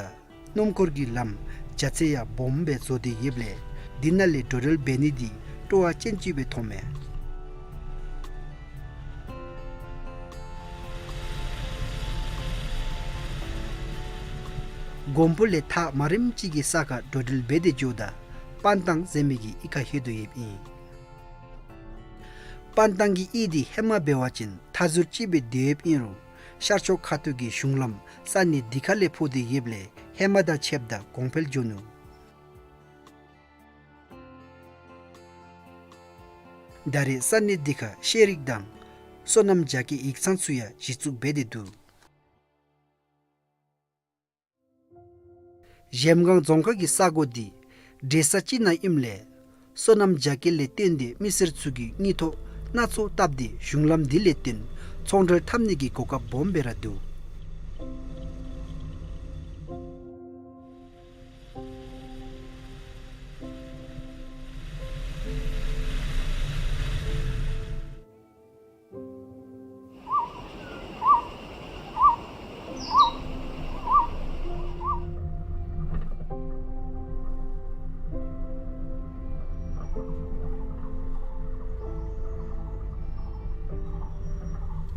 སྣུམ་འཁོར་གྱི་ལམ་རྒྱ་ཚད་ཡང་སྦོམ་སྦེ་བཟོ་སྟེ་ཡོདཔ་ལས་འདི་ནང་ལས་འགྲོ་འགྲུལ་འབད་ནི་འདི་སྤྲོ་བ་ཅན་ཅིག་སྦེ་མཐོངམ་མས། གོང་ཕུ་ལས་ཐག་མ་རིངམ་ཅིག་གི་ས་ཁར་འགྲོ་འགྲུལ་འབད་དེ་འགྱོཝ་ད་པན་ཏང་ཟེར་མི་གི་གཡུས་ཁར་ལྷོད་དོ་ཡོདཔ་ཨིན། པན་ཏང་གི་གཡུས་འདི་ཧེ་མ་འབད་བ་ཅིན་མཐའ་ཟུར་ཅིག་སྦེ་སྡོད་ཡོདཔ་ཨིན་རུང་ཤར་ཕྱོགས་ཁ་ཐུག་གི་གཞུང་ལམ་ས་གནས་འདི་ཁ་ལས་ཕོག་སྟེ་ཡོདཔ་ལས་ཧེ་མ་དང་ཕྱདཔ་ད་གོང་འཕེལ་འགྱོ་ནུག། ད་རེས་ས་གནས་འདི་ཁར་ཤེས་རིག་དང་སོ་ནམ་རྒྱ་སྐྱེད་ཡིག་ཚང་ཚུ་ཡང་གཞི་བཙུགས་འབད་དེ་འདུག། གཞལམ་སྒང་རྫོང་ཁག་གི་ས་གོ་འདི་འདྲེས་ས་ཅིག་ནང་ཨིནམ་ལས་སོ་ནམ་རྒྱ་སྐྱེད་ལས་བརྟེན་ཏེ་མི་སེར་ཚུ་གིས་དངུལ་ཐོག་སྣ་ཚོགས་བཏབ་སྟེ་གཞུང་ལམ་འདི་ལས་བརྟེན་ཚོང་འབྲེལ་འཐབ་ནི་གི་གོ་སྐབས་སྦོམ་སྦེ་ར་འདུག།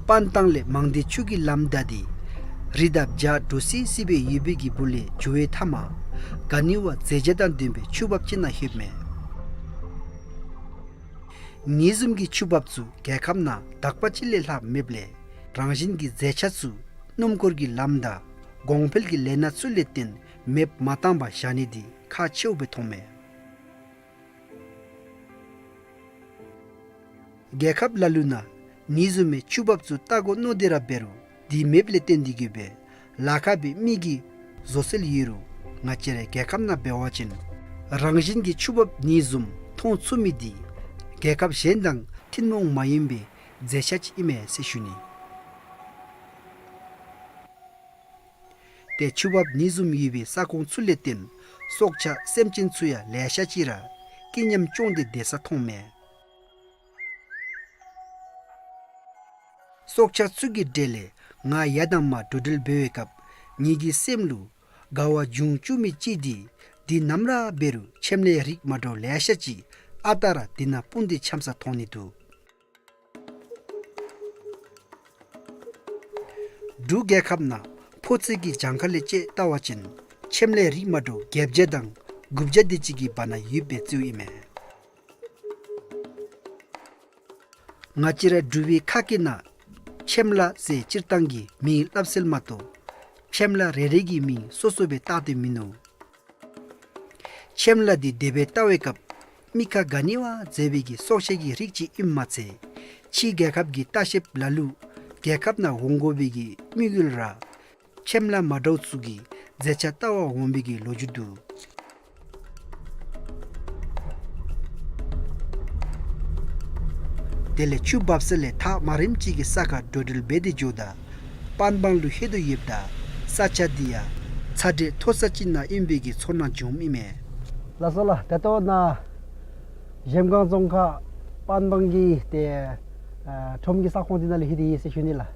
པན་ཏང་ལས་མང་སྡེ་ཆུ་གི་ལམ་བདའ་སྟེ་རི་དང་བྱག་འདྲོག་སི་སི་སྦེ་ཡོད་པའི་གི་སྦུག་ལས་འགྱོ་བའི་མཐའ་མར་ག་ནི་བ་མཛེས་ཆ་དང་ལྡན་པའི་ཆུ་འབབ་ཅིག་ནང་ལྷོདཔ་མས། ཨ་ནི་བཟུམ་གྱི་ཆུ་འབབ་ཚུ་རྒྱལ་ཁབ་ནང་དག་པ་ཅིག་ལས་ལྷག་མེདཔ་ལས་རང་བཞིན་གྱི་མཛེས་ཆ་ཚུ་སྣུམ་འཁོར་གྱི་ལམ་དང་གོང་འཕེལ་གྱི་ལས་སྣ་ཚུ་ལས་བརྟེན་མེདཔ་མ་བཏང་པར་བཞག་ནི་འདི་ཁག་ཆེཝ་སྦེ་མཐོངམ་མས། རྒྱལ་ཁབ་ལ་ལུ་ནང་ཨ་ནི་བཟུམ་མའི་ཆུ་འབབ་ཚུ་བལྟ་དགོ་མནོ་སྟེ་ར་འབད་རུང་འདི་མེདཔ་ལས་བརྟེན་ཏེ་གིས་སྦེ་ལཱ་ཁག་པའི་མི་གིས་བཟོ་སྲོལ་ཡོད་རུང་ང་བཅས་རའི་རྒྱལ་ཁབ་ནང་འབད་བ་ཅིན་རང་བཞིན་གྱི་ཆུ་འབབ་ཨ་ནི་བཟུམ་མཐོང་ཚུགས་མི་འདི་རྒྱལ་ཁབ་གཞན་དང་ཐུན་མོང་མ་ཡིན་པའི་མཛེས་ཆ་ཅིག་ཨིན་མས་ཟེར་ཞུ་ནི། ཏེ་ཆུ་འབབ་ཨ་ནི་བཟུམ་ཡོད་པའི་ས་ཁོངས་ཚུ་ལས་བརྟེན་སྲོག་ཆགས་སེམས་ཅན་ཚུ་ཡང་ལེ་ཤ་ཅིག་ར་སྐྱིད་ཉམས་སྐྱོང་སྟེ་སྡོད་ས་མཐོངམ་མས། སྲོག་ཆགས་ཚུ་གི་གྲས་ལས་ང་ཡར་དང་མར་འགྲོ་འགྲུལ་འབད་བའི་སྐབས་ངེ་གི་སེམས་ལུ་དགའ་བ་འབྱུང་བཅུག་མི་ཅིག་འདི་འདི་ནམ་ར་འབད་རུང་ཁྱིམ་ལས་རིགས་མ་འདྲཝ་ལེ་ཤ་ཅིག་ཨ་རྟག་ར་འདི་ནང་སྤུངས་ཏེ་འཁྱམས་ས་མཐོང་ནི་འདུག། འབྲུག་རྒྱལ་ཁབ་ནང་ཕོ་ཚོད་ཀྱི་གྱངས་ཁ་ལས་དཔྱད་བལྟ་བ་ཅིན་ཁྱིམ་ལས་རིགས་མ་འདྲཝ་བརྒྱད་བརྒྱ་དང་དགུ་བརྒྱ་དེ་ཅིག་གི་བར་ན་ཡོདཔ་སྦེ་རྩིཝ་ཨིན་མས། ང་བཅས་ར་འབྲུག་པའི་ཁ་སྐད་ནང་ཁྱིམ་ལྷ་ཟེར་སྤྱིར་བཏང་གི་མིང་སླབ་སྲོལ་མ་གཏོགས་ཁྱིམ་ལྷ་རེ་རེ་གི་མིང་སོ་སོ་སྦེ་བཏགས་ཏེ་མིན་ནུག། ཁྱིམ་ལྷ་འདི་དེ་སྦེ་བལྟ་བའི་སྐབས་མི་ཁ་ག་ནི་བ་མཛེས་པའི་གི་སྲོག་ཆགས་ཀྱི་རིགས་ཅིག་ཨིནམ་མ་ཚད་ཕྱིའི་རྒྱལ་ཁབ་ཀྱི་ལྟ་བཤལཔ་ལ་ལུ་རྒྱལ་ཁབ་ནང་འོང་དགོ་པའི་གི་དམིགས་ཡུལ་ར་ཁྱིམ་ལྷ་མ་འདྲཝ་ཚུ་གི་མཛེས་ཆ་བལྟ་བར་འོང་བའི་གི་ལོ་རྒྱུས་འདུག། དེ་ལས་ཆུ་འབབ་ས་ལས་ཐག་མ་རིངམ་ཅིག་གི་ས་ཁར་འགྲོ་འགྲུལ་འབད་དེ་འགྱོཝ་ད་པན་སྦང་ལུ་ལྷོད་དོ་ཡོདཔ་ད་ས་ཆ་འདི་ཡང་ཚ་དྲོད་མཐོ་ས་ཅིག་ནང་ཨིན་པའི་གི་ཚོར་སྣང་བྱུངམ་ཨིན་མས། ལགས་སོ་ལགས། ད་ལྟོ་ནཱ་གཞལམ་སྒང་རྫོང་ཁག་པན་སྦང་གི་ཏེ་ཨ་ཁྲོམ་གྱི་ས་ཁོངས་འདི་ནང་ལུ་ལྷོད་དེ་ཡོད་ཟེར་ཞུ་ནི་ལགས།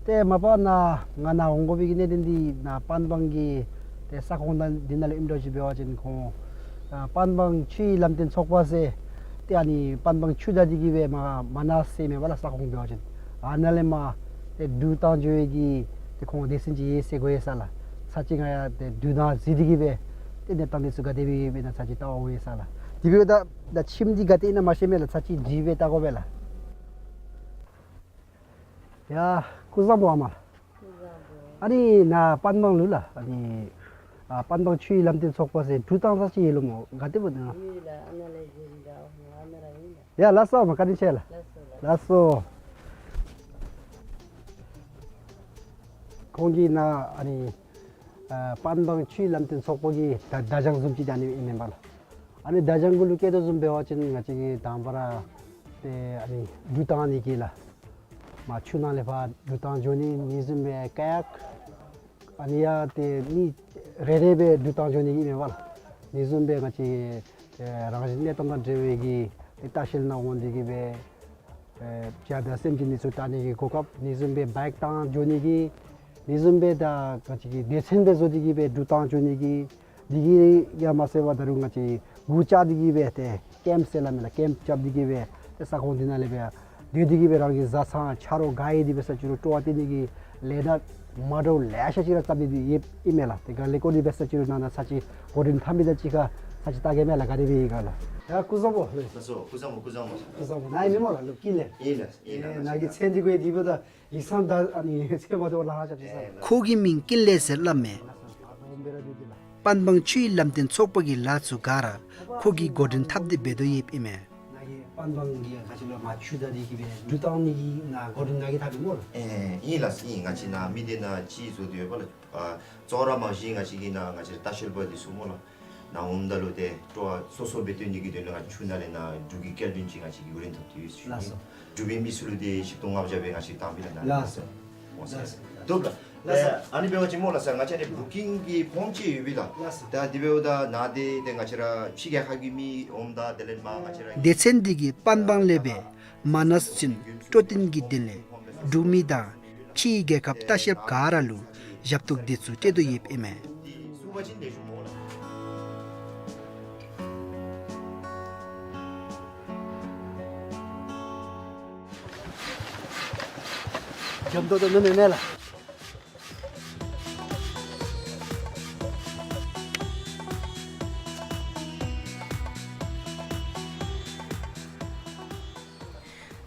ཏེ་མ་པ་ནཱ་ང་ནཱ་འོང་དགོ་པའི་གི་གནད་དོན་འདི་ནཱ་པན་སྦང་གི་ཏེ་ས་ཁོངས་ནང་འདི་ནང་ལུ་ཨིནམ་འདྲཝ་ཅིག་འབད་བ་ཅིན་ཁོང་ཨ་པན་སྦང་ཆུའི་ལམ་སྟོན་ཚོགས་པ་ཟེར་ཏེ་ཨ་ནི་པན་སྦང་ཆུ་བདའ་སྟེ་གིས་སྦེ་མར་མར་ནཱ་ཟེར་མེན་པ་ལགས། ས་ཁོངས་འབད་བ་ཅིན་ཨ་ནཱ་ལས་མར་ཏེ་འབྲུག་བཏང་འགྱོ་བའི་གི་ཏེ་ཁོང་སྡེ་ཚན་ཅིག་ཡོད་ཟེར་གོ་ཡི་ས་ལགས། ཚར་གཅིག་ང་ཡང་ཏེ་དུས་དང་གཟིགས་ཏེ་གི་སྦེ་ཏེ་གནས་སྟངས་འདི་ཚུ་ག་དེ་སྦེ་ཡོདཔ་ཨིན་ན་ཚར་གཅིག་བལྟ་བར་འོང་ཡི་ས་ལགས། དེ་འབདཝ་ད་ད་ཁྱིམ་འདི་ག་ཏེ་ཨིན་ན་མ་ཤེས་མས་ལགས། ཚར་གཅིག་འདི་སྦེ་བལྟ་དགོ་པས་ལགས། ཡ་སྐུ་གཟུགས་བཟང་པོ་ཨ་མ། སྐུ་གཟུགས་བཟང་པོ། ཨ་ནི་ནཱ་པན་སྦང་ལུ་ལགས། ཨ་ནི་ཨ་པན་སྦང་ཆུའི་ལམ་སྟོན་ཚོགས་པ་ཟེར་འབྲུ་བཏང་ས་ཅིག་ཡོད་ལོ་སྨོ། ག་ཏེ་འབད་ནི་ཨ། ཡོད་ལགས། ཨ་ནཱ་ལས་བཞེངས་ད་ཨ་ནཱ་ར་ཨིན་ལགས། ཡ་ལགས་སོ་ཨ་མ། བཀའ་དྲིན་ཆེ་ལགས། ལགས་སོ་ལགས། ལགས་སོ། ཁོང་གིས་ནཱ་ཨ་ནི་ཨ་པན་སྦང་ཆུའི་ལམ་སྟོན་ཚོགས་པ་གི་ད་བརྡ་བྱང་བཟུམ་ཅིག་ད་ཨ་ནི་ཨིན་མས་པ་ལགས། ཨ་ནི་བརྡ་བྱང་གུ་ལུ་བཀོད་དོ་བཟུམ་འབད་བ་ཅིན་ང་བཅས་ཀྱིས་དང་པ་ར་ཏེ་ཨ་ནི་འབྲུ་བཏང་ནི་གི་ལགས། མར་ཆུ་ནང་ལས་ཕར་འབྲུ་བཏང་འགྱོ་ནི། ཨ་ནི་བཟུམ་སྦེ་ཀ་ཡཱཀ། ཨ་ནི་ཡང་ཏེ་མི་རེ་རེ་སྦེ་འབྲུ་བཏང་འགྱོ་ནི་ཨིན་མས་པ་ལགས། ཨ་ནི་བཟུམ་སྦེ་ང་བཅས་ཨེ་རང་བཞིན་གནས་སྟངས་དང་འབྲེལ་བའི་གི་ཏེ་ལྟ་བཤལ་ནང་འོང་སྟེ་གི་སྦེ་ཨེ་བྱ་དང་སེམས་ཅན་འདི་ཚུ་བལྟ་ནི་གི་གོ་སྐབས། ཨ་ནི་བཟུམ་སྦེ་བའིཀ་བཏང་འགྱོ་ནི་གི། ཨ་ནི་བཟུམ་སྦེ་ད་ང་བཅས་ཀྱིས་སྡེ་ཚན་སྦེ་བཟོ་སྟེ་གི་སྦེ་འབྲུ་བཏང་འགྱོ་ནི་གི། དེ་གིས་ཡང་མ་ཚད་པར་ད་རུང་ང་བཅས་གུར་རྐྱབ་སྟེ་གི་སྦེ་ཏེ་ཀེམཔ་ཟེར་སླབ་མས་ལགས། ཀེམཔ་རྐྱབ་སྟེ་གི་སྦེ་ཏེ་ས་ཁོངས་འདི་ནང་ལས་སྦེ་སྡོད་དེ་གི་སྦེ་རང་གི་བཟའ་ཚང་ཆ་རོགས་ག་ཡོད་དེ་འབད་ས་ཅི་རུང་སྤྲོ་བ་བཏོན་ནི་གི་ལས་སྣ་མ་འདྲཝ་ལེ་ཤ་ཅིག་ར་བརྩམས་ཏེ་ཡོདཔ་ཨིན་མས་ལགས། ཏེ་ག་ལས་གོ་དེ་འབད་ས་ཅི་རུང་ནང་ན་ཚར་གཅིག་འགོ་འདྲེན་འཐབ་མི་དང་གཅིག་ཁར་ཚར་གཅིག་བལྟ་གེ་མས་ལགས། ག་དེ་སྦེ་ཡོད་ག་ལགས། ཡ་སྐུ་གཟུགས་བཟང་པོ། ལགས་སོ། སྐུ་གཟུགས་བཟང་པོ། སྐུ་གཟུགས་བཟང་པོ། སྐུ་གཟུགས་བཟང་པོ། ནཱ་ཨིན་མས་སྨོ་ལགས། ལོ་ཀིན་ལེ། ཨིན་ལགས། ཨིན་ལགས། ཨེ་ནཱ་གི་མཚན་འདི་གོ་དེ་འབདཝ་ད་ཡིག་ཚང་ད་ཨ་ནི་ཚེ་མ་དོ་ལ་ཧ་ཅང་ཅིག་ས། ཁོ་གི་མིང་ཀིན་ལེ་ཟེར་སླབ་མས། པན་སྦང་ཆུའི་ལམ་སྟོན་ཚོགས་པ་གི་ལཱ་ཚུ་ག་ར་ཁོ་གིས་འགོ་འདྲེན་འཐབ་སྟེ་འབད་དོ་ཡོདཔ་ཨིན་མས། ནཱ་གི་པན་སྦང་གི་ཡང་ག་ཅི་ལོ་མར་ཆུ་བདའ་སྟེ་གི་སྦེ་འབྲུ་བཏང་ནི་གི་ནཱ་འགོ་འདྲེན་ནཱ་གིས་འཐབ་ཨིན་སྨོ་ལགས། ཨེ་ཨིན་ལགས། ཨིན། ང་བཅས་ནཱ་མི་སྡེ་ནང་ཅིག་བཟོ་སྟེ་ཡོད་པ་ལགས། ཨ་གཙོ་བོ་ར་མ་གཞི་ང་བཅས་ཀྱི་ནཱ་ང་བཅས་ལྟ་བཤལ་པ་འདི་ཚུ་སྨོ་ལགས། ནཱ་འོངམ་ད་ལུ་ཏེ་སྤྲོ་བ་སོ་སོ་སྦེ་བཏོན་ནི་གི་དོན་ལུ་ང་ཆུ་ནང་ལས་ནཱ་འབྲུ་གི་སྐྱེལ་འདྲེན་ཅིག་ང་བཅས་ཀྱིས་འགོ་འདྲེན་འཐབ་སྟེ་ཡོད་ཟེར་ཞུ་ནི། ལགས་སོ། འབྲུ་སྦིས་མི་ཚུ་ལུ་ཏེ་བཞི་སྟོང་ལྔ་བརྒྱ་སྦེ་ང་བཅས་བཏང་པས་ལགས་ནཱ། ལགས་སོ། ལགས་སོ། ལགས་སོ། ལགས་སོ། ཨ་ནི་འབད་བ་ཅིན་སྨོ་ལགས་སོ། ང་བཅས་ནི་བུ་ཀིང་གི་ཕོམ་ཅིག་ཡོད་པས་ལགས། ལགས་སོ། ད་དེ་འབདཝ་ད་ནཱ་ཏེ་ཏེ་ང་བཅས་ར་ཕྱི་རྒྱལ་ཁབ་ཀྱི་མི་འོངམ་ད་དེ་ལས་མར་ང་བཅས་ར་སྡེ་ཚན་འདི་གིས་པན་སྦང་ལས་སྦེ་མ་ནས་ཅིན་སྤྲོ་སྟོན་གྱི་དོན་ལས་འབྲུག་མི་དང་ཕྱིའི་རྒྱལ་ཁབ་ལྟ་བཤལཔ་ག་ར་ལུ་ཞབས་ཏོག་འདི་ཚུ་སྤྲོད་དོ་ཡོདཔ་ཨིན་མས། འཇམ་ཏོང་ཏོ་ནི་མེན་མས་ལགས།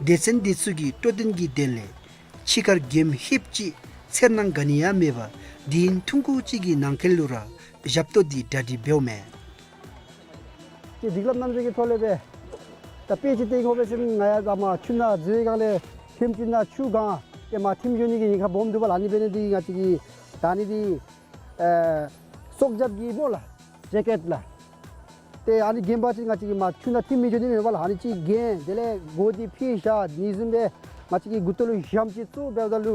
སྡེ་ཚན་འདི་ཚུ་གིས་སྤྲོ་སྟོན་གྱི་དོན་ལས་ཕྱི་ཁར་མགྱོནམ་ཧིབ་ཅིག་འཚེར་སྣང་ག་ནི་ཡང་མེད་པར་དུས་ཡུན་ཐུང་ཀུ་ཅིག་གི་ནང་འཁོད་ལུ་ར་ཞབས་ཏོག་འདི་གྲ་སྒྲིག་འབདཝ་མས། ཏེ་སྒྲིག་ལམ་རྣམ་གཞག་གི་ཐོག་ལས་སྦེ་ད་དཔེ་ཅིག་སྟོན་དགོ་པས་ཟེར་ང་ཡང་ད་མར་ཆུ་ནང་འཛུལ་བའི་སྒང་ལས་ཁྱིམ་ཅིག་ནང་ཆུ་གང་ཏེ་མར་ཐིམ་འགྱོ་ནི་གི་ཉེན་ཁ་སྦོམ་འདུག་པ་ལགས། ཨ་ནི་འབད་ནི་འདི་ང་བཅས་ཀྱིས་ད་ཨ་ནི་འདི་ཨེ་སྲོག་སྐྱབས་ཀྱི་སྨོ་ལགས་ཇེ་ཀེཊ་ལགས། ཏེ་ཨ་ནི་གྱོན་པ་ཅིན་ང་བཅས་ཀྱིས་མར་ཆུ་ནང་ཐིམ་མི་འགྱོ་ནི་མེད་པ་ལགས། ཨ་ནི་ཅིག་གྱོན། དེ་ལས་མགུ་འདི་ཕུད་བཞག། ཨ་ནི་བཟུམ་སྦེ་ང་བཅས་ཀྱིས་མགུ་ཏོ་ལུ་ཞྭམོ་ཅིག་བཙུགས་འབདཝ་ད་ལུ་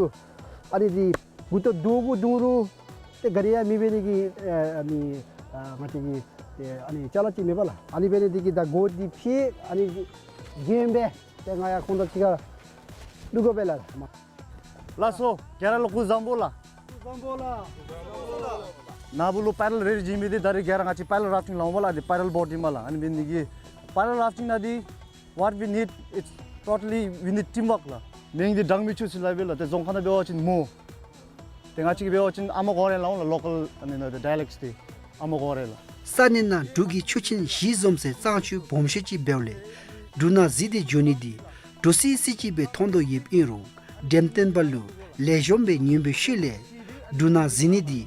ཨ་ནི་འདི་མགུ་ཏོ་རྡོག་གུ་བརྡུང་རུང་ཏེ་ག་ར་ཡང་མི་འབད་ནི་གི་ཨ་ནི་ཨ་ང་བཅས་ཀྱི་ཏེ་ཨ་ནི་ཅ་ལ་ཅིག་མེད་པ་ལགས། ཨ་ནི་འབད་ནི་འདི་གིས་ད་མགུ་འདི་ཕུད་ཨ་ནི་གྱོན་སྦེ་ཏེ་ང་ཡང་ཁོང་དང་གཅིག་ཁར་འདུག་དགོ་པས་ལགས། ལགས་སོ། ག་ར་ལུ་སྐུ་གཟུགས་བཟང་པོ་ལགས། སྐུ་གཟུགས་བཟང་པོ་ལགས། ནཱ་བུ་ལུ་པེ་ཌལ་རེ་རེ་བྱིན་མི་འདི་ད་རིས་ག་ར་ང་བཅས་པེ་ཌལ་རཱཕ་ཊིང་ལུ་འོང་པ་ལགས། འདི་པེ་ཌལ་བོཊ་ཨིན་པ་ལགས། ཨ་ནི་འབད་ནི་གིས་པེ་ཌལ་རཱཕ་ཊིང་ནང་འདི་what we need, it's totally we need teamwork ལགས། མིང་འདི་སྦྲང་མའི་ཆུ་ཟེར་སླབ་པས་ལགས། ཏེ་རྫོང་ཁ་ནང་འབད་བ་ཅིན་མོ། ཏེ་ང་བཅས་ཀྱིས་འབད་བ་ཅིན་ཨ་མ་གོ་རེ་ལུ་འོང་ལགས། ལོ་ཀཱལ་ཨ་ནི་ནང་ཏེ་ཌའི་ལེཀཊ་འདི་ཨ་མ་གོ་རེ་ལགས། ས་གནས་ནང་འབྲུག་གི་ཆུ་ཆེན་བཞི་འཛོམས་སའི་གཙང་ཆུ་སྦོམ་ཤོས་ཅིག་འབདཝ་ལས་འབྲུ་ནང་གཟིགས་ཏེ་འགྱོ་ནི་འདི་འདྲོག་སི་སི་ཅིག་སྦེ་མཐོང་དོ་ཡོདཔ་ཨིན་རུང་འགྲེམས་སྟོན་པ་ལུ་ལེགས་ཤོམ་སྦེ་ཉན་པའི་ཤུལ་ལས་འབྲུ་ནང་གཟིགས་ནི་འདི་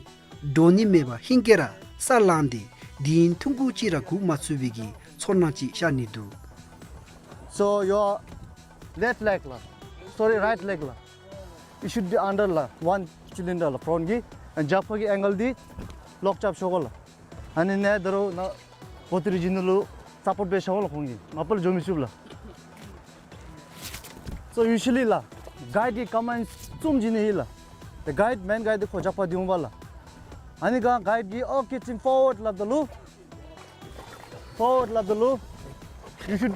འདྲོག་ནི་མེད་པར་ཧིང་གིས་ར་ས་བླངས་ཏེ་དུས་ཡུན་ཐུང་ཀུ་ཅིག་ར་སྒུག་མ་ཚུགས་པའི་གི་ཚོར་སྣང་ཅིག་ཤར་ནི་འདུག། So your left leg ལགས། Sorry, right leg ལགས། It should be under ལགས། One cylinder ལགས་ཕྲོནཊ་གི། ཨེནཌ་རྒྱབ་ཁ་གི་ཨེང་གལ་འདི་ལོག་རྐྱབ་ཤོག་ལགས། ཨ་ནི་ནཱ་ད་རུང་ནཱ་བོ་ཏི་རི་བྱིན་ནི་ལུ་སཔོཊ་འབད་ཤོག་ལགས། ཁོང་གིས་མ་པ་ལས་འགྱོ་མི་ཚུགས་ལགས། So usually ལགས་གའིཌ་ཀྱིས་ཀོ་མེནཌ་གསུམ་བྱིན་ནི་ཨིན་ལགས། ཏེ་གའིཌ་མེན་གའིཌ་འདི་ཁོ་རྒྱབ་ཁར་སྡོད་འོང་པ་ལགས། ཨ་ནི་སྒང་གའིཌ་ཀྱིས་ཨོ་ཀེ་ཊིམ་ཕོར་ཝརཌ་སླབ་ད་ལུ་ཕོར་ཝརཌ་སླབ་ད་ལུ་you should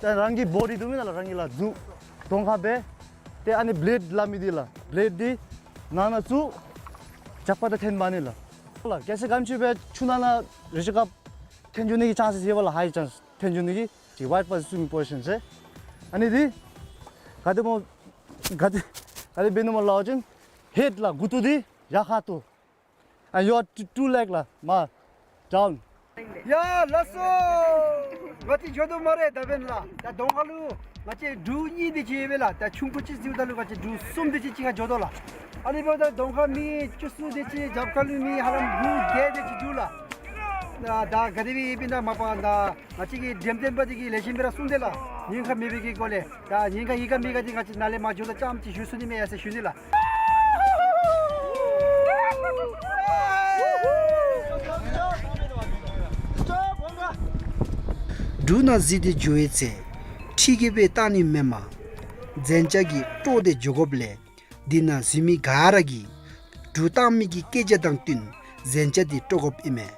ཏེ་རང་གི་བོ་ཌི་འདུག་མེན་ན་ལགས། རང་གི་ལགཔ་གཟུགས་གདོང་ཁར་སྦེ་ཏེ་ཨ་ནི་བི་ལེཌ་སླབ་མི་འདི་ལགས། བི་ལེཌ་འདི་ནང་ན་བཙུགས་རྒྱབ་ཁར་ད་འཐེན་འབག་ནི་ལགས། ལགས་གལ་སྲིད་ག་དེམ་ཅིག་སྦེ་ཆུ་ནང་ན་རེ་ཅིག་སྐབས་འཐེན་འགྱོ་ནི་གི་ཅཱནསི་ཡོད་པ་ལགས། ཧའི་ཅཱནསི་འཐེན་འགྱོ་ནི་གི་ཅིག་ཝའིཌ་པཱཐ་སི་སུའི་མིང་པོ་ཟི་ཤཱན་ཟེར། ཨ་ནི་འདི་ག་དེ་སྨོ་ག་དེ་ག་དེ་འབད་ནི་སྨོ་ལགས་ཟེར་བ་ཅིན་ཧེཌ་ལགས་མགུ་ཏོ་འདི་ཡར་ཁར་གཏོར། And you are too, too late ལགས། མ་down. ཡ་ལགས་སོ། ང་བཅས་འགྱོ་དོ་སྨ་རེ། ད་འབདན་ལགས་ད་གདོང་ཁ་ལུ་ང་བཅས་འབྲུག་གཉིས་དེ་ཅིག་ཡོད་པས་ལགས། ད་ཆུང་ཀུ་ཅིག་བརྩིཝ་ད་ལུ་ང་བཅས་འབྲུག་གསུམ་དེ་ཅིག་གཅིག་ཁར་འགྱོ་དོ་ལགས། ཨ་ནི་འབདཝ་ད་གདོང་ཁར་མི་བཅུ་གསུམ་དེ་ཅིག་རྒྱབ་ཁ་ལུ་མི་ཧ་ལམ་དགུ་བརྒྱད་དེ་ཅིག་འདུག་ལགས། ད་ད་ག་དེ་སྦེ་ཨིན་པས་ན་མ་པ་ད་ང་བཅས་ཀྱི་འགྲེམས་སྟོན་པ་དེ་གིས་ལེགས་ཤོམ་སྦེ་ར་གསུངས་དེས་ལགས། ཉེན་ཁ་མེད་པའི་གི་སྐོར་ལས། ད་ཉེན་ཁ་ཡོད་ག་མེད་ག་དེ་ང་བཅས་ནཱ་ལས་མར་འགྱོཝ་ད་རྐྱངམ་ཅིག་ཞུ་ཚུགས་ནི་མས་ཟེར་ཞུ་ནི་ལགས། འབྲུག་ནང་གཟིགས་ཏེ་འགྱོ་བའི་ཚེ་ཁྲིད་ཀྱི་སྦེ་བཏང་ནི་མེན་པར་མཛན་བཅའ་གིས་དཀྲོགས་ཏེ་འགྱོ་དགོཔ་ལས། འདི་ནང་གཟིགས་མི་ག་ར་གིས་འབྲུག་བཏང་མི་གི་སྐད་ཆ་དང་བསྟུན་མཛན་བཅའ་འདི་དཀྲོག་དགོཔ་ཨིན་མས།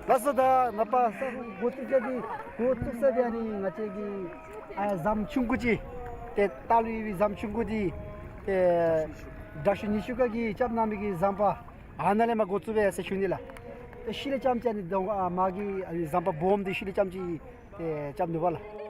ལགས་སོ། ད་མ་པ་ས་འགོ་བཙུགས་ས་འདི་འགོ་བཙུགས་ས་འདི་ཨ་ནི་ང་བཅས་ཀྱི་ཨ་ཟམ་ཆུང་ཀུ་ཅིག་ཏེ་ལྟག་ལུ་ཡོད་པའི་ཟམ་ཆུང་ཀུ་འདི་ཏེ་དྲག་ཤོས་ཉི་ཤུ་ཀ་གིས་རྐྱབ་གནང་མི་གི་ཟམ་པ་ཨ་ནཱ་ལས་མར་འགོ་བཙུགས་པས་ཟེར་ཞུ་ནི་ལགས། ཏེ་ཤུལ་ལས་རྐྱངམ་ཅིག་ཨ་ནི་གདོང་ཨ་མ་གི་ཨ་ནི་ཟམ་པ་སྦོམ་འདི་ཤུལ་ལས་རྐྱངམ་ཅིག་ཏེ་རྐྱབ་ནུག་པ་ལགས།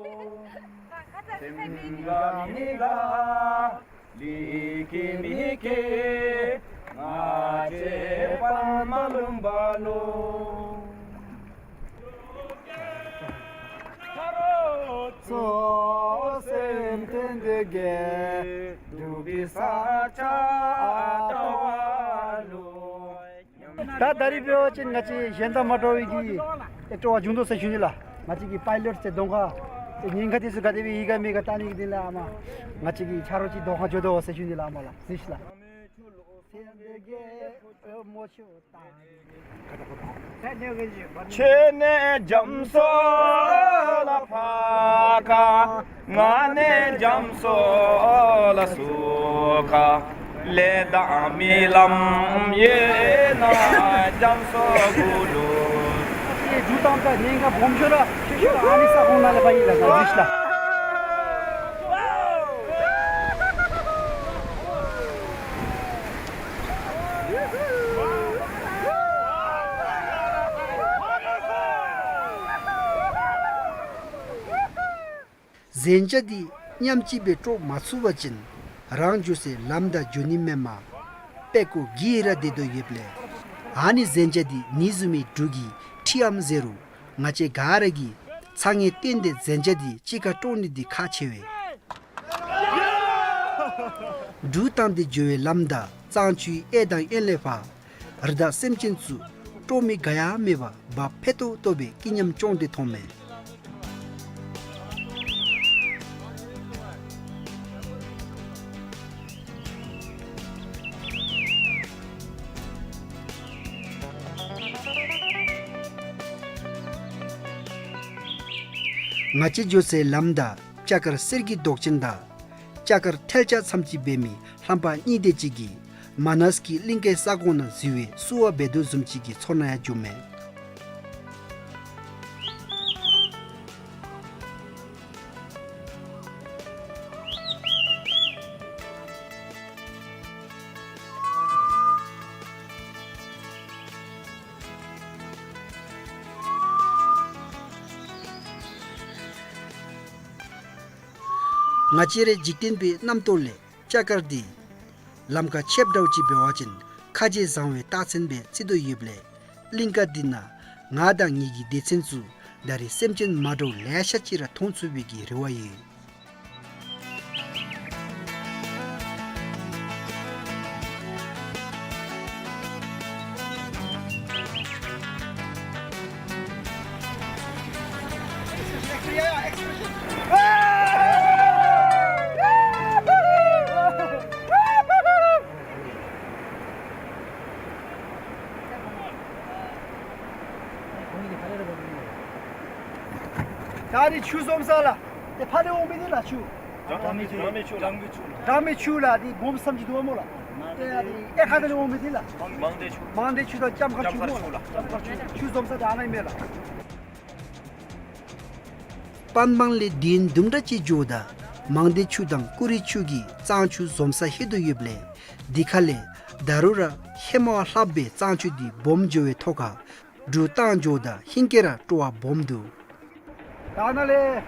ད་ད་རིས་འབད་བ་ཅིན་ང་བཅས་གཞན་དང་མ་འདྲ་བའི་གི་ཨེ་སྤྲོ་བ་བྱུང་དོ་ཟེར་ཞུ་ནི་ལགས། ང་བཅས་ཀྱི་པའི་ལོཊ་ཟེར་གདོང་ཁར་ཏེ་ཉེན་ཁ་དེ་ཚུ་ག་དེ་སྦེ་ཡོད་ག་མེད་ག་བལྟ་ནི་གི་དོན་ལས་ཨ་མ་ང་བཅས་ཀྱི་ཆ་རོགས་ཅིག་གདོང་ཁར་འགྱོ་དོ་ཟེར་ཞུ་ནི་ལགས། ཨ་མ་ལགས་གཟིགས་ཤིག་ལགས། འབྲུག་བཏང་ད་ཉེན་ཁ་སྦོམ་ཤོས་ར་ཆེ་ཤོས་ར་ཨ་ནི་ས་ཁོངས་ནང་ལས་ཕར་ཨིན་ལགས། གཟིགས་ཤིག་ལགས། མཛན་བཅའ་འདི་མཉམ་གཅིག་སྦེ་དཀྲོག་མ་ཚུགས་པ་ཅིན་རང་འགྱོ་སའི་ལམ་བདའ་འགྱོ་ནི་མེན་པར་པད་ཀོ་གི་ར་སྡོད་དོ་ཡོདཔ་ལས། ཨ་ནི་མཛན་བཅའ་འདི་ཉིནམ་གཟུགས་མེད་འབྲུག་གི་ཁྲིམས་ཨིནམ་ཟེར་རུང་ང་བཅས་ག་ར་གིས་ཚང་ངེ་བརྟེན་ཏེ་མཛན་བཅའ་འདི་གཅིག་ཁར་དཀྲོག་ནི་འདི་ཁག་ཆེ་བས། འབྲུག་བཏང་སྟེ་འགྱོ་བའི་ལམ་བདའ་གཙང་ཆུའི་གཡས་དང་གཡོན་ལས་ཕར་རི་དྭགས་སེམས་ཅན་ཚུ་དཀྲོག་མི་ག་ཡང་མེད་པར་འབབ་ཕེ་ཏོག་ཏོ་སྦེ་སྐྱིད་ཉམས་སྐྱོང་སྟེ་ཐོནམ་མས། ང་བཅས་འགྱོ་སའི་ལམ་བདའ་ལྕགས་མཁར་གསེར་གྱི་མདོག་ཅན་དང་ལྕགས་མཁར་ཐལ་ལྕག་ཚམ་ཅིག་འབད་མི་ལྷམ་པ་གཉིས་དེ་ཅིག་གིས་མ་ནཱས་ཀྱི་གླིང་གའི་ས་ཁོངས་ནང་གཟིགས་པའི་བསུ་བ་འབད་དོ་བཟུམ་ཅིག་གི་ཚོར་སྣང་ཡང་བྱུངམ་མས། ང་བཅས་རའི་འཇིག་རྟེན་པའི་རྣམ་རྟོག་ལས་ལྕགས་མཁར་འདི་ལམ་ཁ་ཆདཔ་འདྲཝ་ཅིག་འབད་བ་ཅིན་ཁ་རྗེ་བཟང་བའི་རྟགས་མཚན་སྦེ་བརྩི་དོ་ཡོདཔ་ལས་གླིང་ག་འདི་ནང་ང་དང་ངེ་གི་སྡེ་ཚན་ཚུ་ད་རེས་སེམས་ཅན་མ་འདྲཝ་ལེ་ཤ་ཅིག་ར་མཐོང་ཚུགས་པའི་གི་རེ་བ་ཡོད། ད་རེས་ཆུ་འཛོམས་ས་ལགས། ཏེ་ཕར་ལས་འོང་མི་འདི་ལགས་ཆུ། གྲང་མི་ཆུ་ལགས། གྲང་མི་ཆུ་ལགས། འདི་སྦོམ་ཙམ་ཅིག་འདུག་སྨོ་ལགས། ཏེ་ཨ་ནི་གཡས་ཁ་ད་ལས་འོང་མི་འདི་ལགས། མང་སྡེ་ཆུ། མང་སྡེ་ཆུ་དང་ལྕགས་མཁར་ཆུ་སྨོ་ལགས། ལྕགས་མཁར་ཆུ། ཆུ་འཛོམས་ས་འདི་ཨ་ནཱ་ཨིན་མས་ལགས། པན་སྦང་ལས་མདུན་དུམ་གྲ་ཅིག་འགྱོཝ་ད་མང་སྡེ་ཆུ་དང་ཀུ་རི་ཆུ་གིས་གཙང་ཆུ་འཛོམས་ས་ལྷོད་དོ་ཡོདཔ་ལས་འདི་ཁ་ལས་ད་རུང་ར་ཧེ་མ་བ་ལྷགཔ་སྦེ་གཙང་ཆུ་འདི་སྦོམ་འགྱོ་བའི་ཐོག་ཁར་འབྲུག་བཏང་འགྱོཝ་ད་ཧིང་གིས་ར་སྤྲོ་བ་སྦོམ་འདུག། ད་ནཱ་ལས་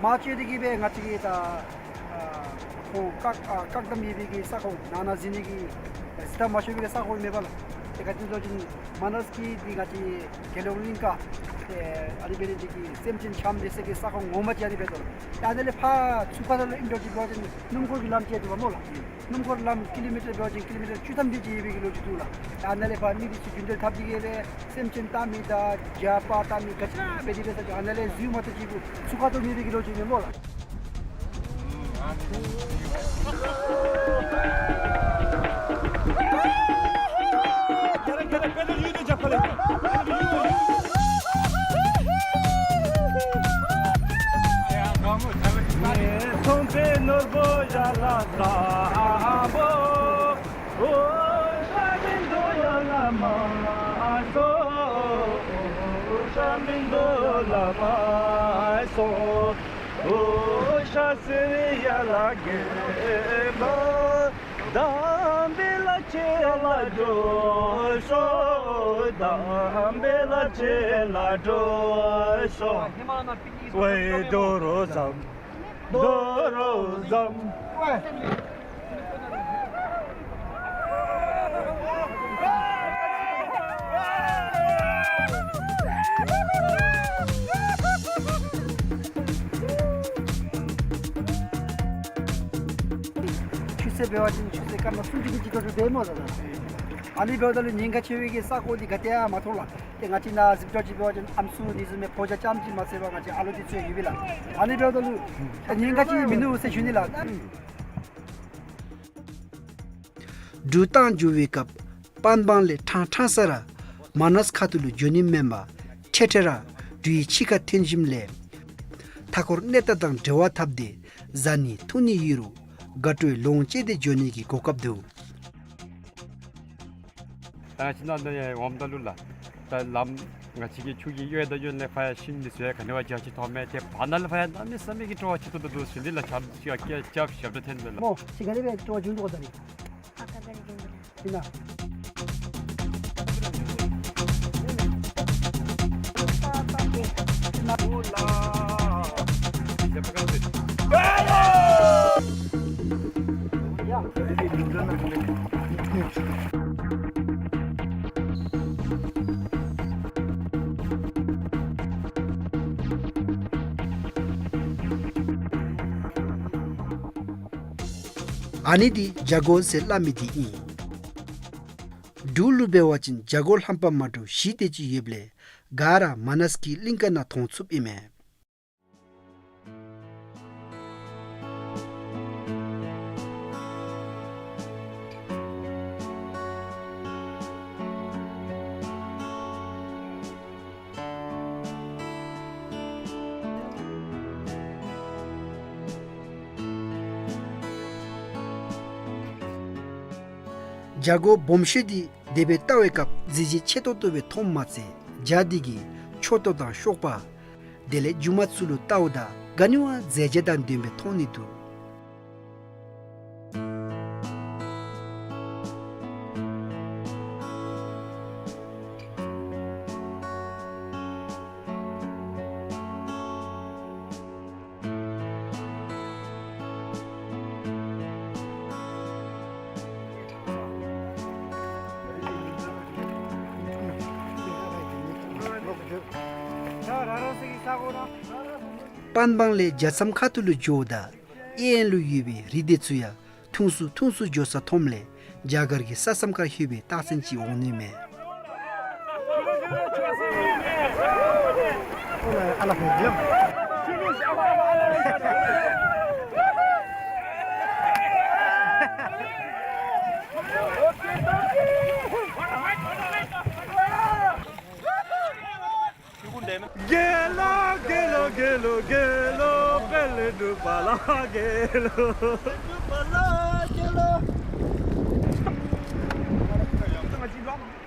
མར་བཅད་དེ་གི་སྦེ་ང་བཅས་ཀྱི་ད་ཨ་ བཀག་ཨ་བཀག་སྡོམ་ཡོད་པའི་གི་ས་ཁོངས་ནང་ན་འཛུལ་ནི་གི་གཟིགས་ཐབས་མ་ཆོག་པའི་གི་ས་ཁོངས་མེད་པ་ལགས། ཏེ་ག་ཅི་ཟེར་བ་ཅིན་མ་ནཱས་ཀི་འདི་ང་བཅས་རྒྱལ་ཡོངས་གླིང་ག་ཏེ་ཨ་ནི་འབད་ནི་འདི་གིས་སེམས་ཅན་འཁྱམས་སྡོད་ས་གི་ས་ཁོངས་ངོ་མ་ཅིག་ཨ་ནི་འབད་དོ་ལགས། ཏེ་ཨ་ནཱ་ལས་ཕར་ཚུར་ཁ་ཐུག་ལུ་ཨིན་འགྱོ་ཅིག་འབད་བ་ཅིན་སྣུམ་འཁོར་གྱི་ལམ་ཅིག་འདུག་པ་སྨོ་ལགས། སྣུམ་འཁོར་ལམ་ཀི་ལོ་མི་ཊར་འབད་བ་ཅིན་ཀི་ལོ་མི་ཊར་བཅུ་ཐམ་དེ་ཅིག་ཡོད་པའི་གི་ལོ་རྒྱུས་འདུག་ལགས། ཨ་ནཱ་ལས་ཕར་མི་འདི་ཚུ་རྒྱུན་འགྲུལ་འཐབ་སྟེ་གི་ར་སེམས་ཅན་བཏང་མི་དང་རྒྱབ་པ་བཏང་མི་ག་ཅི་ར་འབད་དེ་འབད་ས་ཅིག་ཨ་ནཱ་ལས་འཛུལ་མ་གཏོགས་ཅིག་ཚུར་ཁ་ཐུག་མེད་པའི་གི་ལོ་རྒྱུས་མེན་སྨོ་ལགས། ཆུ་ཚོད་འབད་བ་ཅིན་ཆུ་ཚོད་སྐར་མ་སུམ་ཅུ་གི་ཅིག་ཏོག་ཏོ་འབད་སྨོ་ཟེར་ད། ཨ་ནི་འབདཝ་ད་ལུ་ཉེན་ཁ་ཆེ་བའི་གི་ས་གོ་འདི་ག་ཏེ་ཡང་མ་མཐོང་ལགས། ཏེ་ང་བཅས་ནཱ་གཟིགས་འགྱོ་ཅིག་འབད་བ་ཅིན་ཨམ་སྲུ་འདི་ཚུ་མེད་ཕོ་རྒྱས་རྐྱངམ་ཅིག་མ་ཚད་པར་ང་བཅས་ཨ་ལོ་འདི་ཚུ་ཡོད་པས་ལགས། ཨ་ནི་འབདཝ་ད་ལུ་ཉེན་ཁ་ཅིག་མིན་འདུག་ཟེར་ཞུ་ནི་ལགས། འགྲུལ་བཏང་འགྱོ་བའི་སྐབས་པན་བང་ལས་ཕྲང་ཕྲང་ས་ར་མ་ནཱས་ཁ་ཐུག་ལུ་འགྱོ་ནི་མེན་པར་འཕྲལ་འཕྲལ་ར་འགྲུལ་ཕྱི་ཁར་འཐོན་ཞིནམ་ལས་མཐའ་འཁོར་གནས་སྟངས་དང་འབྲེལ་བ་འཐབ་སྟེ་བཟའ་ནི་འཐུང་ནི་ཡོད་རུང་དགའ་སྤྲོའི་ལོངས་སྤྱོད་དེ་འགྱོ་ནི་གི་གོ་སྐབས་འདུག། ད་ང་བཅས་ནཱ་ནཱ་ཡར་འོངམ་ད་ལུ་ལགས། ད་ལམ་ང་བཅས་ཀྱི་ཆུ་གི་གཡོན་དང་གཡོན་ལས་ཕར་ཡར་ཤིང་འདི་ཚུ་ཡང་ག་ནི་བ་རྒྱ་ཆེ་མཐོང་མས། ཏེ་བར་ན་ལས་ཕར་ཡང་གནམ་མེད་ས་མེད་ཀྱི་སྤྲོ་བ་ཆེ་ཏོག་ཏོ་འདུག་ཟེར་འདི་ལགས། ཆ་ཅིག་ཡང་སྐད་རྐྱབ་ཞབས་ཏོག་འཐེན་མས་ལགས། སྨོ་ཅིག་ག་ལས་སྦེ་སྤྲོ་བ་བྱུང་འདུག་ག་ད་རིས། ཨིན་ན། ཨ་ནི་འདི་བྱ་རྒོད་ཟེར་སླབ་མི་འདི་ཨིན། འབྲུག་ལུ་འབད་བ་ཅིན་བྱ་རྒོད་ལྷམ་པ་མ་འདྲཝ་བཞི་དེ་ཅིག་ཡོདཔ་ལས་ག་ར་མ་ནཱས་ཀྱི་གླིང་ག་ནང་མཐོང་ཚུགསཔ་ཨིན་མས། བྱ་རྒོད་སྦོམ་ཤོས་འདི་དེ་སྦེ་བལྟ་བའི་སྐབས་མཛེས་བརྗོད་ཆེ་ཏོག་ཏོ་སྦེ་མཐོངམ་མ་ཚད་བྱ་འདི་གི་མཆུ་ཏོ་དང་གཤོག་པ་དེ་ལས་མཇུག་མ་ཚུ་ལུ་བལྟཝ་ད་ག་ནི་བ་མཛེས་བརྗོད་དང་ལྡནམ་སྦེ་མཐོང་ནི་འདུག། པན་བང་ལས་རྒྱ་མཚམས་ཁ་ཐུག་ལུ་འགྱོཝ་ད་གཡས་གཡོན་ལུ་ཡོད་པའི་རི་དེ་ཚུ་ཡང་ཐུང་སུ་ཐུང་སུ་འགྱོ་ས་མཐོངམ་ལས་རྒྱ་གར་གྱི་ས་མཚམས་ཁར་ལྷོད་པའི་རྟགས་མཚན་ཅིག་འོང་ནི་མས།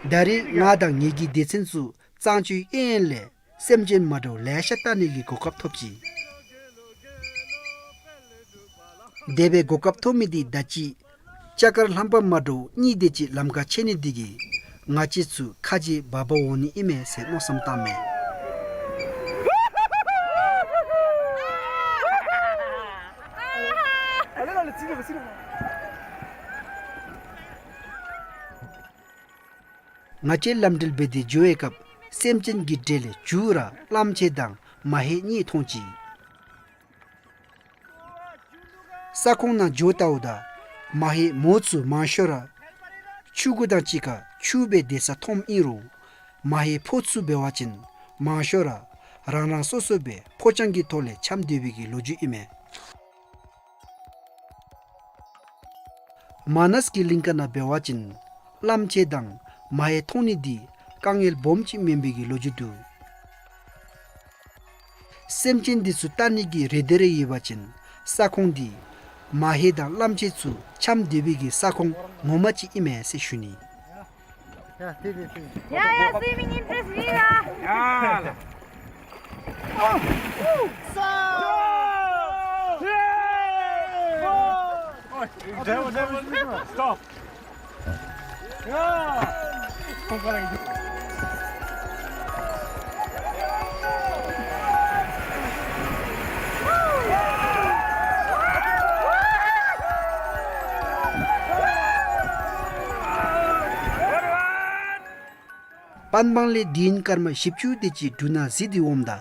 ད་རེས་ང་དང་ངེའི་གི་སྡེ་ཚན་ཚུ་གཙང་ཆུའི་གཡས་གཡོན་ལས་སེམས་ཅན་མ་འདྲཝ་ལེ་ཤ་བལྟ་ནི་གི་གོ་སྐབས་ཐོབ་ཅི། དེ་སྦེ་གོ་སྐབས་ཐོབ་མི་འདི་ད་ཅི་ལྕགས་མཁར་ལྷམ་པ་མ་འདྲཝ་གཉིས་དེ་ཅིག་ལམ་ཁར་ཆད་ནི་འདི་གིས་ང་བཅས་ཚུ་ཁ་རྗེ་བར་བར་འོང་ནི་ཨིན་མས་ཟེར་མནོ་བསམ་བཏངམ་མས། ང་བཅས་ལམ་འགྲུལ་འབད་དེ་འགྱོ་བའི་སྐབས་སེམས་ཅན་གྱི་གྲལ་ལས་མཇུག་ར་གླངམོ་ཆེ་དང་མ་ཧེ་གཉིས་མཐོང་ཅི། ས་ཁོངས་ནང་འགྱོ་ལྟཝ་ད་མ་ཧེ་མོ་ཚུ་མང་ཤོས་ར་ཆུ་གུ་དང་གཅིག་ཁར་ཆུ་སྦེ་སྡོད་ས་མཐོངམ་ཨིན་རུང་མ་ཧེ་ཕོ་ཚུ་འབད་བ་ཅིན་མང་ཤོས་ར་རང་རང་སོ་སོ་སྦེ་ཕོ་རྐྱང་གི་ཐོག་ལས་འཁྱམས་སྡོད་པའི་གི་ལོ་རྒྱུས་ཨིན་མས། མ་ནཱས་ཀྱི་གླིང་ཁ་ནང་འབད་བ་ཅིན་གླངམོ་ཆེ་དང་མ་ཧེ་མཐོང་ནི་འདི་དཀའ་ངལ་སྦོམ་ཅིག་མེན་པའི་གི་ལོ་རྒྱུས་འདུག། སེམས་ཅན་འདི་ཚུ་བལྟ་ནི་གི་རེ་འདོད་རེ་ཡོད་པ་ཅིན་ས་ཁོངས་འདི་མ་ཧེ་དང་གླངམོ་ཆེ་ཚུ་འཁྱམས་སྡོད་པའི་གི་ས་ཁོངས་ངོ་མ་ཅིག་ཨིན་མས་ཟེར་ཞུ་ནི། Ya, ya, swimming interest me, ya. Ya, la. Stop. པན་སྦང་ལས་དིན་སྐར་མ་བཞི་བཅུ་དེ་ཅིག་འབྲུག་ནང་གཟིགས་ཏེ་འོངམ་ད་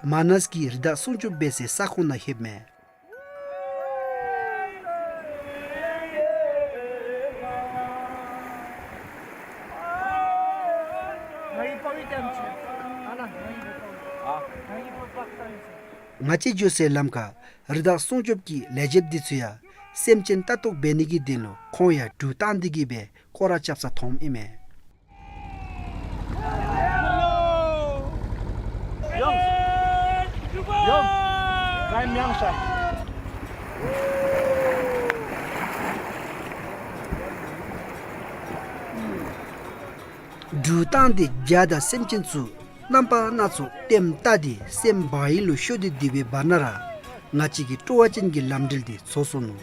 མ་ནཱས་ཀྱི་རི་དྭགས་སྲུང་སྐྱོབ་འབད་སའི་ས་ཁོངས་ནང་ལྷོདཔ་མས། ང་བཅས་འགྱོ་སའི་ལམ་ཁར་རི་དྭགས་སྲུང་སྐྱོབ་ཀྱི་ལས་བྱེདཔ་འདི་ཚུ་ཡང་སེམས་ཅན་ལྟ་རྟོག་འབད་ནི་གི་དོན་ལུ་ཁོང་ཡང་གྲུ་བཏང་སྟེ་གི་སྦེ་སྐོར་ར་རྐྱབ་ས་མཐོངམ་ཨིན་མས། གྲུ་བཏང་སྟེ་བྱ་དང་སེམས་ཅན་ཚུ་རྣམ་པ་སྣ་ཚོགས་ལྟདམོ་བལྟ་སྟེ་སེམས་བག་ཡངས་ལུ་ཤོར་ཏེ་སྡོད་པའི་བར་ན་ར་ང་བཅས་ཀྱི་སྤྲོ་བ་ཅན་གྱི་ལམ་འགྲུལ་འདི་རྫོགས་སོ་ནུག།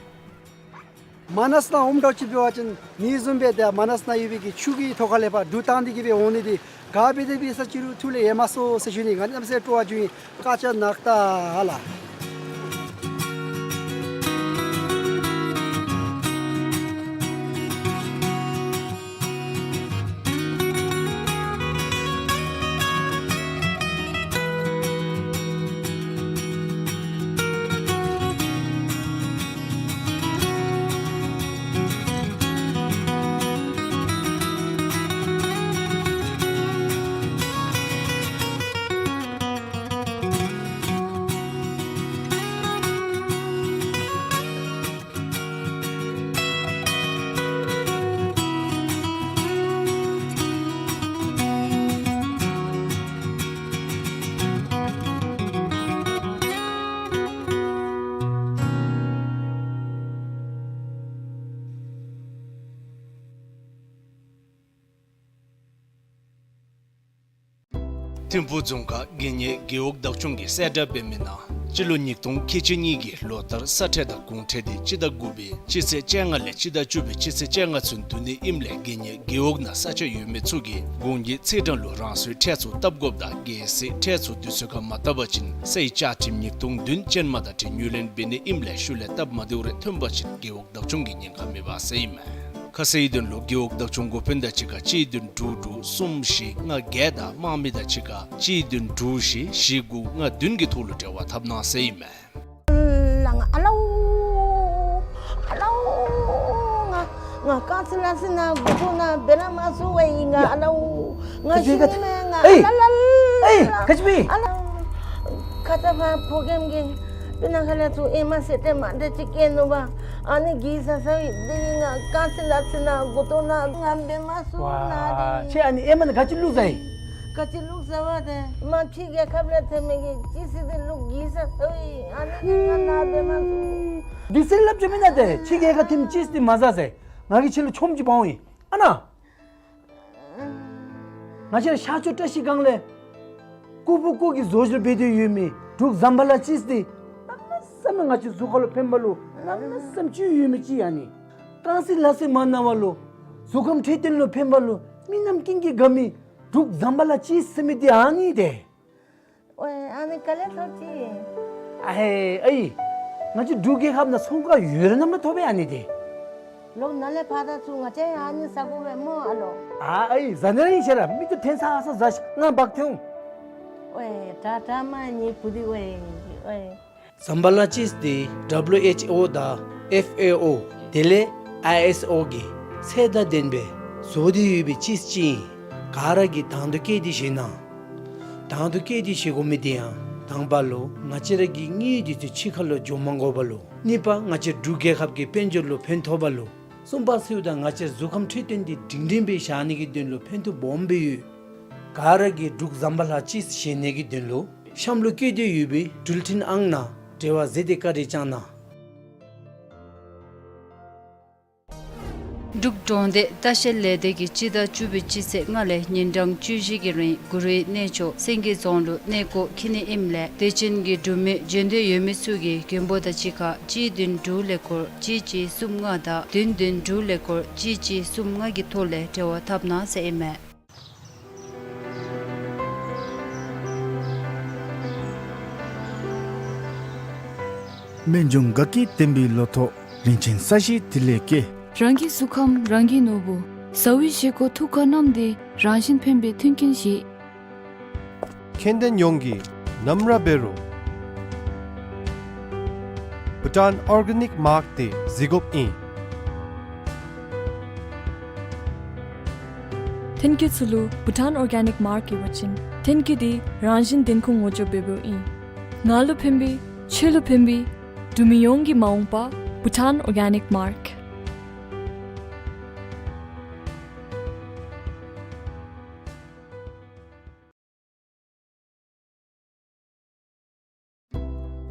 མ་ནཱས་ནང་འོངམ་འདྲཝ་ཅིག་འབད་བ་ཅིན་ངེའི་བཟུམ་སྦེ་ཏེ་མ་ནཱས་ནང་ཡོད་པའི་གི་ཆུ་གི་ཐོག་ཁ་ལས་ཕར་གྲུ་བཏང་སྟེ་གི་སྦེ་འོང་ནི་འདི་ག་འབད་དེ་འབད་ས་ཅིག་རུང་ཐུགས་ལས་ཡལ་མ་སོང་ཟེར་ཞུ་ནི། ང་གནམ་མེད་ས་མེད་སྤྲོ་བ་བྱུང་ཡི། བཀའ་དྲིན་ནག་ད་ལ། ཐིམ་ཕུག་རྫོང་ཁག་དགེ་བསྙེན་རྒེད་འོག་བདག་སྐྱོང་གིས་གསལ་བསྒྲགས་འབད་མི་ནང་སྤྱི་ལོ་ཉིས་སྟོང་ཁལ་གཅིག་གཉིས་ཀྱི་ལོ་ལྟར་ས་ཁྲལ་དང་གོང་ཁྲལ་འདི་སྤྱི་ཟླ་དགུ་པའི་སྤྱི་ཚེས་བཅོ་ལྔ་ལས་སྤྱི་ཟླ་བཅུ་པའི་སྤྱི་ཚེས་བཅོ་ལྔ་ཚུན་བསྡུ་ནི་ཨིནམ་ལས་དགེ་བསྙེན་རྒེད་འོག་ནང་ས་ཆ་ཡོད་མི་ཚུ་གིས་གོང་གི་ཚེས་གྲངས་ལུ་རང་སོའི་ཁྲལ་ཚུ་བཏབ་དགོཔ་དང་གལ་སྲིད་ཁྲལ་ཚུ་དུས་ཚོད་ཁར་མ་བཏབ་པ་ཅིན་སའི་བཅའ་ཁྲིམས་ཉིས་སྟོང་བདུན་ཅན་མ་དང་འཁྲིལ་ངོས་ལེན་འབད་ནི་ཨིནམ་ལས་ཤུལ་ལས་སྟབས་མ་བདེཝ་རེ་ཐོན་པ་ཅིན་རྒེད་འོག་བདག་སྐྱོང་གིས་ཉེན་ཁ་མེད་པ་ཟེར་ཨིན་མས། ཁ་གསལ་དོན་ལུ་རྒེད་འོག་བདག་སྐྱོང་འགོ་དཔོན་དང་གཅིག་ཁར་གཅིག་བདུན་དྲུག་དྲུག་གསུམ་བཞི་ལྔ་བརྒྱད་དང་དམངས་མི་དང་གཅིག་ཁར་གཅིག་བདུན་དྲུག་བཞི་བཞི་དགུ་ལྔ་བདུན་གྱི་ཐོག་ལུ་འབྲེལ་བ་འཐབ་གནང་ཟེར་ཨིན་མས། ལ་ང་ཨ་ལའུ་ཨ་ལའུ་ང་ང་རྐང་རྩེད་ལག་རྩེད་ནང་མགུ་ཏོ་ནང་འབད་ར་མ་ཚུགས་པས་ཨིན། ང་ཨ་ལའུ་ང་ཤི་ནི་མས། ང་ཨ་ལ་ལ་ལ་ཨེ་ཨེ་ཁ་ཅིག་མི་ཨ་ལ་ཁ་ཙ་ཕར་ཕོ་རྒནམ་གིས་སྤུ་ན་ཁ་ལས་ཚུར་ཨེ་མ་ཟེར་ཏེ་མ་འདྲ་ཅིག་སྐྱེས་ནུག་པ། ཨ་ནི་གིས་ཟ་ཟཝ་ཨིན། དེ་ནི་ང་རྐང་རྩེད་ལག་རྩེད་ནང་མགུ་ཏོ་ནང་ང་འབད་མ་ཚུགས་ན་དེ། ཁྱོད་ཨ་ནི་ཨེ་མ་ནི་ག་ཅི་བླུགས་ཟ་ཡི། ག་ཅི་བླུགས་ཟ་བ་དེ་མ་ཕྱི་རྒྱལ་ཁབ་ལས་ཐོན་མི་གི་ཅི་སི་དེ་བླུགས་གིས་ཟ་ཟཝ་ཨིན། ཨ་ནི་གིས་ང་ན་འབད་མ་ཚུགས། དེ་ཟེར་སླབ་ཅི་མེན་ན་དེ། ཕྱི་རྒྱལ་ཁབ་ཐོན་ཅི་སི་དེ་མ་ཟ་ཟེར། ང་གིས་ཁྱོད་ལུ་ཆོམ་ཅིག་འབག་འོང་ཡི། ཨ་ན། ང་བཅས་ར་ཤར་ཕྱོགས་བཀྲ་ཤིས་སྒང་ལས་ཀུ་ཕུ་ཀུ་གི་བཟོ་བཞག་འབད་དེ་ཡོད་མི་འབྲུག་ཟམ་པ་ལ་ཅི་སི་དེ་གནམ་མེད་ས་མེད་ང་བཅས་གཟུགས་ཁར་ལུ་ཕན་པ་ལུ་གནམ་མེད་ས་མེད་ཅིག་ཡོད་མི་ཅིག་ཨ་ནི། རྐང་རྩེད་ལག་རྩེད་མ་གནང་བ་ལུ་གཟུགས་ཁམས་འཕྲོད་བསྟེན་ལུ་ཕན་པ་ལུ་མི་རྣམས་ཀུན་གྱིས་དགའ་མི་འབྲུག་ཟམ་པ་ལ་ཅི་སི་ཟེར་མི་དེ་ཨ་ནི་དེ། ཨོའི་ཨ་ནི་ག་ལས་ཐོབ་ཅི། ཨ་ཧེ་ཨའི། ང་བཅས་འབྲུག་རྒྱལ་ཁབ་ནང་ཚོང་ཁང་ཡོད་ར་ནམ་ལས་ཐོབ་པས་ཨ་ནི་དེ། ལོག་ནཱ་ལས་ཕར་ད་ཚུར་ང་བཅས་ཡང་ཨ་ནི་ཟ་དགོ་པས་སྨོ་ཨ་ལོ། ཨ་ཨའི་ཟ་ནི་ར་ཨིན་ཤེས་ར་མི་ཚུ་ཐོན་ས་ཨ་ས་ཟ་ཤིག། ང་འབག་ཐོན་འོང་། ཝའེ་དྲག་དྲག་མ་ནི་བུ་འདི་ཝའེ་ཝའེ། ཟམ་པ་ལ་ཅིས་འདི་ཌབ་ལུ་ཨེཆ་ཨོ་དང་ཨེཕ་ཨེ་ཨོ་དེ་ལས་ཨའི་ཨེསི་ཨོ་གིས་ཚད་དང་ལྡན་པའི་བཟོ་སྟེ་ཡོད་པའི་ཅིས་ཅིག་ཨིན། ག་ར་གིས་དང་དུ་བཀལ་ཏེ་བཞེས་གནང་། དང་དུ་བཀལ་ཏེ་བཞེས་དགོ་མི་དེ་ཡང་དང་པ་ལུ་ང་བཅས་ར་གི་དངུལ་འདི་ཚུ་ཕྱི་ཁ་ལུ་འགྱོ་མ་དགོ་པ་ལུ། གཉིས་པ་ང་བཅས་འབྲུག་རྒྱལ་ཁབ་ཀྱི་དཔལ་འབྱོར་ལུ་ཕན་ཐོགས་པ་ལུ། གསུམ་པ་ཚུ་དང་ང་བཅས་གཟུགས་ཁམས་འཕྲོད་བསྟེན་འདི་སྒྲིང་སྒྲིང་སྦེ་བཞག་ནི་གི་དོན་ལུ་ཕན་ཐོགས་སྦོམ་སྦེ་ཡོད། ག་ར་གིས་འབྲུག་ཟམ་པ་ལ་ཅིས་བཞེས་ནི་གི་དོན་ལུ་གཤམ་ལུ་བཀོད་དེ་ཡོད་པའི་འགྲུལ་འཕྲིན་ཨང་ནང་འབྲེལ་བ་མཛད་དེ་བཀའ་དྲིན་བསྐྱང་གནང་། འབྲུག་གྲོང་སྡེ་ལྟ་བཤལ་ལས་སྡེ་གིས་སྤྱི་ཟླ་བཅུ་པའི་སྤྱི་ཚེས་ལྔ་ལས་ཉིན་གྲངས་བཅུ་བཞི་གི་རིང་གུ་རུའི་གནས་མཆོག་སེང་གེ་རྫོང་ལུ་གནས་སྐོར་འཁྱིད་ནི་ཨིནམ་ལས་དད་ཅན་གྱི་འབྲུག་མི་བྱོན་འདོད་ཡོད་མི་ཚུ་གིས་མགོན་པོ་དང་གཅིག་ཁར་གཅིག་བདུན་དྲུག་ཀླད་ཀོར་གཅིག་གཅིག་གསུམ་ལྔ་དང་བདུན་བདུན་དྲུག་ཀླད་ཀོར་གཅིག་གཅིག་གསུམ་ལྔ་གི་ཐོག་ལས་འབྲེལ་བ་འཐབ་གནང་ཟེར་ཨིན་མས། སྨན་ལྗོངས་དགའ་སྐྱིད་ལྡན་པའི་ལོ་ཐོག་རིན་ཆེན་ས་གཞི་དེ་ལས་སྐྱེས། རང་གི་གཟུགས་ཁམས་རང་གིས་ནོར་བུ། ཟ་བའི་བཞེས་སྒོ་ཐུགས་ཁར་བསྣམས་ཏེ་རང་བཞིན་ཕན་པའི་མཐུན་རྐྱེན་བཞེས། ཁྱེད་དེ་ཉོང་གི་ནམ་ར་འབད་རུང་བྷུ་ཊཱན་ཨོར་གེ་ནིག་མཱཀ་དེ་གཟིགས་དགོཔ་ཨིན། ཐོན་སྐྱེད་ཚུ་ལུ་བྷུ་ཊཱན་ཨོར་གེ་ནིག་མཱཀ་ཡོད་པ་ཅིན་ཐོན་སྐྱེད་དེ་རང་བཞིན་བདེན་ཁུངས་ངོ་སྤྲོད་འབད་འབདཝ་ཨིན། ང་ལུ་ཕན་པའི་ཁྱོད་ལུ་ཕན་པའི་འབྲུག་མི་ཡོངས་ཀྱི་མ་འོངས་པ་བྷུ་ཊཱན་ཨོར་གེ་ནིག་མཱཀ།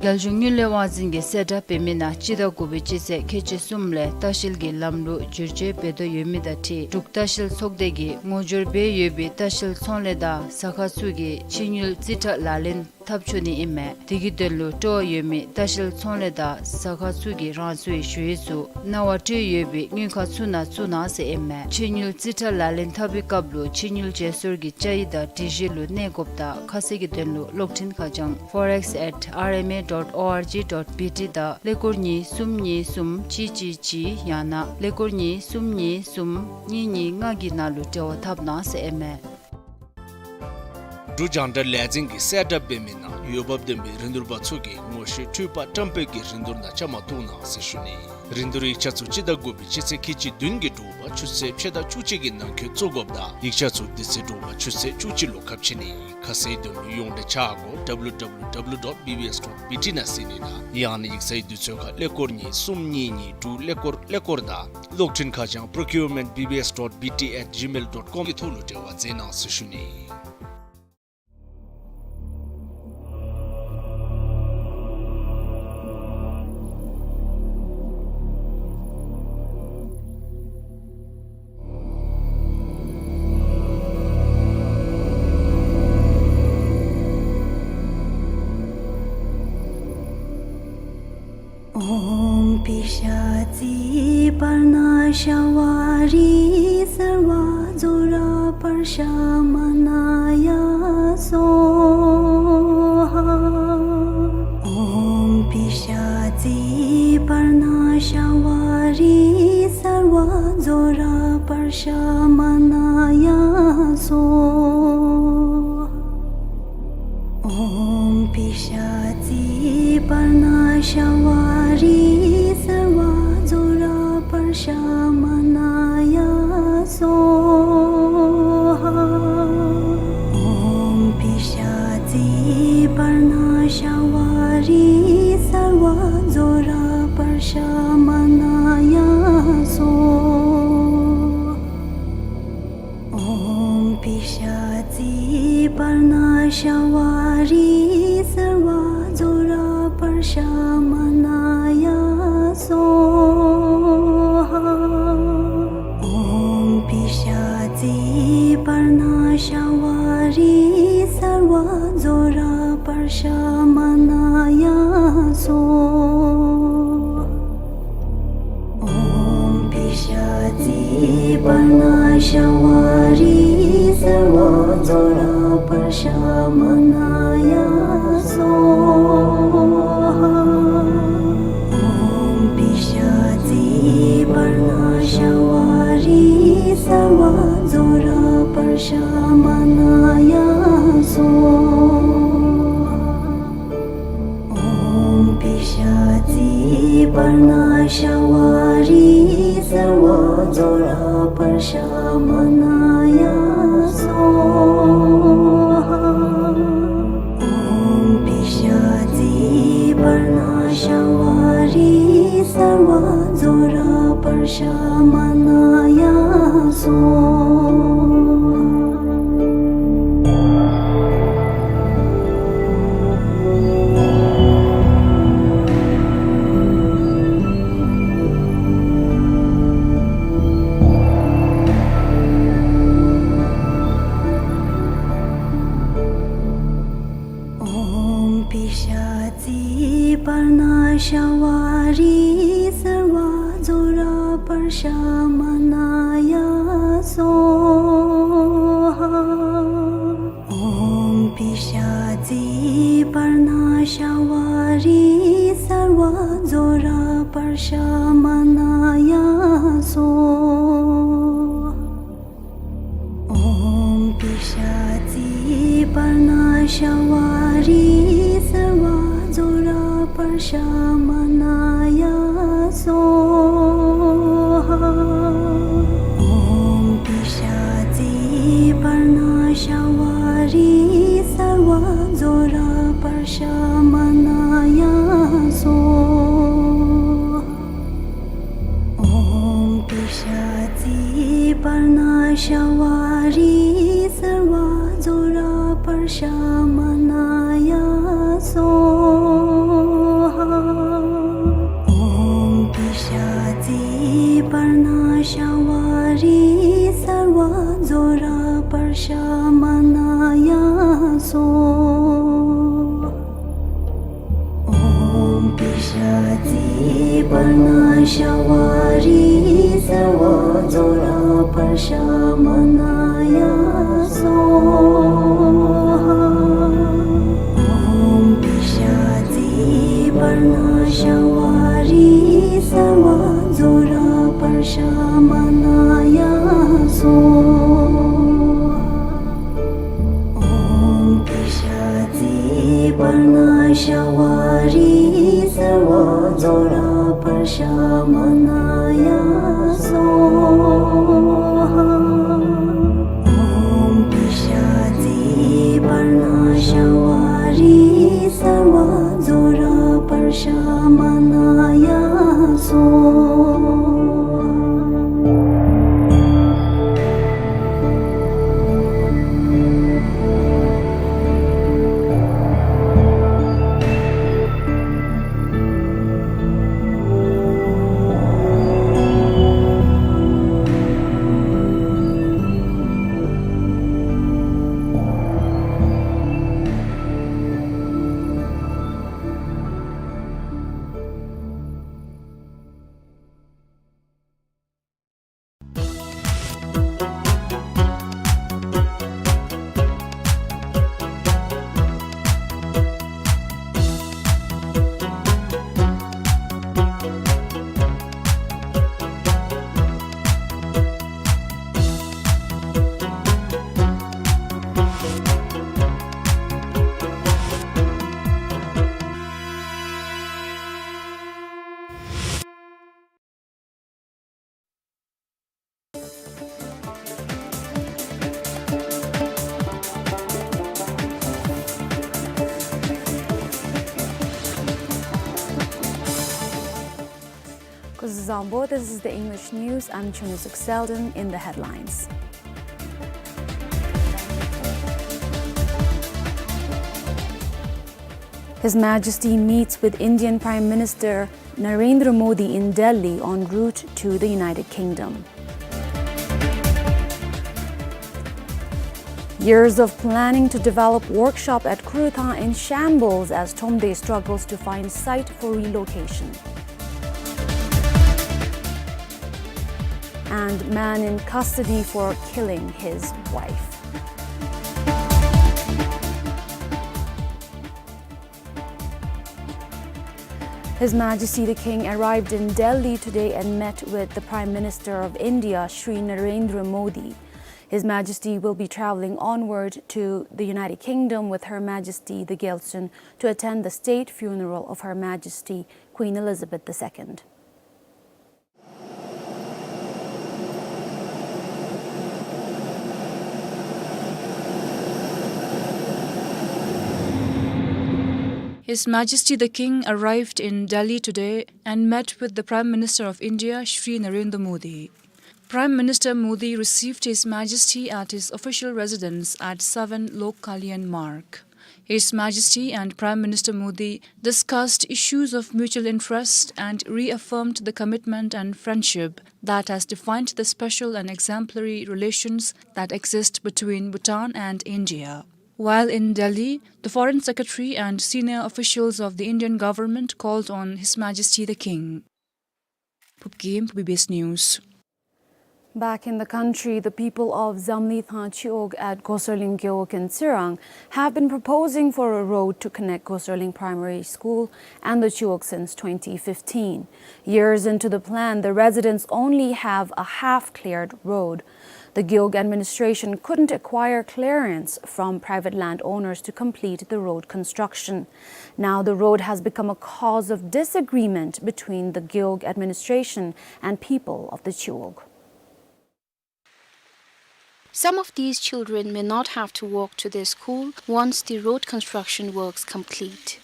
རྒྱལ་གཞུང་དངུལ་ལས་དབང་འཛིན་གྱིས་གསལ་བསྒྲགས་འབད་མི་ནང་སྤྱི་ཟླ་དགུ་པའི་སྤྱི་ཚེས་ཁལ་གཅིག་གསུམ་ལས་ལྟ་བཤལ་གྱི་ལམ་ལུགས་བསྒྱུར་བཅོས་འབད་དོ་ཡོད་མི་དང་འཁྲིལ་འབྲུག་ལྟ་བཤལ་ཚོགས་སྡེ་གིས་ངོ་སྦྱོར་འབད་ཡོད་པའི་ལྟ་བཤལ་ཚོང་ལས་དང་ཟ་ཁང་ཚུ་གིས་ཕྱི་དངུལ་རྩིས་ཁྲ་ལག་ལེན་འཐབ་ཆོག་ནི་ཨིན་མས། དེ་གི་དོན་ལུ་སྤྲོ་བ་ཡོད་མི་ལྟ་བཤལ་ཚོང་ལས་དང་ཟ་ཁང་ཚུ་གིས་རང་སོའི་ཞུ་ཡིག་ཚུ་གནང་བ་སྤྲོད་ཡོད་པའི་དངུལ་ཁང་ཚུ་ནང་བཙུགས་གནང་ཟེར་ཨིན་མས། ཕྱི་དངུལ་རྩིས་ཁྲ་ལག་ལེན་འཐབ་པའི་སྐབས་ལུ་ཕྱི་དངུལ་བརྗེ་སོར་གྱི་བཅའ་ཡིག་དང་སྒྲིག་གཞི་ལུ་གནས་དགོཔ་དང་ཁ་གསལ་གྱི་དོན་ལུ་གློག་འཕྲིན་ཁ་བྱང་forex at R M A dot O R G dot B T དང་ཀླད་ཀོར་གཉིས་གསུམ་གཉིས་གསུམ་གཅིག་གཅིག་གཅིག་ཡང་ན་ཀླད་ཀོར་གཉིས་གསུམ་གཉིས་གསུམ་གཉིས་གཉིས་ལྔ་གི་ནང་ལུ་འབྲེལ་བ་འཐབ་གནང་ཟེར་ཨིན་མས། འབྲུག་རྒྱང་བསྒྲགས་ལས་འཛིན་གྱིས་གསལ་བསྒྲགས་འབད་མི་ནང་འོས་འབབ་ལྡན་པའི་རིན་བསྡུར་པ་ཚུ་གིས་ངོ་ཤེས་འཕྲུལ་པ་བཀྲམ་སྤེལ་གྱི་རིན་བསྡུར་ནང་བཅའ་མར་གཏོགས་གནང་ཟེར་ཞུ་ནི། རིན་བསྡུར་ཡིག་ཆ་ཚུ་སྤྱི་ཟླ་དགུ་པའི་སྤྱི་ཚེས་ཁལ་གཅིག་བདུན་གྱི་དྲོ་པ་ཆུ་ཚོད་ཕྱེད་དང་བཅུ་གཅིག་གི་ནང་འཁོད་བཙུགས་དགོཔ་དང་ཡིག་ཆ་ཚུ་དེ་ཚེ་དྲོ་པ་ཆུ་ཚོད་བཅུ་གཅིག་ལུ་ཁ་ཕྱེ་ནི། ཁ་གསལ་དོན་ལུ་ཡོངས་འབྲེལ་ཆ་གོ་W W W dot B B S dot B T ནང་གཟིགས་ནི་དང་ཡང་ན་ཡིག་ཚང་གི་དུས་ཚོད་ཁར་ཀླད་ཀོར་གཉིས་གསུམ་གཉིས་གཉིས་དྲུག་ཀླད་ཀོར་ཀླད་ཀོར་དང་གློག་འཕྲིན་ཁ་བྱང་procurement B B S dot B T at gmail dot com གི་ཐོག་ལུ་འབྲེལ་བ་མཛད་གནང་ཟེར་ཞུ་ནི། ཨོཾ་པི་ཤཱ་ཙི་པརྞ་ཤྭ་ཝ་རི་སརྦ་ཛྭ་ར་པརྞ་ཤ་མ་ན་ཡ་སྭཱ་ཧཱ། ཨོཾ་པི་ཤཱ་ཙི་པརྞ་ཤྭ་ཝ་རི་སརྦ་ཛྭ་ར་པརྞ་ཤ་མ་ན་ཡ་སྭཱ་ཧཱ། ཨོཾ་པི་ཤཱ་ཙི་པརྞ་ཤྭ་ཝ་རི་སརྦ་ཛྭ་ར་པརྞ་ཤ་མ་ན་ཡ་སྭཱ་ཧཱ། ཨོཾ་པི་ཤཱ་ཙི་པརྞ་ཤྭ་ཝ་རི་སརྦ་ཛྭ་ར་པརྞ་ཤ་མ་ན་ཡ་སྭཱ་ཧཱ། ཨོཾ་པི་ཤཱ་ཙི་པརྞ་ཤྭ་ཝ་རི་སརྦ་ཛྭ་ར་པརྞ་ཤ་མ་ན་ཡ་སྭཱ་ཧཱ། ཨོཾ་པི་ཤཱ་ཙི་པརྞ་ཤྭ་ཝ་རི་སརྦ་ཛྭ་ར་པརྞ་ཤ་མ་ན་ཡ་སྭཱ་ཧཱ། ཨོཾ་པི་ཤཱ་ཙི་པརྞ་ཤྭ་ཝ་རི་སརྦ་ཛྭ་ར་པརྞ་ཤ་མ་ན་ཡ་སྭཱ་ཧཱ། ཨོཾ་པི་ཤཱ་ཙི་པརྞ་ ཤ་མ་ན་ཡ་སྭཱ་ཧཱ། ཨོཾ་པི་ཤ་ཙི་པརྞ་ཤ་ཝ་རི་སརྦ་ཛྭ་ར་པརྞ་ཤ་མ་ན་ཡ་སྭཱ་ཧཱ། ཨོཾ་པི་ཤ་ཙི་པརྞ་ཤ་ཝ་རི་སརྦ་ཛྭ་ར་པརྞ་ཤ་མ་ན་ཡ་སྭཱ་ཧཱ། ཨོཾ་པི་ཤ་ཙི་པརྞ་ཤ་ཝ་རི་སརྦ་ཛྭ་ར་པརྞ་ཤ་མ་ན་ཡ་སྭཱ་ཧཱ། ཨོཾ་པི་ཤ་ཙི་པརྞ་ཤ་ཝ་རི་སརྦ་ཛྭ་ར་པརྞ་ཤ་མ་ན་ཡ་སྭཱ་ཧཱ། ཨོཾ་པི་ཤ་ཙི་པརྞ་ཤ་ཝ་རི་སརྦ་ཛྭ་ར་པརྞ་ཤ་མ་ན་ཡ་སྭཱ་ཧཱ། ཨོཾ་པི་ཤ་ཙི་པརྞ་ཤ་ཝ་རི་སརྦ་ཛྭ་ར་པརྞ་ཤ་མ་ན་ཡ་སྭཱ་ཧཱ། ཨོཾ་པི་ཤ་ཙི་པརྞ་ཤ་ཝ་རི་སརྦ་ཛྭ་ར་པརྞ་ཤ་མ་ན་ཡ་སྭཱ་ཧཱ། ཨོཾ་པི་ཤ་ཙི་པརྞ་ཤ་ཝ་རི་སརྦ་ཛྭ་ར་པརྞ་ཤ་མ་ན་ཡ་སྭཱ་ཧཱ། ཨོཾ་པི་ཤ་ཙི་པརྞ་ཤ་ཝ་རི་སརྦ་ཛྭ་ར་པརྞ་ཤ་མ་ན་ཡ་སྭཱ་ཧཱ། ཨོཾ་པི་ཤ་ཙི་པརྞ་ཤ་ཝ་རི་སརྦ་ཛྭ་ར་པརྞ་ཤ་མ་ན་ཡ་སྭཱ་ཧཱ། ཨོཾ་པི་ཤ་ཙི་པརྞ་ཤ་ཝ་རི་སརྦ་ཛྭ་ར་པརྞ་ཤ་མ་ན་ཡ་སྭཱ་ཧཱ། ཨོཾ་པི་ཤ་ཙི་པརྞ་ཤ་ཝ་རི་སརྦ་ཛྭ་ར་པརྞ་ཤ་མ་ན་ཡ་སྭཱ་ཧཱ། Kuzuzangpo, this is the English news. I'm Chunizuk Selden. In the headlines. His Majesty meets with Indian Prime Minister Narendra Modi in Delhi en route to the United Kingdom. Years of planning to develop workshop at Kruthang in shambles as Thromde struggles to find site for relocation. And man in custody for killing his wife. His Majesty the King arrived in Delhi today and met with the Prime Minister of India, Shri Narendra Modi. His Majesty will be traveling onward to the United Kingdom with Her Majesty the Gyaltsuen to attend the state funeral of Her Majesty Queen Elizabeth the Second. His Majesty the King arrived in Delhi today and met with the Prime Minister of India, Shri Narendra Modi. Prime Minister Modi received His Majesty at his official residence at seven Lok Kalyan Marg. His Majesty and Prime Minister Modi discussed issues of mutual interest and reaffirmed the commitment and friendship that has defined the special and exemplary relations that exist between Bhutan and India. While in Delhi, the Foreign Secretary and senior officials of the Indian government called on His Majesty the King. Phubgim, B B S News. Back in the country, the people of Zamlithang Chiwog at Goserling Gewog in Tsirang have been proposing for a road to connect Goserling Primary School and the Chiwog since twenty fifteen. Years into the plan, the residents only have a half-cleared road. The Gewog administration couldn't acquire clearance from private landowners to complete the road construction. Now the road has become a cause of disagreement between the Gewog administration and people of the Chiwog. Some of these children may not have to walk to their school once the road construction works complete.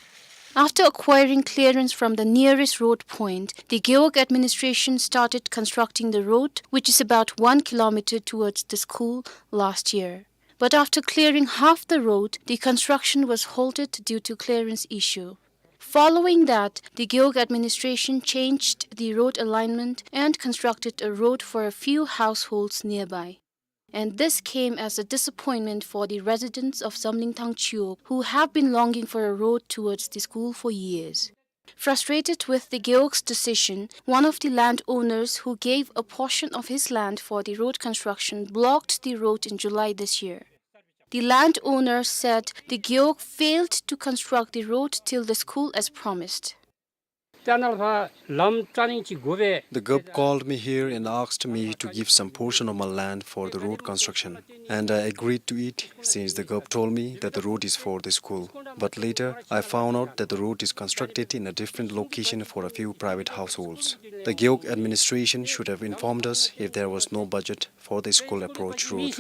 After acquiring clearance from the nearest road point, the Gewog administration started constructing the road, which is about one kilometer towards the school, last year. But after clearing half the road, the construction was halted due to clearance issue. Following that, the Gewog administration changed the road alignment and constructed a road for a few households nearby. And this came as a disappointment for the residents of Zamlingthang Chiwog, who have been longing for a road towards the school for years. Frustrated with the Gewog's decision, one of the landowners who gave a portion of his land for the road construction blocked the road in July this year. The landowner said the Gewog failed to construct the road till the school as promised. The Gewog called me here and asked me to give some portion of my land for the road construction, and I agreed to it since the Gewog told me that the road is for the school. But later, I found out that the road is constructed in a different location for a few private households. The Gewog administration should have informed us if there was no budget for the school approach road.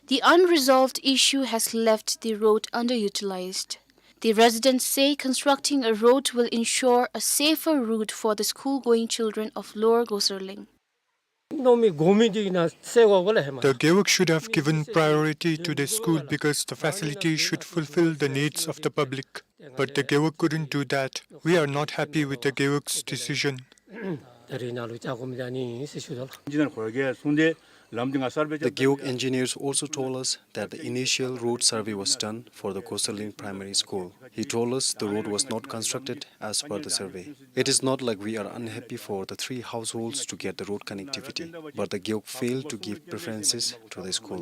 The unresolved issue has left the road underutilized. The residents say constructing a road will ensure a safer route for the school-going children of Lower Goserling. The Gewog should have given priority to the school because the facility should fulfill the needs of the public. But the Gewog couldn't do that. We are not happy with the Gewog's decision. The Gewog engineers also told us that the initial road survey was done for the Goserling Primary School. He told us the road was not constructed as per the survey. It is not like we are unhappy for the three households to get the road connectivity, but the Gewog failed to give preferences to the school.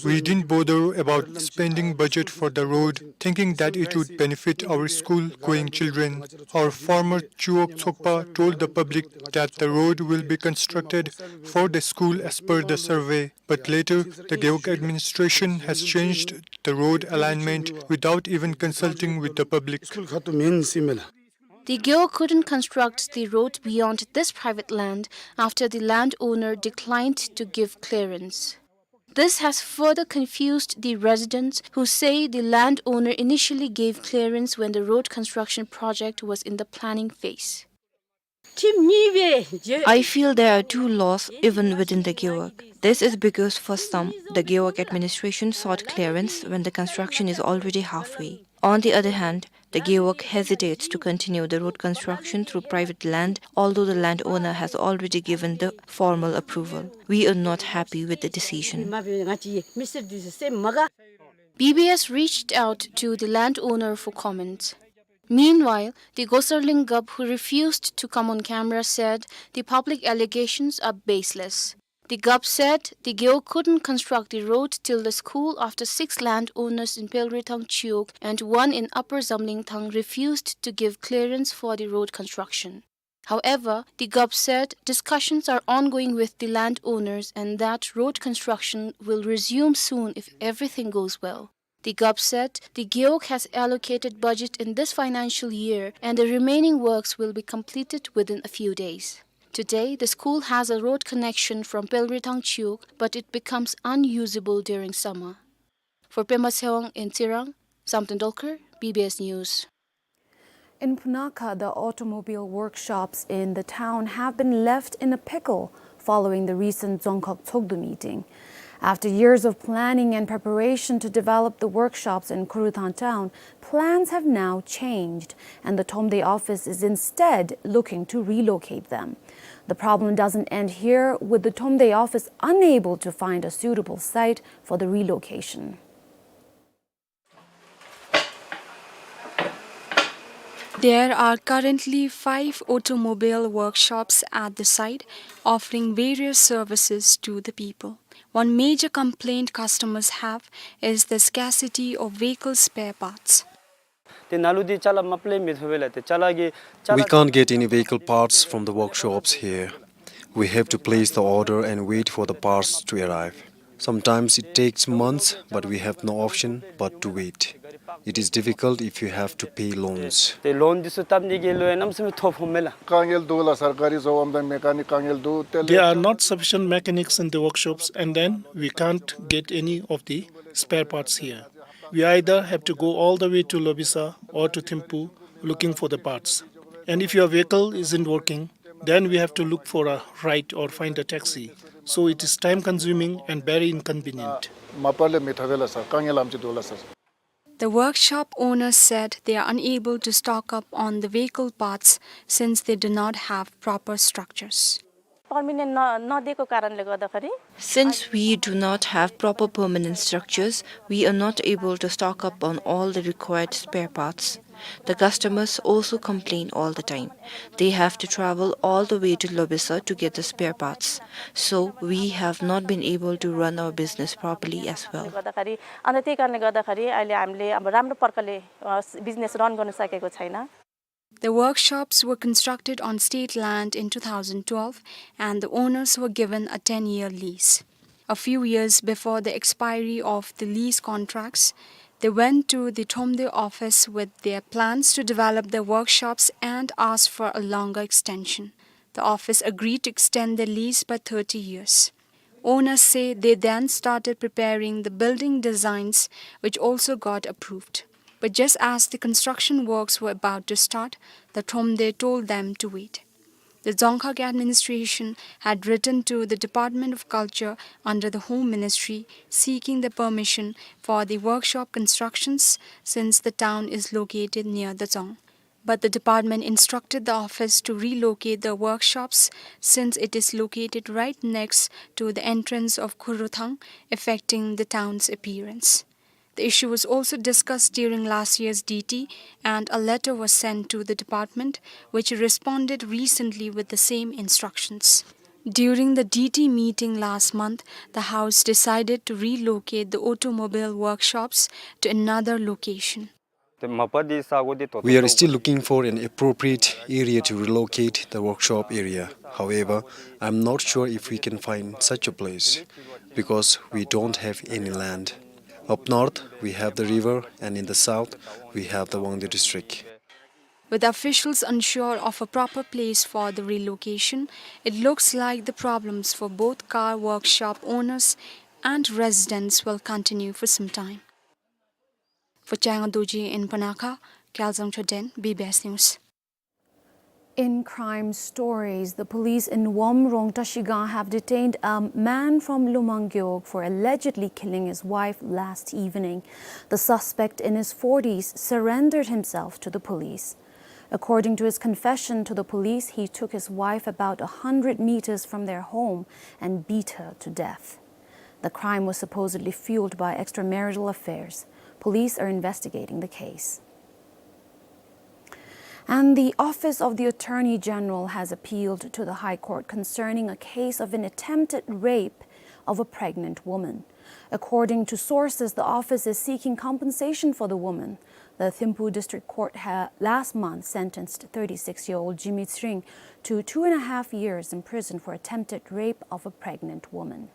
We didn't bother about spending budget for the road, thinking that it would benefit our school-going children. Our former Chiwog Tsokpa told the public that the road will be constructed for the school as per the survey, but later the Gewog administration has changed the road alignment without even consulting with the public. The Gewog couldn't construct the road beyond this private land after the landowner declined to give clearance. This has further confused the residents, who say the landowner initially gave clearance when the road construction project was in the planning phase. I feel there are two laws even within the Gewog. This is because for some, the Gewog administration sought clearance when the construction is already halfway. On the other hand, the Gewog hesitates to continue the road construction through private land, although the landowner has already given the formal approval. We are not happy with the decision. B B S reached out to the landowner for comment. Meanwhile, the Goserling Gewog, who refused to come on camera, said the public allegations are baseless. The Gewog said the Gewog couldn't construct the road till the school after six landowners in Pelrithang Chiwog and one in Upper Zamlingthang refused to give clearance for the road construction. However, the Gov said discussions are ongoing with the landowners and that road construction will resume soon if everything goes well. The Gov said the Gewog has allocated budget in this financial year and the remaining works will be completed within a few days. Today, the school has a road connection from Pelrithang Chiwog, but it becomes unusable during summer. For Pema Tshewang in Tsirang, Samten Dolkar, B B S News. In Punakha, the automobile workshops in the town have been left in a pickle following the recent Dzongkhag Tshogdu meeting. After years of planning and preparation to develop the workshops in Khuruthang town, plans have now changed, and the Thromde office is instead looking to relocate them. The problem doesn't end here, with the Thromde office unable to find a suitable site for the relocation. There are currently five automobile workshops at the site, offering various services to the people. One major complaint customers have is the scarcity of vehicle spare parts. ཏེ་ནཱ་ལུ་འདི་ཅ་ལ་མ་པ་ལས་མི་ཐོབ་པས་ལགས། ཏེ་ཅ་ལ་གི་ཅ་ལ We can't get any vehicle parts from the workshops here. We have to place the order and wait for the parts to arrive. Sometimes it takes months, but we have no option but to wait. It is difficult if you have to pay loans. ཏེ་ལོན་འདི་ཚུ་བཏབ་ནི་གི་ལོ་ཡང་གནམ་མེད་ས་མེད་ཐོབ་ཕོགཔ་མས་ལགས། དཀའ་ངལ་འདུག་ལགས། སར་ཀ་རི་བཟོ་བའམ་ད་མེ་ཀ་ནིཀ་དཀའ་ངལ་འདུག། དེ་ལས། There are not sufficient mechanics in the workshops, and then we can't get any of the spare parts here. We either have to go all the way to Lobisa or to Thimphu looking for the parts. And if your vehicle isn't working, then we have to look for a ride or find a taxi. So it is time consuming and very inconvenient. མ་པ་ལས་མི་ཐོབ་པས་ལགས་སར། དཀའ་ངལ་ལམ་ཅིག་འདུག་ལགས་སར། The workshop owners said they are unable to stock up on the vehicle parts since they do not have proper structures. Permanent न नदिएको कारणले गर्दाखेरि Since we do not have proper permanent structures, we are not able to stock up on all the required spare parts. The customers also complain all the time. They have to travel all the way to Lobisa to get the spare parts. So we have not been able to run our business properly as well. गर्दाखेरि, अन्त त्यही कारणले गर्दाखेरि अहिले हामीले अब राम्रो प्रकारले, अ, बिजनेस रन गर्न सकेको छैन। The workshops were constructed on state land in two thousand twelve, and the owners were given a ten-year lease. A few years before the expiry of the lease contracts, they went to the Thromde office with their plans to develop their workshops and asked for a longer extension. The office agreed to extend the lease by thirty years. Owners say they then started preparing the building designs, which also got approved. But just as the construction works were about to start, the Thromde told them to wait. The Dzongkhag administration had written to the Department of Culture under the Home Ministry seeking the permission for the workshop constructions, since the town is located near the dzong. But the department instructed the office to relocate the workshops since it is located right next to the entrance of Khuruthang, affecting the town's appearance. The issue was also discussed during last year's D T, and a letter was sent to the department, which responded recently with the same instructions. During the D T meeting last month, the House decided to relocate the automobile workshops to another location. We are still looking for an appropriate area to relocate the workshop area. However, I'm not sure if we can find such a place because we don't have any land. Up north, we have the river, and in the south, we have the Wangdue district. With officials unsure of a proper place for the relocation, it looks like the problems for both car workshop owners and residents will continue for some time. For Chayanga Dorji in Panakha, Kyaljang Choden, B B S News. In crime stories, the police in Womrong, Trashigang have detained a man from Lumang Gewog for allegedly killing his wife last evening. The suspect in his forties surrendered himself to the police. According to his confession to the police, he took his wife about a hundred meters from their home and beat her to death. The crime was supposedly fueled by extramarital affairs. Police are investigating the case. And the Office of the Attorney General has appealed to the High Court concerning a case of an attempted rape of a pregnant woman. According to sources, the office is seeking compensation for the woman. The Thimphu District Court ha-, last month sentenced thirty-six-year-old Jigme Tshering to two and a half years in prison for attempted rape of a pregnant woman.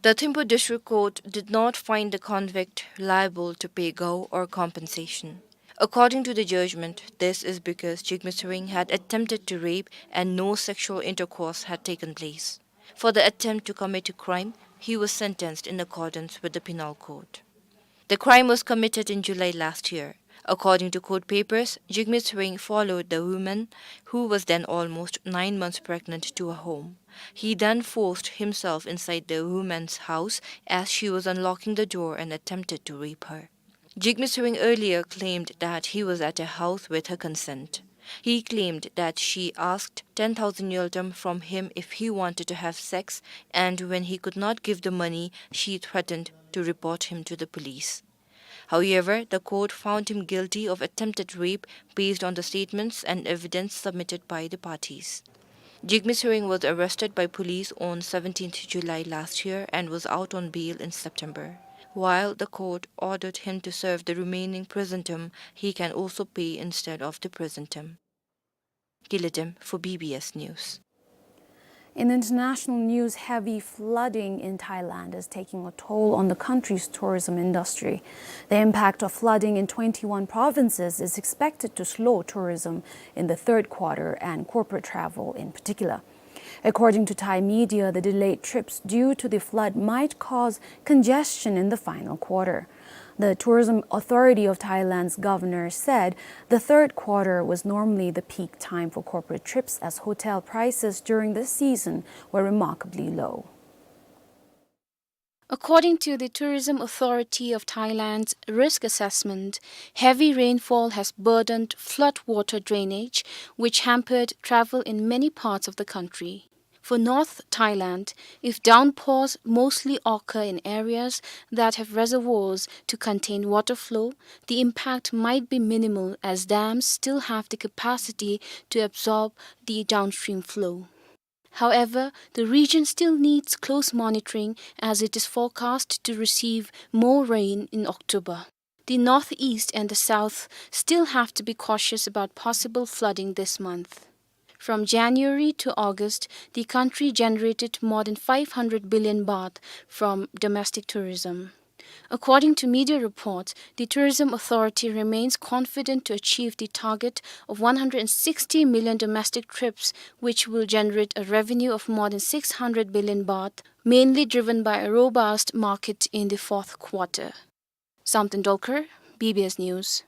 The Thimphu District Court did not find the convict liable to pay gao or compensation. According to the judgment, this is because Jigme Tshering had attempted to rape and no sexual intercourse had taken place. For the attempt to commit a crime, he was sentenced in accordance with the penal code. The crime was committed in July last year. According to court papers, Jigme Tshering followed the woman, who was then almost nine months pregnant, to her home. He then forced himself inside the woman's house as she was unlocking the door and attempted to rape her. Jigme Tshering earlier claimed that he was at her house with her consent. He claimed that she asked ten thousand ngultrum from him if he wanted to have sex, and when he could not give the money, she threatened to report him to the police. However, the court found him guilty of attempted rape based on the statements and evidence submitted by the parties. Jigme Tshering was arrested by police on seventeenth July last year and was out on bail in September. While the court ordered him to serve the remaining prison term, he can also pay instead of the prison term. Gilidem for B B S News. In international news, heavy flooding in Thailand is taking a toll on the country's tourism industry. The impact of flooding in twenty-one provinces is expected to slow tourism in the third quarter and corporate travel in particular. According to Thai media, the delayed trips due to the flood might cause congestion in the final quarter. The Tourism Authority of Thailand's governor said the third quarter was normally the peak time for corporate trips, as hotel prices during this season were remarkably low. According to the Tourism Authority of Thailand's risk assessment, heavy rainfall has burdened floodwater drainage, which hampered travel in many parts of the country. For North Thailand, if downpours mostly occur in areas that have reservoirs to contain water flow, the impact might be minimal, as dams still have the capacity to absorb the downstream flow. However, the region still needs close monitoring, as it is forecast to receive more rain in October. The northeast and the south still have to be cautious about possible flooding this month. From January to August, the country generated more than five hundred billion baht from domestic tourism. According to media reports, the Tourism Authority remains confident to achieve the target of one hundred sixty million domestic trips, which will generate a revenue of more than six hundred billion baht, mainly driven by a robust market in the fourth quarter. Samten Dolkar, B B S News.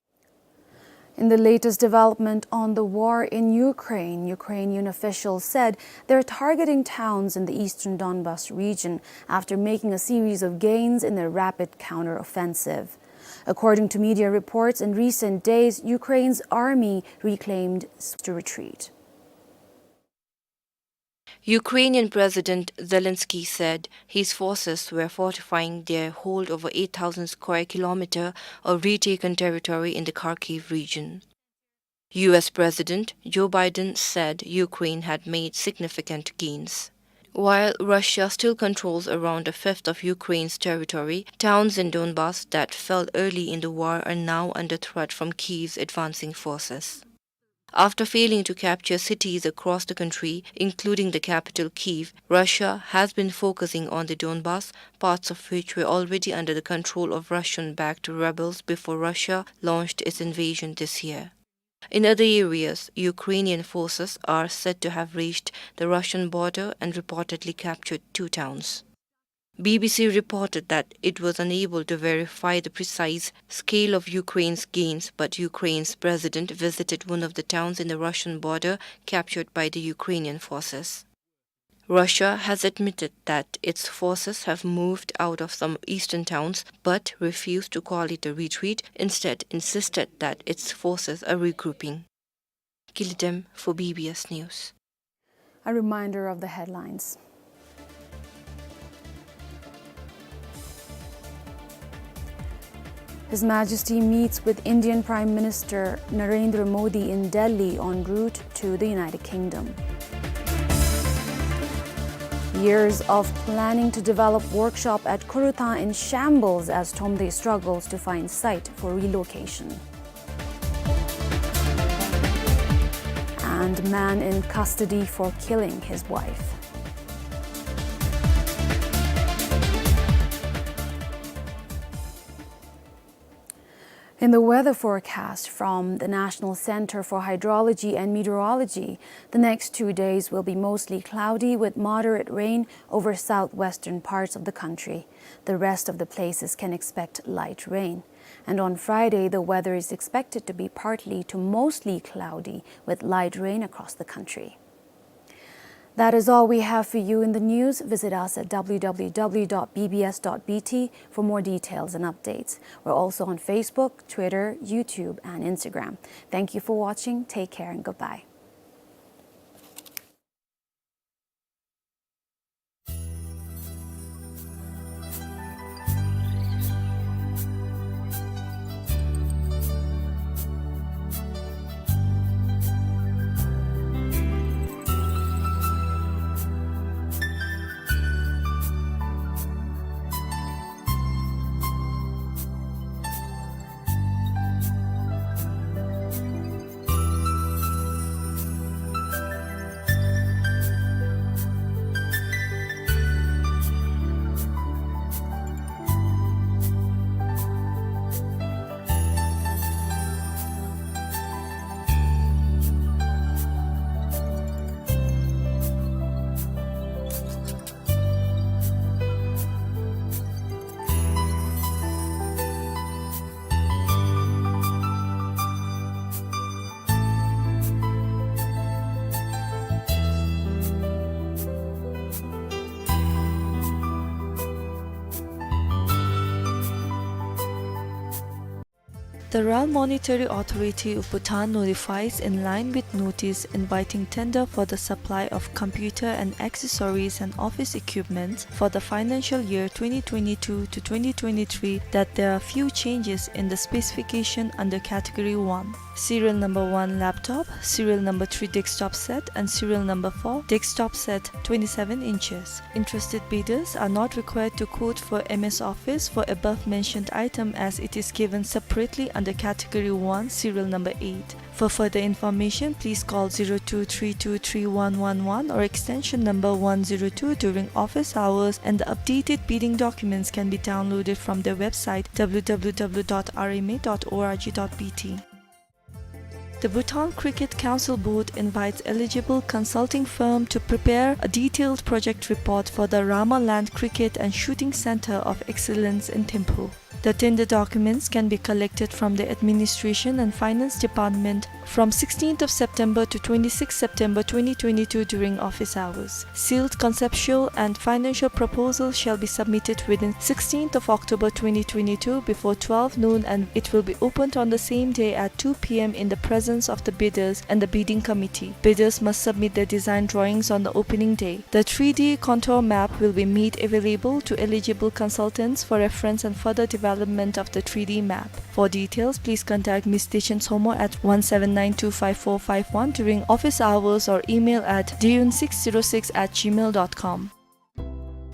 In the latest development on the war in Ukraine, Ukrainian officials said they're targeting towns in the eastern Donbas region after making a series of gains in their rapid counteroffensive. According to media reports, in recent days, Ukraine's army reclaimed s-, to retreat. Ukrainian President Zelensky said his forces were fortifying their hold over eight thousand square kilometer of retaken territory in the Kharkiv region. U S President Joe Biden said Ukraine had made significant gains. While Russia still controls around a fifth of Ukraine's territory, towns in Donbas that fell early in the war are now under threat from Kyiv's advancing forces. After failing to capture cities across the country, including the capital Kyiv, Russia has been focusing on the Donbas, parts of which were already under the control of Russian-backed rebels before Russia launched its invasion this year. In other areas, Ukrainian forces are said to have reached the Russian border and reportedly captured two towns. B B C reported that it was unable to verify the precise scale of Ukraine's gains, but Ukraine's president visited one of the towns in the Russian border captured by the Ukrainian forces. Russia has admitted that its forces have moved out of some eastern towns, but refused to call it a retreat, instead insisted that its forces are regrouping. Gilidem for B B S News. A reminder of the headlines. His Majesty meets with Indian Prime Minister Narendra Modi in Delhi en route to the United Kingdom. Years of planning to develop workshop at Khorutha in shambles as Thromde struggles to find site for relocation. And man in custody for killing his wife. In the weather forecast from the National Center for Hydrology and Meteorology, the next two days will be mostly cloudy with moderate rain over southwestern parts of the country. The rest of the places can expect light rain. And on Friday, the weather is expected to be partly to mostly cloudy with light rain across the country. That is all we have for you in the news. Visit us at W W W dot B B S dot B T for more details and updates. We're also on Facebook, Twitter, YouTube, and Instagram. Thank you for watching. Take care and goodbye. The Royal Monetary Authority of Bhutan notifies in line with notice inviting tender for the supply of computer and accessories and office equipment for the financial year twenty twenty-two to twenty twenty-three that there are few changes in the specification under category one. Serial number one laptop, serial number three desktop set, and serial number four desktop set, twenty-seven inches. Interested bidders are not required to quote for M S Office for above mentioned item as it is given separately under category one, serial number eight. For further information, please call zero two three two three one one one or extension number one zero two during office hours, and the updated bidding documents can be downloaded from their website W W W dot R M A dot O R G dot B T. The Bhutan Cricket Council Board invites eligible consulting firm to prepare a detailed project report for the Rama Land Cricket and Shooting Centre of Excellence in Thimphu. The tender documents can be collected from the Administration and Finance Department from sixteenth of September to twenty-sixth September twenty twenty-two during office hours. Sealed conceptual and financial proposals shall be submitted within sixteenth of October twenty twenty-two before twelve noon, and it will be opened on the same day at two P M in the presence of the bidders and the bidding committee. Bidders must submit their design drawings on the opening day. The three D contour map will be made available to eligible consultants for reference and further development of the three D map. For details, please contact Miss Dechen Somo at one seven nine two five four five one during office hours or email at deun six zero six at gmail dot com.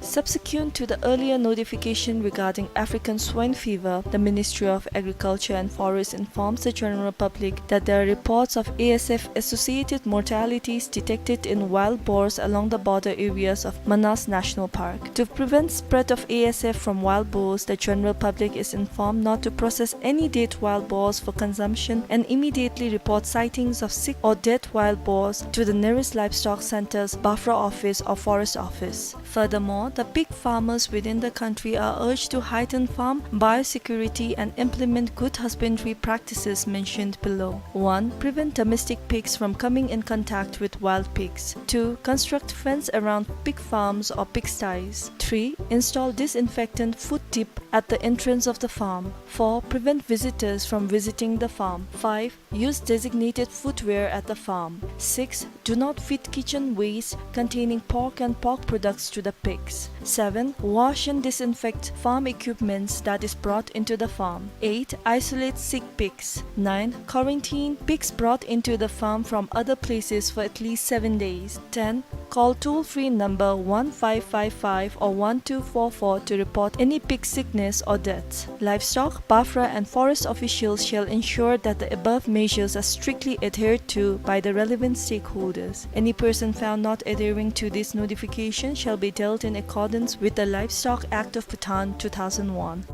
Subsequent to the earlier notification regarding African swine fever, the Ministry of Agriculture and Forest informs the general public that there are reports of A S F-associated mortalities detected in wild boars along the border areas of Manas National Park. To prevent spread of A S F from wild boars, the general public is informed not to process any dead wild boars for consumption and immediately report sightings of sick or dead wild boars to the nearest livestock centers, BAFRA office or forest office. Furthermore, the pig farmers within the country are urged to heighten farm biosecurity and implement good husbandry practices mentioned below. One, prevent domestic pigs from coming in contact with wild pigs. Two, construct fence around pig farms or pigsties. Three, install disinfectant foot dip at the entrance of the farm. Four, prevent visitors from visiting the farm. Five, use designated footwear at the farm. Six, do not feed kitchen waste containing pork and pork products to the pigs. Seven, wash and disinfect farm equipments that is brought into the farm. Eight, isolate sick pigs. Nine, quarantine pigs brought into the farm from other places for at least seven days. Ten, Call toll-free number one five five five or one two four four to report any pig sickness or deaths. Livestock, BAFRA and forest officials shall ensure that the above measures are strictly adhered to by the relevant stakeholders. Any person found not adhering to this notification shall be dealt in accordance with the Livestock Act of Bhutan two thousand one.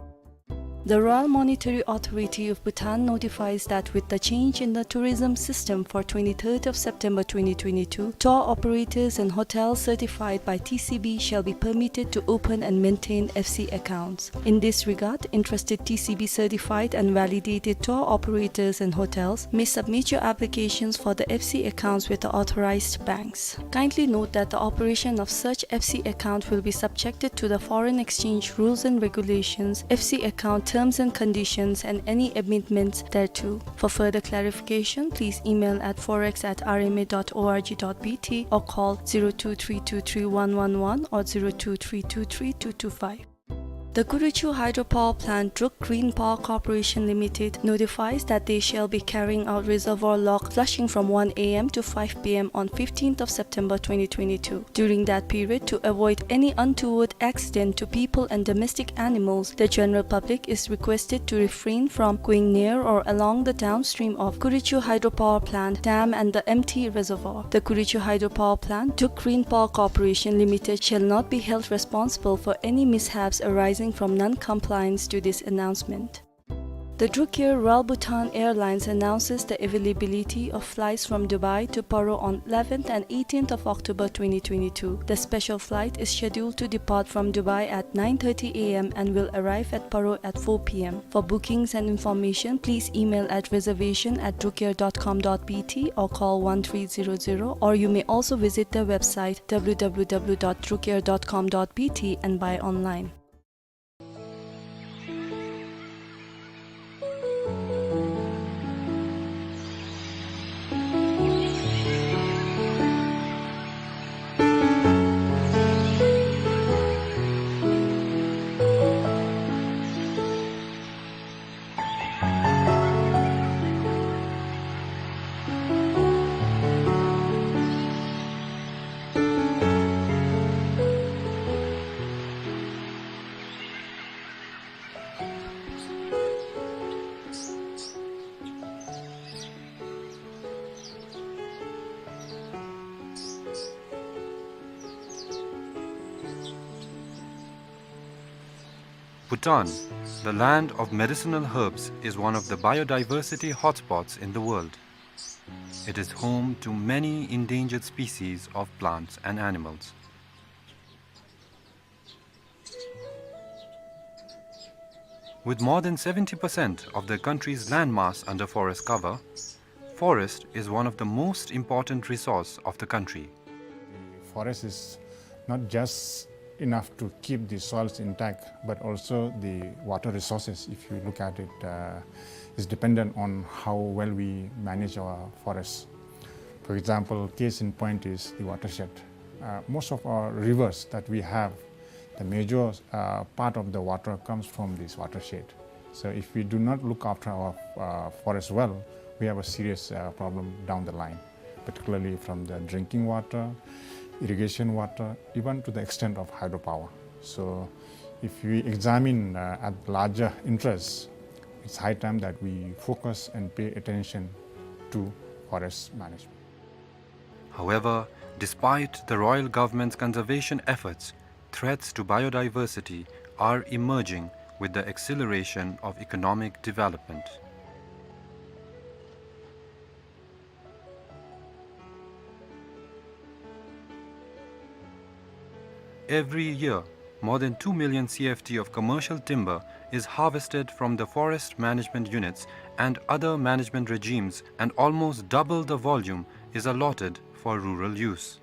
The Royal Monetary Authority of Bhutan notifies that with the change in the tourism system for twenty-third of September twenty twenty-two, tour operators and hotels certified by T C B shall be permitted to open and maintain F C accounts. In this regard, interested T C B certified and validated tour operators and hotels may submit your applications for the F C accounts with the authorized banks. Kindly note that the operation of such F C account will be subjected to the foreign exchange rules and regulations, F C account terms and conditions, and any amendments thereto. For further clarification, please email at forex at R M A dot org dot B T or call zero two three two three one one one or zero two three two three two two five. The Kurichu Hydropower Plant, Druk Green Power Corporation Limited, notifies that they shall be carrying out reservoir log flushing from one A M to five P M on fifteenth of September twenty twenty-two. During that period, to avoid any untoward accident to people and domestic animals, the general public is requested to refrain from going near or along the downstream of Kurichu Hydropower Plant dam and the empty reservoir. The Kurichu Hydropower Plant, Druk Green Power Corporation Limited, shall not be held responsible for any mishaps arising from non-compliance to this announcement. The Druk Air Royal Bhutan Airlines announces the availability of flights from Dubai to Paro on eleventh and eighteenth of October twenty twenty-two. The special flight is scheduled to depart from Dubai at nine thirty A M and will arrive at Paro at four P M. For bookings and information, please email at reservation at drukair dot com dot B T or call one three zero zero, or you may also visit their website W W W dot drukair dot com dot B T and buy online. Bhutan, the land of medicinal herbs, is one of the biodiversity hotspots in the world. It is home to many endangered species of plants and animals. With more than seventy percent of the country's landmass under forest cover, forest is one of the most important resource of the country. The forest is not just enough to keep the soils intact, but also the water resources, if you look at it, uh, is dependent on how well we manage our forests. For example, case in point is the watershed. Uh, most of our rivers that we have, the major, uh, part of the water comes from this watershed. So if we do not look after our, uh, forest well, we have a serious, uh, problem down the line, particularly from the drinking water, irrigation water, even to the extent of hydropower. So if we examine, uh, at larger interests, it's high time that we focus and pay attention to forest management. However, despite the royal government's conservation efforts, threats to biodiversity are emerging with the acceleration of economic development. Every year, more than two million C F T of commercial timber is harvested from the forest management units and other management regimes, and almost double the volume is allotted for rural use.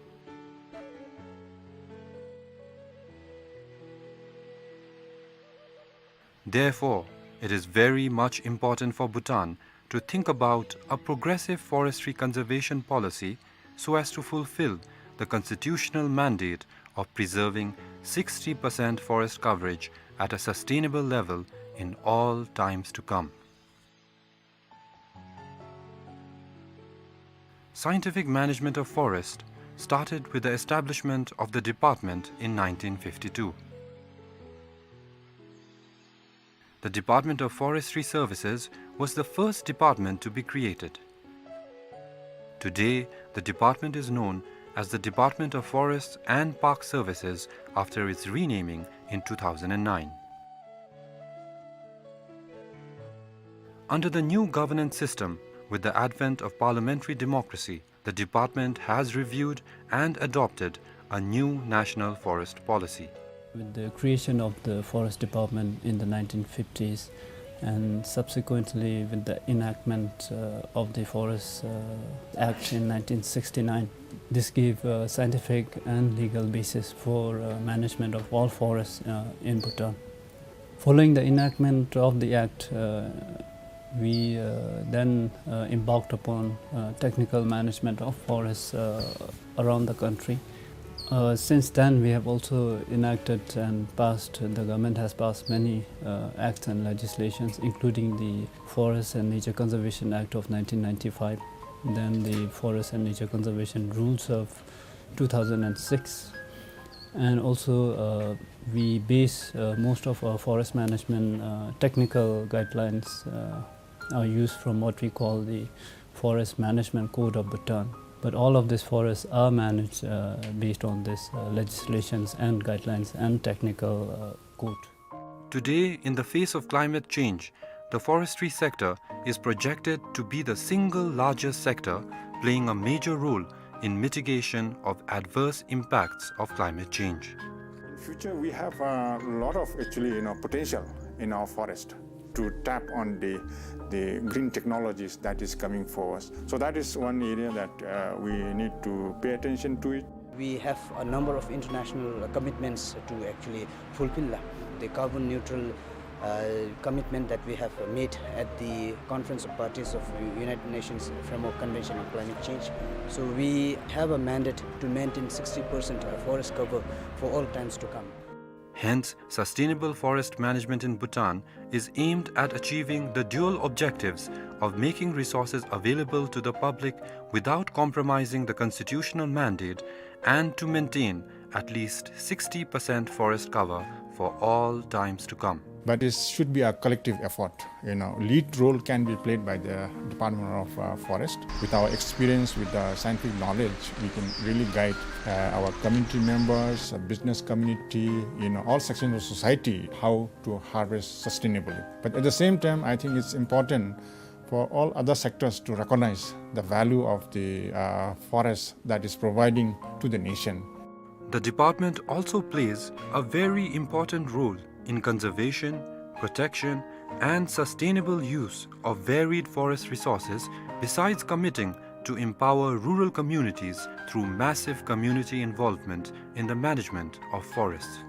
Therefore, it is very much important for Bhutan to think about a progressive forestry conservation policy so as to fulfill the constitutional mandate of preserving sixty percent forest coverage at a sustainable level in all times to come. Scientific management of forest started with the establishment of the department in nineteen fifty-two. The Department of Forestry Services was the first department to be created. Today, the department is known as the Department of Forests and Park Services after its renaming in two thousand nine. Under the new governance system, with the advent of parliamentary democracy, the department has reviewed and adopted a new national forest policy. With the creation of the Forest Department in the nineteen fifties, and subsequently with the enactment, uh, of the Forest, uh, Act in nineteen sixty-nine, this gave a scientific and legal basis for, uh, management of all forests, uh, in Bhutan. Following the enactment of the Act, uh, we, uh, then, uh, embarked upon, uh, technical management of forests, uh, around the country. Uh, since then, we have also enacted and passed, the government has passed many, uh, acts and legislations, including the Forest and Nature Conservation Act of nineteen ninety-five, then the Forest and Nature Conservation Rules of two thousand six. And also, uh, we base, uh, most of our forest management, uh, technical guidelines, uh, are used from what we call the Forest Management Code of Bhutan. But all of these forests are managed, uh, based on these, uh, legislations and guidelines and technical, uh, code. Today, in the face of climate change, the forestry sector is projected to be the single largest sector, playing a major role in mitigation of adverse impacts of climate change. In future, we have a lot of actually, you know, potential in our forest to tap on the, the green technologies that is coming for us. So that is one area that, uh, we need to pay attention to it. We have a number of international commitments to actually fulfill the carbon neutral, uh, commitment that we have made at the Conference of Parties of United Nations Framework Convention on Climate Change. So we have a mandate to maintain sixty percent forest cover for all times to come. Hence, sustainable forest management in Bhutan is aimed at achieving the dual objectives of making resources available to the public without compromising the constitutional mandate and to maintain at least sixty percent forest cover for all times to come. But it should be a collective effort. You know, lead role can be played by the Department of, uh, Forest. With our experience, with the scientific knowledge, we can really guide, uh, our community members, uh, business community, you know, all sections of society, how to harvest sustainably. But at the same time, I think it's important for all other sectors to recognize the value of the, uh, forest that is providing to the nation. The department also plays a very important role in conservation, protection, and sustainable use of varied forest resources, besides committing to empower rural communities through massive community involvement in the management of forests.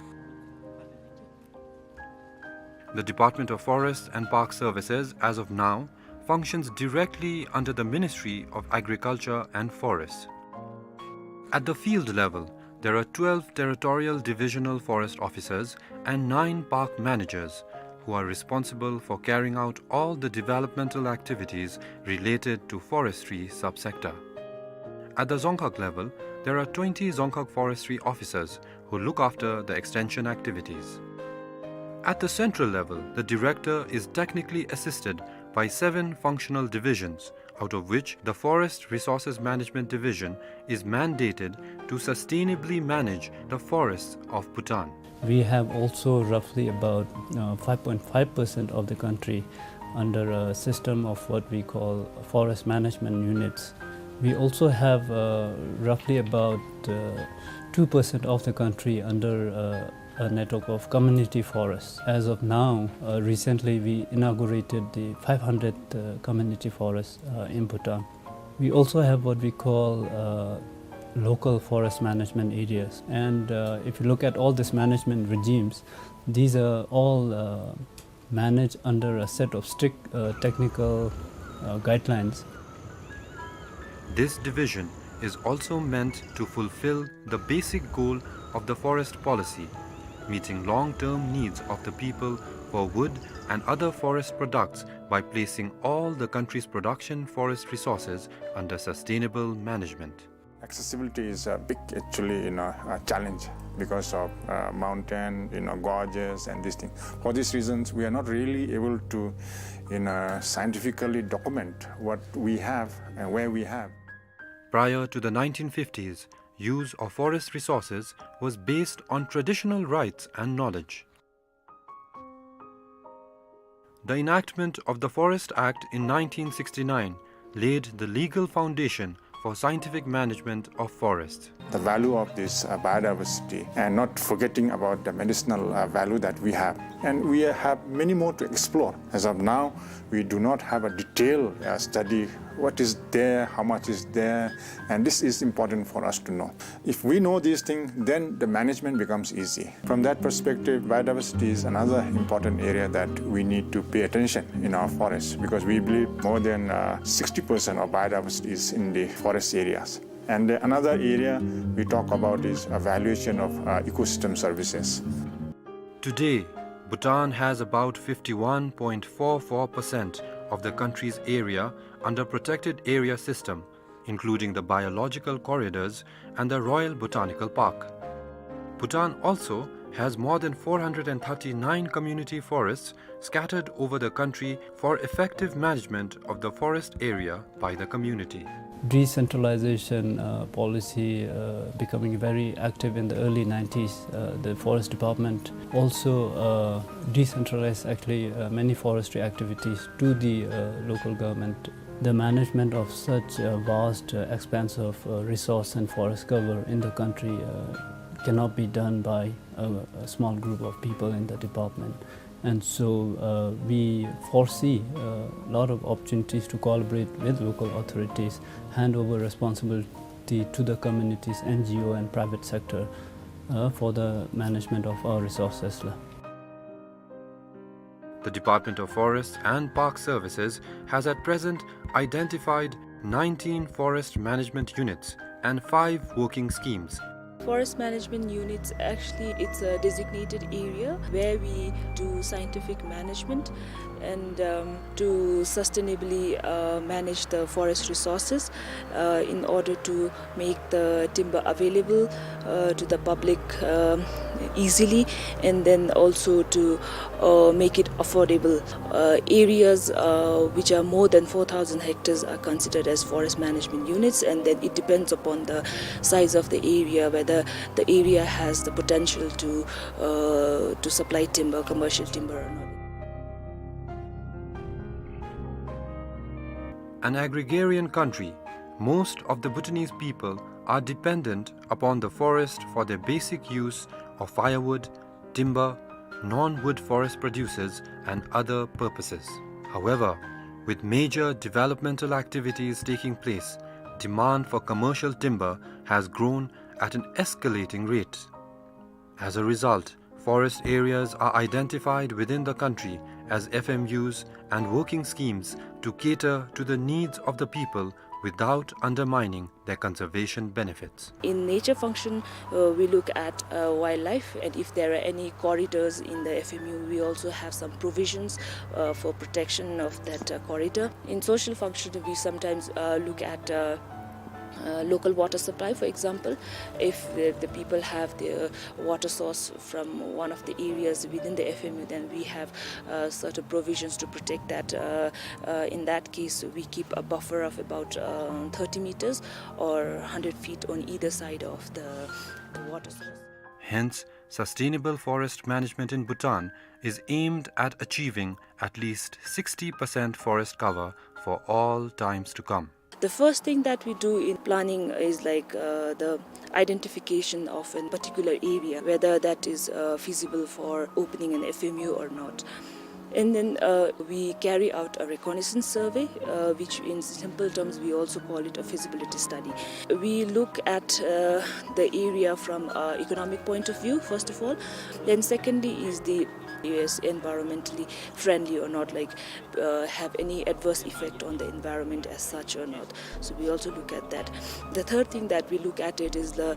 The Department of Forests and Park Services, as of now, functions directly under the Ministry of Agriculture and Forests. At the field level, there are twelve territorial divisional forest officers and nine park managers who are responsible for carrying out all the developmental activities related to forestry subsector. At the Dzongkhag level, there are twenty Dzongkhag forestry officers who look after the extension activities. At the central level, the director is technically assisted by seven functional divisions, out of which the Forest Resources Management Division is mandated to sustainably manage the forests of Bhutan. We have also roughly about, uh, five point five percent of the country under a system of what we call forest management units. We also have, uh, roughly about, uh, two percent of the country under, uh, a network of community forests. As of now, uh, recently we inaugurated the five hundredth, uh, community forest, uh, in Bhutan. We also have what we call, uh, local forest management areas. And, uh, if you look at all these management regimes, these are all, uh, managed under a set of strict, uh, technical, uh, guidelines. This division is also meant to fulfill the basic goal of the forest policy, meeting long-term needs of the people for wood and other forest products by placing all the country's production forest resources under sustainable management. Accessibility is a big, actually, you know, uh, challenge because of, uh, mountain, you know, gorges and these things. For these reasons, we are not really able to, you know, scientifically document what we have and where we have. Prior to the nineteen fifties, use of forest resources was based on traditional rights and knowledge. The enactment of the Forest Act in nineteen sixty-nine laid the legal foundation for scientific management of forests. The value of this, uh, biodiversity, and not forgetting about the medicinal, uh, value that we have. And we have many more to explore. As of now, we do not have a detailed, uh, study, what is there, how much is there, and this is important for us to know. If we know these things, then the management becomes easy. From that perspective, biodiversity is another important area that we need to pay attention in our forests, because we believe more than, uh, sixty percent of biodiversity is in the forest areas. And another area we talk about is evaluation of, uh, ecosystem services. Today, Bhutan has about fifty-one point four four percent of the country's area under protected area system, including the biological corridors and the Royal Botanical Park. Bhutan also has more than four hundred and thirty-nine community forests scattered over the country for effective management of the forest area by the community. Decentralization, uh, policy, uh, becoming very active in the early nineties. Uh, the forest department also, uh, decentralized, actually, uh, many forestry activities to the, uh, local government. The management of such a vast, uh, expanse of, uh, resource and forest cover in the country, uh, cannot be done by a, a small group of people in the department. And so, uh, we foresee a lot of opportunities to collaborate with local authorities, hand over responsibility to the communities, N G O and private sector, uh, for the management of our resources. The Department of Forests and Park Services has at present identified nineteen forest management units and five working schemes. Forest management units, actually, it's a designated area where we do scientific management and, um, to sustainably, uh, manage the forest resources, uh, in order to make the timber available, uh, to the public, um, easily, and then also to, uh, make it affordable. Uh, areas, uh, which are more than four thousand hectares are considered as forest management units, and then it depends upon the size of the area, whether the area has the potential to, uh, to supply timber, commercial timber or not. An agrarian country, most of the Bhutanese people are dependent upon the forest for their basic use of firewood, timber, non-wood forest producers, and other purposes. However, with major developmental activities taking place, demand for commercial timber has grown at an escalating rate. As a result, forest areas are identified within the country as F M Us and working schemes to cater to the needs of the people without undermining their conservation benefits. In nature function, uh, we look at, uh, wildlife, and if there are any corridors in the F M U, we also have some provisions, uh, for protection of that, uh, corridor. In social function, we sometimes, uh, look at, uh, uh, local water supply, for example. If the, the people have their water source from one of the areas within the F M U, then we have, uh, certain provisions to protect that. Uh, uh, in that case, we keep a buffer of about, uh, thirty meters or hundred feet on either side of the, the water source. Hence, sustainable forest management in Bhutan is aimed at achieving at least sixty percent forest cover for all times to come. The first thing that we do in planning is, like, uh, the identification of a particular area, whether that is, uh, feasible for opening an F M U or not. And then, uh, we carry out a reconnaissance survey, uh, which in simple terms we also call it a feasibility study. We look at, uh, the area from, uh, economic point of view, first of all. Then secondly is the is environmentally friendly or not, like, uh, have any adverse effect on the environment as such or not. So we also look at that. The third thing that we look at it is the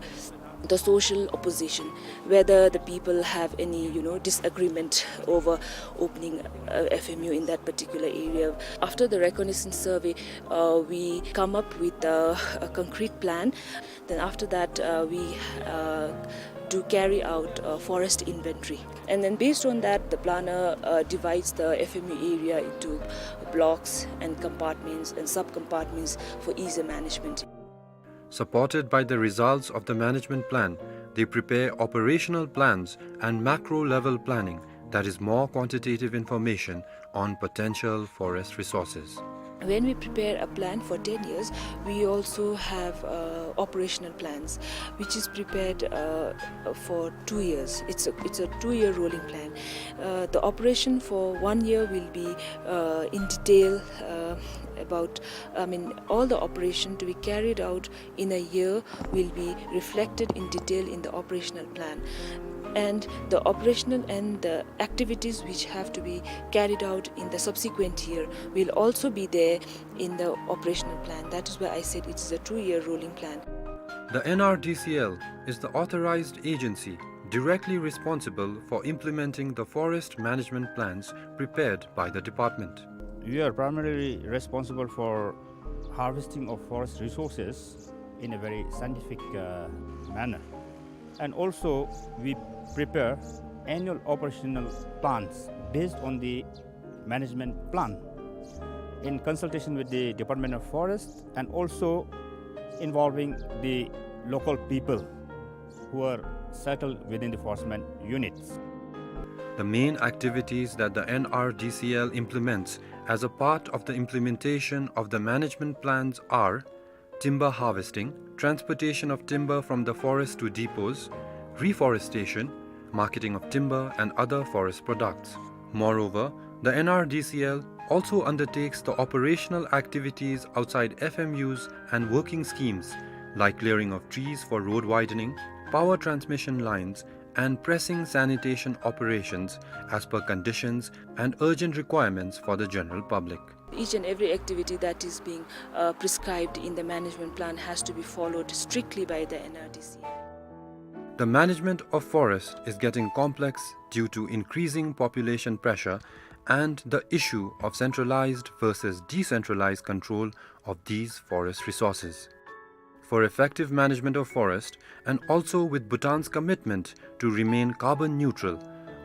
The social opposition, whether the people have any, you know, disagreement over opening a F M U in that particular area. After the reconnaissance survey, uh, we come up with a, a concrete plan. Then after that, uh, we, uh, do carry out a forest inventory. And then based on that, the planner, uh, divides the F M U area into blocks and compartments and sub-compartments for easier management. Supported by the results of the management plan, they prepare operational plans and macro-level planning, that is more quantitative information on potential forest resources. When we prepare a plan for ten years, we also have, uh, operational plans, which is prepared, uh, for two years. It's a, it's a two-year rolling plan. Uh, the operation for one year will be, uh, in detail, uh, about, I mean, all the operation to be carried out in a year will be reflected in detail in the operational plan. And the operational and the activities which have to be carried out in the subsequent year will also be there in the operational plan. That is why I said it is a two-year rolling plan. The N R D C L is the authorized agency directly responsible for implementing the forest management plans prepared by the department. We are primarily responsible for harvesting of forest resources in a very scientific, uh, manner. And also, we prepare annual operational plans based on the management plan in consultation with the Department of Forest and also involving the local people who are settled within the forest man units. The main activities that the N R D C L implements as a part of the implementation of the management plans are timber harvesting, transportation of timber from the forest to depots, reforestation, marketing of timber and other forest products. Moreover, the N R D C L also undertakes the operational activities outside F M Us and working schemes, like clearing of trees for road widening, power transmission lines, and pressing sanitation operations as per conditions and urgent requirements for the general public. Each and every activity that is being, uh, prescribed in the management plan has to be followed strictly by the N R D C. The management of forest is getting complex due to increasing population pressure and the issue of centralized versus decentralized control of these forest resources. For effective management of forest, and also with Bhutan's commitment to remain carbon neutral,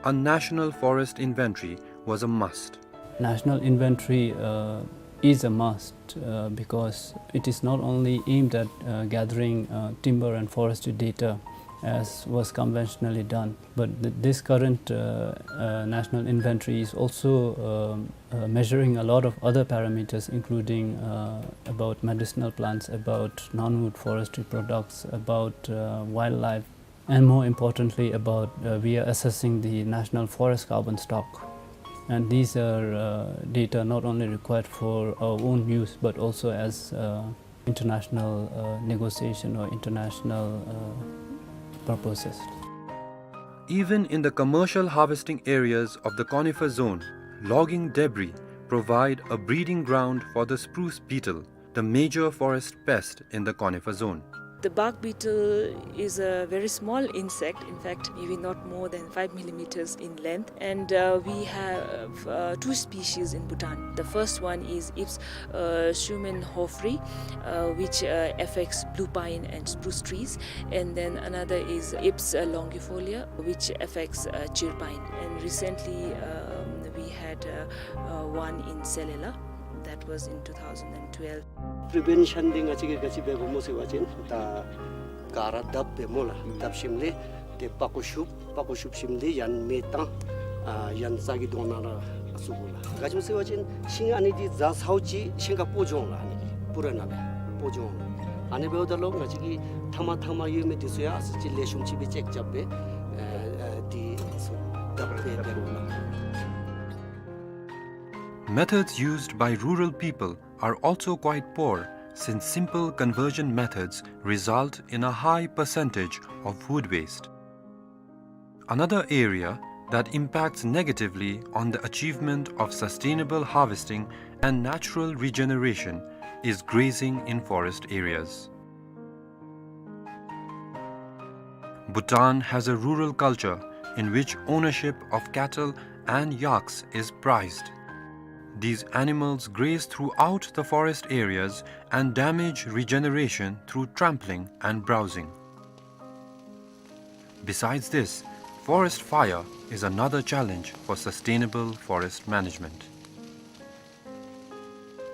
a national forest inventory was a must. National inventory, uh, is a must, uh, because it is not only aimed at, uh, gathering, uh, timber and forestry data as was conventionally done, but th-, this current, uh, uh, national inventory is also, um, uh, measuring a lot of other parameters, including, uh, about medicinal plants, about non-wood forestry products, about, uh, wildlife, and more importantly, about, uh, we are assessing the national forest carbon stock. And these are, uh, data not only required for our own use, but also as, uh, international, uh, negotiation or international, uh, purposes. Even in the commercial harvesting areas of the conifer zone, logging debris provide a breeding ground for the spruce beetle, the major forest pest in the conifer zone. The bark beetle is a very small insect, in fact, maybe not more than five millimeters in length. And, uh, we have, uh, two species in Bhutan. The first one is Ips, uh, shumenhoferi, uh, which, uh, affects blue pine and spruce trees. And then another is Ips, uh, longifolia, which affects, uh, chirpine. And recently, um, we had, uh, uh, one in Selela. That was in two thousand twelve. Prevention འདི་ང་བཅས་ཀྱིས་ག་ཅི་འབད་དགོཔ་སྨོ་ཟེར་བ་ཅིན་ད་ག་ར་བརྡབ་སྦེ་སྨོ་ལགས། བརྡབ་ཞིནམ་ལས་ཏེ་པགས་ཀོ་བཤུབ། པགས་ཀོ་བཤུབ་ཞིནམ་ལས་ཡང་མེ་བཏང་། ཨ་ཡང་ས་གི་གདོང་ནང་ར་བཙུགས་དགོ་ལགས། ག་ཅི་སྨོ་ཟེར་བ་ཅིན་ཤིང་ཨ་ནི་འདི་ཛ་ཚའོ་ཅིག་ཤིང་ཁར་སྤོ་འགྱོ་འོང་ལགས། ཨ་ནི་གི་པུ་ར་ནང་ལས་སྤོ་འགྱོ་འོང་ལགས། ཨ་ནི་འབདཝ་ད་ལུ་ང་བཅས་ཀྱི་ཐ་མ་ཐ་མ་ཡོད་མི་འདི་ཚུ་ཡང་ཨ་ཙི་ཅིག་ལེགས་ཤོམ་ཅིག་སྦེ་ཅེཀ་རྐྱབ་སྦེ་ཨ་ཨ་འདི་ཚུ་བརྡབ་སྦེ་འབད་དགོ་ལགས། Methods used by rural people are also quite poor, since simple conversion methods result in a high percentage of food waste. Another area that impacts negatively on the achievement of sustainable harvesting and natural regeneration is grazing in forest areas. Bhutan has a rural culture in which ownership of cattle and yaks is prized. These animals graze throughout the forest areas and damage regeneration through trampling and browsing. Besides this, forest fire is another challenge for sustainable forest management.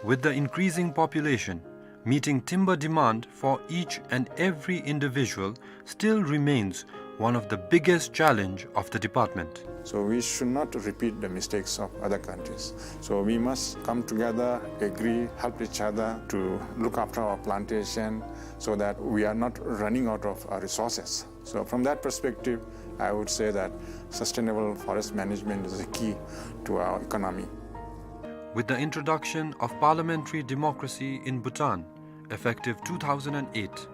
With the increasing population, meeting timber demand for each and every individual still remains one of the biggest challenge of the department. So we should not repeat the mistakes of other countries. So we must come together, agree, help each other to look after our plantation so that we are not running out of our resources. So from that perspective, I would say that sustainable forest management is the key to our economy. With the introduction of parliamentary democracy in Bhutan, effective two thousand and eight,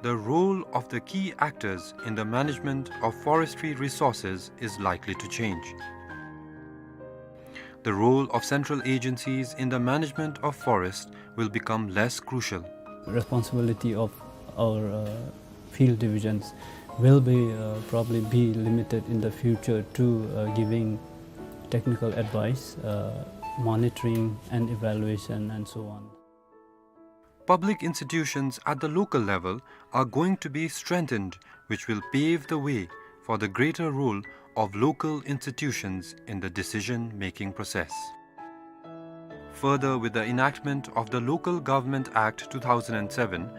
the role of the key actors in the management of forestry resources is likely to change. The role of central agencies in the management of forest will become less crucial. Responsibility of our, uh, field divisions will be, uh, probably be limited in the future to, uh, giving technical advice, uh, monitoring and evaluation and so on. Public institutions at the local level are going to be strengthened, which will pave the way for the greater role of local institutions in the decision-making process. Further, with the enactment of the Local Government Act two thousand and seven,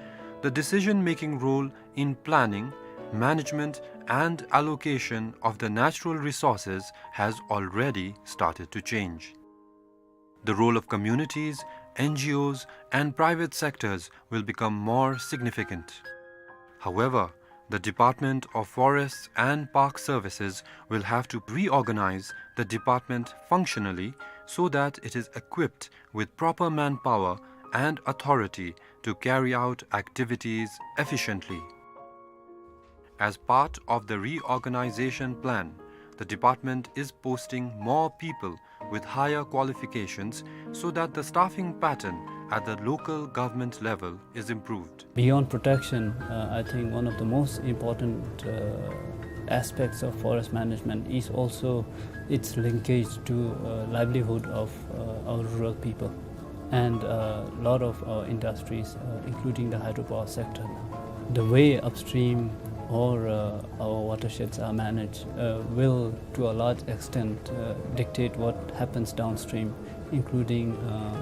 the decision-making role in planning, management, and allocation of the natural resources has already started to change. The role of communities, N G Os, and private sectors will become more significant. However, the Department of Forests and Park Services will have to reorganize the department functionally so that it is equipped with proper manpower and authority to carry out activities efficiently. As part of the reorganization plan, the department is posting more people with higher qualifications so that the staffing pattern at the local government level is improved. Beyond protection, uh, I think one of the most important, uh, aspects of forest management is also its linkage to, uh, livelihood of, uh, our rural people and a lot of our industries, uh, including the hydropower sector. The way upstream or, uh, our watersheds are managed, uh, will, to a large extent, uh, dictate what happens downstream, including, uh,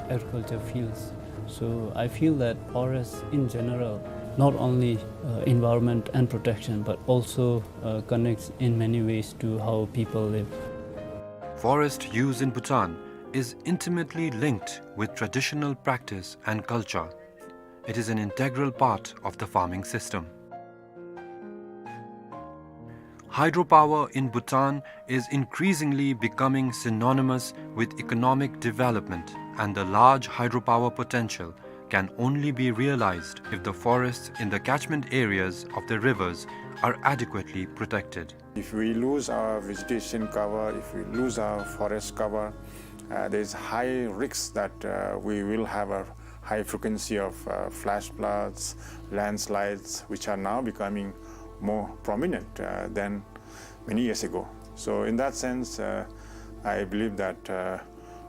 agriculture fields. So I feel that forests in general, not only, uh, environment and protection, but also, uh, connects in many ways to how people live. Forest use in Bhutan is intimately linked with traditional practice and culture. It is an integral part of the farming system. Hydropower in Bhutan is increasingly becoming synonymous with economic development, and the large hydropower potential can only be realized if the forests in the catchment areas of the rivers are adequately protected. If we lose our vegetation cover, if we lose our forest cover, uh, there is high risk that, uh, we will have a high frequency of, uh, flash floods, landslides, which are now becoming more prominent, uh, than many years ago. So in that sense, uh, I believe that, uh,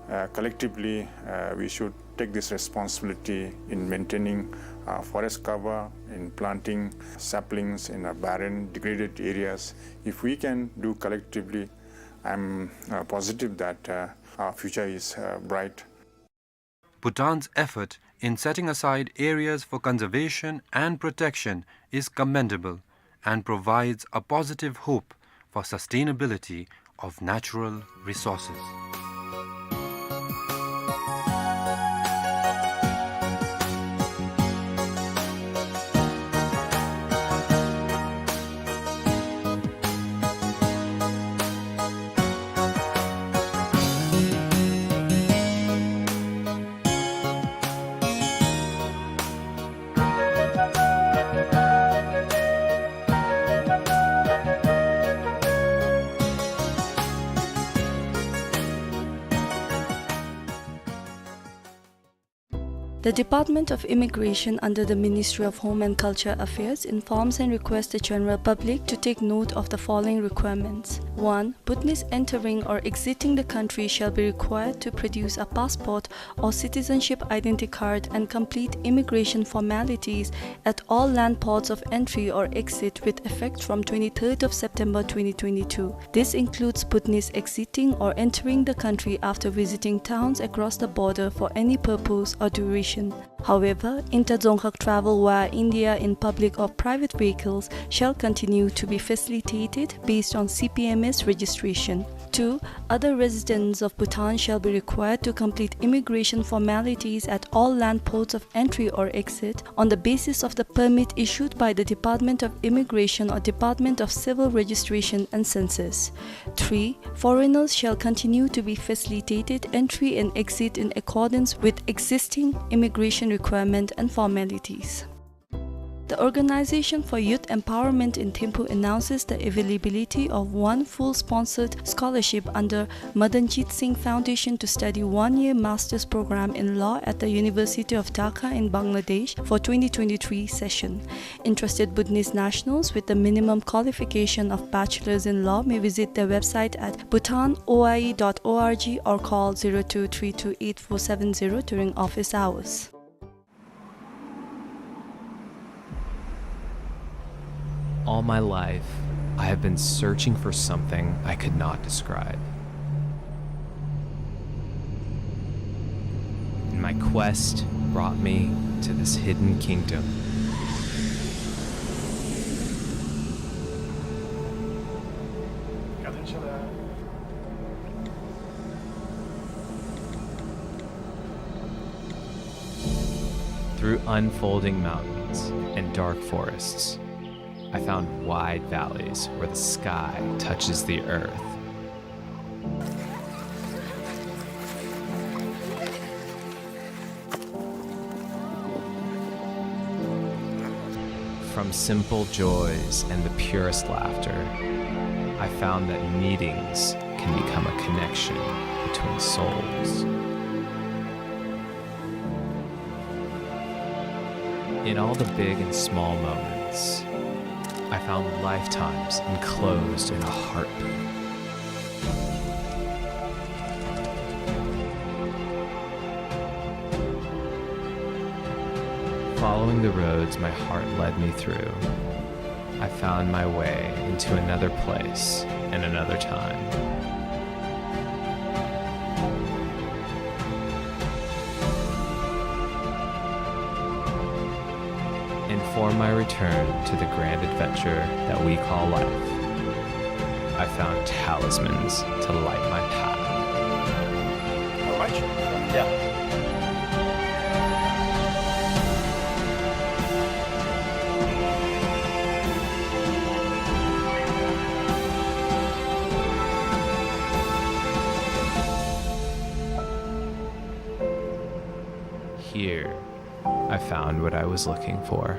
uh, collectively, uh, we should take this responsibility in maintaining, uh, forest cover, in planting saplings in, uh, barren, degraded areas. If we can do collectively, I'm, uh, positive that, uh, our future is, uh, bright. Bhutan's effort in setting aside areas for conservation and protection is commendable and provides a positive hope for sustainability of natural resources. The Department of Immigration under the Ministry of Home and Culture Affairs informs and requests the general public to take note of the following requirements. One, Bhutanese entering or exiting the country shall be required to produce a passport or citizenship identity card and complete immigration formalities at all land ports of entry or exit with effect from twenty-third of September twenty twenty-two. This includes Bhutanese exiting or entering the country after visiting towns across the border for any purpose or duration. However, inter-dzongkhag travel via India in public or private vehicles shall continue to be facilitated based on C P M S registration. Two, other residents of Bhutan shall be required to complete immigration formalities at all land ports of entry or exit on the basis of the permit issued by the Department of Immigration or Department of Civil Registration and Census. Three, foreigners shall continue to be facilitated entry and exit in accordance with existing immigration requirement and formalities. The Organization for Youth Empowerment in Thimphu announces the availability of one full sponsored scholarship under Madanjit Singh Foundation to study one-year master's program in law at the University of Dhaka in Bangladesh for twenty twenty-three session. Interested Bhutanese nationals with the minimum qualification of bachelor's in law may visit their website at bhutan O I E dot O R G or call zero two three two eight four seven zero during office hours. All my life, I have been searching for something I could not describe. And my quest brought me to this hidden kingdom. Through unfolding mountains and dark forests, I found wide valleys where the sky touches the earth. From simple joys and the purest laughter, I found that meetings can become a connection between souls. In all the big and small moments, I found lifetimes enclosed in a heartbeat. Following the roads my heart led me through, I found my way into another place and another time. And for my return to the grand adventure that we call life, I found talismans to light my path. All right. Yeah. Here, I found what I was looking for.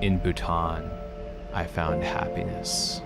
In Bhutan, I found happiness.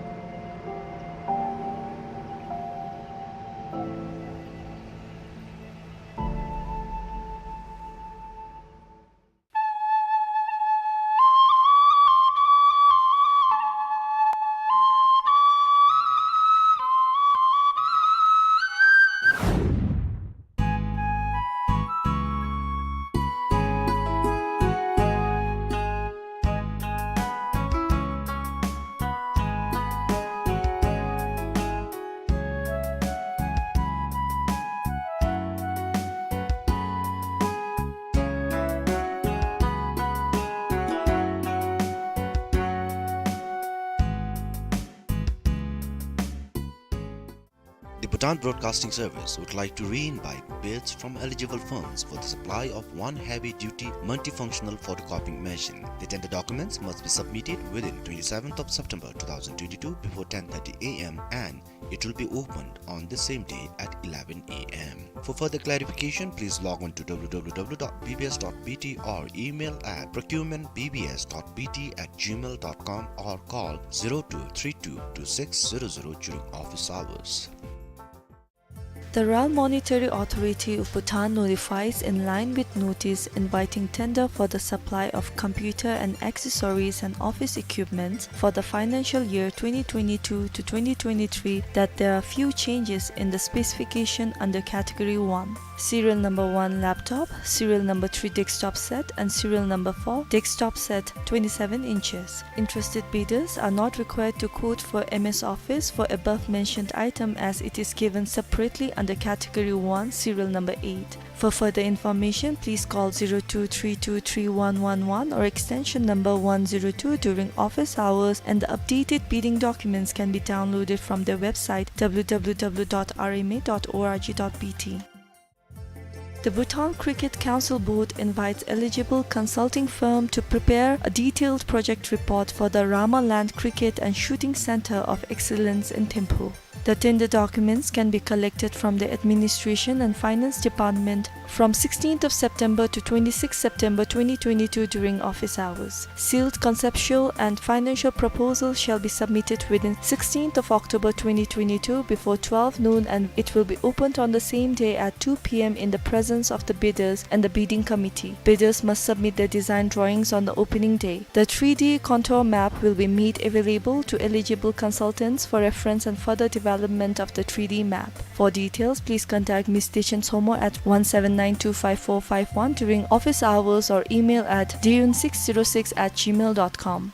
The Bhutan Broadcasting Service would like to re-invite bids from eligible firms for the supply of one heavy-duty multifunctional photocopying machine. The tender documents must be submitted within twenty-seventh of September two thousand twenty-two before ten thirty A M and it will be opened on the same day at eleven A M. For further clarification, please log on to W W W dot B B S dot B T or email at procurement B B S dot B T at gmail dot com or call zero two three two two six zero zero during office hours. The Royal Monetary Authority of Bhutan notifies, in line with notice inviting tender for the supply of computer and accessories and office equipment for the financial year twenty twenty-two to twenty twenty-three, that there are few changes in the specification under Category one. Serial number one laptop, serial number three desktop set, and serial number four desktop set, twenty-seven inches. Interested bidders are not required to quote for M S Office for above mentioned item, as it is given separately under Category one, serial number eight. For further information, please call zero two three two three one one one or extension number one zero two during office hours, and the updated bidding documents can be downloaded from their website, W W W dot R M A dot org dot B T. The Bhutan Cricket Council Board invites eligible consulting firm to prepare a detailed project report for the Ramaland Cricket and Shooting Centre of Excellence in Thimphu. The tender documents can be collected from the Administration and Finance Department from sixteenth of September to twenty-sixth September twenty twenty-two during office hours. Sealed conceptual and financial proposals shall be submitted within sixteenth of October twenty twenty-two before twelve noon, and it will be opened on the same day at two P M in the presence of the bidders and the bidding committee. Bidders must submit their design drawings on the opening day. The three D contour map will be made available to eligible consultants for reference and further development of the three D map. For details, please contact Miss Dechen Somo at one seven nine two five four five one during office hours or email at deun six zero six at gmail dot com.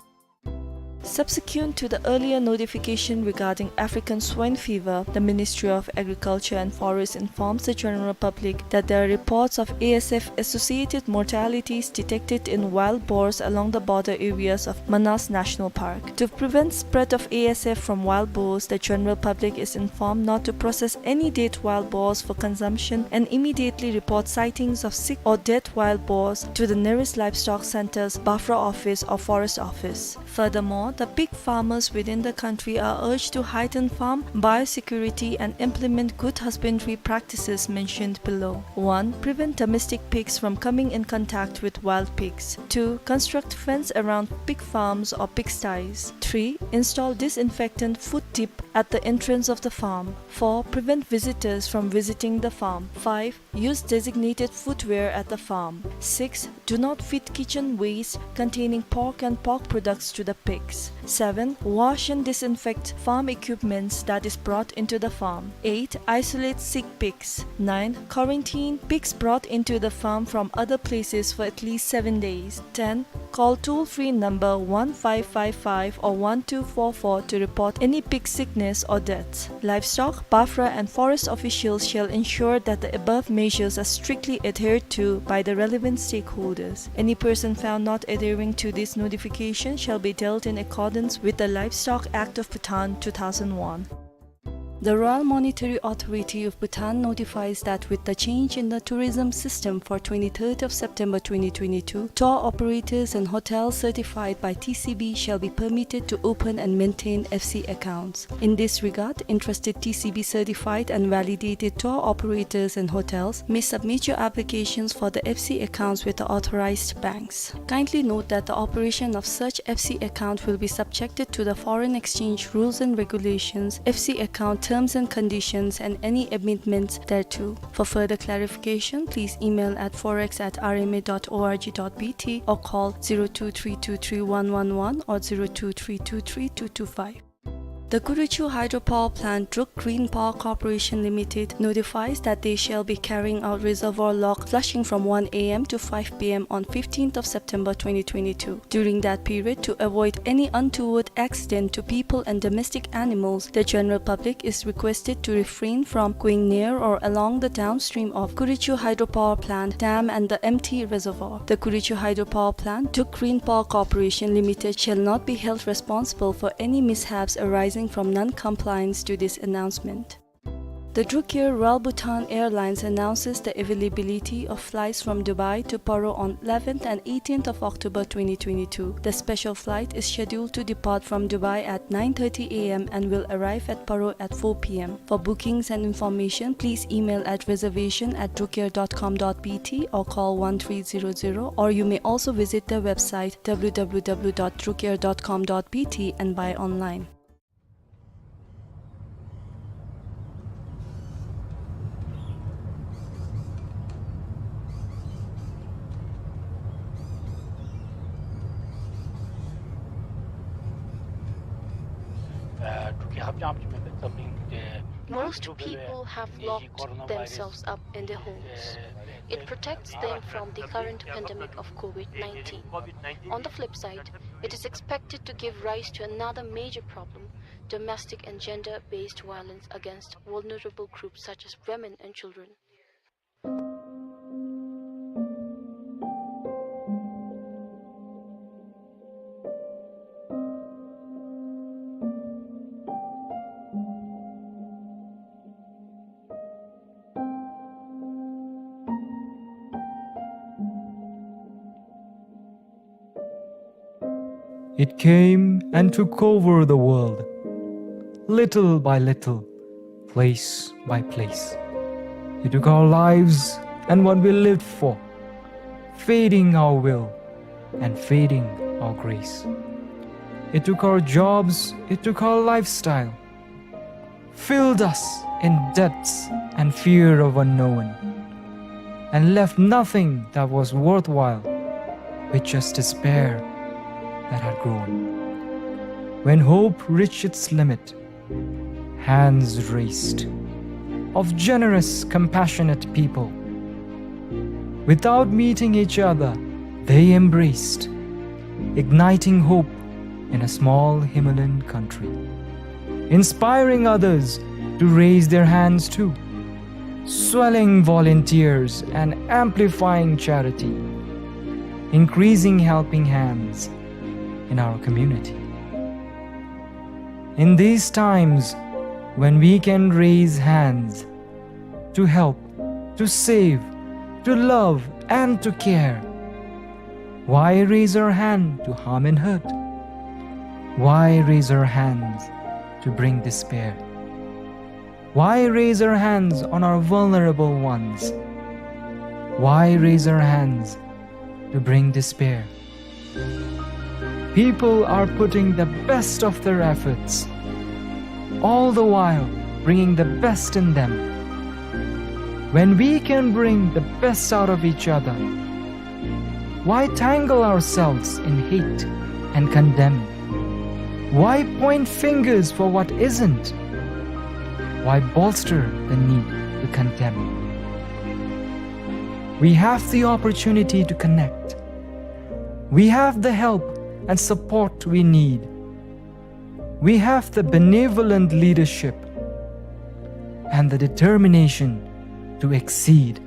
Subsequent to the earlier notification regarding African swine fever, the Ministry of Agriculture and Forest informs the general public that there are reports of A S F-associated mortalities detected in wild boars along the border areas of Manas National Park. To prevent spread of A S F from wild boars, the general public is informed not to process any dead wild boars for consumption and immediately report sightings of sick or dead wild boars to the nearest livestock centers, BAFRA office or forest office. Furthermore, the pig farmers within the country are urged to heighten farm biosecurity and implement good husbandry practices mentioned below. One, prevent domestic pigs from coming in contact with wild pigs. Two, construct fence around pig farms or pigsties. Three, install disinfectant foot dip at the entrance of the farm. Four, prevent visitors from visiting the farm. Five, use designated footwear at the farm. Six, do not feed kitchen waste containing pork and pork products to the pigs. Seven, wash and disinfect farm equipments that is brought into the farm. Eight, isolate sick pigs. Nine, quarantine pigs brought into the farm from other places for at least seven days. Ten, call toll-free number one five five five or one two four four to report any pig sickness or deaths. Livestock, BAFRA and forest officials shall ensure that the above measures are strictly adhered to by the relevant stakeholders. Any person found not adhering to this notification shall be dealt in accordance with the Livestock Act of Bhutan two thousand one. The Royal Monetary Authority of Bhutan notifies that with the change in the tourism system for twenty-third of September twenty twenty-two, tour operators and hotels certified by T C B shall be permitted to open and maintain F C accounts. In this regard, interested T C B certified and validated tour operators and hotels may submit your applications for the F C accounts with the authorized banks. Kindly note that the operation of such F C account will be subjected to the foreign exchange rules and regulations, F C account terms and conditions, and any amendments thereto. For further clarification, please email at forex at R M A dot org dot B T or call zero two three two three one one one or zero two three two three two two five. The Kurichu Hydropower Plant, Druk Green Power Corporation Limited, notifies that they shall be carrying out reservoir lock flushing from one A M to five P M on fifteenth of September twenty twenty-two. During that period, to avoid any untoward accident to people and domestic animals, the general public is requested to refrain from going near or along the downstream of Kurichu Hydropower Plant dam and the empty reservoir. The Kurichu Hydropower Plant, Druk Green Power Corporation Limited, shall not be held responsible for any mishaps arising from non-compliance to this announcement. The Druk Air Royal Bhutan Airlines announces the availability of flights from Dubai to Paro on eleventh and eighteenth of October twenty twenty-two. The special flight is scheduled to depart from Dubai at nine thirty A M and will arrive at Paro at four P M. For bookings and information, please email at reservation at drukair dot com dot B T or call one three zero zero, or you may also visit their website W W W dot drukair dot com dot B T and buy online. Most people have locked themselves up in their homes. It protects them from the current pandemic of COVID nineteen. On the flip side, it is expected to give rise to another major problem, domestic and gender-based violence against vulnerable groups such as women and children. It came and took over the world, little by little, place by place. It took our lives and what we lived for, feeding our will and feeding our grace. It took our jobs, it took our lifestyle, filled us in debts and fear of unknown, and left nothing that was worthwhile with just despair that had grown. When hope reached its limit, hands raised of generous, compassionate people. Without meeting each other, they embraced, igniting hope in a small Himalayan country, inspiring others to raise their hands too, swelling volunteers and amplifying charity, increasing helping hands in our community. In these times when we can raise hands to help, to save, to love, and to care, why raise our hand to harm and hurt? Why raise our hands to bring despair? Why raise our hands on our vulnerable ones? Why raise our hands to bring despair? People are putting the best of their efforts, all the while bringing the best in them. When we can bring the best out of each other, why tangle ourselves in hate and condemn? Why point fingers for what isn't? Why bolster the need to condemn? We have the opportunity to connect. We have the help and support we need. We have the benevolent leadership and the determination to exceed.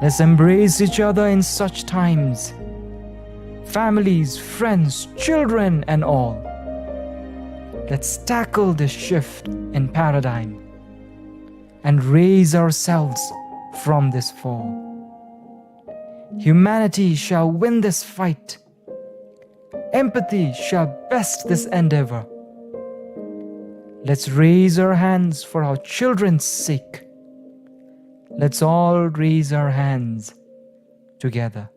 Let's embrace each other in such times, families, friends, children, and all. Let's tackle this shift in paradigm and raise ourselves from this fall. Humanity shall win this fight. Empathy shall best this endeavor. Let's raise our hands for our children's sake. Let's all raise our hands together.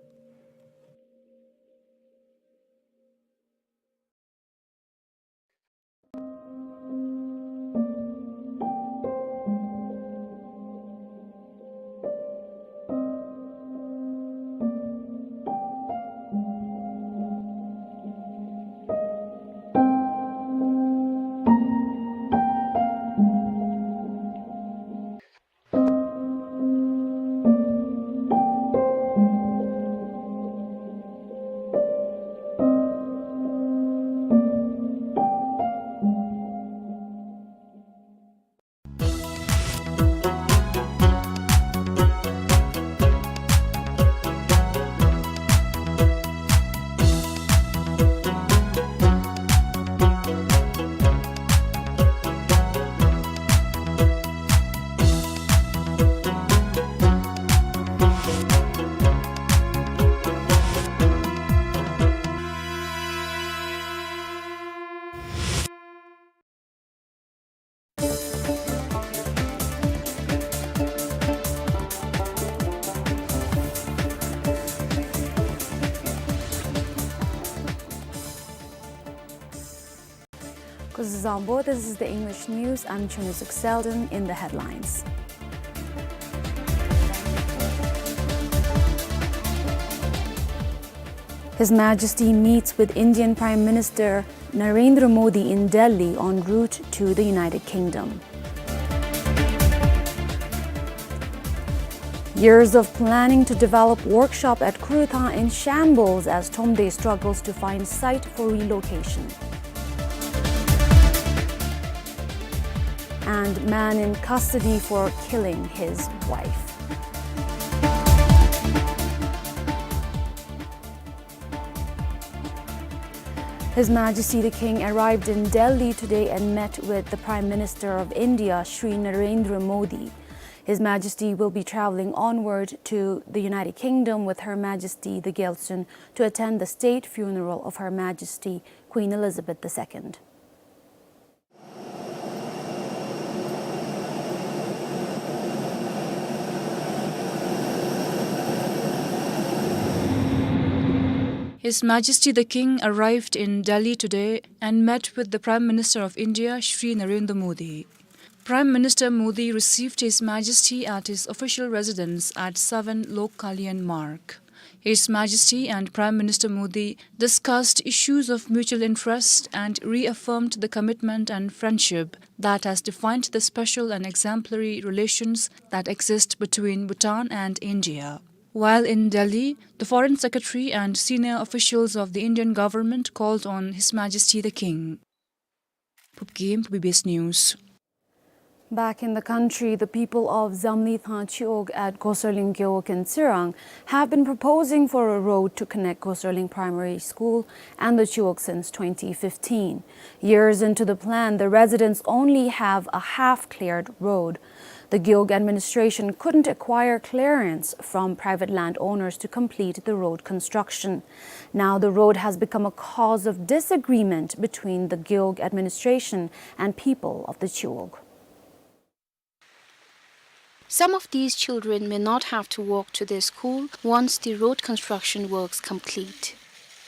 Kuzuzangpo, this is the English news. I'm Chunuzuk Selden in the headlines. His Majesty meets with Indian Prime Minister Narendra Modi in Delhi en route to the United Kingdom. Years of planning to develop workshop at Kurutha in shambles as Thromde struggles to find site for relocation. And man in custody for killing his wife. His Majesty the King arrived in Delhi today and met with the Prime Minister of India, Shri Narendra Modi. His Majesty will be traveling onward to the United Kingdom with Her Majesty the Gyaltsuen to attend the state funeral of Her Majesty Queen Elizabeth the Second. His Majesty the King arrived in Delhi today and met with the Prime Minister of India, Shri Narendra Modi. Prime Minister Modi received His Majesty at his official residence at seven Lok Kalyan Marg. His Majesty and Prime Minister Modi discussed issues of mutual interest and reaffirmed the commitment and friendship that has defined the special and exemplary relations that exist between Bhutan and India. While in Delhi, the Foreign Secretary and senior officials of the Indian government called on His Majesty the King. Phubgim, B B S News. Back in the country, the people of Zamlithang Chiwog at Goserling Gewog in Tsirang have been proposing for a road to connect Goserling Primary School and the Chiwog since twenty fifteen. Years into the plan, the residents only have a half-cleared road. The Gewog administration couldn't acquire clearance from private landowners to complete the road construction. Now the road has become a cause of disagreement between the Gewog administration and people of the Chiwog. Some of these children may not have to walk to their school once the road construction works complete.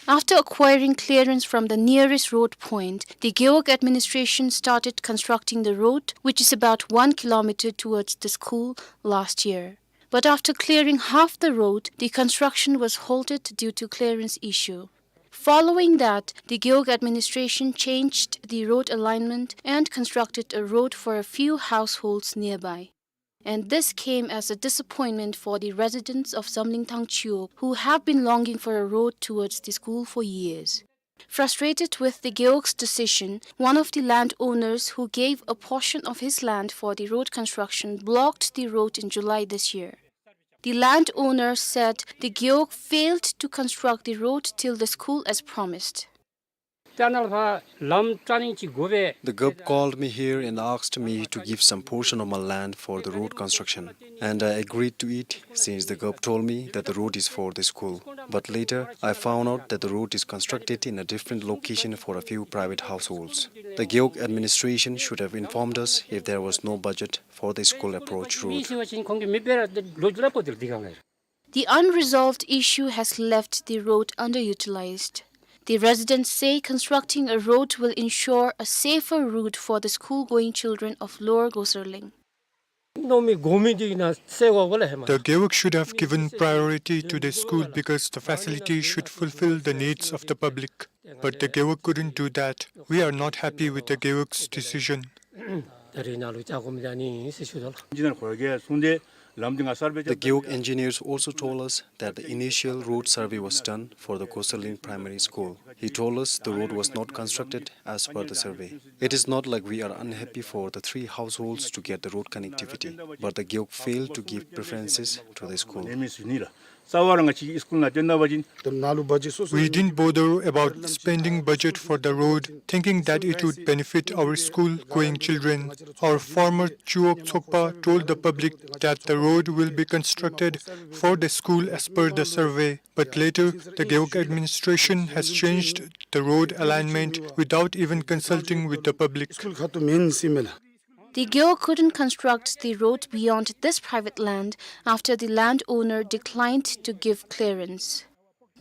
After acquiring clearance from the nearest road point, the Gewog administration started constructing the road, which is about one kilometer towards the school, last year. But after clearing half the road, the construction was halted due to clearance issue. Following that, the Gewog administration changed the road alignment and constructed a road for a few households nearby. And this came as a disappointment for the residents of Zamlingthang Chiwog, who have been longing for a road towards the school for years. Frustrated with the Gewog's decision, one of the landowners who gave a portion of his land for the road construction blocked the road in July this year. The landowner said the Gewog failed to construct the road till the school as promised. The Gewog called me here and asked me to give some portion of my land for the road construction, and I agreed to it since the Gewog told me that the road is for the school. But later, I found out that the road is constructed in a different location for a few private households. The Gewog administration should have informed us if there was no budget for the school approach road. The unresolved issue has left the road underutilized. The residents say constructing a road will ensure a safer route for the school-going children of Lower Goserling. The Gewog should have given priority to the school because the facility should fulfill the needs of the public. But the Gewog couldn't do that. We are not happy with the Gewog's decision. The Gewog engineers also told us that the initial road survey was done for the Goserling Primary School. He told us the road was not constructed as per the survey. It is not like we are unhappy for the three households to get the road connectivity, but the Gewog failed to give preferences to the school. We didn't bother about spending budget for the road, thinking that it would benefit our school-going children. Our former Chiwog Tsokpa told the public that the road will be constructed for the school as per the survey, but later the Gewog administration has changed the road alignment without even consulting with the public. The Gewog couldn't construct the road beyond this private land after the landowner declined to give clearance.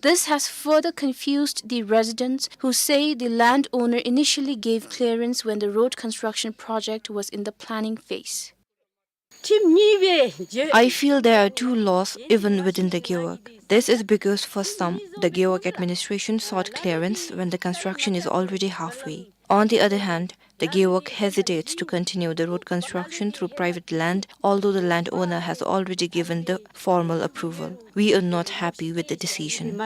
This has further confused the residents, who say the landowner initially gave clearance when the road construction project was in the planning phase. I feel there are two laws even within the gewog. This is because for some, the gewog administration sought clearance when the construction is already halfway. On the other hand, the gewog hesitates to continue the road construction through private land, although the landowner has already given the formal approval. We are not happy with the decision.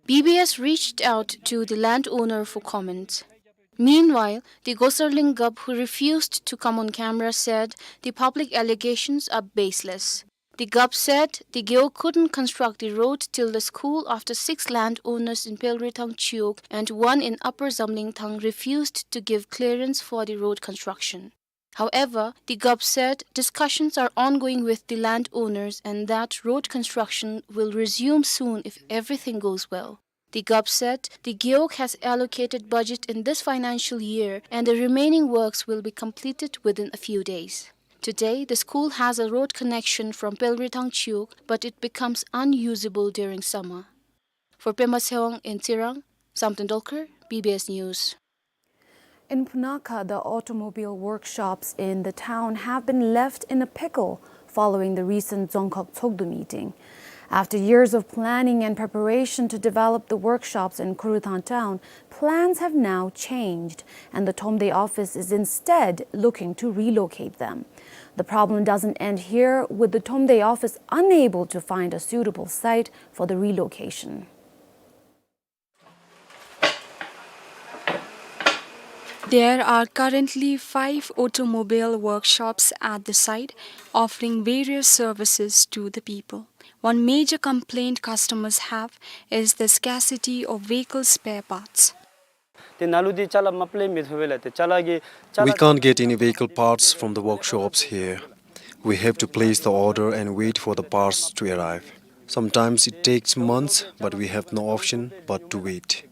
B B S reached out to the landowner for comment. Meanwhile, the Goserling Gup, who refused to come on camera, said the public allegations are baseless. The Gup said the gewog couldn't construct the road till the school after six landowners in Pelrithang Chiwog and one in Upper Zamlingthang refused to give clearance for the road construction. However, the Gup said discussions are ongoing with the landowners and that road construction will resume soon if everything goes well. The Gup said the gewog has allocated budget in this financial year and the remaining works will be completed within a few days. Today, the school has a road connection from Pelrithang Chiwog, but it becomes unusable during summer. For Pema Tshewang in Tsirang, Samten Dolkar, B B S News. In Punakha, the automobile workshops in the town have been left in a pickle following the recent Dzongkhag Tshogdu meeting. After years of planning and preparation to develop the workshops in Khuruthang town, plans have now changed, and the Thromde office is instead looking to relocate them. The problem doesn't end here, with the Thromde office unable to find a suitable site for the relocation. There are currently five automobile workshops at the site, offering various services to the people. One major complaint customers have is the scarcity of vehicle spare parts. ཏེ་ནཱ་ལུ་འདི་ཅ་ལ་མ་པ་ལས་མི་ཐོབ་པས་ལགས། ཏེ་ཅ་ལ་གི་ཅ་ལ We can't get any vehicle parts from the workshops here. We have to place the order and wait for the parts to arrive. Sometimes it takes months, but we have no option but to wait.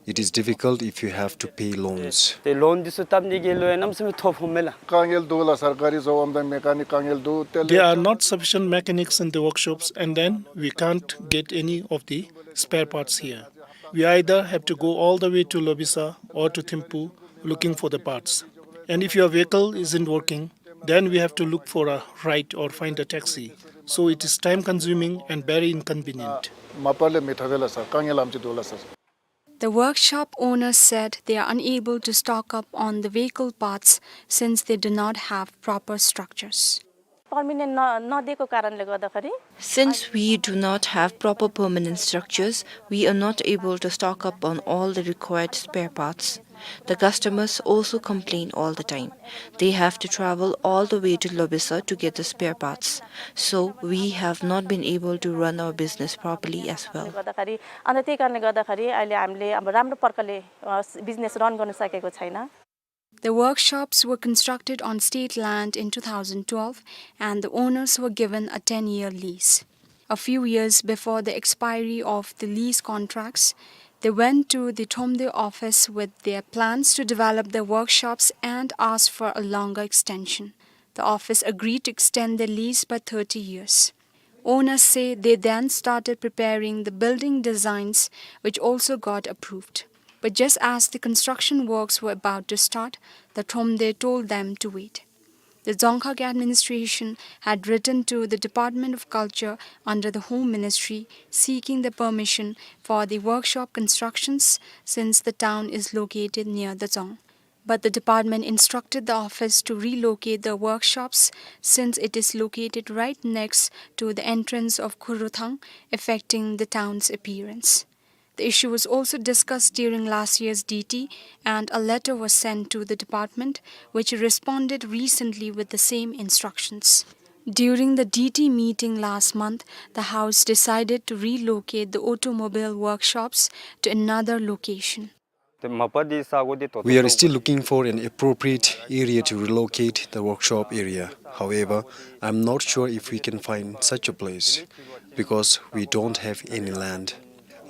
It is difficult if you have to pay loans. ཏེ་ལོན་འདི་ཚུ་བཏབ་ནི་གི་ལོ་ཡང་གནམ་མེད་ས་མེད་ཐོབ་འོང་མས་ལགས། དཀའ་ངལ་འདུག་ལགས་སར། ག་རི་བཟོ་བའམ་ད་མེ་ཀ་ནིག་དཀའ་ངལ་འདུག། དེ་ལས། There are not sufficient mechanics in the workshops, and then we can't get any of the spare parts here. We either have to go all the way to Lobisa or to Thimphu looking for the parts. And if your vehicle isn't working, then we have to look for a ride or find a taxi. So it is time consuming and very inconvenient. མ་པ་ལས་མི་ཐོབ་པས་ལགས་སར། དཀའ་ངལ་ཨ་ནེམ་ཅིག་འདུག་ལགས་སར། The workshop owners said they are unable to stock up on the vehicle parts since they do not have proper structures. पर्मिनेन्ट न नदिएको कारणले गर्दाखेरि Since we do not have proper permanent structures, we are not able to stock up on all the required spare parts. The customers also complain all the time. They have to travel all the way to Lobisa to get the spare parts. So we have not been able to run our business properly as well. गर्दाखेरि, अन्त त्यही कारणले गर्दाखेरि अहिले हामीले अब राम्रो प्रकारले, अ, बिजनेस रन गर्न सकेको छैन। The workshops were constructed on state land in two thousand twelve, and the owners were given a ten-year lease. A few years before the expiry of the lease contracts, they went to the Thromde office with their plans to develop their workshops and asked for a longer extension. The office agreed to extend the lease by thirty years. Owners say they then started preparing the building designs, which also got approved. But just as the construction works were about to start, the Thromde told them to wait. The Dzongkhag administration had written to the Department of Culture under the Home Ministry seeking the permission for the workshop constructions, since the town is located near the Dzong. But the department instructed the office to relocate the workshops since it is located right next to the entrance of Khuruthang, affecting the town's appearance. The issue was also discussed during last year's D T, and a letter was sent to the department, which responded recently with the same instructions. During the D T meeting last month, the House decided to relocate the automobile workshops to another location. We are still looking for an appropriate area to relocate the workshop area. However, I'm not sure if we can find such a place because we don't have any land.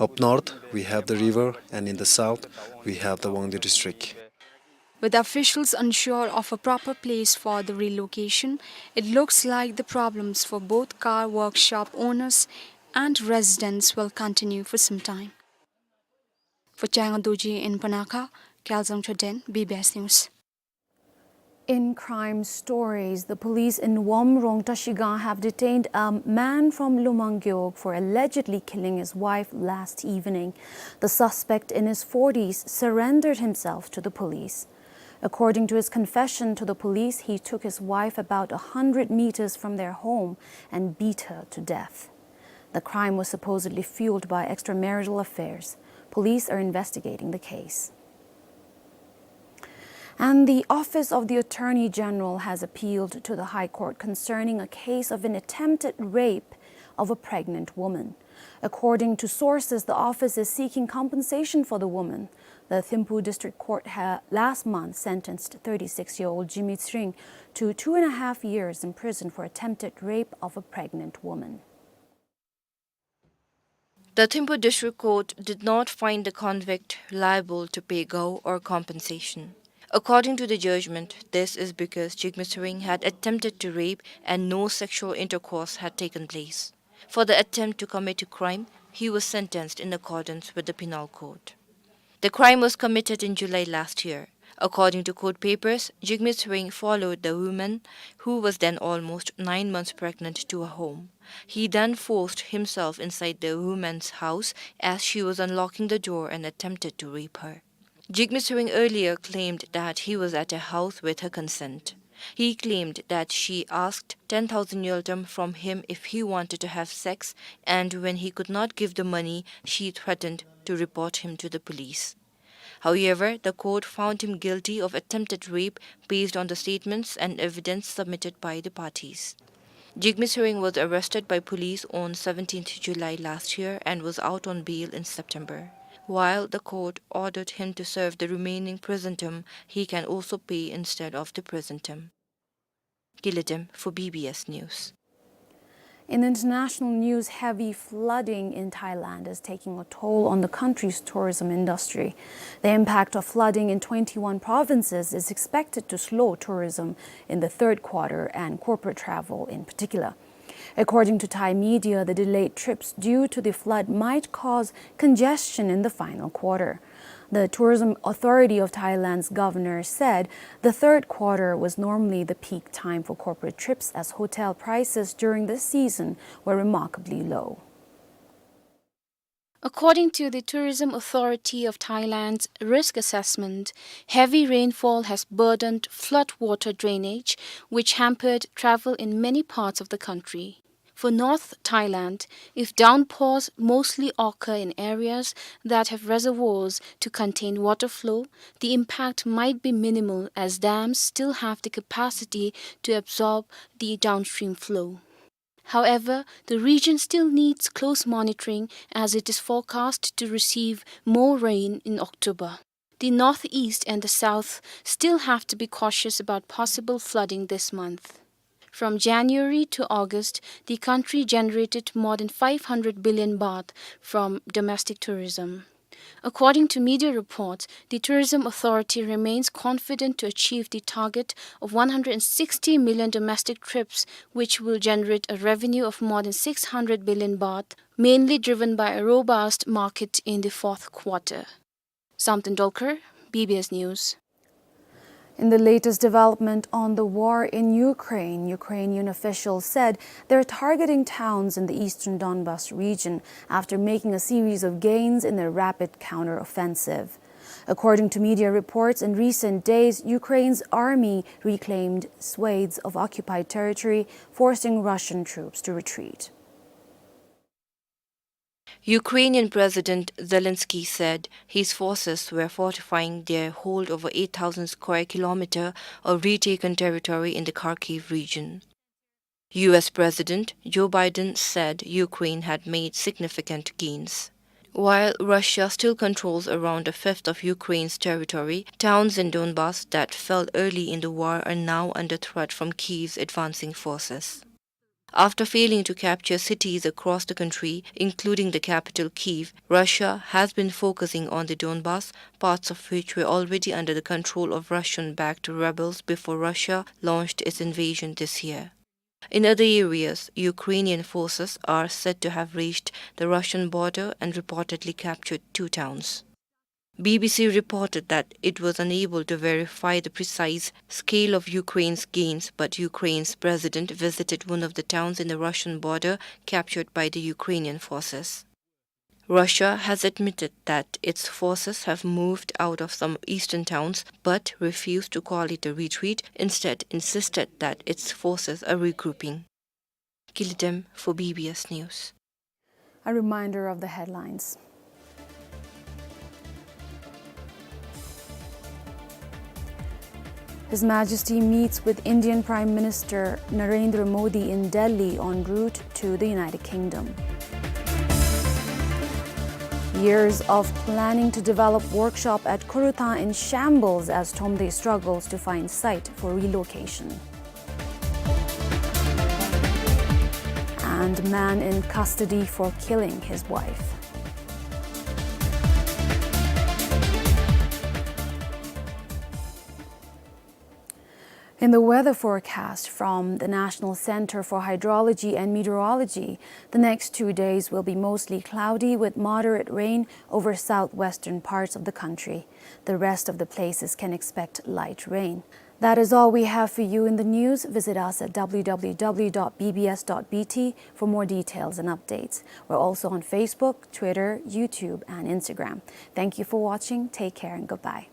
Up north, we have the river, and in the south, we have the Wangdue district. With officials unsure of a proper place for the relocation, it looks like the problems for both car workshop owners and residents will continue for some time. For Changa Dorji in Punakha, Kyaljang Choden, B B S News. In crime stories, the police in Womrong, Trashigang have detained a man from Lumang Gewog for allegedly killing his wife last evening. The suspect in his forties surrendered himself to the police. According to his confession to the police, he took his wife about a hundred meters from their home and beat her to death. The crime was supposedly fueled by extramarital affairs. Police are investigating the case. And the Office of the Attorney General has appealed to the High Court concerning a case of an attempted rape of a pregnant woman. According to sources, the office is seeking compensation for the woman. The Thimphu District Court ha-, last month sentenced thirty-six-year-old Jigme Tshering to two and a half years in prison for attempted rape of a pregnant woman. The Thimphu District Court did not find the convict liable to pay gao or compensation. According to the judgment, this is because Jigme Tshering had attempted to rape and no sexual intercourse had taken place. For the attempt to commit a crime, he was sentenced in accordance with the Penal Code. The crime was committed in July last year. According to court papers, Jigme Tshering followed the woman, who was then almost nine months pregnant, to her home. He then forced himself inside the woman's house as she was unlocking the door and attempted to rape her. Jigme Tshering earlier claimed that he was at her house with her consent. He claimed that she asked ten thousand ngultrum from him if he wanted to have sex, and when he could not give the money, she threatened to report him to the police. However, the court found him guilty of attempted rape based on the statements and evidence submitted by the parties. Jigme Tshering was arrested by police on seventeenth July last year and was out on bail in September. While the court ordered him to serve the remaining prison term, he can also pay instead of the prison term. Gilidem for B B S News. In international news, heavy flooding in Thailand is taking a toll on the country's tourism industry. The impact of flooding in twenty-one provinces is expected to slow tourism in the third quarter and corporate travel in particular. According to Thai media, the delayed trips due to the flood might cause congestion in the final quarter. The Tourism Authority of Thailand's governor said the third quarter was normally the peak time for corporate trips, as hotel prices during this season were remarkably low. According to the Tourism Authority of Thailand's risk assessment, heavy rainfall has burdened floodwater drainage, which hampered travel in many parts of the country. For North Thailand, if downpours mostly occur in areas that have reservoirs to contain water flow, the impact might be minimal, as dams still have the capacity to absorb the downstream flow. However, the region still needs close monitoring, as it is forecast to receive more rain in October. The northeast and the south still have to be cautious about possible flooding this month. From January to August, the country generated more than five hundred billion baht from domestic tourism. According to media reports, the Tourism Authority remains confident to achieve the target of one hundred sixty million domestic trips, which will generate a revenue of more than six hundred billion baht, mainly driven by a robust market in the fourth quarter. Samten Dolkar, B B S News. In the latest development on the war in Ukraine, Ukrainian officials said they're targeting towns in the eastern Donbas region after making a series of gains in their rapid counteroffensive. According to media reports, in recent days, Ukraine's army reclaimed swathes of occupied territory, forcing Russian troops to retreat. Ukrainian President Zelensky said his forces were fortifying their hold over eight thousand square kilometer of retaken territory in the Kharkiv region. U S President Joe Biden said Ukraine had made significant gains. While Russia still controls around a fifth of Ukraine's territory, towns in Donbas that fell early in the war are now under threat from Kyiv's advancing forces. After failing to capture cities across the country, including the capital Kyiv, Russia has been focusing on the Donbas, parts of which were already under the control of Russian-backed rebels before Russia launched its invasion this year. In other areas, Ukrainian forces are said to have reached the Russian border and reportedly captured two towns. B B C reported that it was unable to verify the precise scale of Ukraine's gains, but Ukraine's president visited one of the towns in the Russian border captured by the Ukrainian forces. Russia has admitted that its forces have moved out of some eastern towns, but refused to call it a retreat, instead insisted that its forces are regrouping. Kili Dem for B B S News. A reminder of the headlines. His Majesty meets with Indian Prime Minister Narendra Modi in Delhi en route to the United Kingdom. Years of planning to develop workshop at Khorutha in shambles as Thromde struggles to find site for relocation. And man in custody for killing his wife. In the weather forecast from the National Center for Hydrology and Meteorology, the next two days will be mostly cloudy with moderate rain over southwestern parts of the country. The rest of the places can expect light rain. That is all we have for you in the news. Visit us at W W W dot B B S dot B T for more details and updates. We're also on Facebook, Twitter, YouTube, and Instagram. Thank you for watching. Take care and goodbye.